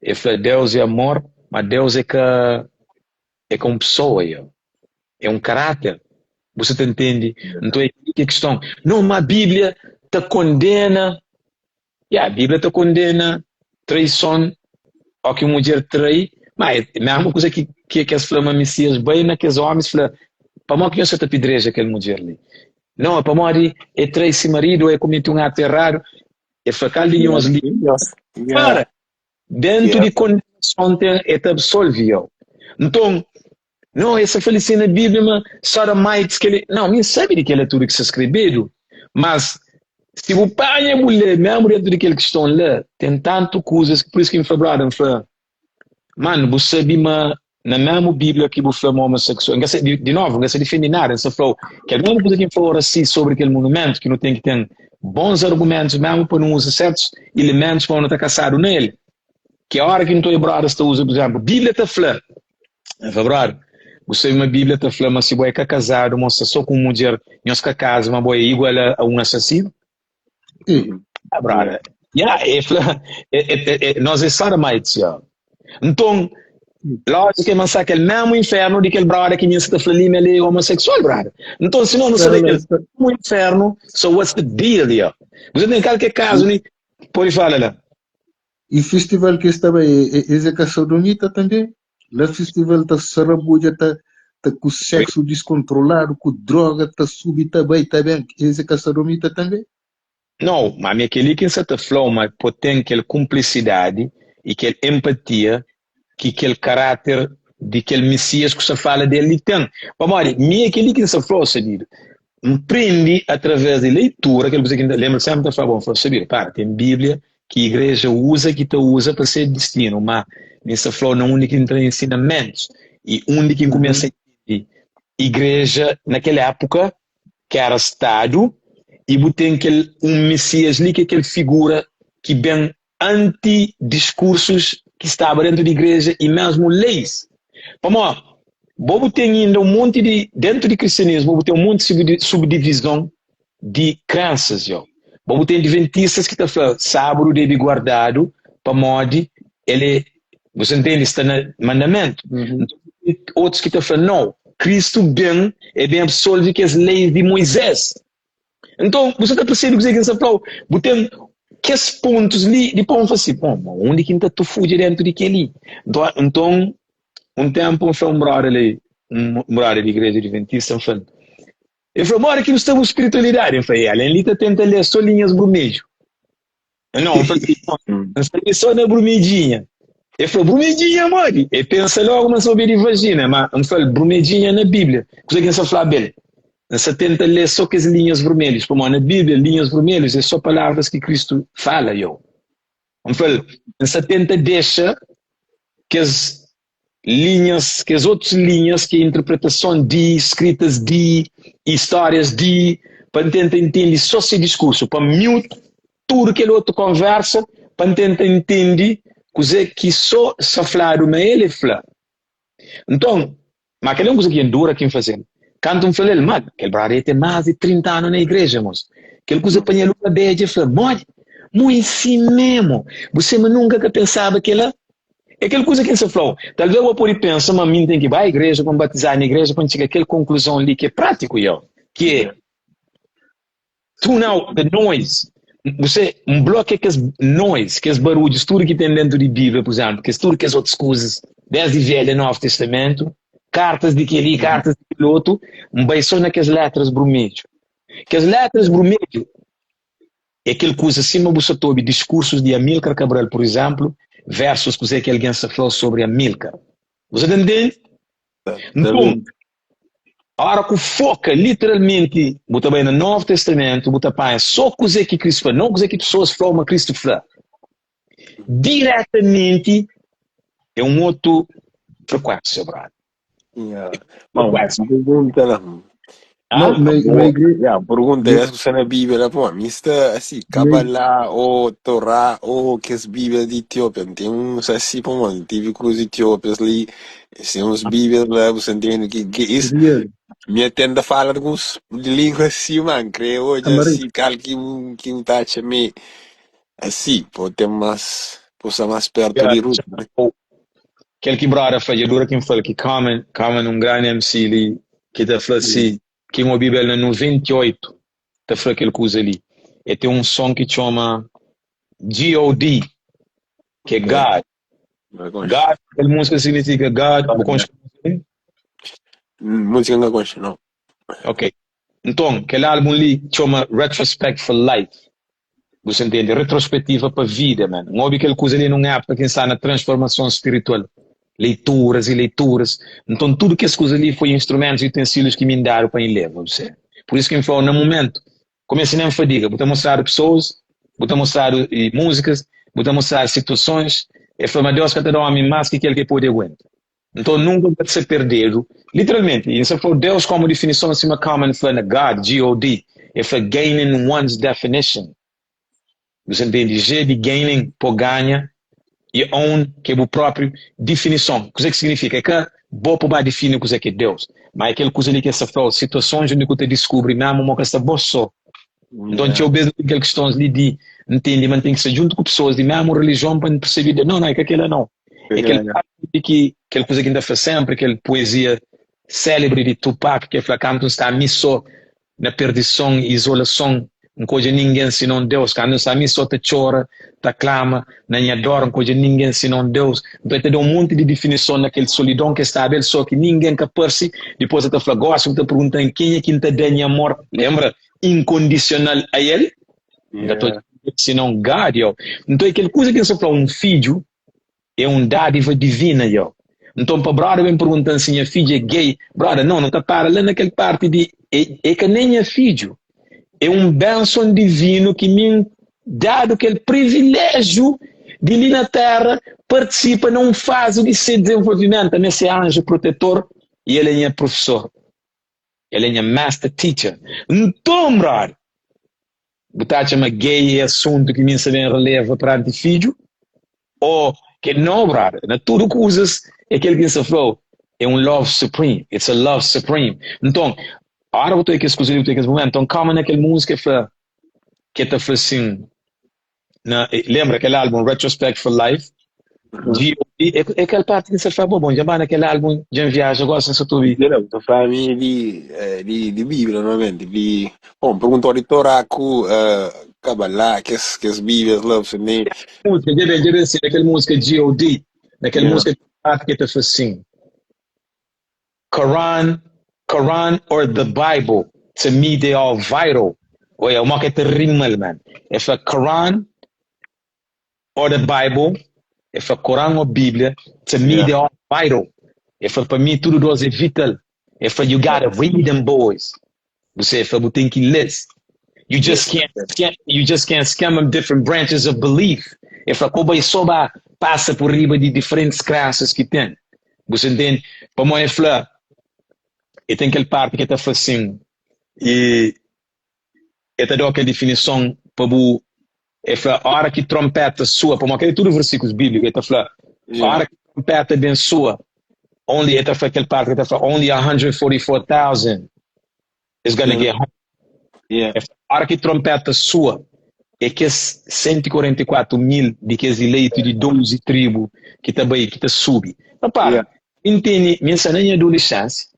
e fla Deus é amor, ma Deus é ka é ka un pesoa, é un karáter. Bu sa ta ntende? Nton é kel-li ki é kiston. No, ma Bíblia ta kondena. Ya, Bíblia ta kondena traison ó ki un mudjer trai. Ma é mésmu kuza ki ki kes fla ma Mesias bai na kes ómis fla, Pamodi ki nhos sa ta pidreja kel mudjer li? No, é pamodi e trai se maridu ô e komete un atu eradu. E fla, Kal di nhos li? Para! Dentu di kondenason ten, e ta absolve-u. Nton, No, es ta fla si na Bíblia ma sodomites kel-li. Nau, mi N sabe di kel-la tudu ki sta skrebedu, mas si bu panha bu lé mésmu dentu di kel kiston la, ten tantu kuzas ki pur isu ki N fla brother, N fla, manu, bu sabe ma na mésmu Bíblia ki bu fla ma omoseksual, N ka sta, di novu, N ka sta difende nada, N sta fla-u kel mésmu kuza ki N fla Oracy sobri kel monumentu, ki nu ten ki ten bons argumentus mésmu pa nu uza sertus ilimentus pa nu ta kasadu na el, ki óra ki N ta obi brothers ta uza, pur izénplu, Bíblia ta fla. El fla, Brother, bu sabe ma Bíblia ta fla ma si bo é ka kazadu, ma sta sô ku un mudjer, nhos ka kaza, ma bo é igual a un asasinu? Ah, brother, ya, el fla, nos é sodomites, ya. Nton, lógiku é ma sta kel mésmu infernu di kel brother ki mi sta ta fla li ma el é omoseksual, brother. Nton, si nos nu sta na kel mésmu infernu, so what's the deal, ya? Bu ta ntende kal ki é kazu li? Pode fala la. E festival ki es ta bai, es é ka sodomita tanbe? La festival ta sarabudja, ta ta ku sexo diskontroladu, ku droga, ta subi, ta bai, ta ben, es é ka sodomita tanbe? Nau, ma ami é kel-li ki N sa ta fla-u ma po ten kel kunplisidadi i kel empatia ki kel karáter di kel Mesias ku sa fala di el li ten. Pamodi, mi é kel-li ki N sa fla-u, sabidu. N prende através di leitura, kel kuza ki N ta lenbra sénpri N ta fla-bu, N fla-u, sabidu, para, ten Bíblia ki igreja uza, ki ta uza pa se distinu, má mi N sta fla-u na undi ki N tra ensinamentus i undi ki N kumesa intende igreja na kel épuka, ki éra stadu, i bu ten kel un Mesias li ki é kel figura ki ben anti diskursus ki staba dentu di igreja i mesmu leis. Pamó, bo bu ten inda un monti di, dentu di kristianismu, bu ten un monti di subdivizon di krensas, yo. Bo bu ten adventistas ki ta fla sábadu debe guardadu pamodi el é, bu sa ntende, sta na mandamentu. Otus ki ta fla, nau, Kristu ben, el ben absolve kes leis di Moizés. Nton, bu sa ta persebe kuzê ki N sta fla-u? Bu ten kes pontus li di pa N fla si, Bon, ma undi ki N ta tufudja déntu di kel-li? Nton, un ténpu N fla un brother li, un brother di igreja adventista, N fla-l, el fla, Modi ki bu sta bu spiritualidadi? N fla, El li ta tenta lé sô linhas brumedju. Não, N fla si, N sta li sô na brumedjinha. El fla, Brumedjinha modi? El pensa logu ma N sta obi di vagina, ma N fla-l, Brumedjinha na Bíblia. Kuzê ki N sta fla abel? N sta tenta lé sô kes linhas vermelhus, pamodi na Bíblia linhas vermelhus é sô palavras ki Kristu fala. Yo, N fla-l, N sta tenta dexa kes linhas, kes otus linhas ki é interpretason di, skritas di, i stórias di, pa N tenta intende sô se diskursu, pa N mute tudu kel otu konversa, pa N tenta intende. Kuzê ki sô sa fladu ma el é fla. Nton, ma kel-li é un kuza ki N dura ki N faze-l. Kantu N fla-l el, ma kel brother el ten más di 30 anu na igreja, mos. Kel kuza panha-l una bedja, el fla, Modi? Mo é si memu? Bu sima nunka ka pensaba kel-la? É kel kuza ki N sta fla-u. Talvês bo pode pensa ma mi N ten ki bai igreja pa N batizadu na igreja pa N txiga kel konkluzon li ki é prátiku, yo, ki é tune out the noise. Você N blokia kes noise, kes barudjus tudu ki ten dentu di Bíblia, pur izénplu, kes tudu kes otus kuzas, desdi Velhu a Novu Testamentu, kartas di kel-li, kartas di kel otu, N bai sô na kes létras brumedju. Kes létras brumedju é kel kuza sima bu sa ta obi diskursus di Amílcar Cabral, pur izénplu, versus kuzê ki algen sa fla-u sobri Amílcar. Bu sa ta ntende? Nton, Ora ku foka, literalmenti, bu ta bai na Novu Testamentu, bu ta panha so kuzê ki Kristu fla, nau kuzê ki pesoas fla ô ma Kristu fla. Diretamenti é un otu frekuénsia, brother. Yeah. Bom, pergunta lá. Não, mas, mas igreja. Yeah, pergunta é essa na Bíblia lá, pô, mi está assim, Kabbalah ou Torá ou que Bíblia de Etiópia, tem uns assim, pô, mano, tive cruz Etiópias ali, Tem uns bíblias lá, você entende que, que isso. Real. Minha tenda fala alguns de língua assim, mano. Creio hoje Amari. assim, cal que um que um tacha me assim, pô, tem mais, pô, estar mais perto de Ruth, né? Kel ki brother fla, dja dura ki N fla-l ki Common, Common un grandi MC li ki ta fla si, ki N obiba el na 98 ta fla kel kuza li. El ten un son ki txoma GOD, ki é Ok. God. God, kel múzika signifika God, bu konxe múzika li? Múzika N ka konxe, nau. Ok. Nton, kel álbum li txoma Retrospect for Life. Bu sa ntende? Retrospektiva pa vida, man. N obi kel kuza li nun épuka ki N sta na transformason spiritual. Leituras i leituras. Nton, tudu kes kuza li foi instrumentus i utensílius ki mi N dadu pa N leva, bu sabe? Pur isu ki N fla-u, na mumentu, Kumesa nen fadiga. Bu ta mostradu pesoas, bu ta mostradu múzikas, bu ta mostradu situasons. El fla ma Deus ka ta da ómi más ki kel ki el pode aguenta. Nton, nunka bu ka ta ser perdedu. Literalmenti, i N sta fla-u Deus kómu difinison sima Common fla na God, G-O-D. El fla gaining one's definition. Bu sa ntende? G di gaining, po ganha, i own, ki é bu própriu difinison. Kuzê ki signifika? É ka bo pa ba difini kuzê ki é Deus, má é kel kuza li ki el sta fla-u, situasons undi ku ta diskubri mésmu ma ka sta bo sô. Nton, txeu bês nu ten kel kistons li di ntende ma N ten ki sta djuntu ku pesoas di mésmu relijion pa N persebe Deus. Nau, nau, é ka kel-la nau. É kel parti di ki kel kuza ki N ta fla sénpri, kel poezia sélebri di Tupac ki el fla, Kantu N sta mi sô, Na perdison i izolason N ka odja ningen sinon Deus Kandu N sta mi so ta txora, ta klama Na nha dor N ka odja ningen sinon Deus Nton el ta da un monti di difinison na kel solidon ki el staba el so ki ningen ka parse Dipôs el ta fla, Gósi bu ta pergunta-m kenha ki N ta da nha amor Lenbra? Inkondisional a el N ka ta odja ningen sinon God, yo Nton é kel kuza ki N sta fla Un fidju É un dádiva divina, yo. Nton, pa broda ben pergunta-m si nha fidju é gay, broda, nau, nu ta para la na kel parti di é, é ka nen nha fidju. É un benson divinu ki mi N dadu kel priviléjiu di li na téra partisipa na un fazi di se dizenvolvimentu. Ami é se anju protetor i el é nha profesor. El é nha master teacher. Nton, broda, Bu ta atxa ma gay é asuntu ki mi N sa ben releva peranti fidju? O ke no, brother, na tudu kuzas é kel ki N sa fla-u, é un love supreme, it's a love supreme. Nton, ora bu ta obi kes kuza li, bu ta obi kes momentu, nton kama na kel múzika e fla, ke ta fla sin, na, lembra kel álbum Retrospect for Life, G.O.D. É, é kel parti ki N sa fla, bo, bon, dja N ba na kel álbum, dja N viaja, gosi N sa ta obi. Dja N ta fla mi di, eh, di, di Bíblia, normalmenti, di, bon, perguntou di Torá ku eh, Kabbalah, kes, kes Bíblias la, você nem... Múzika, dja ben, dja ben ser, kel múzika G.O.D. Na kel Yeah. múzika tem parte ki ta fla sin, Quran, Quran or the Bible, to me they all vital. Oia, uma ke ta rima-l, man. El fla Quran or the Bible, el fla Coran ou Bíblia, to me Yeah. they all vital. El fla pa mi tudu dos é vital. El fla you gotta read them boys. Você fla bu ten ki lê-s. You just Yes. can't, can't you just can't skim them different branches of belief. El fla ko bai só ba pasa por riba di diferentes krensas ki ten. Você entende? Pamodi el fla, el ten kel parti ki el ta fla sin, e el ta da-u kel difinison pa bu. El fla, Óra ki tronpéta sua, pamodi kel-li é tudu versíkulus bíbliku, el ta fla, Óra ki tronpéta ben sua, only, el ta fla kel párti ki el ta fla, only 144,000 is gonna get home. El fla, Óra ki tronpéta sua, é kes 144 mil di kes ileitu di 12 tribu ki ta bai, ki ta subi. Repara, mi N tene, mi N sta na nha adolescência,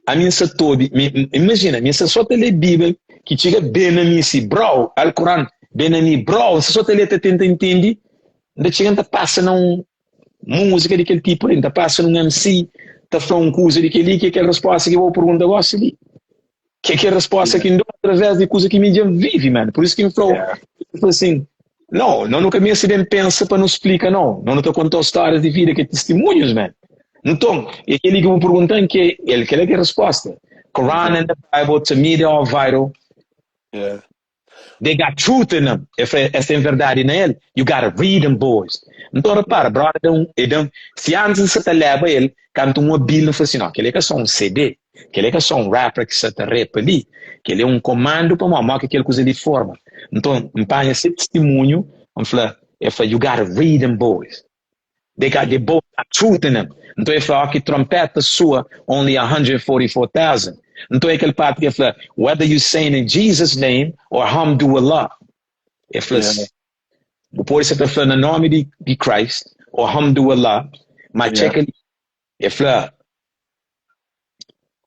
ami N sa ta obi, mi, imajina, mi N sta so ta lé Bíblia ki txiga ben na mi si, bro, Alkuran, ben na mi, bro, N sta so ta lé ta tenta intende, N ta txiga N ta pasa na un múzika di kel tipu li, N ta pasa na un MC ta fla un kuza di kel-li ki é kel resposta ki bo pergunta gosi li. Ki é kel resposta ki N da através di kuza ki mi dja N vivi, man. Pur isu ki N fla-u, N fla asin, No, no nu ka meste ben pensa pa nu splika, no. No nu ta konta-u stórias di vida ki é tistimunhus, man. Nton, é kel-li ki bu pergunta-m ki é el, kel-la ki é resposta. Quran and the Bible, to me they are vital. They got truth in them. El fla, es ten verdadi na el. You gotta read them, boys. Nton, repara, brother da un, e da-m, si antis N sa ta leba el, kantu N obi-l, N fla si, no, kel-li é ka sô un CD, kel-li é ka sô un rapper ki sa ta repa li, kel-li é un komandu pamodi modi ki kel kuza li forma. Nton, N panha se tistimunhu, N fla, el fla, you gotta read them, boys. They got, they both got truth in them. Nton el fla, óki trompeta sua, only 144,000. Nton é kel parti ki el fla, whether you saying in Jesus name or Hamdulillah. El fla, yeah. bu pode sa ta fla na nomi di, di Christ or Hamdulillah, ma yeah. txeka li. El fla,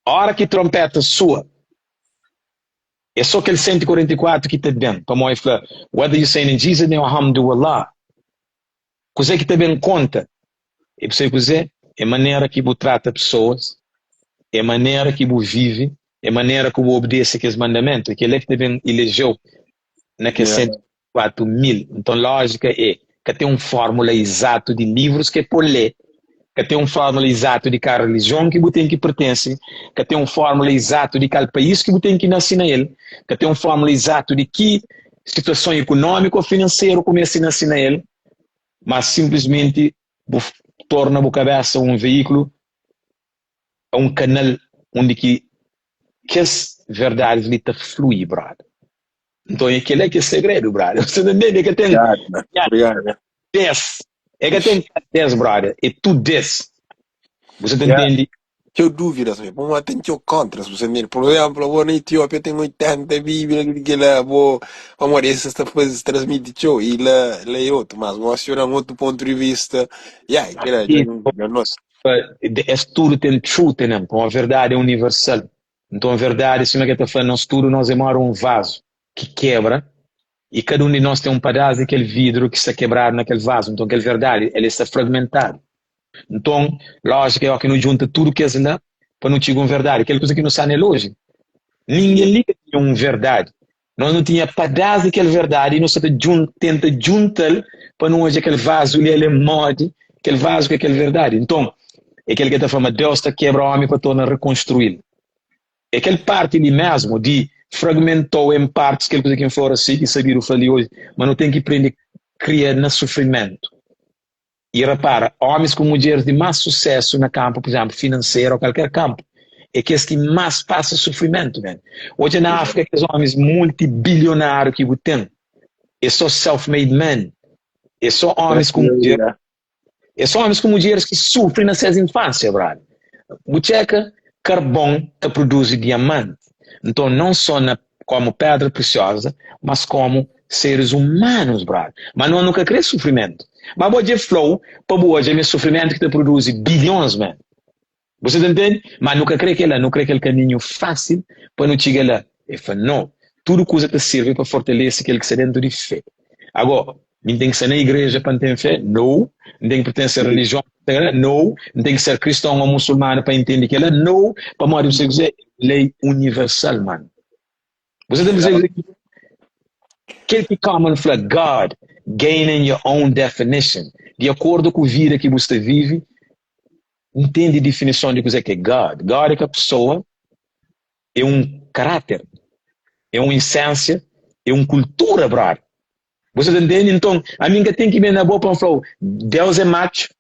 ora ki trompeta sua, é só kel 144 ki ta ben, pamodi el fla, whether you saying in Jesus name or Hamdulillah. Kuzê ki ta ben konta é bu sabe kuzê? É manera ki bu trata pesoas, é manera ki bu vive, é manera ki bu obdese kes mandamentu. É kel-la ki ta ben ileje-u na kes 104 mil. Nton, lójika é, ka ten un fórmula izatu di livrus ki é pô lé, ka ten un fórmula izatu di kal relijion ki bu ten ki pertense, ka ten un fórmula izatu di kal país ki bu ten ki nase na el, ka ten un fórmula izatu di ki situason ikunómiku ô finanseru ku meste nase na el, má sinplismenti bu torna bu kabésa un veíkulu, un kanal undi ki kes verdadis li ta flui, brother. Nton é kel-la ki é segredu, brother. Você ta ntende? É ka ten des. É ka ten des, brother. É tudo des. Você ta ntende? Txeu dúvidas, mi. Pamodi ten txeu kontras, bu sa ntende? Por exemplo, abo na Etiópia ten 80 bíblia ki kila, abo, pamodi es ta faze, transmiti txeu, i la, la é otu, mas gosi dja dan otu pontu di vista, ya, kila dja, dja nos. Es tudu ten truth in them, pamodi verdadi é universal. Nton, verdadi, sima ki el ta fla, nos tudu nos é móda un vazu ki kebra, i kada un di nos ten un padás di kel vidru ki sta kebradu na kel vazu. Nton, kel verdadi, el sta fragmentadu. Nton, lójika é óki nu djunta tudu kes la pa nu txiga un verdadi. Kel kuza ki nu sta nel oji, ningen li ka tinha un verdadi. Nos nu tinha padás di kel verdadi i nu sta ta tenta djunta-l pa nu odja kel vazu li el é modi kel vazu ki é kel verdadi. Nton, é kel ki el ta fla ma Deus ta kebra ómi pa torna rekonstrui-l. É kel parti li mésmu di fragmentou en partis kel kuza ki N fla oracy ki sabidu fla li oji, ma nu ten ki prende kria na sufrimentu. I repara, ómis ku mudjeris di más susésu na kanpu, pur izénplu, finanseru ô kalker kanpu, é kes ki más pasa sufrimentu, man. Odja na Áfrika kes ómis multibilionáriu ki bu ten, é sô self-made men, é sô ómis ku mudjeris, é sô ómis ku mudjeris ki sufri na ses infánsia, brother. Bu txeka, karbon ta produzi diamanti. Nton, non sô na komu pedra presioza, mas komu seres humanos, brother. Ma nos nu ka kre sufrimentu. Ma bo dje flou pa bu odja ma é sufrimentu ki ta produzi bilhons, man. Bu sa ta ntende? Ma nu ka kre kela, nu kre kel kaminhu fasil pa nu txiga la. E fla, no, tudu kuza ta sirbi pa fortalese kel ki sta dentu di fe. Ago, mi N ten ki sta na igreja pa N ten fe? No. N ten ki pertense a relijion? No. N ten ki ser kriston o musulmanu pa N intende kela? No. Pamodi bu sabe kuzê? Lei universal, man. Bu sa ta ntende kuzê ki Kel ki Common fla, God, gain in your own definition. Di akordu ku vida ki bu sta vive, ntende difinison di kuzê ki é God. God é ka pesoa, é un karáter, é un esênsia, é un kultura, brother. Bu sa ta ntende? Nton, ami N ka ten ki ben na bo pa N fla-u, Deus é matxu,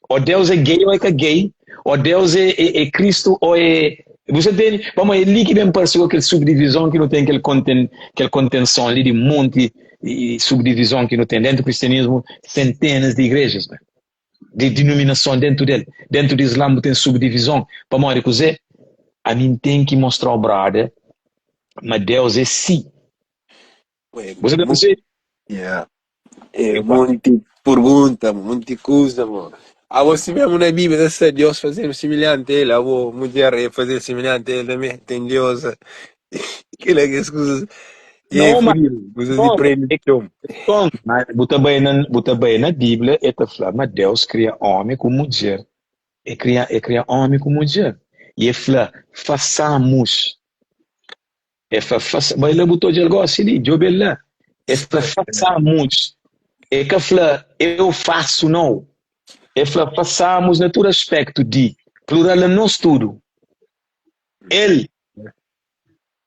ô Deus é gay ô é ka gay, ô Deus é, é, é Kristu ô é. Bu sa ntende? Pamodi é li ki ben parse ku kel subdivizon ki nu ten, kel konten, kel kontenson li di monti subdivizon ki nu ten dentu kristianismu, sentenas di igrejas, man, di dinominason dentu del. Dentu di islam bu ten subdivizon. Pamodi kuzê? Ami N ten ki mostra-u, brother, ma Deus é si. Bu sa ta persebi? Yeah. É monti pergunta, monti kuza, mo. Abo si mesmo na Bíblia ta sta Deus fazendo semelhante a ele, abo mulher é fazer semelhante a ele também, tem Deus. Aquilo que as coisas é Não, mas fudido, coisas de bom, prende é tchau. bom, mas bu ta bai na, bu ta bai na Bíblia e ta fla ma Deus kria homem ku mudjer. E kria, e kria homem ku mudjer. E e fla, façamos. E fla, Fasa, bai la bu ta odja-l gosi li, djobe-l la. E fla, Façamos. E ka fla, eu faço, nau. E fla, façamos na tudu aspectu di, plural na nos tudu. El,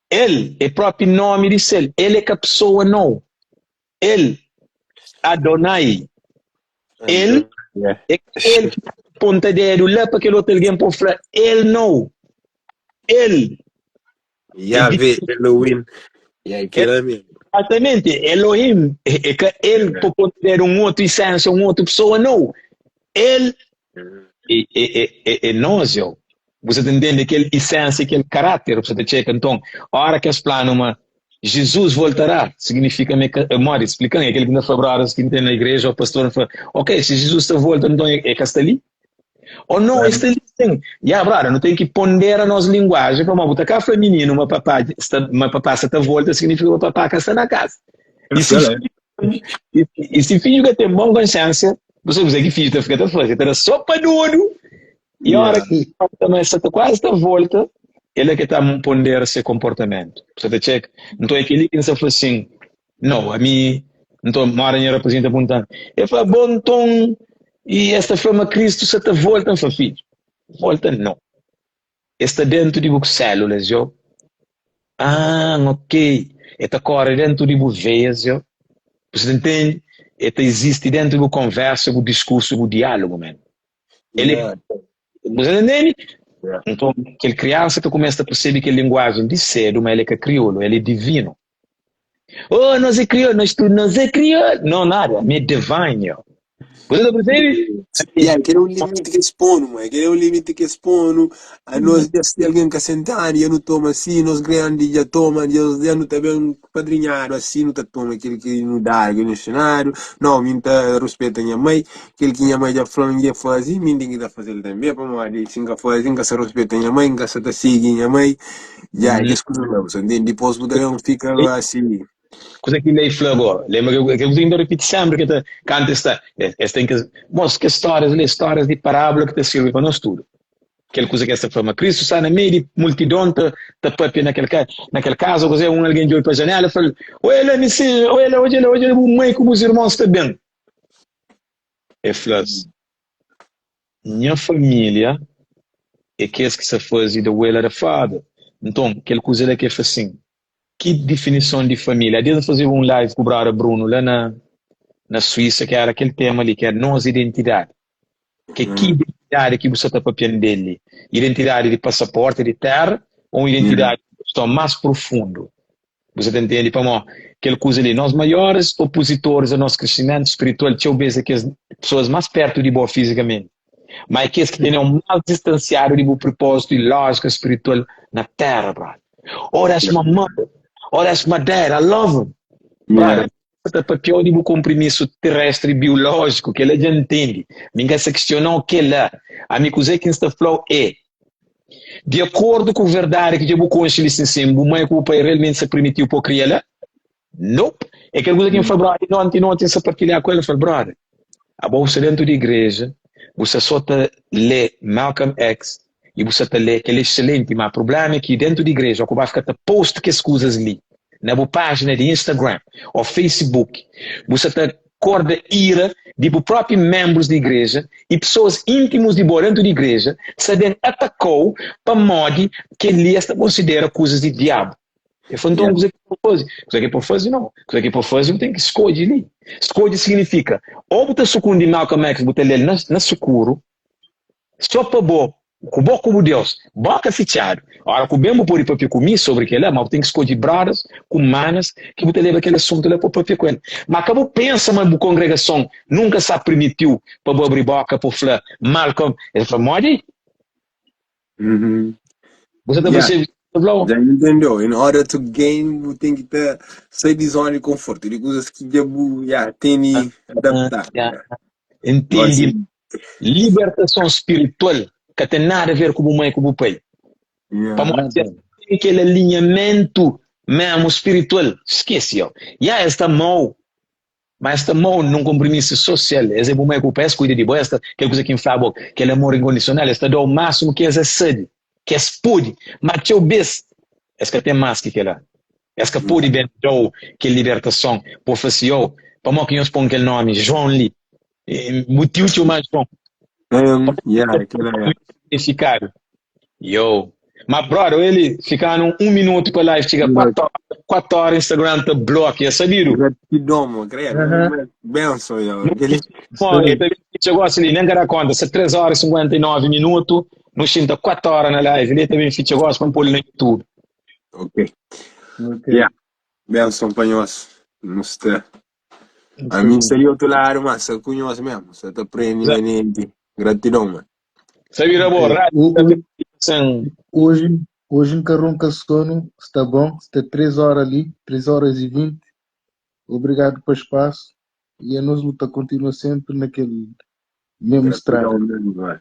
el é propi nomi di sel. El é ka pesoa, nau. El, Adonai. El, é ka el ki ta ponta dedu la pa kel otu algen pa fla el, nau. El. Yahvé, Elohim. E aí, que era mesmo. Exatamente, Elohim, é, é que ele yeah. pode ter um outro essência, uma outra pessoa, não. Ele é, é, é, é, é nós, eu. Você tá entende aquele essência, aquele caráter, você tá checa. Então, a hora que eles planam uma Jesus voltará, significa, me, mori, explicando, é aquele que na fabra que tem na igreja, o pastor fala, ok, se Jesus está volta, então é, é que está ali. Ou não, este ali tem. Ya, brother, nu ten ki pondera nos linguagem pamodi bu ta ka fla mininu ma papá sta, ma papá sta ta volta, significa ma papá ka sta na casa. E si, e, e si fidju ka ten bon konsiensia, bu sabe kuzê ki fidju ta fika ta faze, ta da so pa dodu, e ora ki ta ma sta ta quase ta volta, el é ki ta pondera se komportamentu. Bu ta txeka. Nton é keli ki N sta fla sin, No, ami, nton, mora nha rapazinhu ta punta-m. El fla, bo nton, i es ta fla ma Kristu sa ta volta? N fla, fidju, volta no. El sta dentu di bu sélulas, yo. Ah, ok. El ta kóre dentu di bu veias, yo. Bu sa ta ntende? El ta izisti dentu di bu konversa, bu diskursu, bu diálogu, man. El é. Bu sa ta ntende? Nton, kel kriansa ta kumesa ta persebe kel linguajen di sedu, ma el é ka kriolu, el é divinu. Oh, nós é crioulo, nós tudo, nós é crioulo. Não, nada, me é divine, yo. Você tá percebe? Yeah, aquele é um limite que expõe, mano. Aquele é um limite que expõe. A nós, já se alguém que sentar, já não toma assim, nós grande já toma, já, já não tá bem padrinhado assim, não tá toma aquilo que não dá, que não ensinado. Não, mim tá respeita minha mãe, aquilo que minha mãe já falou, já faz, e mim tem que tá fazendo também, para mim, se nunca faz, nunca se respeita minha mãe, nunca se tá sigue minha mãe. Ya, kes kuza la, bu sa ntende? Dipôs bu ta ben fika la asi. Kuza ki lei fla go, lembra ke ke kuza ki ripiti sempri ke ta kantu es ta es ten kes mos kes stórias li, stórias di parábula ki ta sirbi pa nos tudu. Kel kuza ki es ta fla ma Kristu sta na meiu di multidon ta ta papia na kel na kel kaza o kuze, un algen djobe pa janela e fla-l, Oia la, Mesias, oia la, odja la, odja la bu mai ku bus irmons sta ben. E fla-s, Nha família é kes ki sa faze the will of the Father. Nton, kel kuza la ki el fla sin, ki difinison di família? Ades N fazeba un live ku brother Bruno la na na Suísa ki era kel tema li, ki era nos identidadi. Ke ki identidadi ki bu sa ta papia-m del li? Identidadi di pasaporti di tera ou un identidadi di kriston más profundu? Bu sa ta ntende? Pamó kel kuza li, nos maiores opozitoris a nos krisimentu spiritual txeu bes é kes pesoas más pertu di bo fizikamenti, má é kes ki tene-u más distansiadu di bu pripózitu i lójika spiritual na tera, brother. Oh, that's my mother. Oh, that's my dad. I love him. Brother, ta papia-u di bu konprimisu terestri biolójiku, kel-la dja N ntende. Mi N ka sa kistiona-u kel-la. Ami kuzê ki N sta fla-u é, Di akordu ku verdadi ki dja bu konxe li sinsin, bu mai ku bu pai realmenti sa pirmitiu pa bu kria la? Nope! É kel kuza ki N fla brother onti noti N sa partilha ku el, N fla brother, abo bu sta dentu di igreja, bu sta so ta lé Malcolm X i bu sta ta lé kel exselenti, ma prublema é ki dentu di igreja ku ba fika ta post kes kuzas li na bu pájina di Instagram o Facebook, bu sta ta korda ira di bu propi menbrus di igreja i pesoas íntimus di bo dentu di igreja sta ben ataka-u pamodi kel-li es ta konsidera kuzas di diabu. El fla, Nton, kuzê ki bu faze? Kuzê ki bu faze? Nau. Kuzê ki bu faze? Bu ten ki skodje li. Skodje siginifika ô bu ta sukundi Malcolm X, bu ta lé-l na, na sukuru, sô pa bo. Ku bo ku bu Deus, boka fitxadu. Ora ku ben bu pode papia ku mi sobri kela, ma bu ten ki skodje brothers ku manas ki bu ta leba kel asuntu la pa papia ku el. Ma ka bu pensa ma bu kongregason nunka sa pirmitiu pa bu abri boka pa bu fla Malcolm. El fla, Modi? Bu sa ta Yeah. persebi ki flau? Já entendeu? In order to gain, bu ten ki ta sai di zona di conforto, di kuzas ki dja bu ya teni adaptado. Yeah. Yeah. Entende Gosi, libertason spiritual ka ten nada a ver ku bu mai ku bu pai. yeah. Pamodi si Nada. es ten kel alinhamentu mesmu spiritual, skese yo. Ya es ta amau, ma es ta amau nun konprimisu sosial. Es é bu mai ku bu pai, es kuida di bo, es ta kel kuza ki N fla bo, kel amor inkondisional, es ta dau másimu ki es es sabe, ki es pode. Ma txeu bes es ka ten más ki kela. Es ka pode ben dau kel libertason pa bu fla si, yo, pamodi ki nhos pon kel nomi João li? Bu tiu txoma João. Um, yeah, kela é. Signifikadu. Yo. Ma brother, eli fikanu um minutu pa live txiga 4 hora, 4 hora Instagram ta blokia, sabidu? Gratidon, mo, credo. Aham. Benção, yo. Bom, e ta fitxa gosi li, nem ka da konta, sa 3 hora e 59 minutu, nu xinta 4 hora na live li, ta ben fitxa gosi pa N pô-l na YouTube. Ok. Ok. Yeah. Benção pa nós. Nu sta. Não A mim sei. sta di outro lado, mas sta ku nós mesmo. Sta ta prende manente. Gratidão, mano. Sabira bo, Ok. rádio O, ta o, ben sem hoje, hoje um carronca sono, está bom, está 3 horas ali, 3 horas e 20. Obrigado pelo espaço. E a nossa luta continua sempre naquele mesmo estrada. Gratidão mesmo, mano.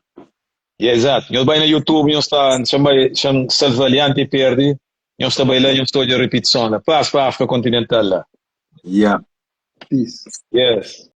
Yeah, exato. Nhos bai na YouTube, nhos ta, txan bai, txan salva li anti perdi. Nhos ta bai la, nhos ta odja ripitison la. Paz pa África Continental la. Yeah. Peace. Yes.